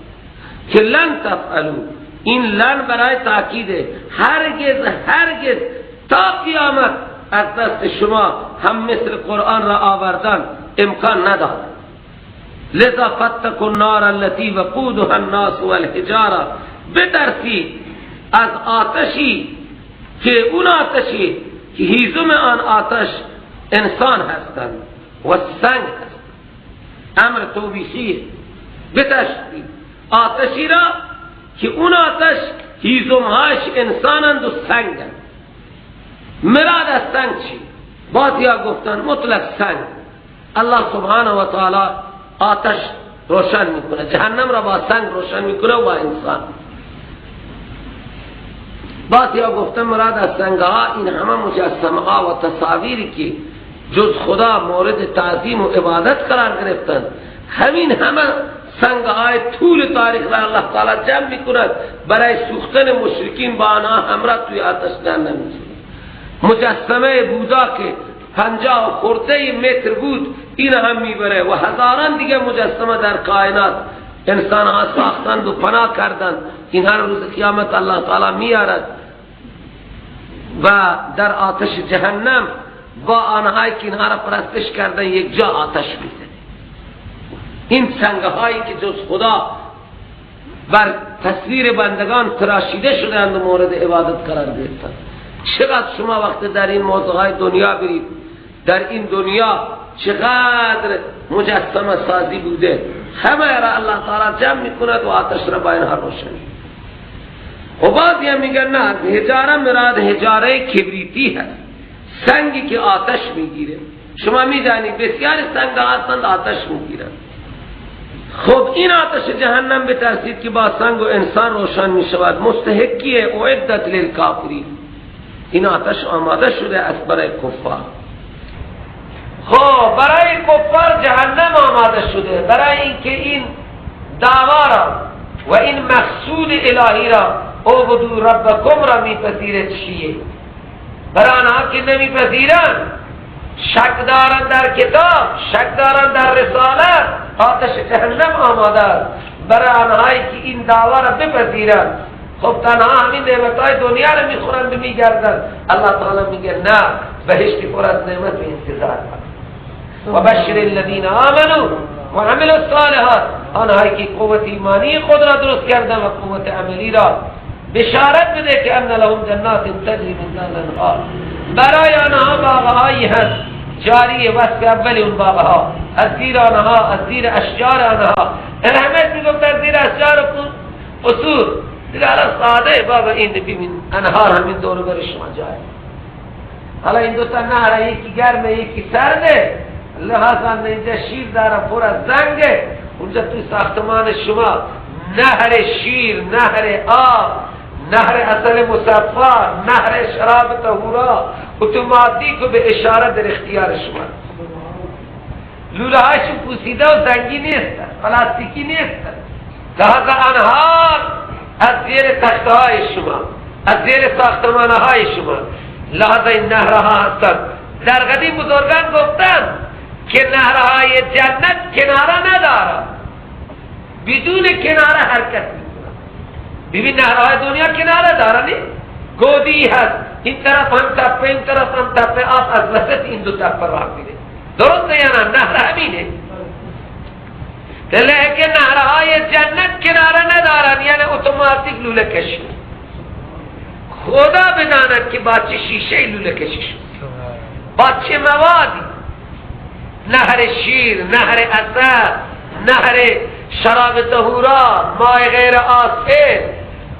که لن تفعلوا، این لن برای تاکیده، هرگز هرگز تا قیامت از دست شما هم مثل قرآن را آوردن امکان ندارد. لذا فاتقوا النار التي وقودها الناس والحجاره، بترسید از آتشی که اون آتشی که هیزم آن آتش انسان هستند و سنگ هستند. امر توبیخیه، بترسید آتشی را که اون آتش هیزمهاش انسانند و سنگند. مراد از سنگ چی؟ بعضیا گفتن مطلق سنگ. الله سبحانه و تعالی آتش روشن میکنه، جهنم را با سنگ روشن میکنه و با انسان. بعضیا گفتن مراد از سنگها این همه مجسمه ها و تصاویری که جز خدا مورد تعظیم و عبادت قرار گرفتن، همین همه سنگهای طول تاریخ را الله تعالی جمع میکند برای سوختن مشرکین با آنها همراه توی آتش جهنم میسوزند. مجسمه بودا که 50 خورده متر بود این هم میبره و هزاران دیگه مجسمه در کائنات انسان ها ساختند و پناه کردند. این هر روز قیامت الله تعالی میارد و در آتش جهنم با آنهایی که اینها را پرستش کردن یک جا آتش میزنه. این سنگهایی که جز خدا بر تصویر بندگان تراشیده شدند و مورد عبادت قرار گرفتند. چقدر شما وقت در این موضوعهای دنیا برید، در این دنیا چقدر مجسمه سازی بوده، همه را الله تعالی جمع میکند و آتش را با اینها روشن. و بعضی هم میگن نه، از حجاره مراد حجاره کبریتی هست، سنگی که آتش میگیره. شما میدانید بسیار سنگ هستند آتش میگیرند. خب این آتش جهنم بترسید که با سنگ و انسان روشن میشود، مستحقیه، اعدت للکافرین، این آتش آماده شده از برای کفار. خب برای کفار جهنم آماده شده، برای اینکه این دعوا را و این مقصود الهی را اعبدوا ربکم را میپذیره چیه؟ برای آنها که نمیپذیرند، شک دارند در کتاب، شک دارند در رسالت، آتش جهنم آماده است برای آنهایی که این دعوا را بپذیرند. خب تنها همین نعمتهای دنیا را میخورند و میگردند. الله تعالی میگه نه، بهشتی پر از نعمت به انتظار. و بشر الذین آمنوا و عملوا الصالحات، آنهایی که قوت ایمانی خود را درست کردند و قوت عملی را، بشارت بده که ان لهم جنات تجری من تحتها الانهار، برای آنها باغهایی هست جاری، وصف اول اون باغها، از زیر آنها، از زیر اشجار آنها. رحمت میگفت از زیر اشجار و قصور، دیگه حالا ساده بابا این ببین انهار همین دور بر شما جای. حالا این دوتا نهر یکی گرمه یکی سرده، لحاظا اینجا شیر داره پر از زنگه، اونجا توی ساختمان شما نهر شیر، نهر آب، نهر عسل مصفا، نهر شراب طهورا، اتوماتیک و به اشاره در اختیار شما. لوله هایشون پوسیده و زنگی نیست، پلاستیکی نیست. لحاظا انهار از زیر تخته های شما، از زیر ساختمان های شما، لحاظا این نهرها هستند. در قدیم بزرگان گفتند که نهرهای جنت کناره ندارد، بدون کناره حرکت میکنند. ببین نهرهای دنیا کناره داره، نی؟ گودی هست، این طرف هم تپه، این طرف هم تپه، آب از وسط این دو تپه راه میره، درسته یا نه؟ نهر همینه. لیکن نهرهای جنت کناره ندارن، یعنی اتوماتیک لوله کشی. خدا بداند که با چه شیشه لوله کشی شد، با چه موادی. نهر شیر، نهر عسل، نهر شراب طهورا، ماء غیر آسن.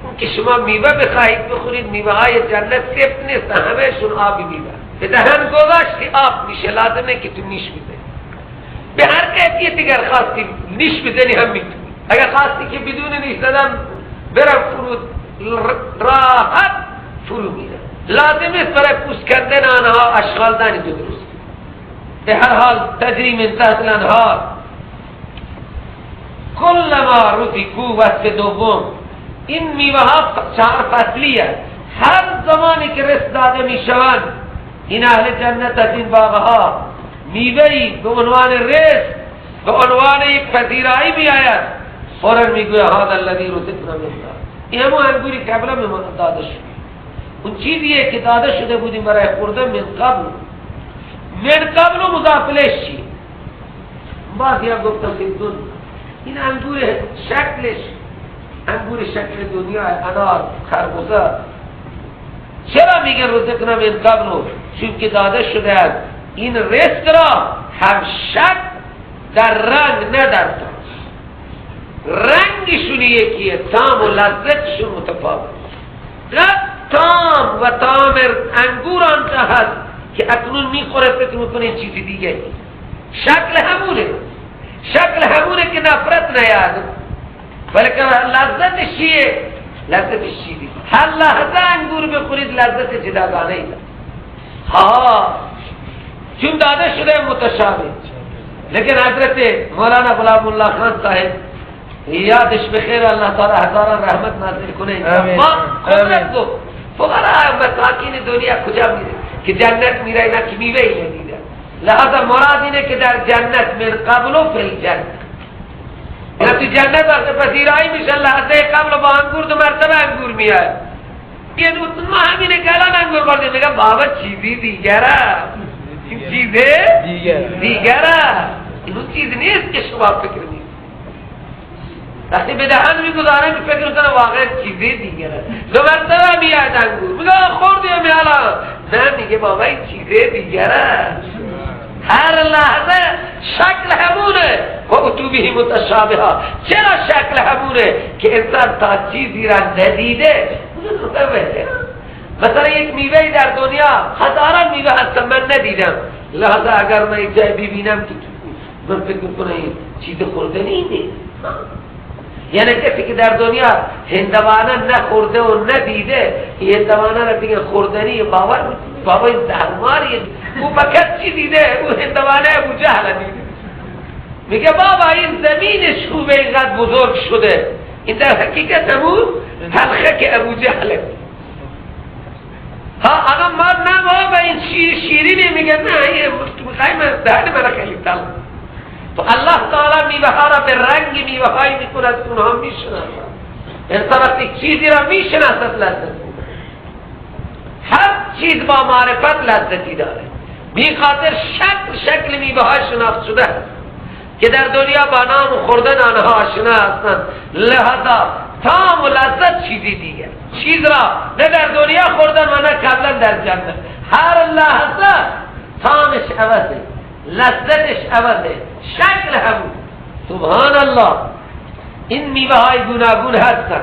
اون که شما میوه بخواهید بخورید، میوه های جنت سفت نیست، همهشون آبی میوه. به دهن گذاشتی آب میشه، لازمه که تو نیش بزنی. به هر کیفیت اگر خواستی نیش بزنی هم میتونی، اگر خواستی که بدون نیش زدن برم فرود، راحت فرو میره. لازم است برای پوست کردن آنها اشغال دانی تو درست. به هر حال تجری من تحت الانهار کلما رزقوا. وصف دوم این میوه ها چهار فصلیه، هر زمانی که رزق داده میشوند این اهل جنت از این باغها میوه‌ای به عنوان رزق، به عنوان یک پذیرایی میآید، فوراً میگوید هذا الذی رزقنا من قبل، این همون انگوری که قبلا به ما داده شد، اون چیزیه که داده شده بودیم برای خوردن من قبل. من قبل مضاف الیه چی؟ بعضی هم گفتم که این انگور شکلش انگور شکل دنیا، انار، خربوزه. چرا میگه رزقنا من قبل؟ چون که داده شده است این رزق را هم شک در رنگ نه در طعم، رنگشون یکیه، طعم و لذتشون متفاوت. طعم و طعم انگور آنجا هست که اکنون میخوره فکر میکنه چیزی دیگه، شکل همونه، شکل همونه که نفرت نیاد، بلکه لذتش چیه؟ لذتش چیزی. هر لحظه انگور بخورید لذت جداگانه ای داره. ها چون داده شده متشابه. لیکن حضرت مولانا غلام الله خان صاحب یادش بخیر، الله تعالی هزاران رحمت نازل کنه، ما قدرت گفت فقرا مساکین دنیا کجا میره که جنت میره، اینا که میوه ای ندیده. لہذا مراد اینه که در جنت من قبل و فی الجنت، اینا تو جنت وقت پذیرایی میشن لحظه قبل با انگور دو مرتبه انگور میاد. ما همینه که الان انگور خوردیم، میگم بابا چیزی دیگره، این چیزه دیگره، این اون چیز نیست که شما فکر نیست. وقتی به دهن میگذارم فکر میکنه واقعا چیزی دیگره، دو مرتبه میاد انگور، میگه خوردیم الان، نه میگه بابا این چیزه دیگره. هر لحظه شکل همونه و اتو به متشابها. چرا شکل همونه که انسان تا چیزی را ندیده؟ مثلا یک میوه در دنیا هزاران میوه هستن، من ندیدم، لحظه اگر من یک جای ببینم که من فکر میکنم این چیز خوردنی نیست. یعنی کسی که در دنیا هندوانه نخورده و ندیده، این هندوانه را دیگه خوردنی باور بابا این زهرماریه. او فقط چی دیده؟ او هندوانه ابو جهل دیده. میگه بابا این زمینش خوبه اینقدر بزرگ شده، این در حقیقت همون تلخه که ابو جهله. ها آقا ما نه بابا این شیرینه، میگه نه این دهن من خیلی تلخ. تو الله تعالی میوه ها را به رنگ میوه هایی میکند که اونها میشناسند. انسان وقتی چیزی را میشناسد لذت میبرد. هر چیز با معرفت لذتی داره. بی خاطر شکل میوه های شناخت شده است که در دنیا با نام خوردن آنها آشنا هستند. لذا طعم و لذت چیزی دیگر، چیز را نه در دنیا خوردن و نه قبلا در جنت. هر لحظه طعمش عوضه، لذتش عوضه، شکل همون. سبحان الله، این میوه های گوناگون هستن.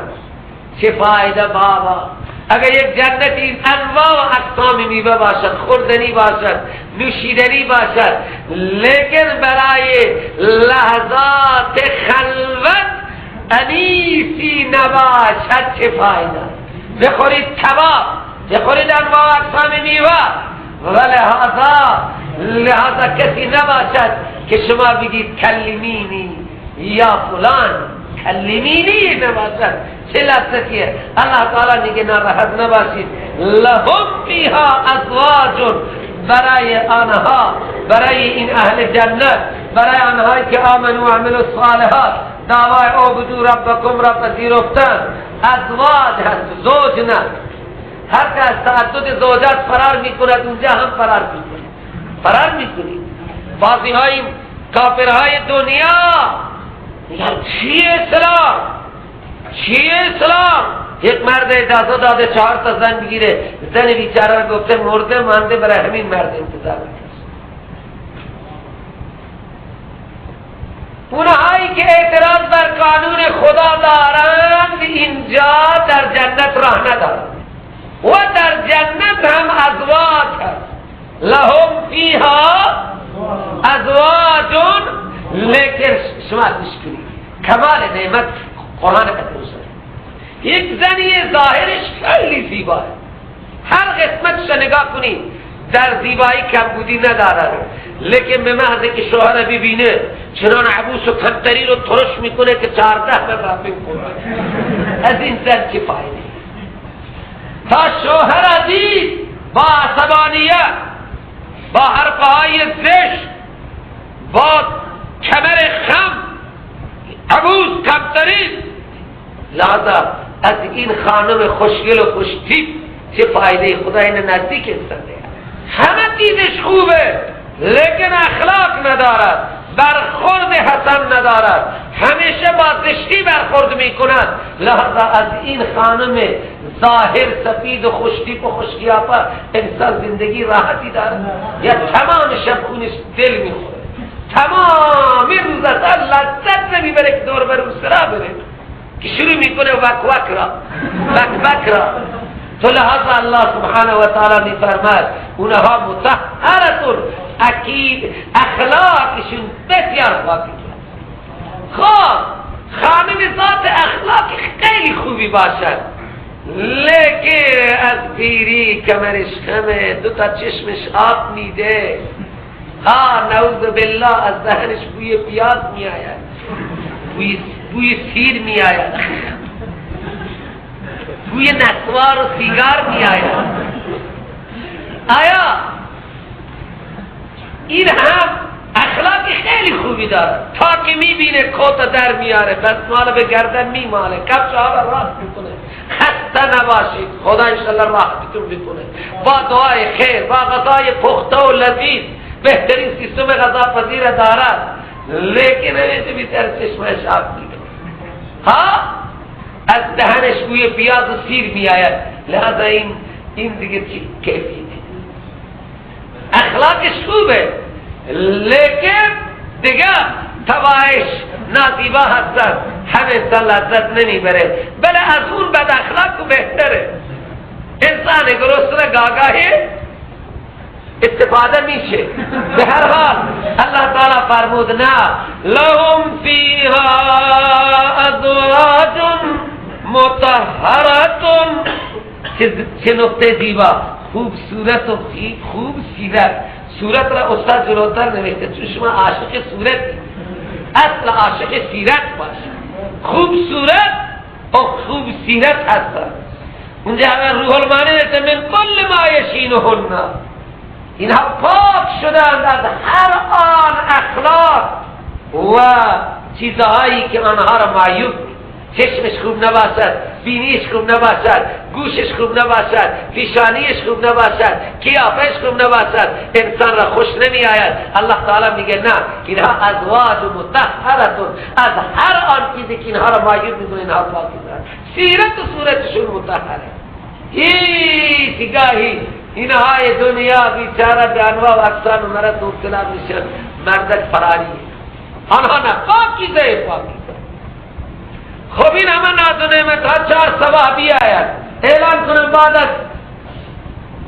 چه فایده بابا اگر یک جنتی انواع و اقسام میوه باشد، خوردنی باشد، نوشیدنی باشد، لیکن برای لحظات خلوت انیسی نباشد، چه فایده؟ بخورید کباب، بخورید انواع و اقسام میوه، و لحاظا کسی نباشد که شما بگید کلمینی یا فلان، کلمینی نباشد. چه لذتیه! الله تعالی میگه ناراحت نباشید، لهم فیها ازواج، برای آنها، برای این اهل جنت، برای آنهایی که آمنوا و عملوا الصالحات، دعوای اعبدوا ربکم را پذیرفتن، ازواج هست، زوج نه. هر که از تعدد زوجات فرار میکند اونجا هم فرار میکند، فرار میکنید. بعضی های کافرهای دنیا میگن چیه اسلام، چیه اسلام؟ یک مرد اجازه داده 4 تا زن بگیره، زن بیچاره گفته مرده مانده برای همین مرد انتظار میکشه. اونهایی که اعتراض بر قانون خدا دارند اینجا در جنت راه ندارند و در جنت هم ازواج هست. لهم فیها ازواج. لیکن شما گوش کنید، کمال نعمت قرآن قدوس. یک زنی ظاهرش خیلی زیباه، هر قسمتش نگاه کنید در زیبایی کمبودی ندارد، لیکن به محض که شوهر ببینه چنان عبوس و کمتری رو ترش میکنه که 14 مرتبه میکنه. از این زن چه فایده؟ تا شوهر دید با عصبانیت، با حرفهای زشت، با کمر خم، عبوس کمترین، لحظه از این خانم خوشگل و خوشتیپ چه فایده؟ خدا این نزدیک انسان ده. همه چیزش خوبه لیکن اخلاق ندارد، برخورد حسن ندارد، همیشه با زشتی برخورد میکند. لحظه از این خانم ظاهر سفید و خوشتیپ و خوشقیافه انسان زندگی راحتی دارد؟ یا تمام شب خونش دل میخوره، تمام روز اصلا لذت نمیبره که دور بر سرا بره که شروع میکنه وک وک را، وک وک را. تو لحاظ الله سبحانه و تعالی میفرماد اونها مطهرتون، اکید اخلاقشون بسیار پاکی. خب خانم ذات اخلاق خیلی خوبی باشد، لیکن از پیری کمرش خمه، 2 تا چشمش آب میده، ها نعوذ بالله از دهنش بوی پیاز میآید، بوی سیر میآید، بوی نسوار و سیگار میآید. آیا این هم اخلاق خیلی خوبی داره؟ تا که میبینه کت در میاره، دستمال به گردن میماله، کفش ها را راست میکنه. خسته نباشید، خدا انشالله راحتتون میکنه با دعای خیر، با غذای پخته و لذیذ، بهترین سیستم غذا پذیر دارد، لیکن همیشه بیتر چشمش آب میده، ها از دهنش بوی پیاز و سیر میآید. لذا این دیگه چی کیفیته؟ اخلاقش خوبه لیکن دیگه تبایش نازیبا هستن، هم انسان لذت نمیبره، بله از اون بد اخلاق بهتره. انسان گرسنه گاگاهی استفاده میشه. به هر حال الله تعالی فرمود نه، لهم فیها ازواج مطهرة. چه نقطه زیبا، خوب صورت و خوب سیرت. صورت را استاد جلوتر نوشته چون شما عاشق صورتی، اصل عاشق سیرت باش. خوب صورت و خوب سیرت هستن. اونجا همه روح المانی نوشته من کل ما یشینهن، اینها پاک شدند از هر آن اخلاق و چیزهایی که آنها را معیوب. چشمش خوب نباشد، بینیش خوب نباشد، گوشش خوب نباشد، پیشانیش خوب نباشد، قیافش خوب نباشد، انسان را خوش نمی آید. الله تعالی میگه نه، اینها ازواج مطهرتون، از هر آن چیزی که اینها را معیوب میکنه اینها پاک میکنن. سیرت و صورتشون مطهره. هیچ گاهی اینهای دنیا بیچاره به انواع و اقسام مرض مبتلا میشن، مردک فراریه. آنها نه، پاکیزه پاکیزه. خب این همه ناز و نعمت ها 4 صبح بیاید اعلان کنن، بعد از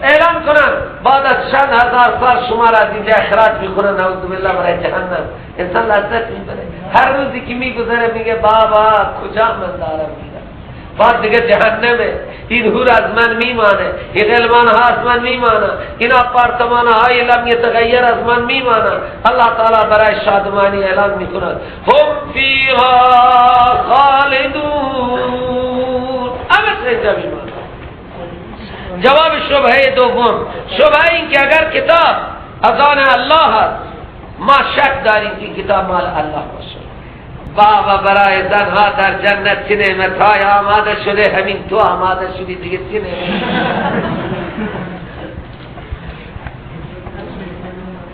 اعلان کنن بعد از چند هزار سال شما را از اینجا اخراج میکنن، نعوذ بالله، برای جهنم. انسان لذت میبره. هر روزی که میگذره میگه بابا کجا من دارم میرم، بعد دیگه جهنمه. این حور از من میمانه، این غلمان ها از من میمانه، این آپارتمان های لم یتغیر از من میمانه. الله تعالی برای شادمانی اعلان میکند هم فیها خالدون، همه اینجا میمانه. جواب شبهه دوم، شبهه این که اگر کتاب از آن الله هست، ما شک داریم که کتاب مال الله باشه. بابا برای زنها در جنت چه نعمتهای آماده شده، همین تو آماده شدی دیگه چه نعمت؟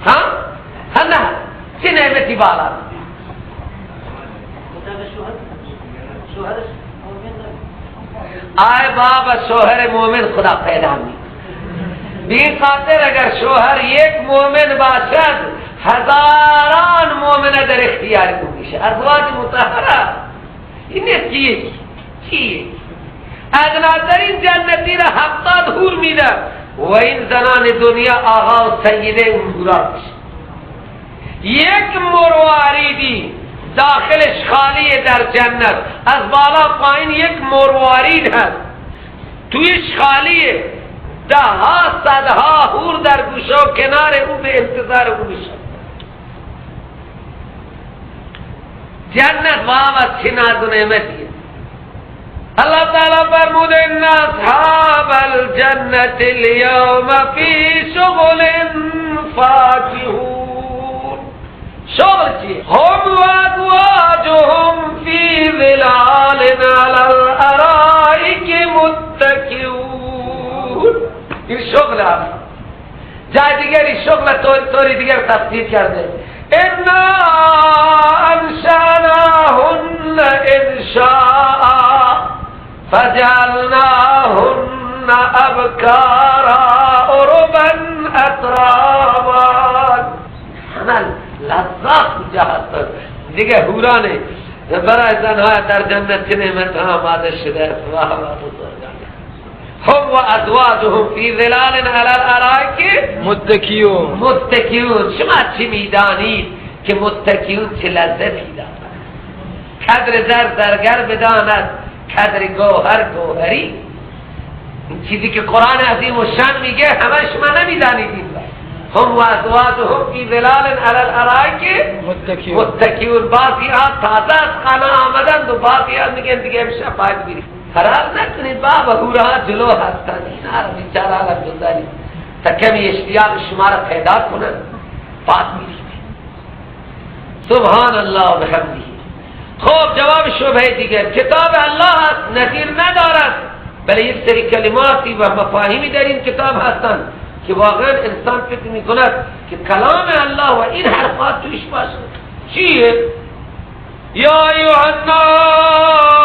ها؟ نه چه نعمتی بالا؟ آئے بابا شوہر مومن خدا پیدا می بی خاطر اگر شوهر یک مومن باشد هزاران مومن در اختیار او میشه. ازواج مطهره این نیست که یک چیه. ادناترین جنتی را 70 حور میده و این زنان دنیا آقا و سیده اون حورا میشه. یک مرواریدی داخلش خالیه در جنت، از بالا پایین یک مروارید هست تویش خالیه، ده ها صدها حور در گوشه و کنار او به انتظار او میشه. جنت بابا چه ناز و نعمتیه. اللہ تعالی فرمود ان اصحاب الجنة اليوم فی شغل فاکهون. شغل چیه؟ هم و ازواجهم فی ظلال علی الارائک متکئون. این شغل هست. جای دیگری شغل طوری دیگر تفسیر کرده، انا انشأناهن انشاء فجعلناهن ابکارا عربا اترابا. همه لذات کجا هستند دیگه. حورانه برای زنهای در جنت چه نعمت ها آماده شده است. واه واه بزرگان. هم و ازواجهم فی ظلال علی الارائک متکئون. متکئون، شما چی میدانید که متکئون چه لذتی دارد؟ قدر زر زرگر بداند، قدر گوهر گوهری. این چیزی که قرآن عظیم و شان میگه همه شما نمیدانید. این هم و ازواجهم فی ظلال علی الارائک متکئون. بعضی ها تازه از خانه آمدند و بعضی ها میگن دیگه امشب باید بریم. فرار نکنید بابا، حورها جلو هستند، اینا را بیچاره را بگذارید تا کمی اشتیاق شما را پیدا کنند، بعد میرید. سبحان الله و بحمده. خب جواب شبهه دیگر، کتاب الله هست نظیر ندارد، بله یک سری کلماتی و مفاهیمی در این کتاب هستند که واقعا انسان فکر میکند که کلام الله و این حرفات توش باشد. چیه؟ یا ایها الناس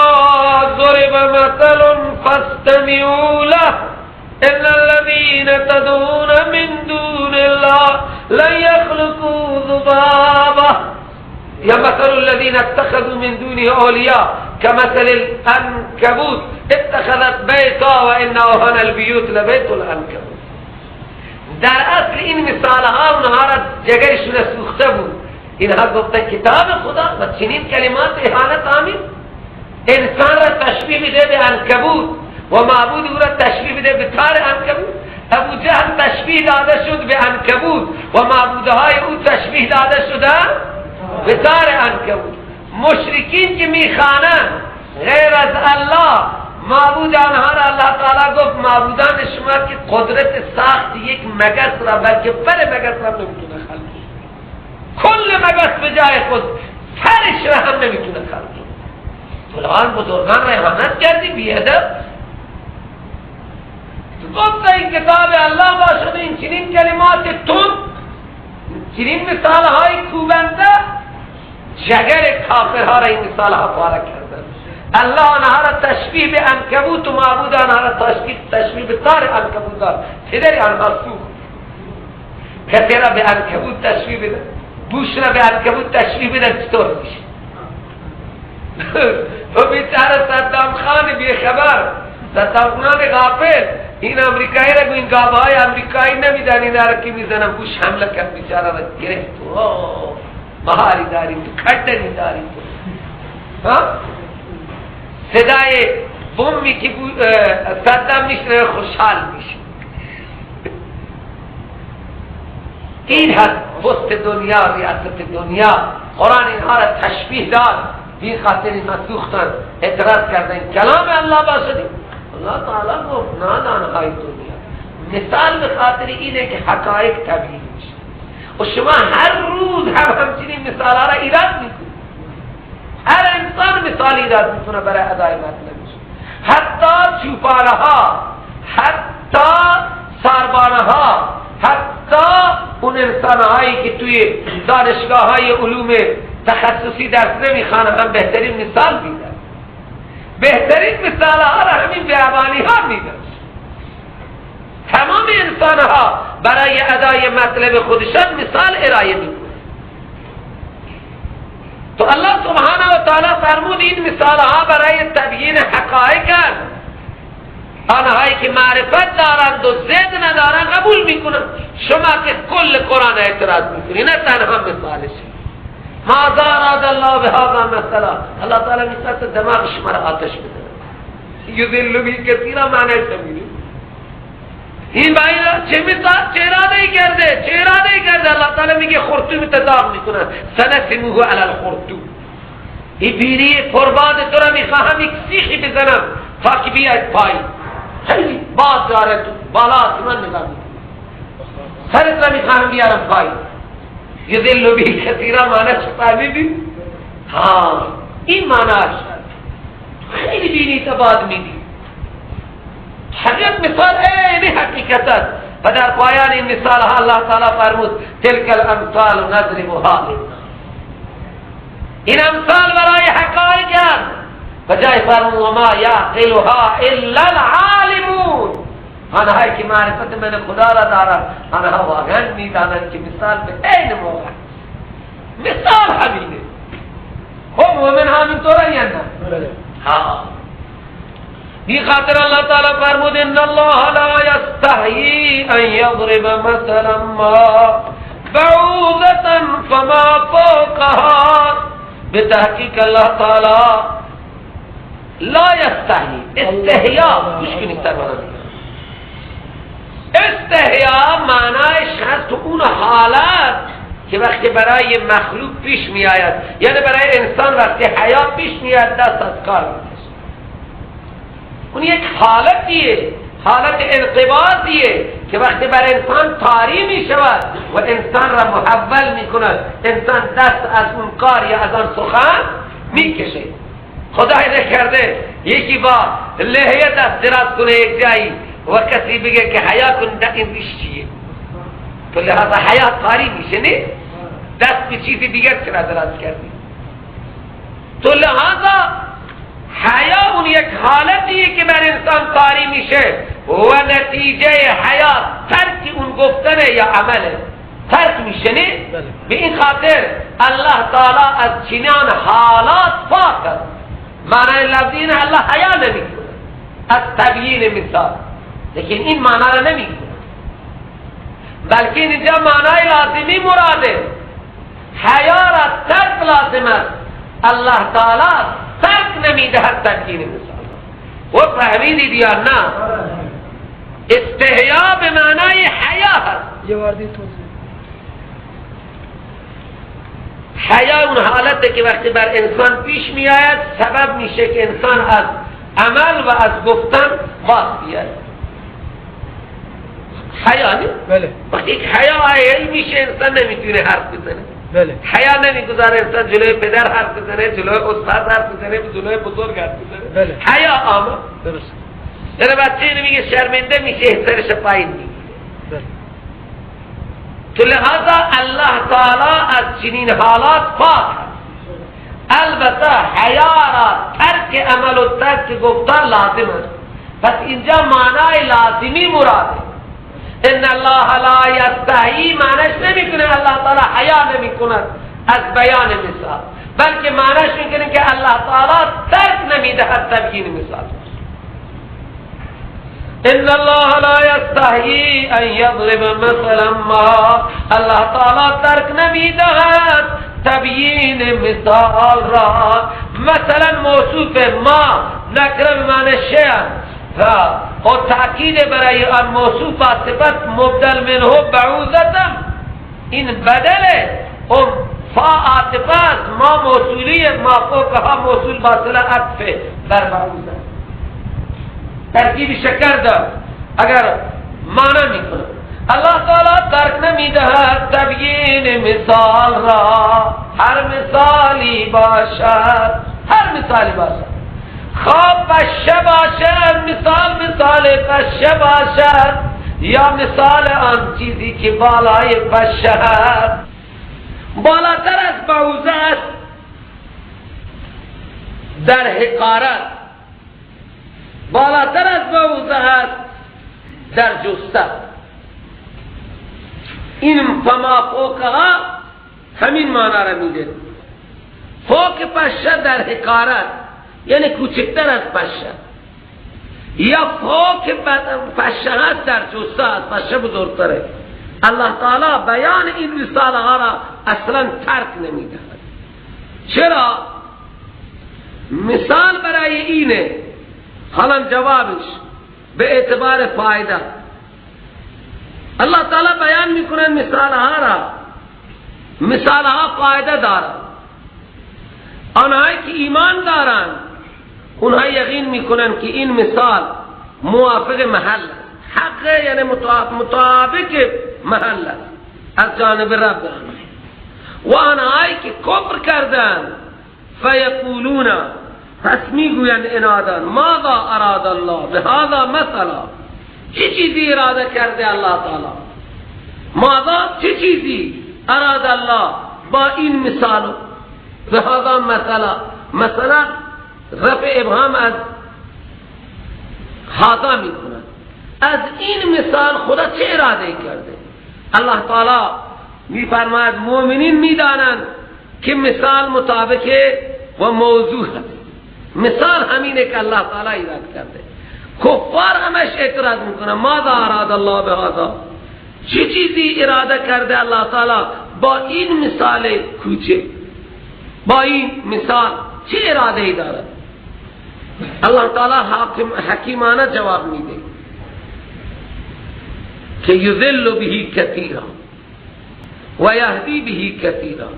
ضرب مثل فاستمعوا له ان الذين تدعون من دون الله لن يخلقوا ذبابا. یا مثل الذين اتخذوا من دونه اولیاء كمثل العنكبوت اتخذت بیتا و ان اوهن البیوت لبیت العنکبوت. در اصل این مثال ها اونها را جگرشون سوخته بود. اینها گفتن کتاب خدا و چنین کلمات اهانت آمیز، انسان را تشبیه میده به عنکبوت و معبود او را تشبیه میده به تار عنکبوت. ابو جهل تشبیه داده شد به عنکبوت و معبودهای او تشبیه داده شده به تار عنکبوت. مشرکین که میخوانند غیر از الله معبود آنها را، الله تعالی گفت معبودان شما که قدرت ساخت یک مگس را، بلکه پر مگس را نمیتونه خلق، کل مگس به جای خود پرش را هم نمیتونه خلق. فلان بزرگان را اهانت کردی، بی‌ادب. تو گفت این کتاب الله باشد، این چنین کلمات تند، چنین مثال های کوبنده، جگر کافرها را این مثال ها پاره کردن. الله آنها را تشبیه به عنکبوت و معبود آنها را تشبیه به تار عنکبوت داد. پدر آنها سوخت. کسی را به عنکبوت تشبیه بده، بوش را به عنکبوت تشبیه بده، چطور میشه؟ و بیچاره صدام خان بیخبر، صدام خان غافل، این امریکایی را این گاوهای امریکایی نمیدن، اینا را که میزنن، بوش حمله کرد بیچاره را گرفت. مهاری داری تو، کردنی داری تو. صدای بومی که صدام میشنه خوشحال میشه. این هست وسط دنیا، ریاست دنیا. قرآن اینها را تشبیه داد، بی خاطر اینها سوختن، اعتراض کردن کلام الله باشد. الله تعالی گفت نادانهای دنیا، مثال به خاطر اینه که حقایق تبیین میشه و شما هر روز هم همچنین مثال ها را ایراد میکنید. هر انسان مثال ایراد میکنه برای ادای مطلبش، حتی چوپانه ها، حتی ساربانه ها، حتی اون انسان هایی که توی دانشگاه های علوم تخصصی درس نمیخوانن هم بهترین مثال میدن. بهترین مثال ها را همین بیابانی ها میدن. تمام انسان ها برای ادای مطلب خودشان مثال ارائه میکنن. تو الله سبحانه و تعالی فرمود این مثال ها برای تبیین حقایق است. آنهایی که معرفت دارند و زد ندارند قبول میکنن. شما که کل قرآن اعتراض میکنی، نه تنها مثالش. ماذا اراد الله بهذا مثلا، الله تعالی میخواد دماغ شما را آتش بزنه. یذل به کثیرا معنی سمیده. این باینا چه مثال، چه اراده کرده، چه اراده کرده. الله تعالی میگه خرطوم تداغ میکنه، سنسمه علی الخرطوم. این بینی پرباد تو را میخواهم یک سیخی بزنم تا که بیاید پایین. خیلی باد داره تو بالا آسمان نگاه میکنه، سرت را میخواهم بیارم پایین. یذل به کثیرا معنیش فهمیدی؟ ها، این معنیش خیلی بینی تباد میدی. حقیقت مثال اینی حقیقت است. و در پایان این مثال ها الله تعالی فرمود تلک الامثال نضربها للناس. این امثال برای حقایق است. و جای فرمود وما یعقلها الا العالمون. آنهایی که معرفت من خدا را دارند، آنها واقعا میدانند که مثال به عین موقع مثال همینه. خب مؤمن همینطوره یا نه؟ ها، بی خاطر الله تعالی فرمود ان الله لا یستحیی ان یضرب مثلا ما بعوضة فما فوقها. به تحقیق الله تعالی لا یستحیی، استحیا گوش کنید سروران، استحیا معنایش هست اون حالت که وقتی برای مخلوق پیش می آید، یعنی برای انسان وقتی حیا پیش می آید دست از کار میکشه. اون یک حالتیه، حالت انقباضیه که وقتی برای انسان تاری می شود و انسان را محول می کند، انسان دست از اون کار یا از آن سخن می کشه. خدای نکرده یکی با لحیه دست دراز کنه یک جایی و کسی بگه که حیا کن، نه این ریش چیه؟ تو لحاظ حیا تاری میشه، نه؟ دست به چیز دیگر چرا دراز کردی؟ تو لحاظا حیا اون یک حالتیه که بر انسان تاری میشه و نتیجه حیا ترک اون گفتنه یا عمله. ترک میشه، نه؟ به این خاطر الله تعالی از چنان حالات پاک است. معنی لفظی اینه الله حیا نمیکنه از تبیین مثال، لیکن این معنا را نمیکنه، بلکه اینجا معنای لازمی مراده. حیا را ترک لازم است، الله تعالی ترک نمیدهد تبیین مثال. و فهمیدید یا نه؟ استحیا به معنای حیا هست. یه واردی توضیح. حیا اون حالته که وقتی بر انسان پیش می آید سبب میشه که انسان از عمل و از گفتن باز بیاید. حیا نه؟ بله. وقتی حیا آیه میشه انسان نمیتونه حرف بزنه. بله. حیا نمیگذاره انسان جلوی پدر حرف بزنه، جلوی استاد حرف بزنه، جلوی بزرگ حرف بزنه. بله. حیا آمد. درست. یعنی بچه میگه شرمنده میشه، سرش پایین میگیره. بله. تو لہذا الله تعالی از چنین حالات پاک است. البته حیا را ترک عمل و ترک گفتار لازم است. پس اینجا معنای لازمی مراده. ان الله لا یستحیی معنیش نمیکنه الله تعالی حیا نمیکند از بیان مثال، بلکه معنیش میکنه که الله تعالی ترک نمیدهد تبیین مثال. ان الله لا یستحیی ان یضرب مثلا ما، الله تعالی ترک نمیدهد تبیین مثال را. مثلا موصوف ما نکره معنی شیء و تأکید برای آن موصوف با صفت مبدل منه بعوضة، این بدله و فا عاطفه است، ما موصولی ما فوقها موصول با صله عطف بر بعوضة. ترکیب شکر دار اگر معنی میکنه. الله تعالی ترک نمیدهد تبیین مثال را، هر مثالی باشد، هر مثالی باشد، خواب پشه باشد، مثال مثال پشه باشد، یا مثال آن چیزی که بالای پشه است، بالاتر از بعوضه است در حقارت، بالاتر از بعوضه است در جسته. این فما فوقها همین معنا را میده. فوق پشه در حقارت یعنی کوچکتر از پشه، یا فوق پشه هست در جسته، از پشه بزرگتره. الله تعالی بیان این رساله ها را اصلا ترک نمیدهد. چرا؟ مثال برای اینه. حالا جوابش به اعتبار فایده الله تعالی بیان میکنه مثال ها را، مثال ها فایده دارن. آنهایی که ایمان دارن اونها یقین میکنن که این مثال موافق محل است، حق یعنی مطابق محل است از جانب رب آنها. و آنهایی که کفر کردن فیقولون، پس میگویند انادان ماذا اراد الله بهذا مثلا، چه چیزی اراده کرده الله تعالی؟ ماذا چه چیزی اراد الله با این مثال؟ بهذا مثلا، مثلا رفع ابهام از هذا میکند. از این مثال خدا چه اراده کرده؟ الله تعالی میفرماید مؤمنین میدانند که مثال مطابق و موضوع است. مثال همینه که الله تعالی ایراد کرده. کفار همش اعتراض میکنه ماذا اراد الله بهذا، چه چیزی اراده کرده الله تعالی با این مثال کوچه، با این مثال چه اراده ای دارد؟ الله تعالی حکیمانه جواب میده که یذل به کثیرا و یهدی به کثیرا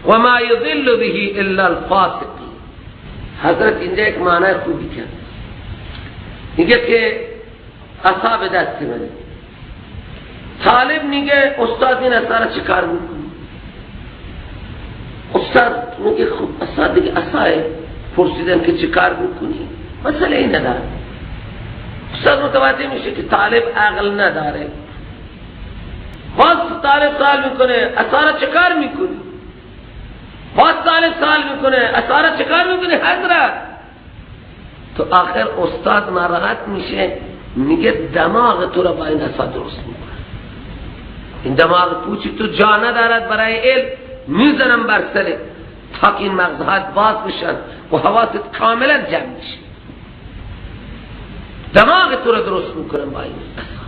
و ما یذل به الا الفاسقین. حضرت اینجا یک معنی خوبی کرد، میگه که عصا به دست منه، طالب میگه استاد این عصا را چیکار میکنی؟ استاد میگه خب عصا دیگه عصاه، پرسیدن که چیکار میکنی؟ مسئله این نداره. استاد متوجه میشه که طالب عقل نداره. باز طالب سوال میکنه عصا را چیکار میکنی؟ باز طالب سوال میکنه عصا را چیکار میکنی حضرت؟ تو آخر استاد ناراحت میشه، میگه دماغ تو را با این عصا درست میکنه. این دماغ پوچی تو جا ندارد برای علم، میزنم بر سرت تا که این مغزهات باز بشن و حواست کاملا جمع بشه. دماغ تو رو درست میکنم با این قصه.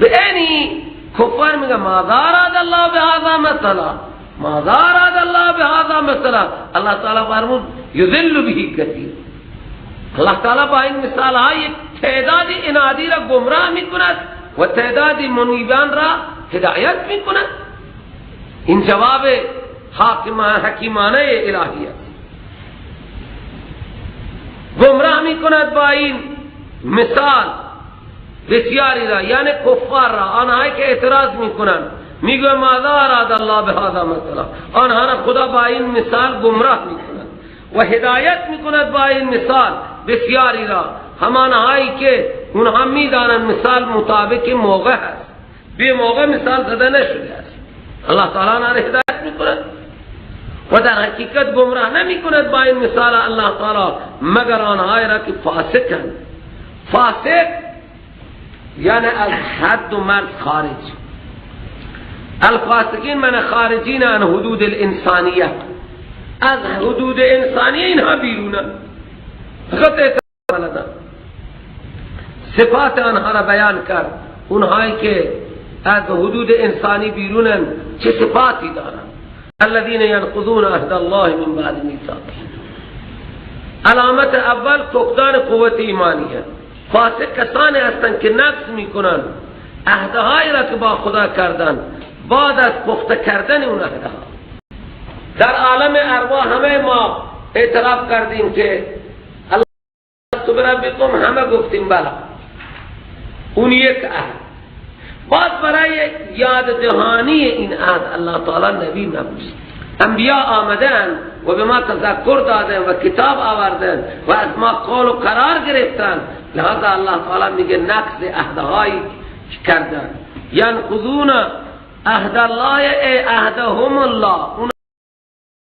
به اینی کفار میگه ماذا اراد الله بهذا مثلا، ماذا اراد الله بهذا مثلا. الله تعالی فرمود یذل به کثیر. الله تعالی با این مثال های تعداد انادی را گمراه میکند و تعداد منیبان را هدایت میکند. این جواب حکیمانه الهی است. گمراه میکند با این مثال بسیاری را، یعنی کفار را، آنهایی که اعتراض میکنند، میگه ماذا اراد الله بهذا مثلا. آنها را خدا با این مثال گمراه میکند و هدایت میکند با این مثال بسیاری را، همانهایی که اونها میدانند مثال مطابق موقع است، بی موقع مثال زده نشده است. الله تعالی آنها را هدایت میکند و در حقیقت گمراه نمیکند با این مثال الله تعالی مگر آنهایی را که فاسقند. فاسق یعنی از حد و مرز خارج. الفاسقین من خارجین عن حدود الانسانیه، از حدود انسانیه اینها بیرونن، فقط اعتراض. صفات آنها را بیان کرد، اونهایی که از حدود انسانی بیرونن چه صفاتی دارن. الذين ينقضون عهد الله من بعد میثاقه. علامت اول فقدان قوت ایمانیه. فاسق کسانی هستند که نقض میکنن عهدهایی را که با خدا کردن بعد از پخته کردن اون عهدها. در عالم ارواح همه ما اعتراف کردیم که الله بربکم، همه گفتیم بله، اون یک عهد. باز برای یاد دهانی این عهد الله تعالی نبی مبعوث، انبیاء آمدن و به ما تذکر دادن و کتاب آوردن و از ما قول و قرار گرفتن. لہذا الله تعالی میگه نقض عهدهایی کردن، ینقضون عهد الله ای عهدهم الله، اون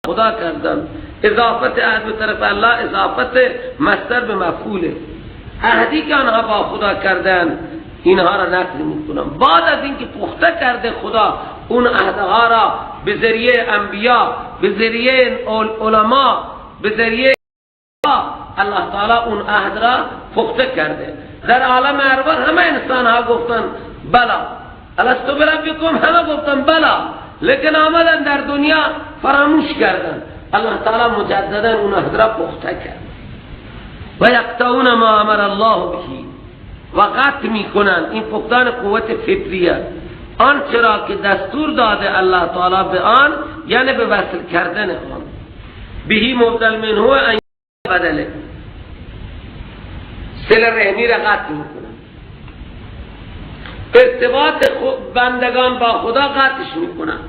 خدا کردن. اضافت عهد به طرف الله، اضافت مصدر به مفعوله. عهدی که آنها با خدا کردن اینها را نقض میکنن. بعد از اینکه پخته کرده خدا اون عهدها را به ذریعه انبیا، به ذریعه علما، به ذریعه الله تعالی اون عهد را پخته کرده. در عالم ارواح همه انسان ها گفتن بلا، الست بربکم، همه گفتن بلا، لیکن آمدن در دنیا فراموش کردن. الله تعالی مجددا اون عهد را پخته کرد. و یقطعون ما امر الله به، و قطع میکنن. این فقدان قوت فطریه، آن چرا که دستور داده الله تعالی به آن، یعنی به وصل کردن آن. بهی مبدل منه ان بدله، صله رحمی را قطع میکنن، ارتباط بندگان با خدا قطعش میکنن.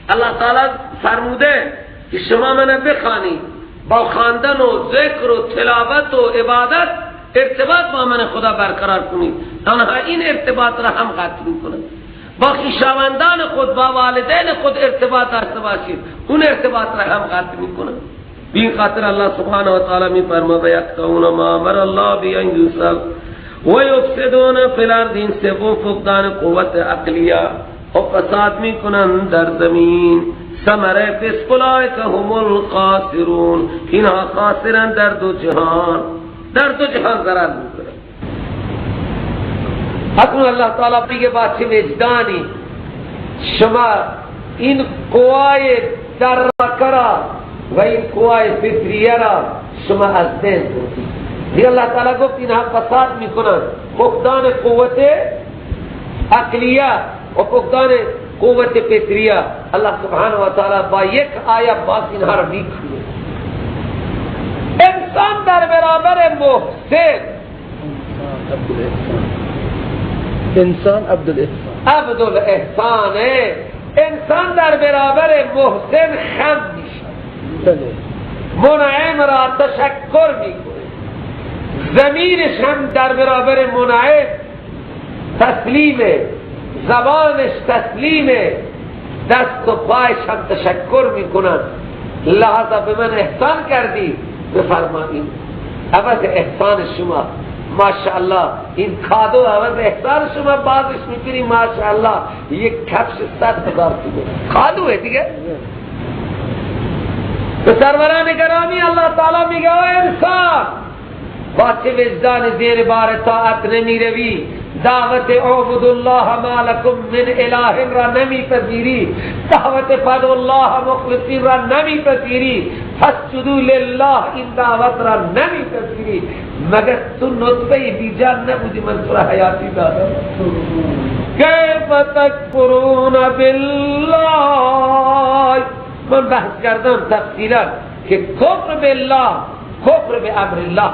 الله تعالی فرموده که شما منو بخوانید، با خواندن و ذکر و تلاوت و عبادت ارتباط با من خدا برقرار کنید. آنها این ارتباط را هم قطع میکنند. با خویشاوندان خود، با والدین خود ارتباط داشته باشید، اون ارتباط را هم قطع میکنند. به این خاطر الله سبحانه و تعالی میفرماید یقطعون ما امر الله به ان یوصل و یفسدون فی الارض. این سوم فقدان قوت عقلیه و فساد میکنند در زمین. ثمره فسق اولئک هم الخاسرون، اینها خاسرن در دو جهان، در دو جهان ضرر میکنن. اکنون الله تعالی میگه با چه وجدانی شما این قوای درکرا و این قوای فطریه را شما از دست بردید. دیگه الله تعالی گفت اینها فساد میکنن، فقدان قوت عقلیه و فقدان قوت فطریه. الله سبحانه و تعالی با یک آیه باز اینها را میکنه. انسان در برابر محسن، انسان عبدالاحسان، عبدالاحسان، انسان در برابر محسن خم میشه، منعم را تشکر میکنه، ضمیرش هم در برابر منعم تسلیمه، زبانش تسلیمه، دست و پایش هم تشکر میکنن. لحظه به من احسان کردی، بفرمایید عوض احسان شما ماشاءالله این کادو اول احسان شما بازش میکنی، ماشاءالله یک کفش 100,000 تومان کادوه دیگه. به سروران گرامی الله تعالی میگه او انسان، با چه وجدان زیر بار طاعت نمیروی، دعوت اعبد الله ما لکم من اله را نمیپذیری، دعوت فدعوا الله مخلصین را نمیپذیری، فاسجدوا لله این دعوت را نمیپذیری، مگر تو نطفه بیجان نبودی من تو را حیاتی دادم؟ کیف تکفرون بالله. من بحث کردم تفصیلا که کفر بالله کفر به امر الله،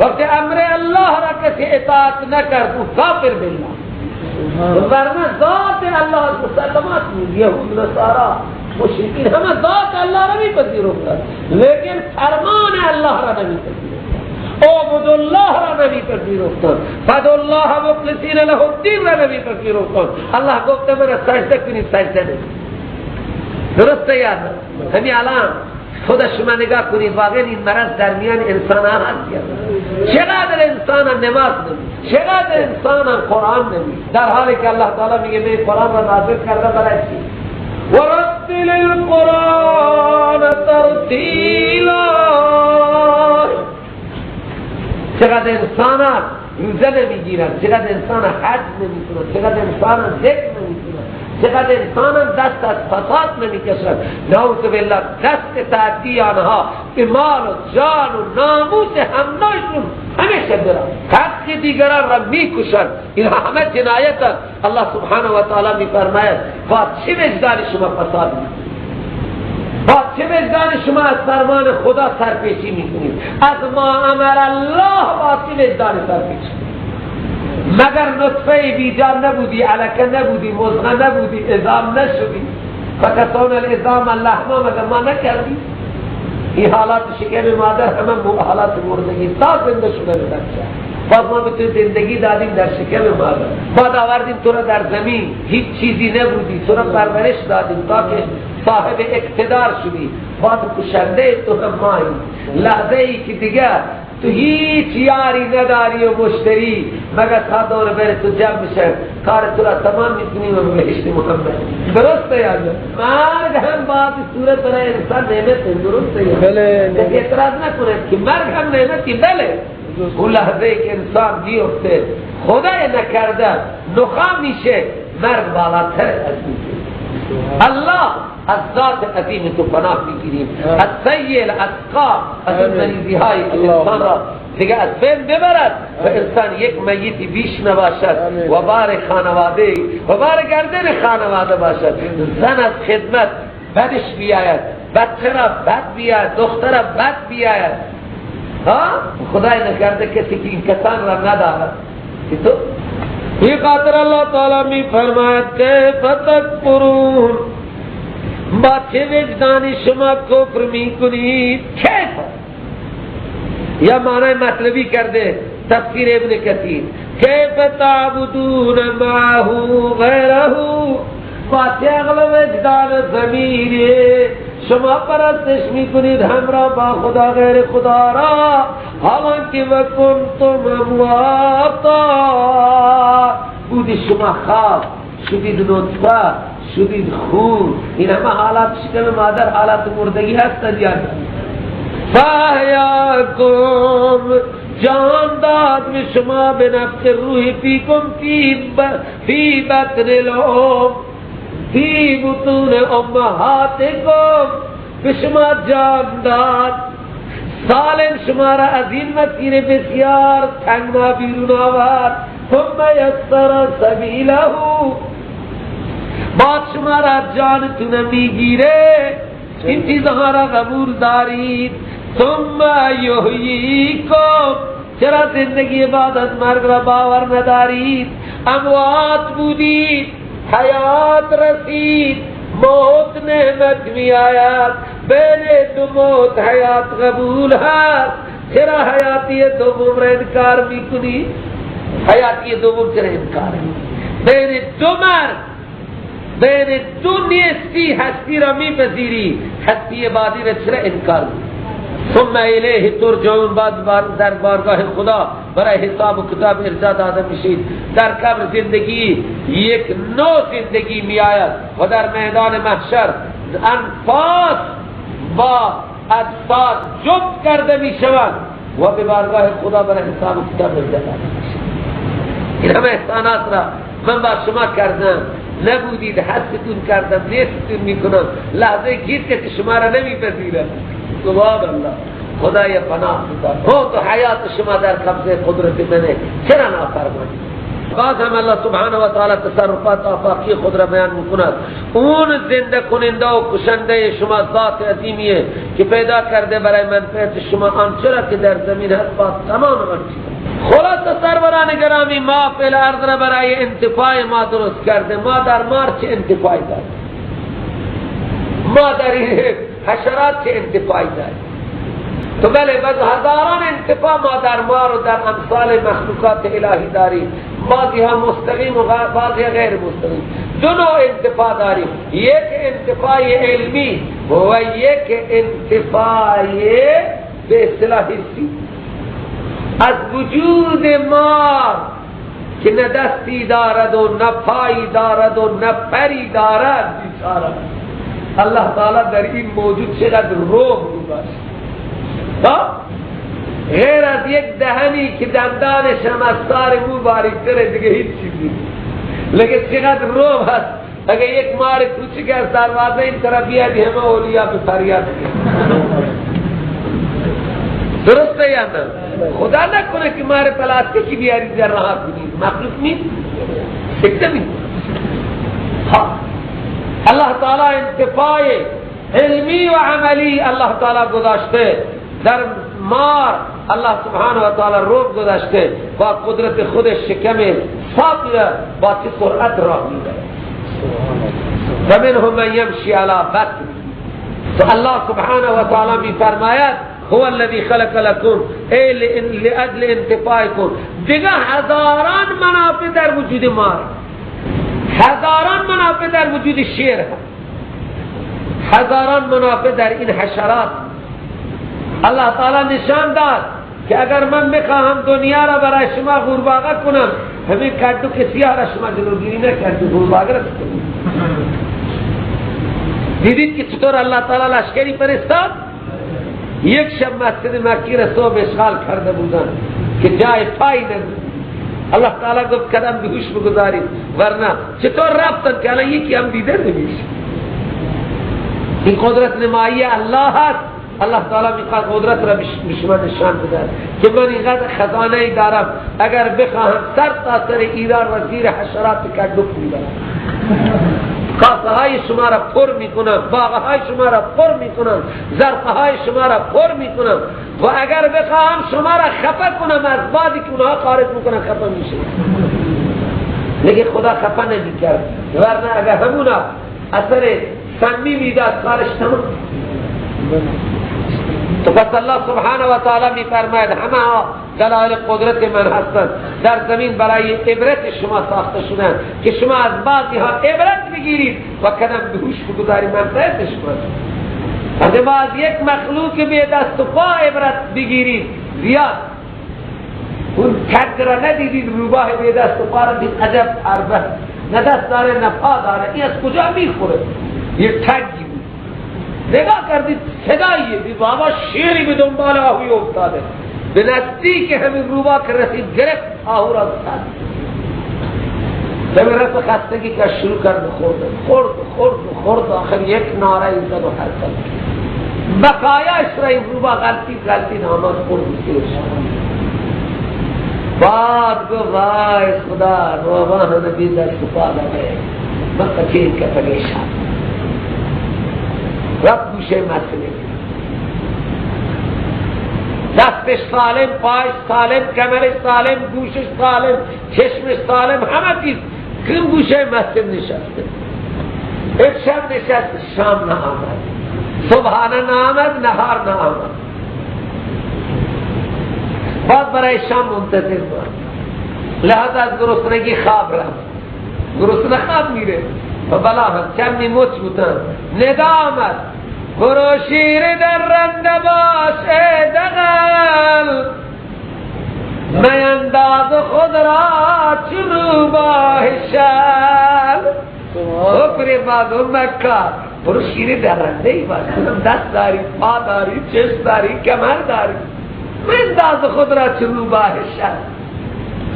وقت امر الله را کسی اطاعت نکرد او کافر بالله، ورنه ذات الله مسلمات یهود نصارا مشرکین همه ذات الله را میپذیرفتند، لیکن فرمان الله را نمیپذیرفتند، اعبد الله را نمیپذیرفتند، فدعوا الله مخلصین له الدین را نمیپذیرفتند. الله گفته مرا سجده کنید، سجده نکنید. درسته یاد؟ همین الان خود شما نگاه کنید، واقعا این مرض در میان انسان ها هست. چقدر انسان ها نماز نمی، چقدر انسان ها قرآن نمی، در حالی که الله تعالی میگه من قرآن را نازل کرده برای چی؟ ورتل القرآن ترتیلا. چقدر انسان ها روزه نمیگیرن، چقدر انسان ها حج نمیکنن، چقدر انسان ها ذکر نمیکنن، چقدر انسان هم دست از فساد نمیکشد. نعوذ بالله دست تعدی آنها به مال و جان و ناموس همناشون همیشه برن، حق دیگران را میکشند، اینها همه جنایت. الله سبحانه و تعالی میفرماید با چه وجدان شما فساد میکنید؟ با چه وجدان شما از فرمان خدا سرپیچی میکنید؟ از ما امر الله با چه وجدان سرپیچی؟ مگر نطفه بیجان نبودی، علکه نبودی، مزغه نبودی، عظام نشدی، فکسون العظام اللحمه مگر ما نکردی؟ این حالات شکم مادر همه حالات مردگی تا زنده شده بچه، باز ما به تو زندگی دادیم در شکم مادر، بعد آوردیم تو را در زمین، هیچ چیزی نبودی، تو را پرورش دادیم تا که صاحب اقتدار شدی، بعد کشنده تو هم مایی. لحظه ای که دیگه تو هیچ یاری نداری و مشتری مگر تا دور بره تو جمع بشه، کار تو را تمام میکنیم و بهشت محمد. درسته یا نه؟ مرگ هم بعد صورت برای انسان نعمت، درسته یا نه؟ بله. اعتراض نکنید که مرگ هم نعمتی، بله. اون لحظه که انسان بیفته خدای نکرده نخا میشه، مرگ بالاتر از میشه. الله از ذات عظیم تو پناه میگیریم، از سیل اسقا، از اون مریضی های انسان را دیگه از بین ببرد و انسان یک میتی بیش نباشد و بار خانواده و بار گردن خانواده باشد. زن از خدمت بدش بیاید، بچه را بد بیاید، دختر را بد بیاید. ها خدای نکرده کسی که این کسان را ندارد تو. یہ خاطر اللہ تعالی می فرماید که فتکفرون، با چه وجدانی شما کفر می کنید؟ کیف؟ یا معنی مطلبی کرده تفسیر ابن کثیر، کیف تعبدون معه غیره، با چه عقل وجدان ضمیر شما پرستش میکنید همراه با خدا غیر خدا را، حالانکه وکنتم امواتا، بودی شما خواب شدید، نطفه شدید، خون، این همه حالات شکم مادر حالات مردگی هستند یا نه؟ فاحیاکم، جان داد به شما به نفخ روح فیکم فی بطن الام، فی بطون امهاتکم، به شما جان داد، سالم شما را از این مسیر بسیار تنگنا بیرون آورد. ثم یسر سبیله، بعد شما را جانتون میگیره، این چیزها را قبول دارید. ثم یحییکم، چرا زندگی بعد از مرگ را باور ندارید؟ اموات بودید، حیات رسید، موت نعمت می آید، بین دو موت حیات قبول هست، چرا حیاتی دوم را انکار میکنی؟ حیاتی دوم چرا انکار میکنی؟ بین دو مرگ، بین دو نیستی هستی را میپذیری، هستی بعدی را چرا انکار میکنی؟ ثم الیه ترجعون، بعد در بارگاه خدا برای حساب و کتاب ارجاع داده میشید. در قبر زندگی یک نوع زندگی می آید و در میدان محشر انفاس با اجساد جفت کرده می شوند و به بارگاه خدا برای حساب و کتاب ارجاع داده میشید. این همه احسانات را من با شما کردم، نبودید حستون کردم، نیستون میکنم، لحظه گیر که شما را نمیپذیرم. سبحان الله، خدای پناه بده. موت و حیات شما در قبضه قدرت منه، چرا نافرمانی؟ باز هم الله سبحانه و تعالی تصرفات آفاقی خود را بیان میکند. اون زنده کننده و کشنده شما ذات عظیمیه که پیدا کرده برای منفعت شما آنچه را که در زمین هست با تمام آن چیز. خلاص سروران گرامی، ما فی الارض را برای انتفاع ما درست کرده. ما در مار چه انتفاعی داریم؟ ما در حشرات چه انتفاعی داریم؟ تو بله، بس هزاران انتفاع ما در مار و در امثال مخلوقات الهی داریم. بعضی ها مستقیم و بعضی ها غیر مستقیم. دو نوع انتفاع داریم، یک انتفاع علمی و یک انتفاع به اصطلاح حسی. از وجود ما که نه دستی دارد و نه پایی دارد و نه پری دارد، بیچاره الله تعالی در این موجود چقدر روح گذاشت. غیر از یک دهنی که دندانش هم از تار مو باریکتره، دیگه هیچ چیزی. لیکن چقدر روح هست. اگر یک مار کوچک از دروازه این طرف بیاد، همه اولیا به فریاد میاد. درسته یا نه؟ خدا نکنه که مار پلاستیکی بیاری در راه کنید، مخلوق نیست، سکته می. الله تعالی انتفاع علمی و عملی الله تعالی گذاشته در مار. الله سبحانه و تعالی روح گذاشته با قدرت خود شکم ساق با چه سرعت راه میبره. و منهم من یمشی علی بطنه. تو الله سبحانه و تعالی میفرماید هو الذی خلق لكم ای لأجل انتفاعكم. دیگه هزاران منافع در وجود مار، هزاران منافع در وجود شیر، هزاران منافع در این حشرات. الله تعالی نشان داد که اگر من بخواهم دنیا را برای شما قورباغه کنم، همین کدو که سیاه را شما جلوگیری نکردید، قورباغه را چطور؟ دیدید که چطور الله تعالی لشکری فرستاد؟ یک شب مسجد مکی را صبح اشغال کرده بودن که جای پای نبود. الله تعالی گفت قدم به هوش بگذارید، ورنه چطور رفتن که الان یکی هم دیده نمیشه. این قدرت نمایی الله هست. الله تعالی میخواد قدرت را به شما نشان بده که من اینقدر خزانه ای دارم، اگر بخواهم سر تا سر ایران را زیر حشرات کدو میبرم، کاسه های شما را پر میکنم، باغ های شما را پر میکنم، ظرف های شما را پر میکنم، و اگر بخواهم شما را خفه کنم از بادی که اونها خارج میکنن خفه میشه. لیکن خدا خفه نمیکرد، ورنه اگر همونا اثر سمی میداد کارش تمام. تو پس الله سبحانه و تعالی میفرماید همه دلایل قدرت من هستند، در زمین برای عبرت شما ساخته شدن که شما از بعضی ها عبرت بگیرید و قدم به هوش بگذارید منفعت شما. از ما از یک مخلوق به دست و پا عبرت بگیرید زیاد. اون کج را ندیدید، روباه به دست و پا را دید، عجب عربه، نه دست داره نه پا داره، این از کجا میخوره؟ یه تگی بود. نگاه کردید صداییه، بی بابا شیری به دنبال آهوی افتاده، به نزدیک همین روبا که رسید گرفت آهو را زد. به رفت خستگی که شروع کرد خورد خورد خورد خورد، آخر یک ناره زد و حرکت بقایاش را این روبا غلطی غلطی آمد خورد و بعد گفت وای خدا روبا همه بی دست و پا داده، من پچیر که پریشان رفت گوشه مسئله، دستش سالم، پایش سالم، کمرش سالم، گوشش سالم، چشمش سالم، همه چیز. کم گوشه مسجد نشسته، یک شب نشست، شام نه آمد، صبحانه نه آمد، نهار نه آمد. بعد برای شام منتظر بود. لحظه از گرسنگی خواب رفت، گرسنه خواب میره و بلا هم چند مچ بودن. ندا آمد برو شیر در رنده باش ای دغل، مینداز خود را چو روباه شل. اوپری بازو مکه برو شیر درنده ای باش، دست داری، پا داری، چشم داری، کمر داری. مینداز خود را چو روباه شل،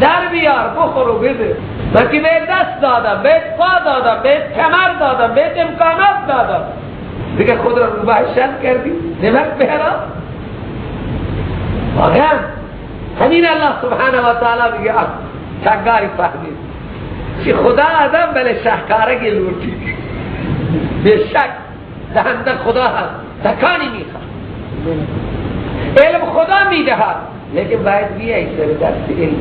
در بیار بخور و بده. من که بهت دست دادم، بهت پا دادم، بهت کمر دادم، بهت امکانات دادم، دیگه خود را روباه شل کردی، نمک بهرا. واقعا همین الله سبحانه و تعالی میگه تنگاری فهمید که خدا آدم بله شهکارگی لوٹی، به شک دهنده خدا هست، تکانی میخواد، علم خدا میدهد، لیکن باید بیایی سر دست علم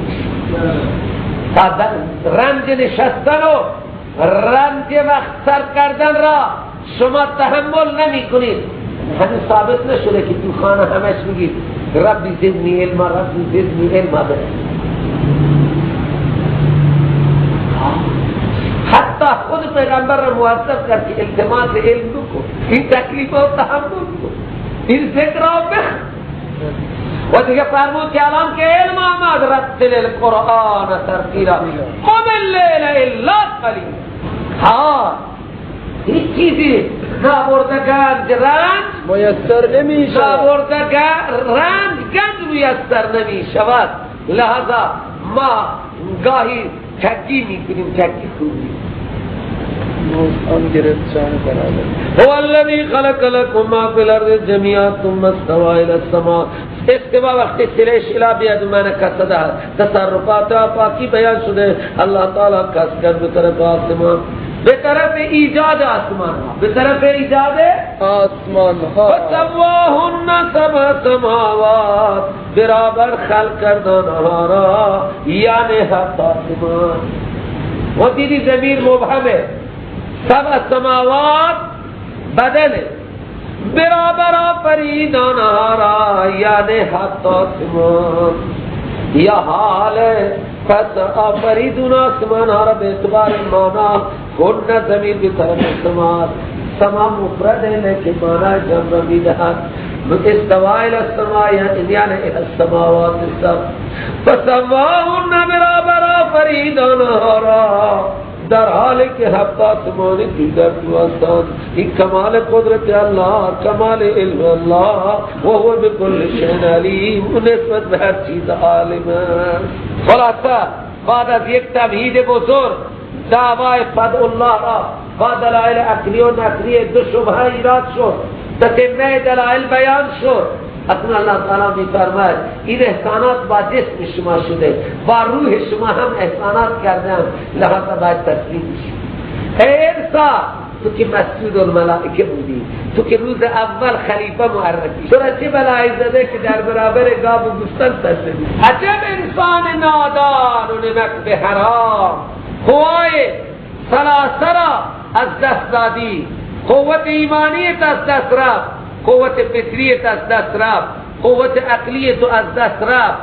تا رنج نشستن و رنج وقت سر کردن را شما تحمل نمی کنید. هنوز ثابت نشده که تو خانه همش میگید ربی زدنی علما، ربی زدنی علما. حتی خود پیغمبر را موظف کرد که التماس علم بکن، این تکلیف را تحمل کن، این ذکر را بخ. و دیگه فرمود که الان که علم آمد، رتل القرآن ترتیلا قم اللیل الا قلیلا. ها هیچ چیزی نابرده گنج رنج میسر نمی شود، نابرده رنج گنج میسر نمی شود. لہذا ما گاهی تکی می کنیم، تکی خوبی آن گرفت شان برابر. هو الذی خلق لكم ما فی الارض جميعا ثم استوى الى السماء. استوا وقتی سلش الی بیاد معنی قصد تصرفات پاکی بیان شده. الله تعالی قصد کرد به طرف آسمان، به طرف ایجاد آسمان ها، به طرف ایجاد آسمان ها. فسواهن سبع سماوات، برابر خلق کردن آنها را، یعنی هفت آسمان. و دیدی ضمیر مبهمه، سبع سماوات بدله، برابر آفرید آنها را، یعنی هفت آسمان. یا حال پس آفرید اون آسمان ها را به اعتبار مانا، هن ضمیر به طرف سماوات، سما مفرد ہے لیکن مانا جمع میدهد. استوى الى السماء یعنی الى السماوات السبع. فسواهن برابر آفرید آنها را، در حال که هفت آسمان دیگر تو هستند. این کمال قدرت الله، کمال علم الله، و هو بکل شیء علیم، و نسبت به هر چیز عالم است. خلاصه بعد از یک تمهید بزرگ، دعوای فدع الله را با دلائل عقلی و نقلی دو شبهه ایراد شد، تتمه دلائل بیان شد. اکنون الله تعالی می‌فرماید این احسانات با جسم شما شده، با روح شما هم احسانات کردم، لذا باید تسلیم شید. ای انسان، تو که مسجود الملائکه بودی، تو که روز اول خلیفه معرفی، تو را چه بلایی زده که در برابر گاو و گوسفند سجده می‌کنی؟ عجب انسان نادان و نمک به حرام، قوای ثلاثه را از دست دادی، قوت ایمانیت از دست رفت، قوت فطریت از دست رفت، قوت عقلیت تو از دست رفت.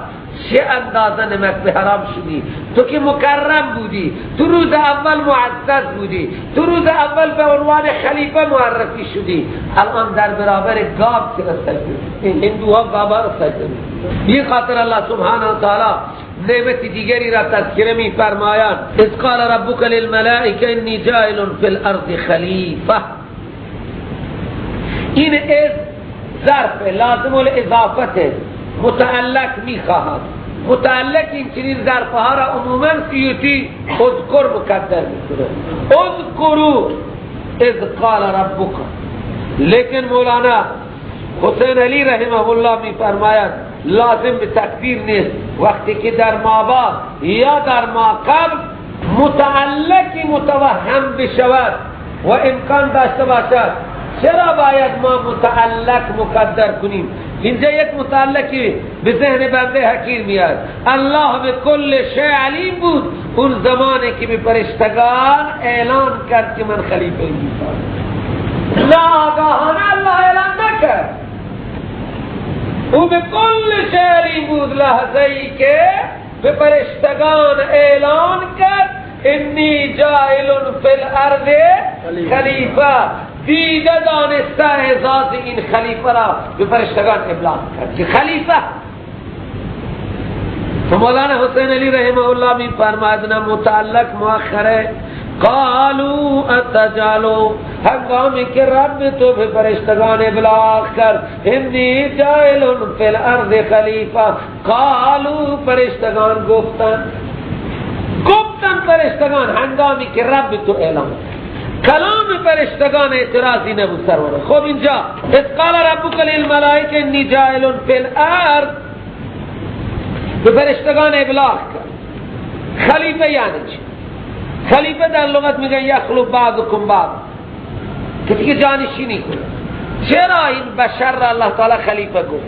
چه اندازه نمک به حرام شدی؟ تو که مکرم بودی، تو روز اول معزز بودی، تو روز اول به عنوان خلیفه معرفی شدی، الان در برابر گاو چرا سجده؟ هندوها گاوا را سجده می‌کنند. این خاطر الله سبحانه و تعالی نعمت دیگری را تذکره می فرمایند. اذ قال ربک للملائکه انی جاعل فی الارض خلیفه. این از ظرف لازم الاضافت متعلق میخواهد. متعلق این چنین ظرفها را عموما سیوطی اذکر مقدر میکنه، اذکروا اذ قال ربک. لیکن مولانا حسین علی رحمه الله میفرماید لازم به تقدیر نیست، وقتی که در ما بعد یا در ما قبل متعلقی متوهم بشود و امکان داشته باشد، چرا باید ما متعلق مقدر کنیم؟ اینجا یک متعلقی به ذهن بنده حقیر میاد. الله به کل شیء علیم بود اون زمانی که به فرشتگان اعلان کرد که من خلیفه میشم. نه آگاهانه الله اعلان نکرد، او به کل شیء علیم بود. لحظه ای که به فرشتگان اعلان کرد انی جاعل فی الارض خلیفه، دیده دانسته اعزاز این خلیفه را به فرشتگان ابلاغ کرد که خلیفه. ثم مولانا حسین علی رحمه الله می فرماید نه متعلق مؤخره. قالوا اتجعلوا، هنگامی که رب تو به فرشتگان ابلاغ کرد انی جاعل فی الارض خلیفہ، قالوا فرشتگان گفتن، گفتن فرشتگان هنگامی که رب تو اعلام کلام فرشتگان اعتراضی نبود سروران. خب اینجا اذ قال ربک للملائکه انی جاعل فی الارض، به فرشتگان ابلاغ کرد. خلیفه یعنی چی؟ خلیفه در لغت میگن یخلو بعضکم بعض، کسی که جانشینی کنه. چرا این بشر را الله تعالی خلیفه گفت؟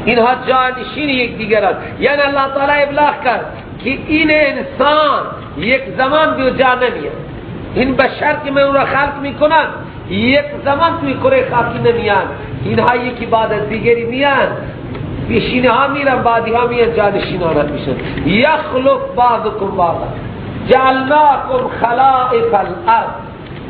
اینها جانشین یک دیگر است. یعنی الله تعالی ابلاغ کرد که این انسان یک زمان به جا نمیاد، این بشر که من او را خلق میکنم یک زمان توی کره خاکی نمیان، اینها یکی بعد از دیگری میان، پیشینه ها میرن، بعدی ها میان، جانشین ها میشن. یخلف بعضکم بعضا جعلناکم خلائف الارض،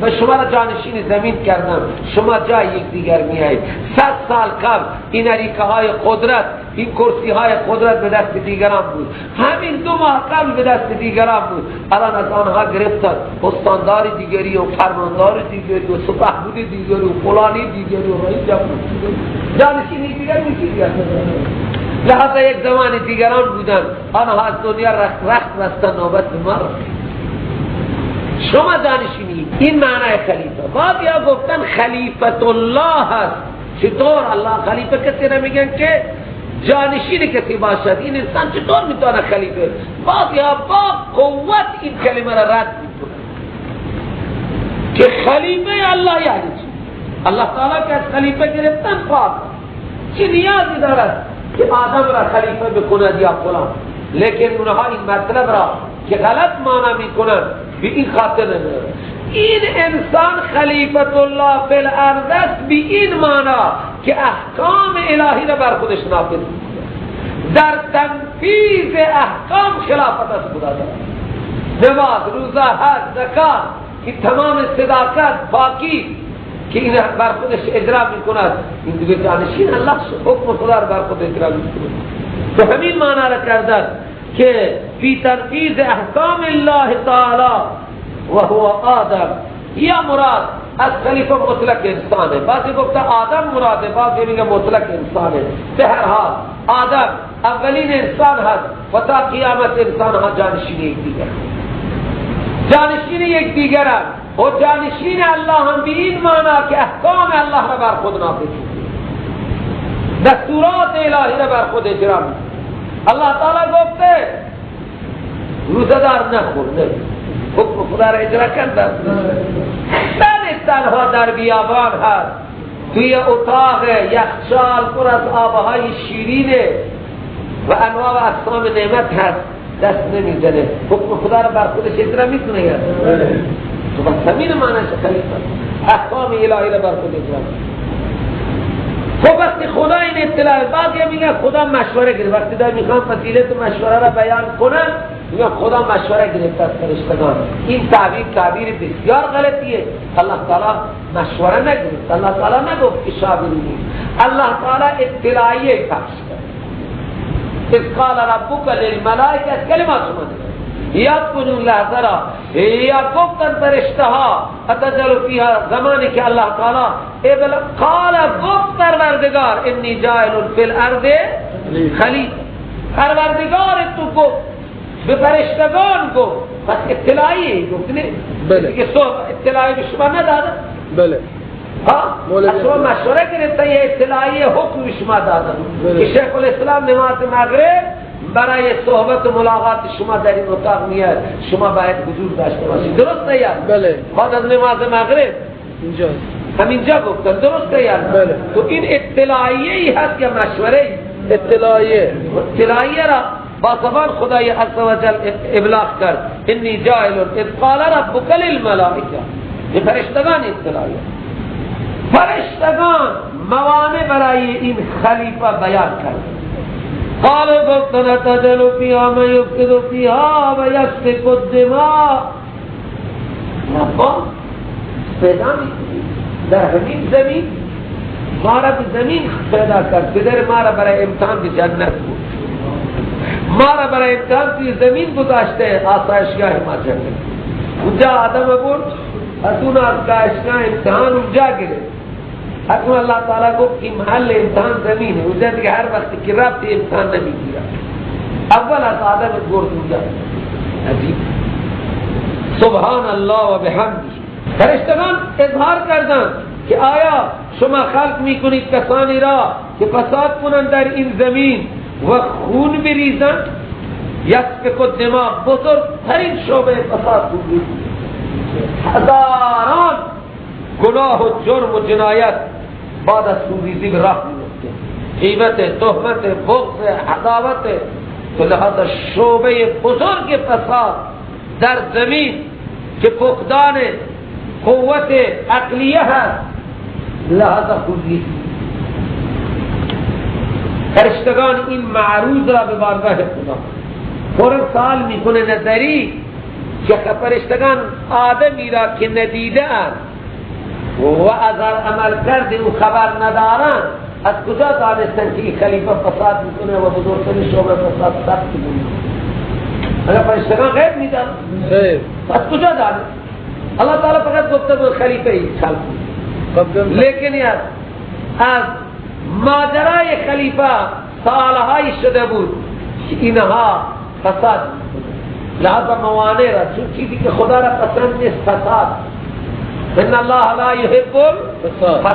و شما را جانشین زمین کردم، شما جای یک دیگر میایید. 100 سال قبل این عریکه های قدرت، این کرسی های قدرت به دست دیگران بود، همین 2 ماه قبل به دست دیگران بود، الان از آنها گرفتن استاندار دیگری و فرماندار دیگری و سپهبد دیگری و فلانی دیگری و رئیس جمهور دیگری، جانشین دیگر میشید. لحظه یک زمان دیگران بودن، آنها از دنیا رخت بستن، نوبت به ما رسید. شما جانشینی، این معنای خلیفه. بعضی ها گفتن خلیفت الله هست. چطور الله خلیفه کسی را میگن که جانشین کسی باشد؟ این انسان چطور میتونه خلیفه؟ بعضی ها با قوت این کلمه را رد میکنن که خلیفه الله یعنی چی؟ الله تعالی که از خلیفه گرفتن پاک، چه نیازی دارد که آدم را خلیفه بکند یا فلان؟ لیکن اونها این مطلب را که غلط معنی میکنن به این خاطر نمیدونن. این انسان خلیفت الله فی الارض است به این معنی که احکام الهی را بر خودش نافذ میکنه، در تنفیذ احکام خلافت از خدا دارد. نماز، روزه، حج، زکات، این تمام صداقت، پاکی که این بر خودش اجرا میکند، این دیگه جانشین الله حکم خدا را بر خود اجرا میکند. تو همین معنی را کردن که فی تنفیذ احکام الله تعالی و هو آدم. یا مراد از خلیفه مطلق انسانه، بعضی گفته آدم مراده، بعضی میگه مطلق انسانه. به هر حال آدم اولین انسان هست و تا قیامت انسان ها جانشین یک دیگر، جانشین یک دیگر هست و جانشین الله هم به این معنی که احکام الله را بر خود نافذ می‌کند، دستورات الهی را بر خود اجرا می‌کند. الله تعالی گفته روزه دار نخور، نه حکم خدا را اجرا کردن. بله تنها در بیابان هست، توی اتاق یخچال پر از آبهای شیرینه و انواع و اقسام نعمت هست، دست نمیزنه، حکم خدا را بر خودش اجرا میکنه. تو بس همین معنیش خلیفه، احکام الهی را بر خود اجرا میکنه. خب وقتی خدا این اطلاع، بعضی میگن خدا مشوره گرفت، وقتی دار میخوان فضیلت مشوره را بیان کنن میگن خدا مشوره گرفت از فرشتگان. این تعبیر تعبیر بسیار غلطیه. الله تعالی مشوره نگرفت، الله تعالی نگفت که شاورونی، الله تعالی اطلاعیه پخش کرد. اذ قال ربک للملائکه، از کلمات شما یاد کنون لحظه را، یا گفتن فرشته ها اتجعل فیها، زمانی که الله تعالی قال گفت پروردگار انی جاعل فی الارض خلیفه، پروردگار تو گفت به فرشتگان گفت، پس اطلاعیه گفت نه؟ بله. که صبح اطلاعی به شما ندادن؟ بله. ها؟ از شما مشوره گرفتن، یه اطلاعیه حکم به شما دادن که شیخ الاسلام نماز مغرب برای صحبت و ملاقات شما در این اتاق میاد، شما باید حضور داشته باشید. درست یا؟ بله. بعد از نماز مغرب اینجاست، همینجا گفتن. درست یا؟ بله. تو این اطلاعیه ای هست یا مشوره؟ اطلاعیه. اطلاعیه را با زبان خدای عزوجل ابلاغ کرد انی جاعل اذ قال ربک للملائکه، به فرشتگان اطلاعیه. فرشتگان موانع برای این خلیفه بیان کرد. قالوا گفتن اتجعل فیها من یفسد فیها و یسفک الدماء. ربا پیدا میکنی در همین زمین، ما را به زمین پیدا کرد، پدر ما را برای امتحان به جنت بود، ما را برای امتحان توی زمین گذاشته، آسایشگاه ما جنت. اونجا آدم برد، از اون آسایشگاه امتحان اونجا گرفت. حتما الله تعالی گفت که محل امتحان زمینه، اونجا دیگه هر وقتی که رفت امتحان نمیگیره. اول از آدم برد اونجا. عجیب. سبحان الله و بحمده. فرشتگان اظهار کردند که آیا شما خلق میکنید کسانی را که فساد کنند در این زمین و خون بریزند؟ یسفک الدماء، بزرگترین شعبه فساد بود. هزاران گناه و جرم و جنایت بعد از خونریزی به راه میفته، غیبت، تهمت، بغض، عداوت. تو لحاظ شعبه بزرگ فساد در زمین که فقدان قوت عقلیه هست، لحاظ خونریزی. فرشتگان این معروض را به بارگاه خدا فوراً سوال میکنه نظری که فرشتگان آدمی را که ندیده اند و از عمل کرد او خبر ندارند، از کجا دانستند که این خلیفه فساد میکنه و بزرگترین شعبه فساد ثبت میکنه؟ اگر فرشتگان غیب میدن از کجا دانست؟ الله تعالی فقط گفته بود خلیفه ای خلق، لیکن از ماجرای خلیفه سالهای شده بود که اینها فساد میکنه. لحاظ موانع را، چون چیزی که خدا را پسند نیست فساد. ان الله لا يحب الفساد،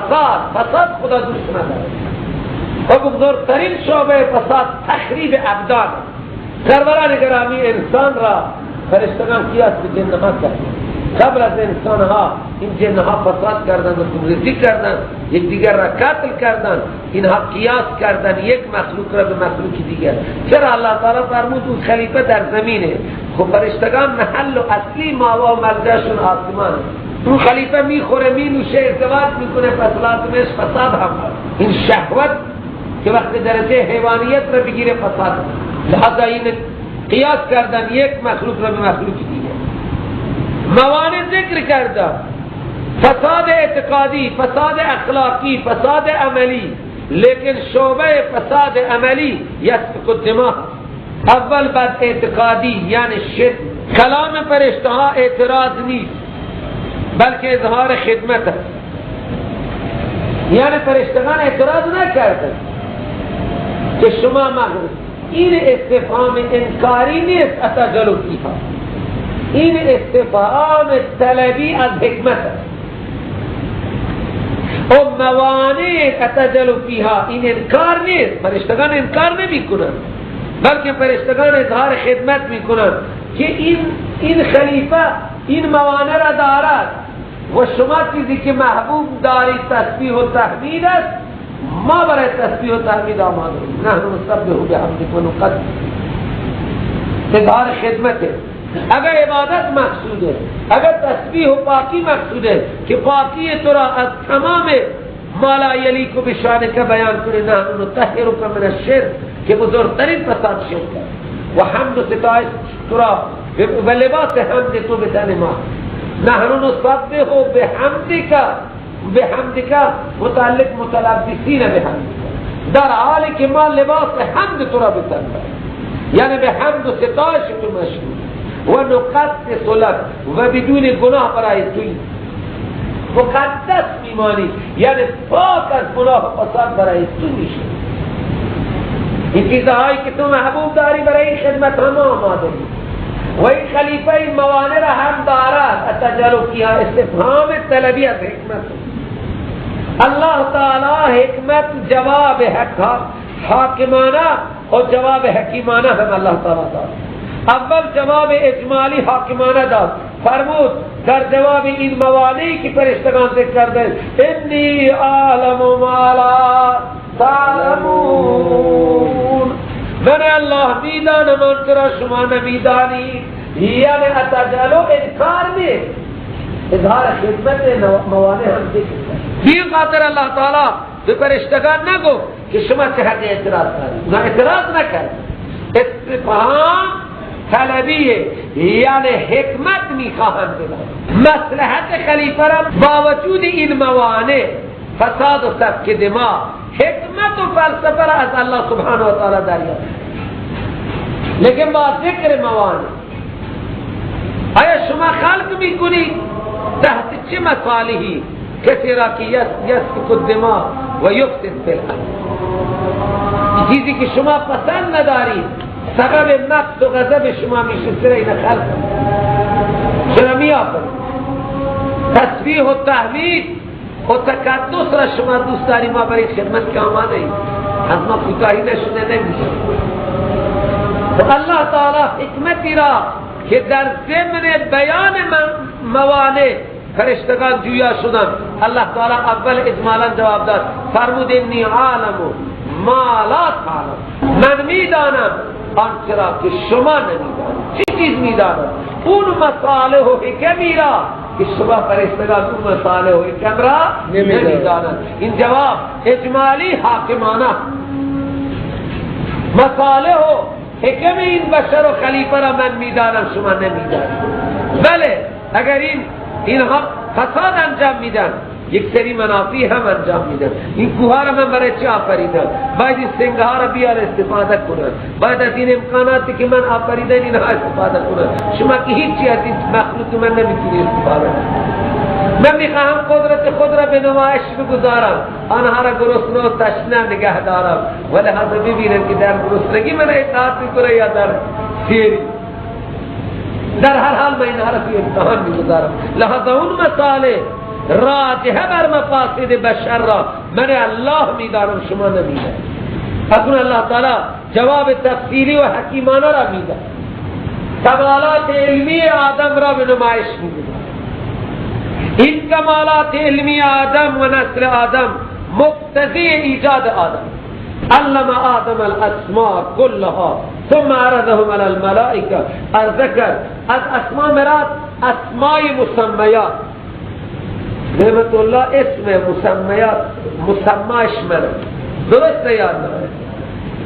فساد خدا دوست نداره. و بزرگترین شعبه فساد تخریب ابدان. سروران گرامی، انسان را فرشتگان قیاس به جنها کردند. قبل از انسان ها این جنها فساد کردند و خونریزی کردند، یکدیگر را قتل کردند. اینها قیاس کردند یک مخلوق را به مخلوق دیگر. چرا الله تعالی فرمود اون خلیفه در زمینه؟ خب فرشتگان محل و اصلی ماوا و ملجأشون آسمانه. اون خلیفه میخوره، مینوشه، ازدواج میکنه، پس لازمش فساد هم هست. این شهوت که وقت درجه حیوانیت را بگیره فساد. لحاظا این قیاس کردن یک مخلوق را به مخلوق دیگر. موانع ذکر کردم، فساد اعتقادی، فساد اخلاقی، فساد عملی، لیکن شعبه فساد عملی یسفک الدماء. اول بد اعتقادی یعنی شرک. کلام فرشته ها اعتراض نیست بلکه اظهار خدمت است. یعنی فرشتگان اعتراض نکردند که شما مغرب. این استفهام انکاری نیست، اتجلو فیها، این استفهام طلبی از حکمت است. و موانع اتجلو فیها این انکار نیست، فرشتگان انکار نمی کنند بلکه فرشتگان اظهار خدمت می کنند که این خلیفه این موانع را دارد و شما چیزی که محبوب دارید تسبیح و تحمید است، ما برای تسبیح و تحمید آماده ایم. نحن نسبح بحمدک و نقدس. اظهار خدمت. اگر عبادت مقصوده، اگر تسبیح و پاکی مقصوده که پاکی تو را از تمام ما لا یلیق بشانک بیان کنه، نحن نطهرک من الشرک که بزرگترین فساد شرک است، و حمد و ستایش تو را و لباس حمد تو به تن ما. نحن نسبح بحمدک، بحمدک متعلق متلبسین بحمدک، در حالی که ما لباس حمد تو را به تن داریم، یعنی به حمد و ستایش تو مشغول، و نقدس لک و بدون گناه برای توی مقدس میمانی، یعنی پاک از گناه و فساد برای تو میشه. این چیزهایی که تو محبوب داری برای این خدمت هم آماده ایم. و این خلیفه این موانع را هم دارد. اتجلو فیها استفهام طلبی از حکمت. الله تعالی حکمت جواب حاکمانه و جواب حکیمانه هم الله تعالی داد. اول جواب اجمالی حاکمانه داد، فرمود در جواب این موانعی که فرشتگان ذکر کرده، انی اعلم ما لا تعلمون، من الله میدانم آنچه را شما نمیدانید. یعنی اتجلو انکار نیست، اظهار خدمت موانع هم ذکر کرد. این خاطر الله تعالی به فرشتگان نگفت که شما چه حق اعتراض دارید، اونا اعتراض نکرد. استفهام طلبیه، یعنی حکمت میخواهند بدن. مصلحت خلیفه را با وجود این موانع فساد و سفک دماء، حکمت و فلسفه را از الله سبحانه و تعالی دریافت. لیکن با ذکر موانع. آیا شما خلق میکنید تحت چه مصالحی؟ کسی را که یسفک الدماء و یفسد فی الارض، چیزی که شما پسند ندارید سبب مقت و غضب شما میشه، چرا این خلق چرا میآفرید؟ تسبیح و تحمید و تقدس را شما دوست داریم، ما برای خدمت که آماده ایم، از ما کوتاهی نشده نمیشه. الله تعالی حکمتی را که در ضمن بیان موانع فرشتگان جویا شدن، الله تعالی اول اجمالا جواب داد، فرمود انی عالم ما لا تعلم، من میدانم آنچه را که شما نمیدانید. چه چیز میدانم؟ اون مصالح و حکمی را که شما فرشتگان اون مصالح و حکم را نمیدانند. این جواب اجمالی حاکمانه، مصالح و حکم این بشر و خلیفه را من میدانم، شما نمیدانید. بله اگر اینها فساد انجام میدن، یک سری منافی هم انجام میدن. این کوه را من برای چه آفریدم؟ باید این سنگ ها را بیار استفاده کنن، باید از این امکاناتی که من آفریدم اینها استفاده کنن. شما که هیچی از این مخلوق من نمیتونی استفاده کنی. من میخواهم قدرت خود را به نمایش بگذارم، آنها را گرسنه و تشنه نگه دارم، ولی لحاظ ببینم که در گرسنگی من اطاعت میکنه یا در سیری. در هر حال من اینها را توی امتحان میگذارم. لحاظ اون مساله راجحه بر مفاسد بشر را من الله میدانم، شما نمیدانید. اکنون الله تعالی جواب تفصیلی و حکیمانه را میده، کمالات علمی آدم را به نمایش میگذارد. این کمالات علمی آدم و نسل آدم مقتضی ایجاد آدم. علم آدم الاسماء كلها ثم عرضهم على الملائکه. عرض کرد از اسماء مراد اسماء مسمیات. نعمت الله اسم مسمیات مسماش منه، درست یا نه؟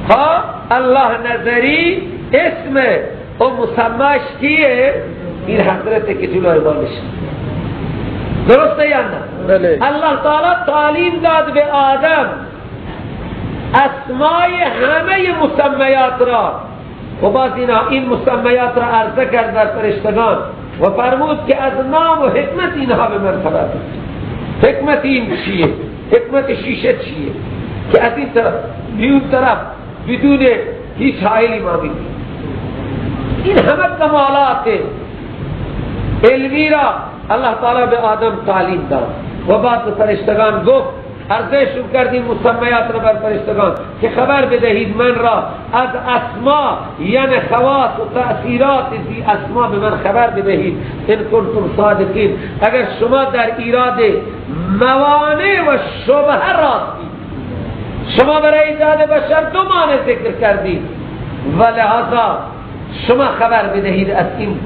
ها الله نظری اسم و مسماش کیه؟ این حضرت که جلوی ما نشسته، درست یا نه؟ بله. الله تعالی تعلیم داد به آدم اسمای همه مسمیات را و باز این مسمیات را عرضه کرد بر فرشتگان و فرمود که از نام و حکمت اینها به من خبر بدید. حکمت این چیه؟ حکمت شیشه چیه؟ که از این طرف به اون طرف بدون هیچ حائلی ما می‌بینیم. این همه کمالات علمی را الله تعالی به آدم تعلیم داد و بعد به فرشتگان گفت، عرضه کردیم مسمیات را بر فرشتگان که خبر بدهید من را از اسما، یعنی خواص و تأثیرات ذی اسما به من خبر بدهید، ان کنتم صادقین، اگر شما در ایراد موانع و شبهه راستید. شما برای ایجاد بشر دو مانع ذکر کردید و لہذا شما خبر بدهید از این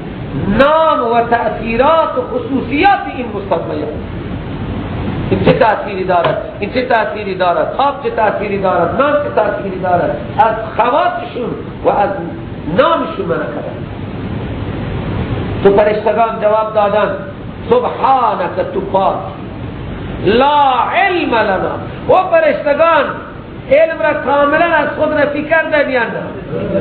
نام و تأثیرات و خصوصیات این مسمیات. این چه تأثیری دارد؟ این چه تأثیری دارد؟ آب چه تأثیری دارد؟ نام چه تأثیری دارد؟ از خواصشون و از نامشون من خبر. تو فرشتگان جواب دادن سبحانك تو پاک، لا علم لنا. و فرشتگان علم را کاملا از خود نفی کردن یا نه؟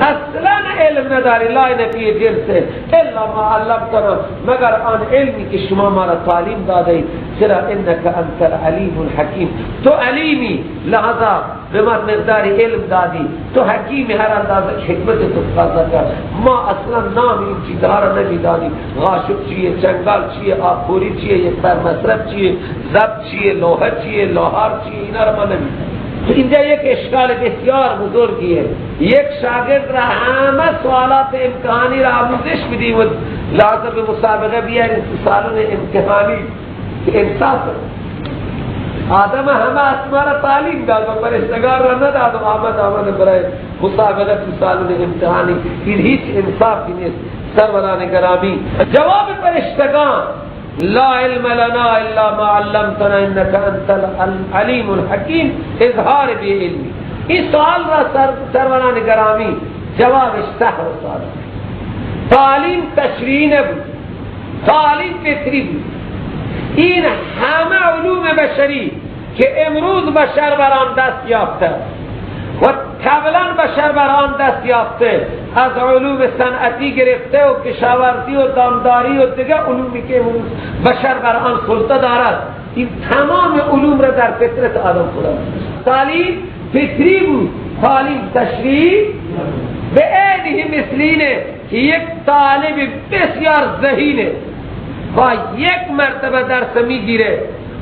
اصلا علم نداری، لا نفی جنسه الا ما علمتنا، مگر آن علمی که شما ما را تعلیم داده اید. چرا؟ انک انت العلیم الحکیم، تو علیمی، لہذا به ما مقدار علم دادی، تو حکیم، هر اندازه حکمت تو تقاضا کرد. ما اصلا نام این چیزها را نمیدانیم. غاشق چیه، چنگال چیه، آبخوری چیه، یک بر مصرف چیه، ضبط چیه، لوحه چیه، لوهار چیه، اینا را ما نمیدانیم. اینجا یک اشکال بسیار بزرگیه. یک شاگرد را همه سوالات امتحانی را آموزش بدیم و لازم به مسابقه بیاریم تو سالن امتحانی که انصاف آدم همه اسما را تعلیم داد و فرشتگان را نداد و آمد آمد برای مسابقه تو سالن امتحانی. این هیچ انصافی نیست. سروران گرامی، جواب فرشتگان لا علم لنا الا ما علمتنا انك انت العلیم الحکیم، اظهار بی علمی. این سوال را سروران گرامی جوابش سهل و ساده. تعلیم تشریعی نبود، تعلیم فطری بود. این همه علوم بشری که امروز بشر بر آن دست یافته و قبلا بشر بر آن دست یافته، از علوم صنعتی گرفته و کشاورزی و دامداری و دیگه علومی که امروز بشر بر آن سلطه دارد، این تمام علوم را در فطرت آدم خدا گذاشته. تعلیم فطری بود، تعلیم تشریع به عینه مثلینه که یک طالب بسیار ذهینه با یک مرتبه درس میگیره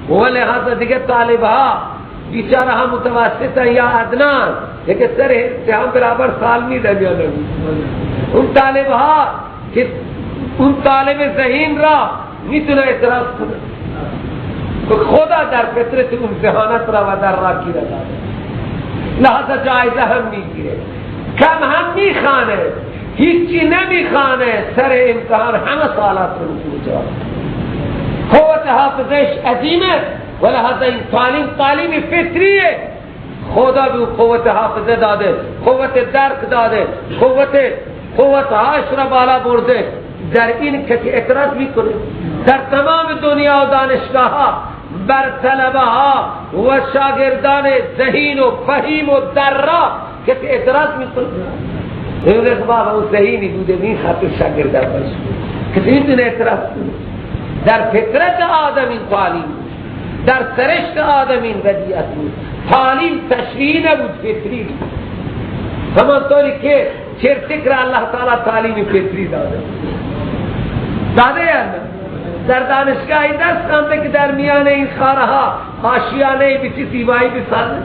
و لحاظ دیگه طالب ها بیچاره ها متوسطن یا ادنان، لیکن سر امتحان برابر سال میدن یا نمی. اون طالب ها که اون طالب ذهین را میتونه اعتراض کنه که خدا در فطرت اون ذهانت را و در را کی را داده، لحاظا جایزه هم میگیره، کم هم میخوانه، هیچی نمیخوانه، سر امتحان همه سوالات رو میتونه جواب. قوت حافظش عظیمه و لحاظا این تعلیم تعلیم فطریه. خدا به قوت حافظه داده، قوت درک داده، قوت هاش را بالا برده. در این کسی اعتراض میکنه؟ در تمام دنیا و دانشگاه ها بر طلبه ها و شاگردان ذهین و فهیم و درا کسی اعتراض میکنه؟ میگه بابا اون ذهینی بوده این خاطر شاگرد باشه. کسی میتونه اعتراض کنه؟ در فطرت آدم این تعلیم بود، در سرشت آدم این ودیعت بود. تعلیم تشریعی نبود، فطری بود. همانطوری که چرتک را الله تعالی تعلیم فطری داده یا نه؟ در دانشگاهی درس خوانده که در میان این خارها آشیانه به چی زیبایی بسازه،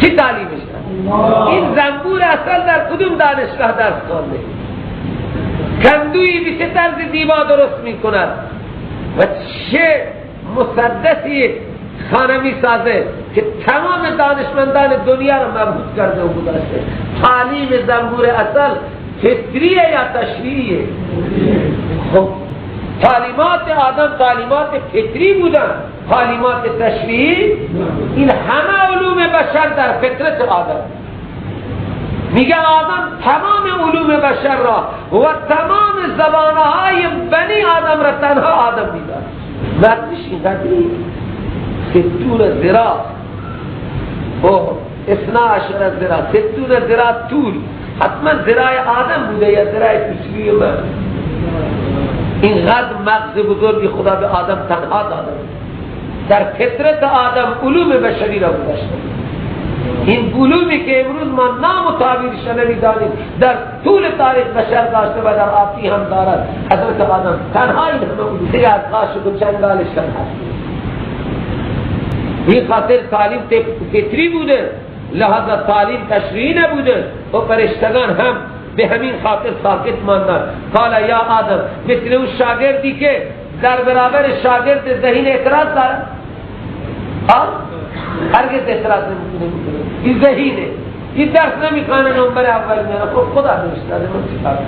چی تعلیمش داده؟ این زنبور اصل در کدوم دانشگاه درس خوانده؟ کندویی به چه طرز زیبا درست میکند و چه مسدسی خانه میسازه که تمام دانشمندان دنیا را مبهوت کرده و گذاشته. تعلیم زنبور اصل فطریه یا تشریعیه؟ خب تعلیمات آدم تعلیمات فطری بودن، تعلیمات تشریعی این همه علوم بشر در فطرت آدم. میگه آدم تمام علوم بشر را و تمام زبانهای بنی آدم را تنها آدم میداد. مغزش اینقدر 60 ذراع و 12 ذراع، 60 ذراع طول، حتما ذراع آدم بوده یا ذراع کوچولوی من. اینقدر مغز بزرگی خدا به آدم تنها داده، در فطرت آدم علوم بشری را گذاشته. این علومی که امروز ما نام و تعبیرش نمیدانیم در طول تاریخ بشر داشته و در آتی هم دارد. حضرت آدم تنها این همه علوم دیگه از قاشق و چنگالش هم هست. این خاطر تعلیم فطری بوده، لحاظا تعلیم تشریعی نبوده و فرشتگان هم به همین خاطر ساکت ماندن. قال یا آدم، مثل اون شاگردی که در برابر شاگرد ذهین اعتراض داره، هرگز اعتراض نمیکنه، این ذهینه، این درس نمیخوانه، نمبر اول میاره. خب خدا بهش داده، من چیکار کنم؟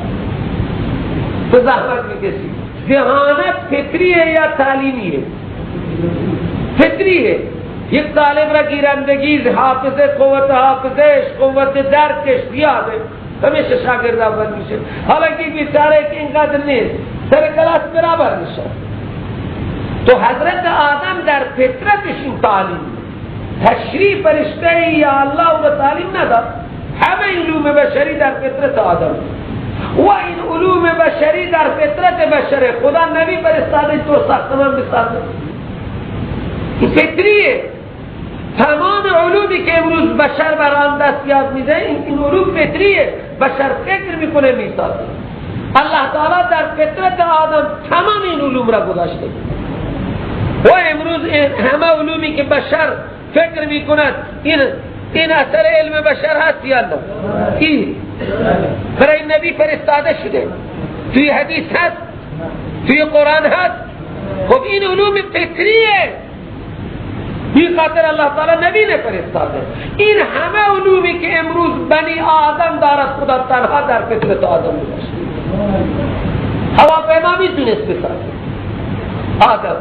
تو زحمت میکشی. ذهانت فطریه یا تعلیمیه؟ فطریه. یک طالب را گیرندگی، حافظه، قوت حافظهش، قوت درکش زیاده، همیشه شاگرد اول میشه. حالا که بیچاره که اینقدر نیست، سر کلاس برابر میشه. تو حضرت آدم در فطرتش این تعلیم تشریع فرشته یا الله او را تعلیم نداد. همه علوم بشری در فطرت آدم و این علوم بشری در فطرت بشره. خدا نبی فرستاده تو ساختمان بسازه، این فطریه. تمام علومی که امروز بشر بر آن دست یاد میده این علوم فطریه. بشر فکر میکنه میسازه. الله تعالی در فطرت آدم تمام این علوم را گذاشته و امروز همه علومی که بشر فکر میکند این اثر علم بشر هست یا نه؟ این برای نبی فرستاده شده، توی حدیث هست، توی قرآن هست. خب این علوم فطریه، بی خاطر الله تعالی نبی نفرستاده. این همه علومی که امروز بنی آدم دارد خدا تنها در فطرت آدم گذاشته. هواپیما میتونست بسازه آدم،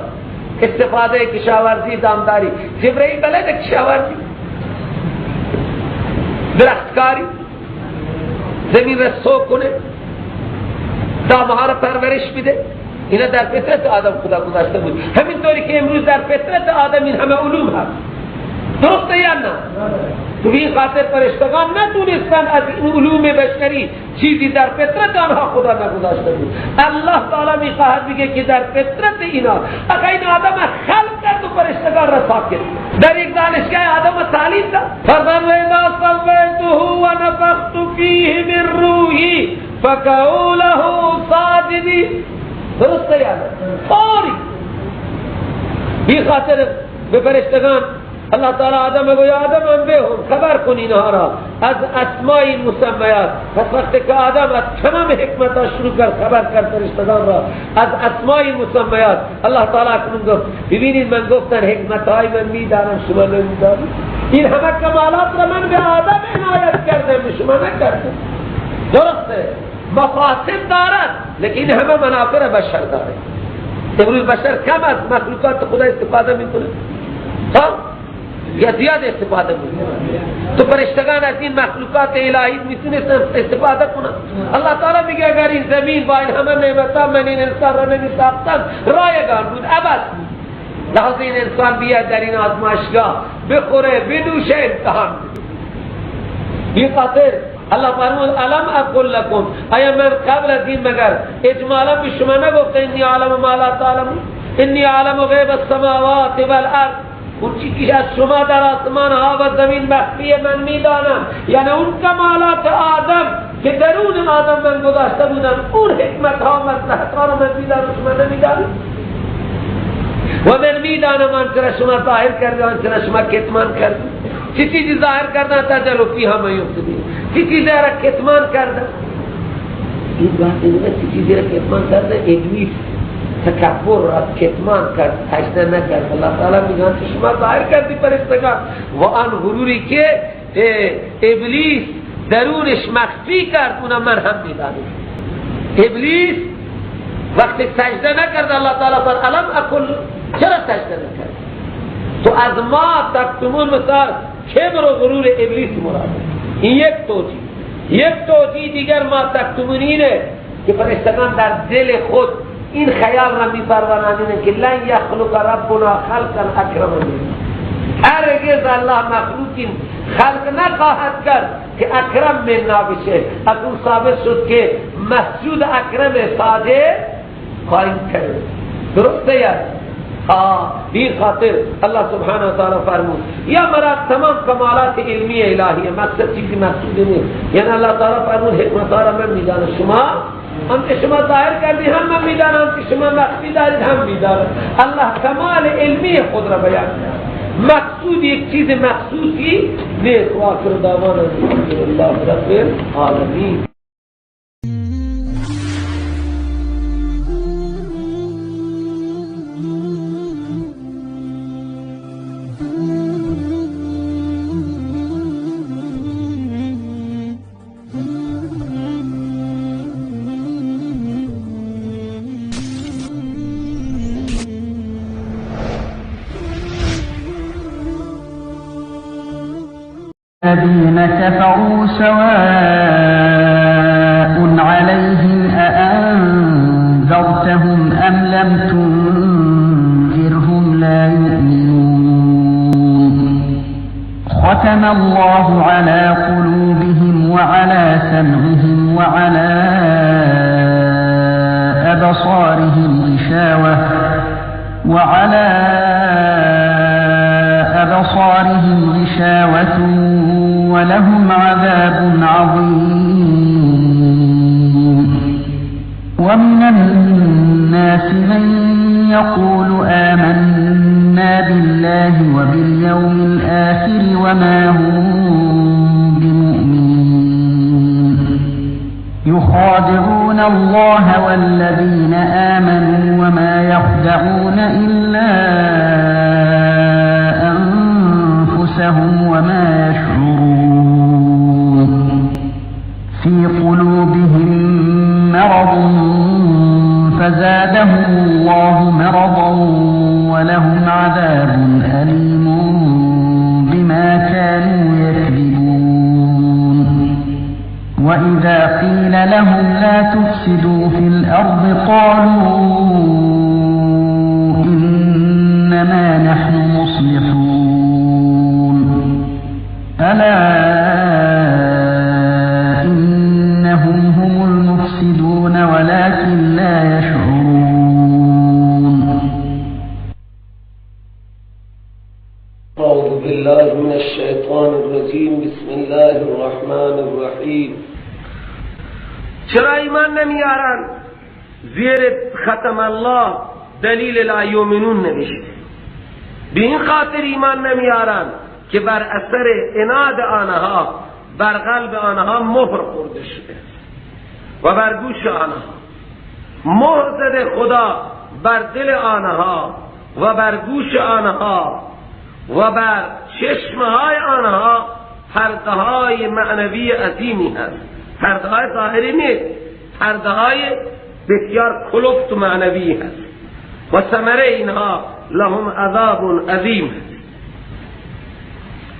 استفاده کشاورزی، دامداری. جبرئیل بلد کشاورزی، درختکاری، زمین را سو کنه، دامها را پرورش میده. اینا در فطرت آدم خدا گذاشته بود. همینطوری که امروز در فطرت آدم این همه علوم هست، درسته یا نه؟ تو این خاطر فرشتگان نتونستن از این علوم بشری چیزی در فطرت آنها خدا نگذاشته بود. الله تعالی میخواهد بگه که در فطرت اینا، اگر این آدم خلق کرد و فرشتگان را ساکت در یک دانشگاه آدم تعلیم داد. فرمان و اذا سویته و نفخت فیه من روحی فقعوا له ساجدین. درسته یا نه؟ فوری بی خاطر به فرشتگان الله تعالی آدم گویا آدم هم بهم خبر کن اینها را از اسماء مسمیات. پس وقتی که آدم از تمام حکمت ها شروع کرد خبر کرد فرشتگان را از اسماء مسمیات، الله تعالی اکنون گفت ببینید من گفتن حکمت های من میدانم شما نمیدانید. این همه کمالات را من به آدم عنایت کردم به شما نکردم. درسته مفاسد دارد لیکن همه منافع بشر داره. امروز بشر کم از مخلوقات خدا استفاده میکنه یا زیاد استفاده میکنه. تو فرشتگان از این مخلوقات الهی میتونستن استفاده کنن. الله تعالی میگه اگر این زمین با این همه نعمت‌ها من این انسان را نمیساختم رایگان بود، عبث بود. لحاظ این انسان بیاد در این آزمایشگاه بخوره بنوشه امتحان بی خاطر الله فرمود الم اقل لکم، آیا من قبل از این مگر اجمالا به شما نگفته انی عالم ما لا تعلمون، انی عالم غیب السماوات والارض، اون چیزی که از شما در آسمان ها و زمین مخفی من میدانم. یعنی اون کمالات آدم که درون آدم من گذاشته بودم، اون حکمت ها و مصلحت ها رو من میدانم شما نمیدانم. و من میدانم آنچه را شما ظاهر کرده آنچه را شما کتمان کرده. چه چیزی ظاهر کردن تجلو فیها من یفسدین، چه چیزی را کتمان کردن. این وقتی میگه چه چیزی را کتمان کرده، ابلیس تکبر را کتمان کرد، سجده نکرد. الله تعالی میگه آنچه شما ظاهر کردی فرشتگان و آن غروری که ابلیس درونش مخفی کرد اونم من هم میدانم. ابلیس وقتی سجده نکرد الله تعالی فرمود الم اقل، چرا سجده نکرد؟ تو از ما تکتمون مثال کبر و غرور ابلیس مراد. این یک توجیه. یک توجیه دیگر ما تکتمون اینه که فرشتگان در دل خود این خیال را میپرورانند که لن یخلق ربنا خلقا اکرم منا، هرگز الله مخلوقی خلق نخواهد کرد که اکرم منا بشه. از اون ثابت شد که مسجود اکرم ساده خواهیم کرد. درسته یا؟ بی خاطر الله سبحانه و تعالی فرمود یا مراد تمام کمالات علمی الهیه، مقصد چیزی مقصود نیست. یعنی الله تعالی فرمود حکمت ها را من میدانم، شما هم که شما ظاهر کردی هم من میدانم، که شما مخفی دارید هم میدانم. الله کمال علمی خود را بیان کرد، مقصود یک چیز مخصوصی نیست. و آخر دعوانا الحمدلله رب العالمین. الذين كفروا سواء عليهم أأنذرتهم أم لم تنذرهم لا يؤمنون. ختم الله على قلوبهم وعلى سمعهم وعلى أبصارهم غشاوة ولهم عذاب عظيم. ومن الناس من يقول آمنا بالله وباليوم الآخر وما هم بمؤمنين. يخادعون الله والذين آمنوا وما يخدعون إلا أنفسهم وما يشعرون. في قلوبهم مرض فزادهم الله مرضا ولهم عذاب أليم بما كانوا يكذبون. وإذا قيل لهم لا تفسدوا في الأرض قالوا إنما نحن مصلحون. ألا ولكن لا يشعرون. أعوذ بالله من الشیطان الرجیم. بسم الله الرحمن الرحیم. چرا ایمان نمیارن؟ زیر ختم الله دلیل لا یؤمنون نوشته. به این خاطر ایمان نمیارن که بر اثر عناد آنها بر قلب آنها مهر خورده شده و بر گوش آنها مهر زده خدا، بر دل آنها و بر گوش آنها و بر چشمهای آنها پرده های معنوی عظیمی هست. پرده های ظاهری نیست، پرده های بسیار کلفت و معنوی هست و ثمره اینها لهم عذاب عظیم هست.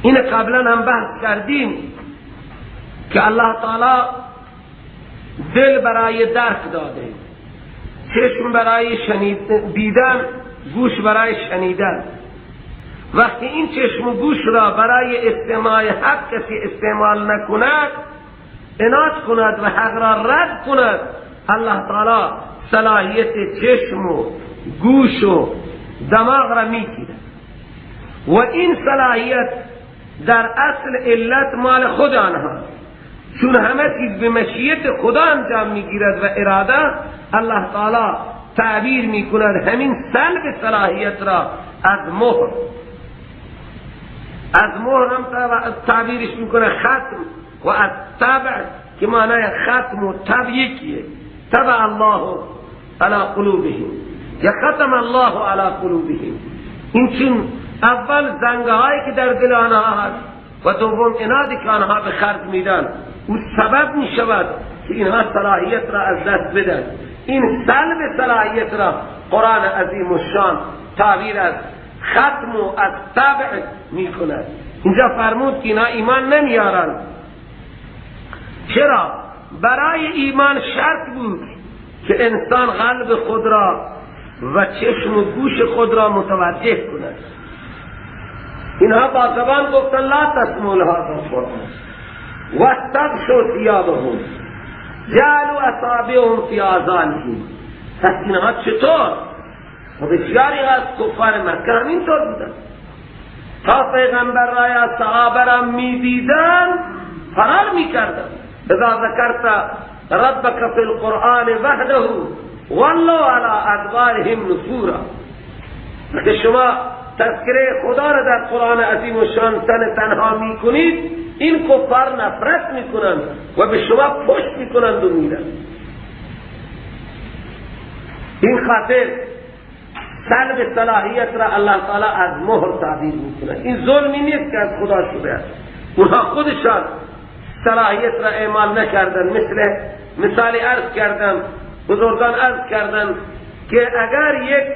این قبلا هم بحث کردیم که الله تعالی دل برای درک داده، چشم برای دیدن، گوش برای شنیدن. وقتی این چشم و گوش را برای استماع حق کسی استعمال نکند، عناد کند و حق را رد کند، الله تعالی صلاحیت چشم و گوش و دماغ را میگیرد و این صلاحیت در اصل علت مال خود آنها، چون همه چیز به مشیت خدا انجام میگیرد و اراده، الله تعالی تعبیر میکند همین سلب صلاحیت را از مهر. از مهر هم تعبیرش میکنه ختم و از طبع که معنای ختم و طبع یکیه. طبع الله علی قلوبهم یا ختم الله علی قلوبهم. این چون اول زنگهایی که در دل آنها هست و دوم عنادی که آنها به خرج میدن، او سبب میشود که اینها صلاحیت را از دست بدن. این سلب صلاحیت را قرآن عظیم الشان تعبیر از ختم و از طبع میکند. اینجا فرمود که اینها ایمان نمیارن. چرا؟ برای ایمان شرط بود که انسان قلب خود را و چشم و گوش خود را متوجه کند. اینها با زبان گفتن لا تسمعوا لهذا القرآن واستغشوا ثيابهم جعلوا اصابعهم فی آذانهم. پس اینها چطور؟ و بسیاری از کفار مکه همینطور بودن. تا پیغمبر را یا صحابه را میدیدن فرار میکردن. اذا ذکرت ربک فی القرآن وحده ولوا علی ادبارهم نفورا. که شما تذکره خدا را در قرآن عظیم و شان تن تنها میکنید، این کفار نفرت میکنند و به شما پشت میکنند و میرن. این خاطر سلب صلاحیت را الله تعالی از مهر تعبیر میکنه. این ظلمی نیست که از خدا شده است. اونها خودشان صلاحیت را اعمال نکردن. مثال عرض کردم، بزرگان عرض کردن که اگر یک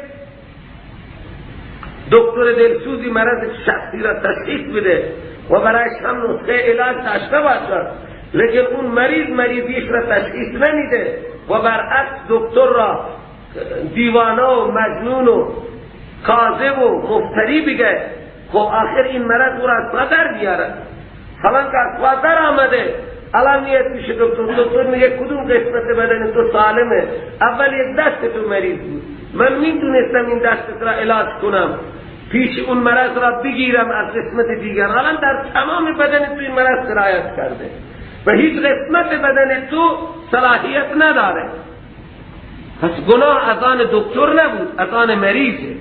دکتر دلسوزی مرض شخصی را تشخیص بده و برایش هم نسخه علاج داشته باشد، لیکن اون مریض مریضیش را تشخیص نمیده و برعکس دکتر را دیوانه و مجنون و کاذب و مفتری بگه، خب آخر این مرض او را از پا در بیاره. حالا که از پا در آمده، الان نیت میشه دکتر میگه کدوم قسمت بدن تو سالمه؟ اول یک دست تو مریض بود، من میتونستم این دستت را علاج کنم، پیش اون مرض را بگیرم از قسمت دیگر. الان در تمام بدن تو این مرض سرایت کرده و هیچ قسمت بدن تو صلاحیت نداره. پس گناه از آن دکتر نبود، از آن مریضه.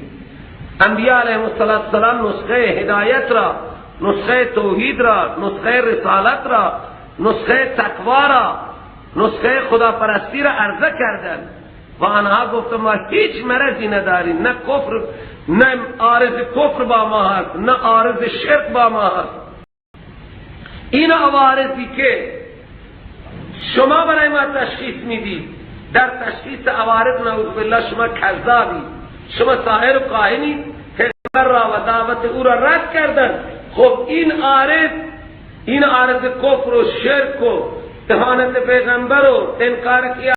انبیاء علیهم السلام نسخه هدایت را، نسخه توحید را، نسخه رسالت را، نسخه تقوا را، نسخه خداپرستی را عرضه کردند و آنها گفتند ما هیچ مرضی نداریم، نه کفر، نه عارض کفر با ما هست، نه عارض شرک با ما هست. این عوارضی که شما برای ما تشخیص میدید، در تشخیص عوارض نعوذ بالله شما کذابی، شما ساحر و کاهنی، پیغمبر را و دعوت او را رد کردن. خب این عارض کفر و شرک و اهانت پیغمبر و انکار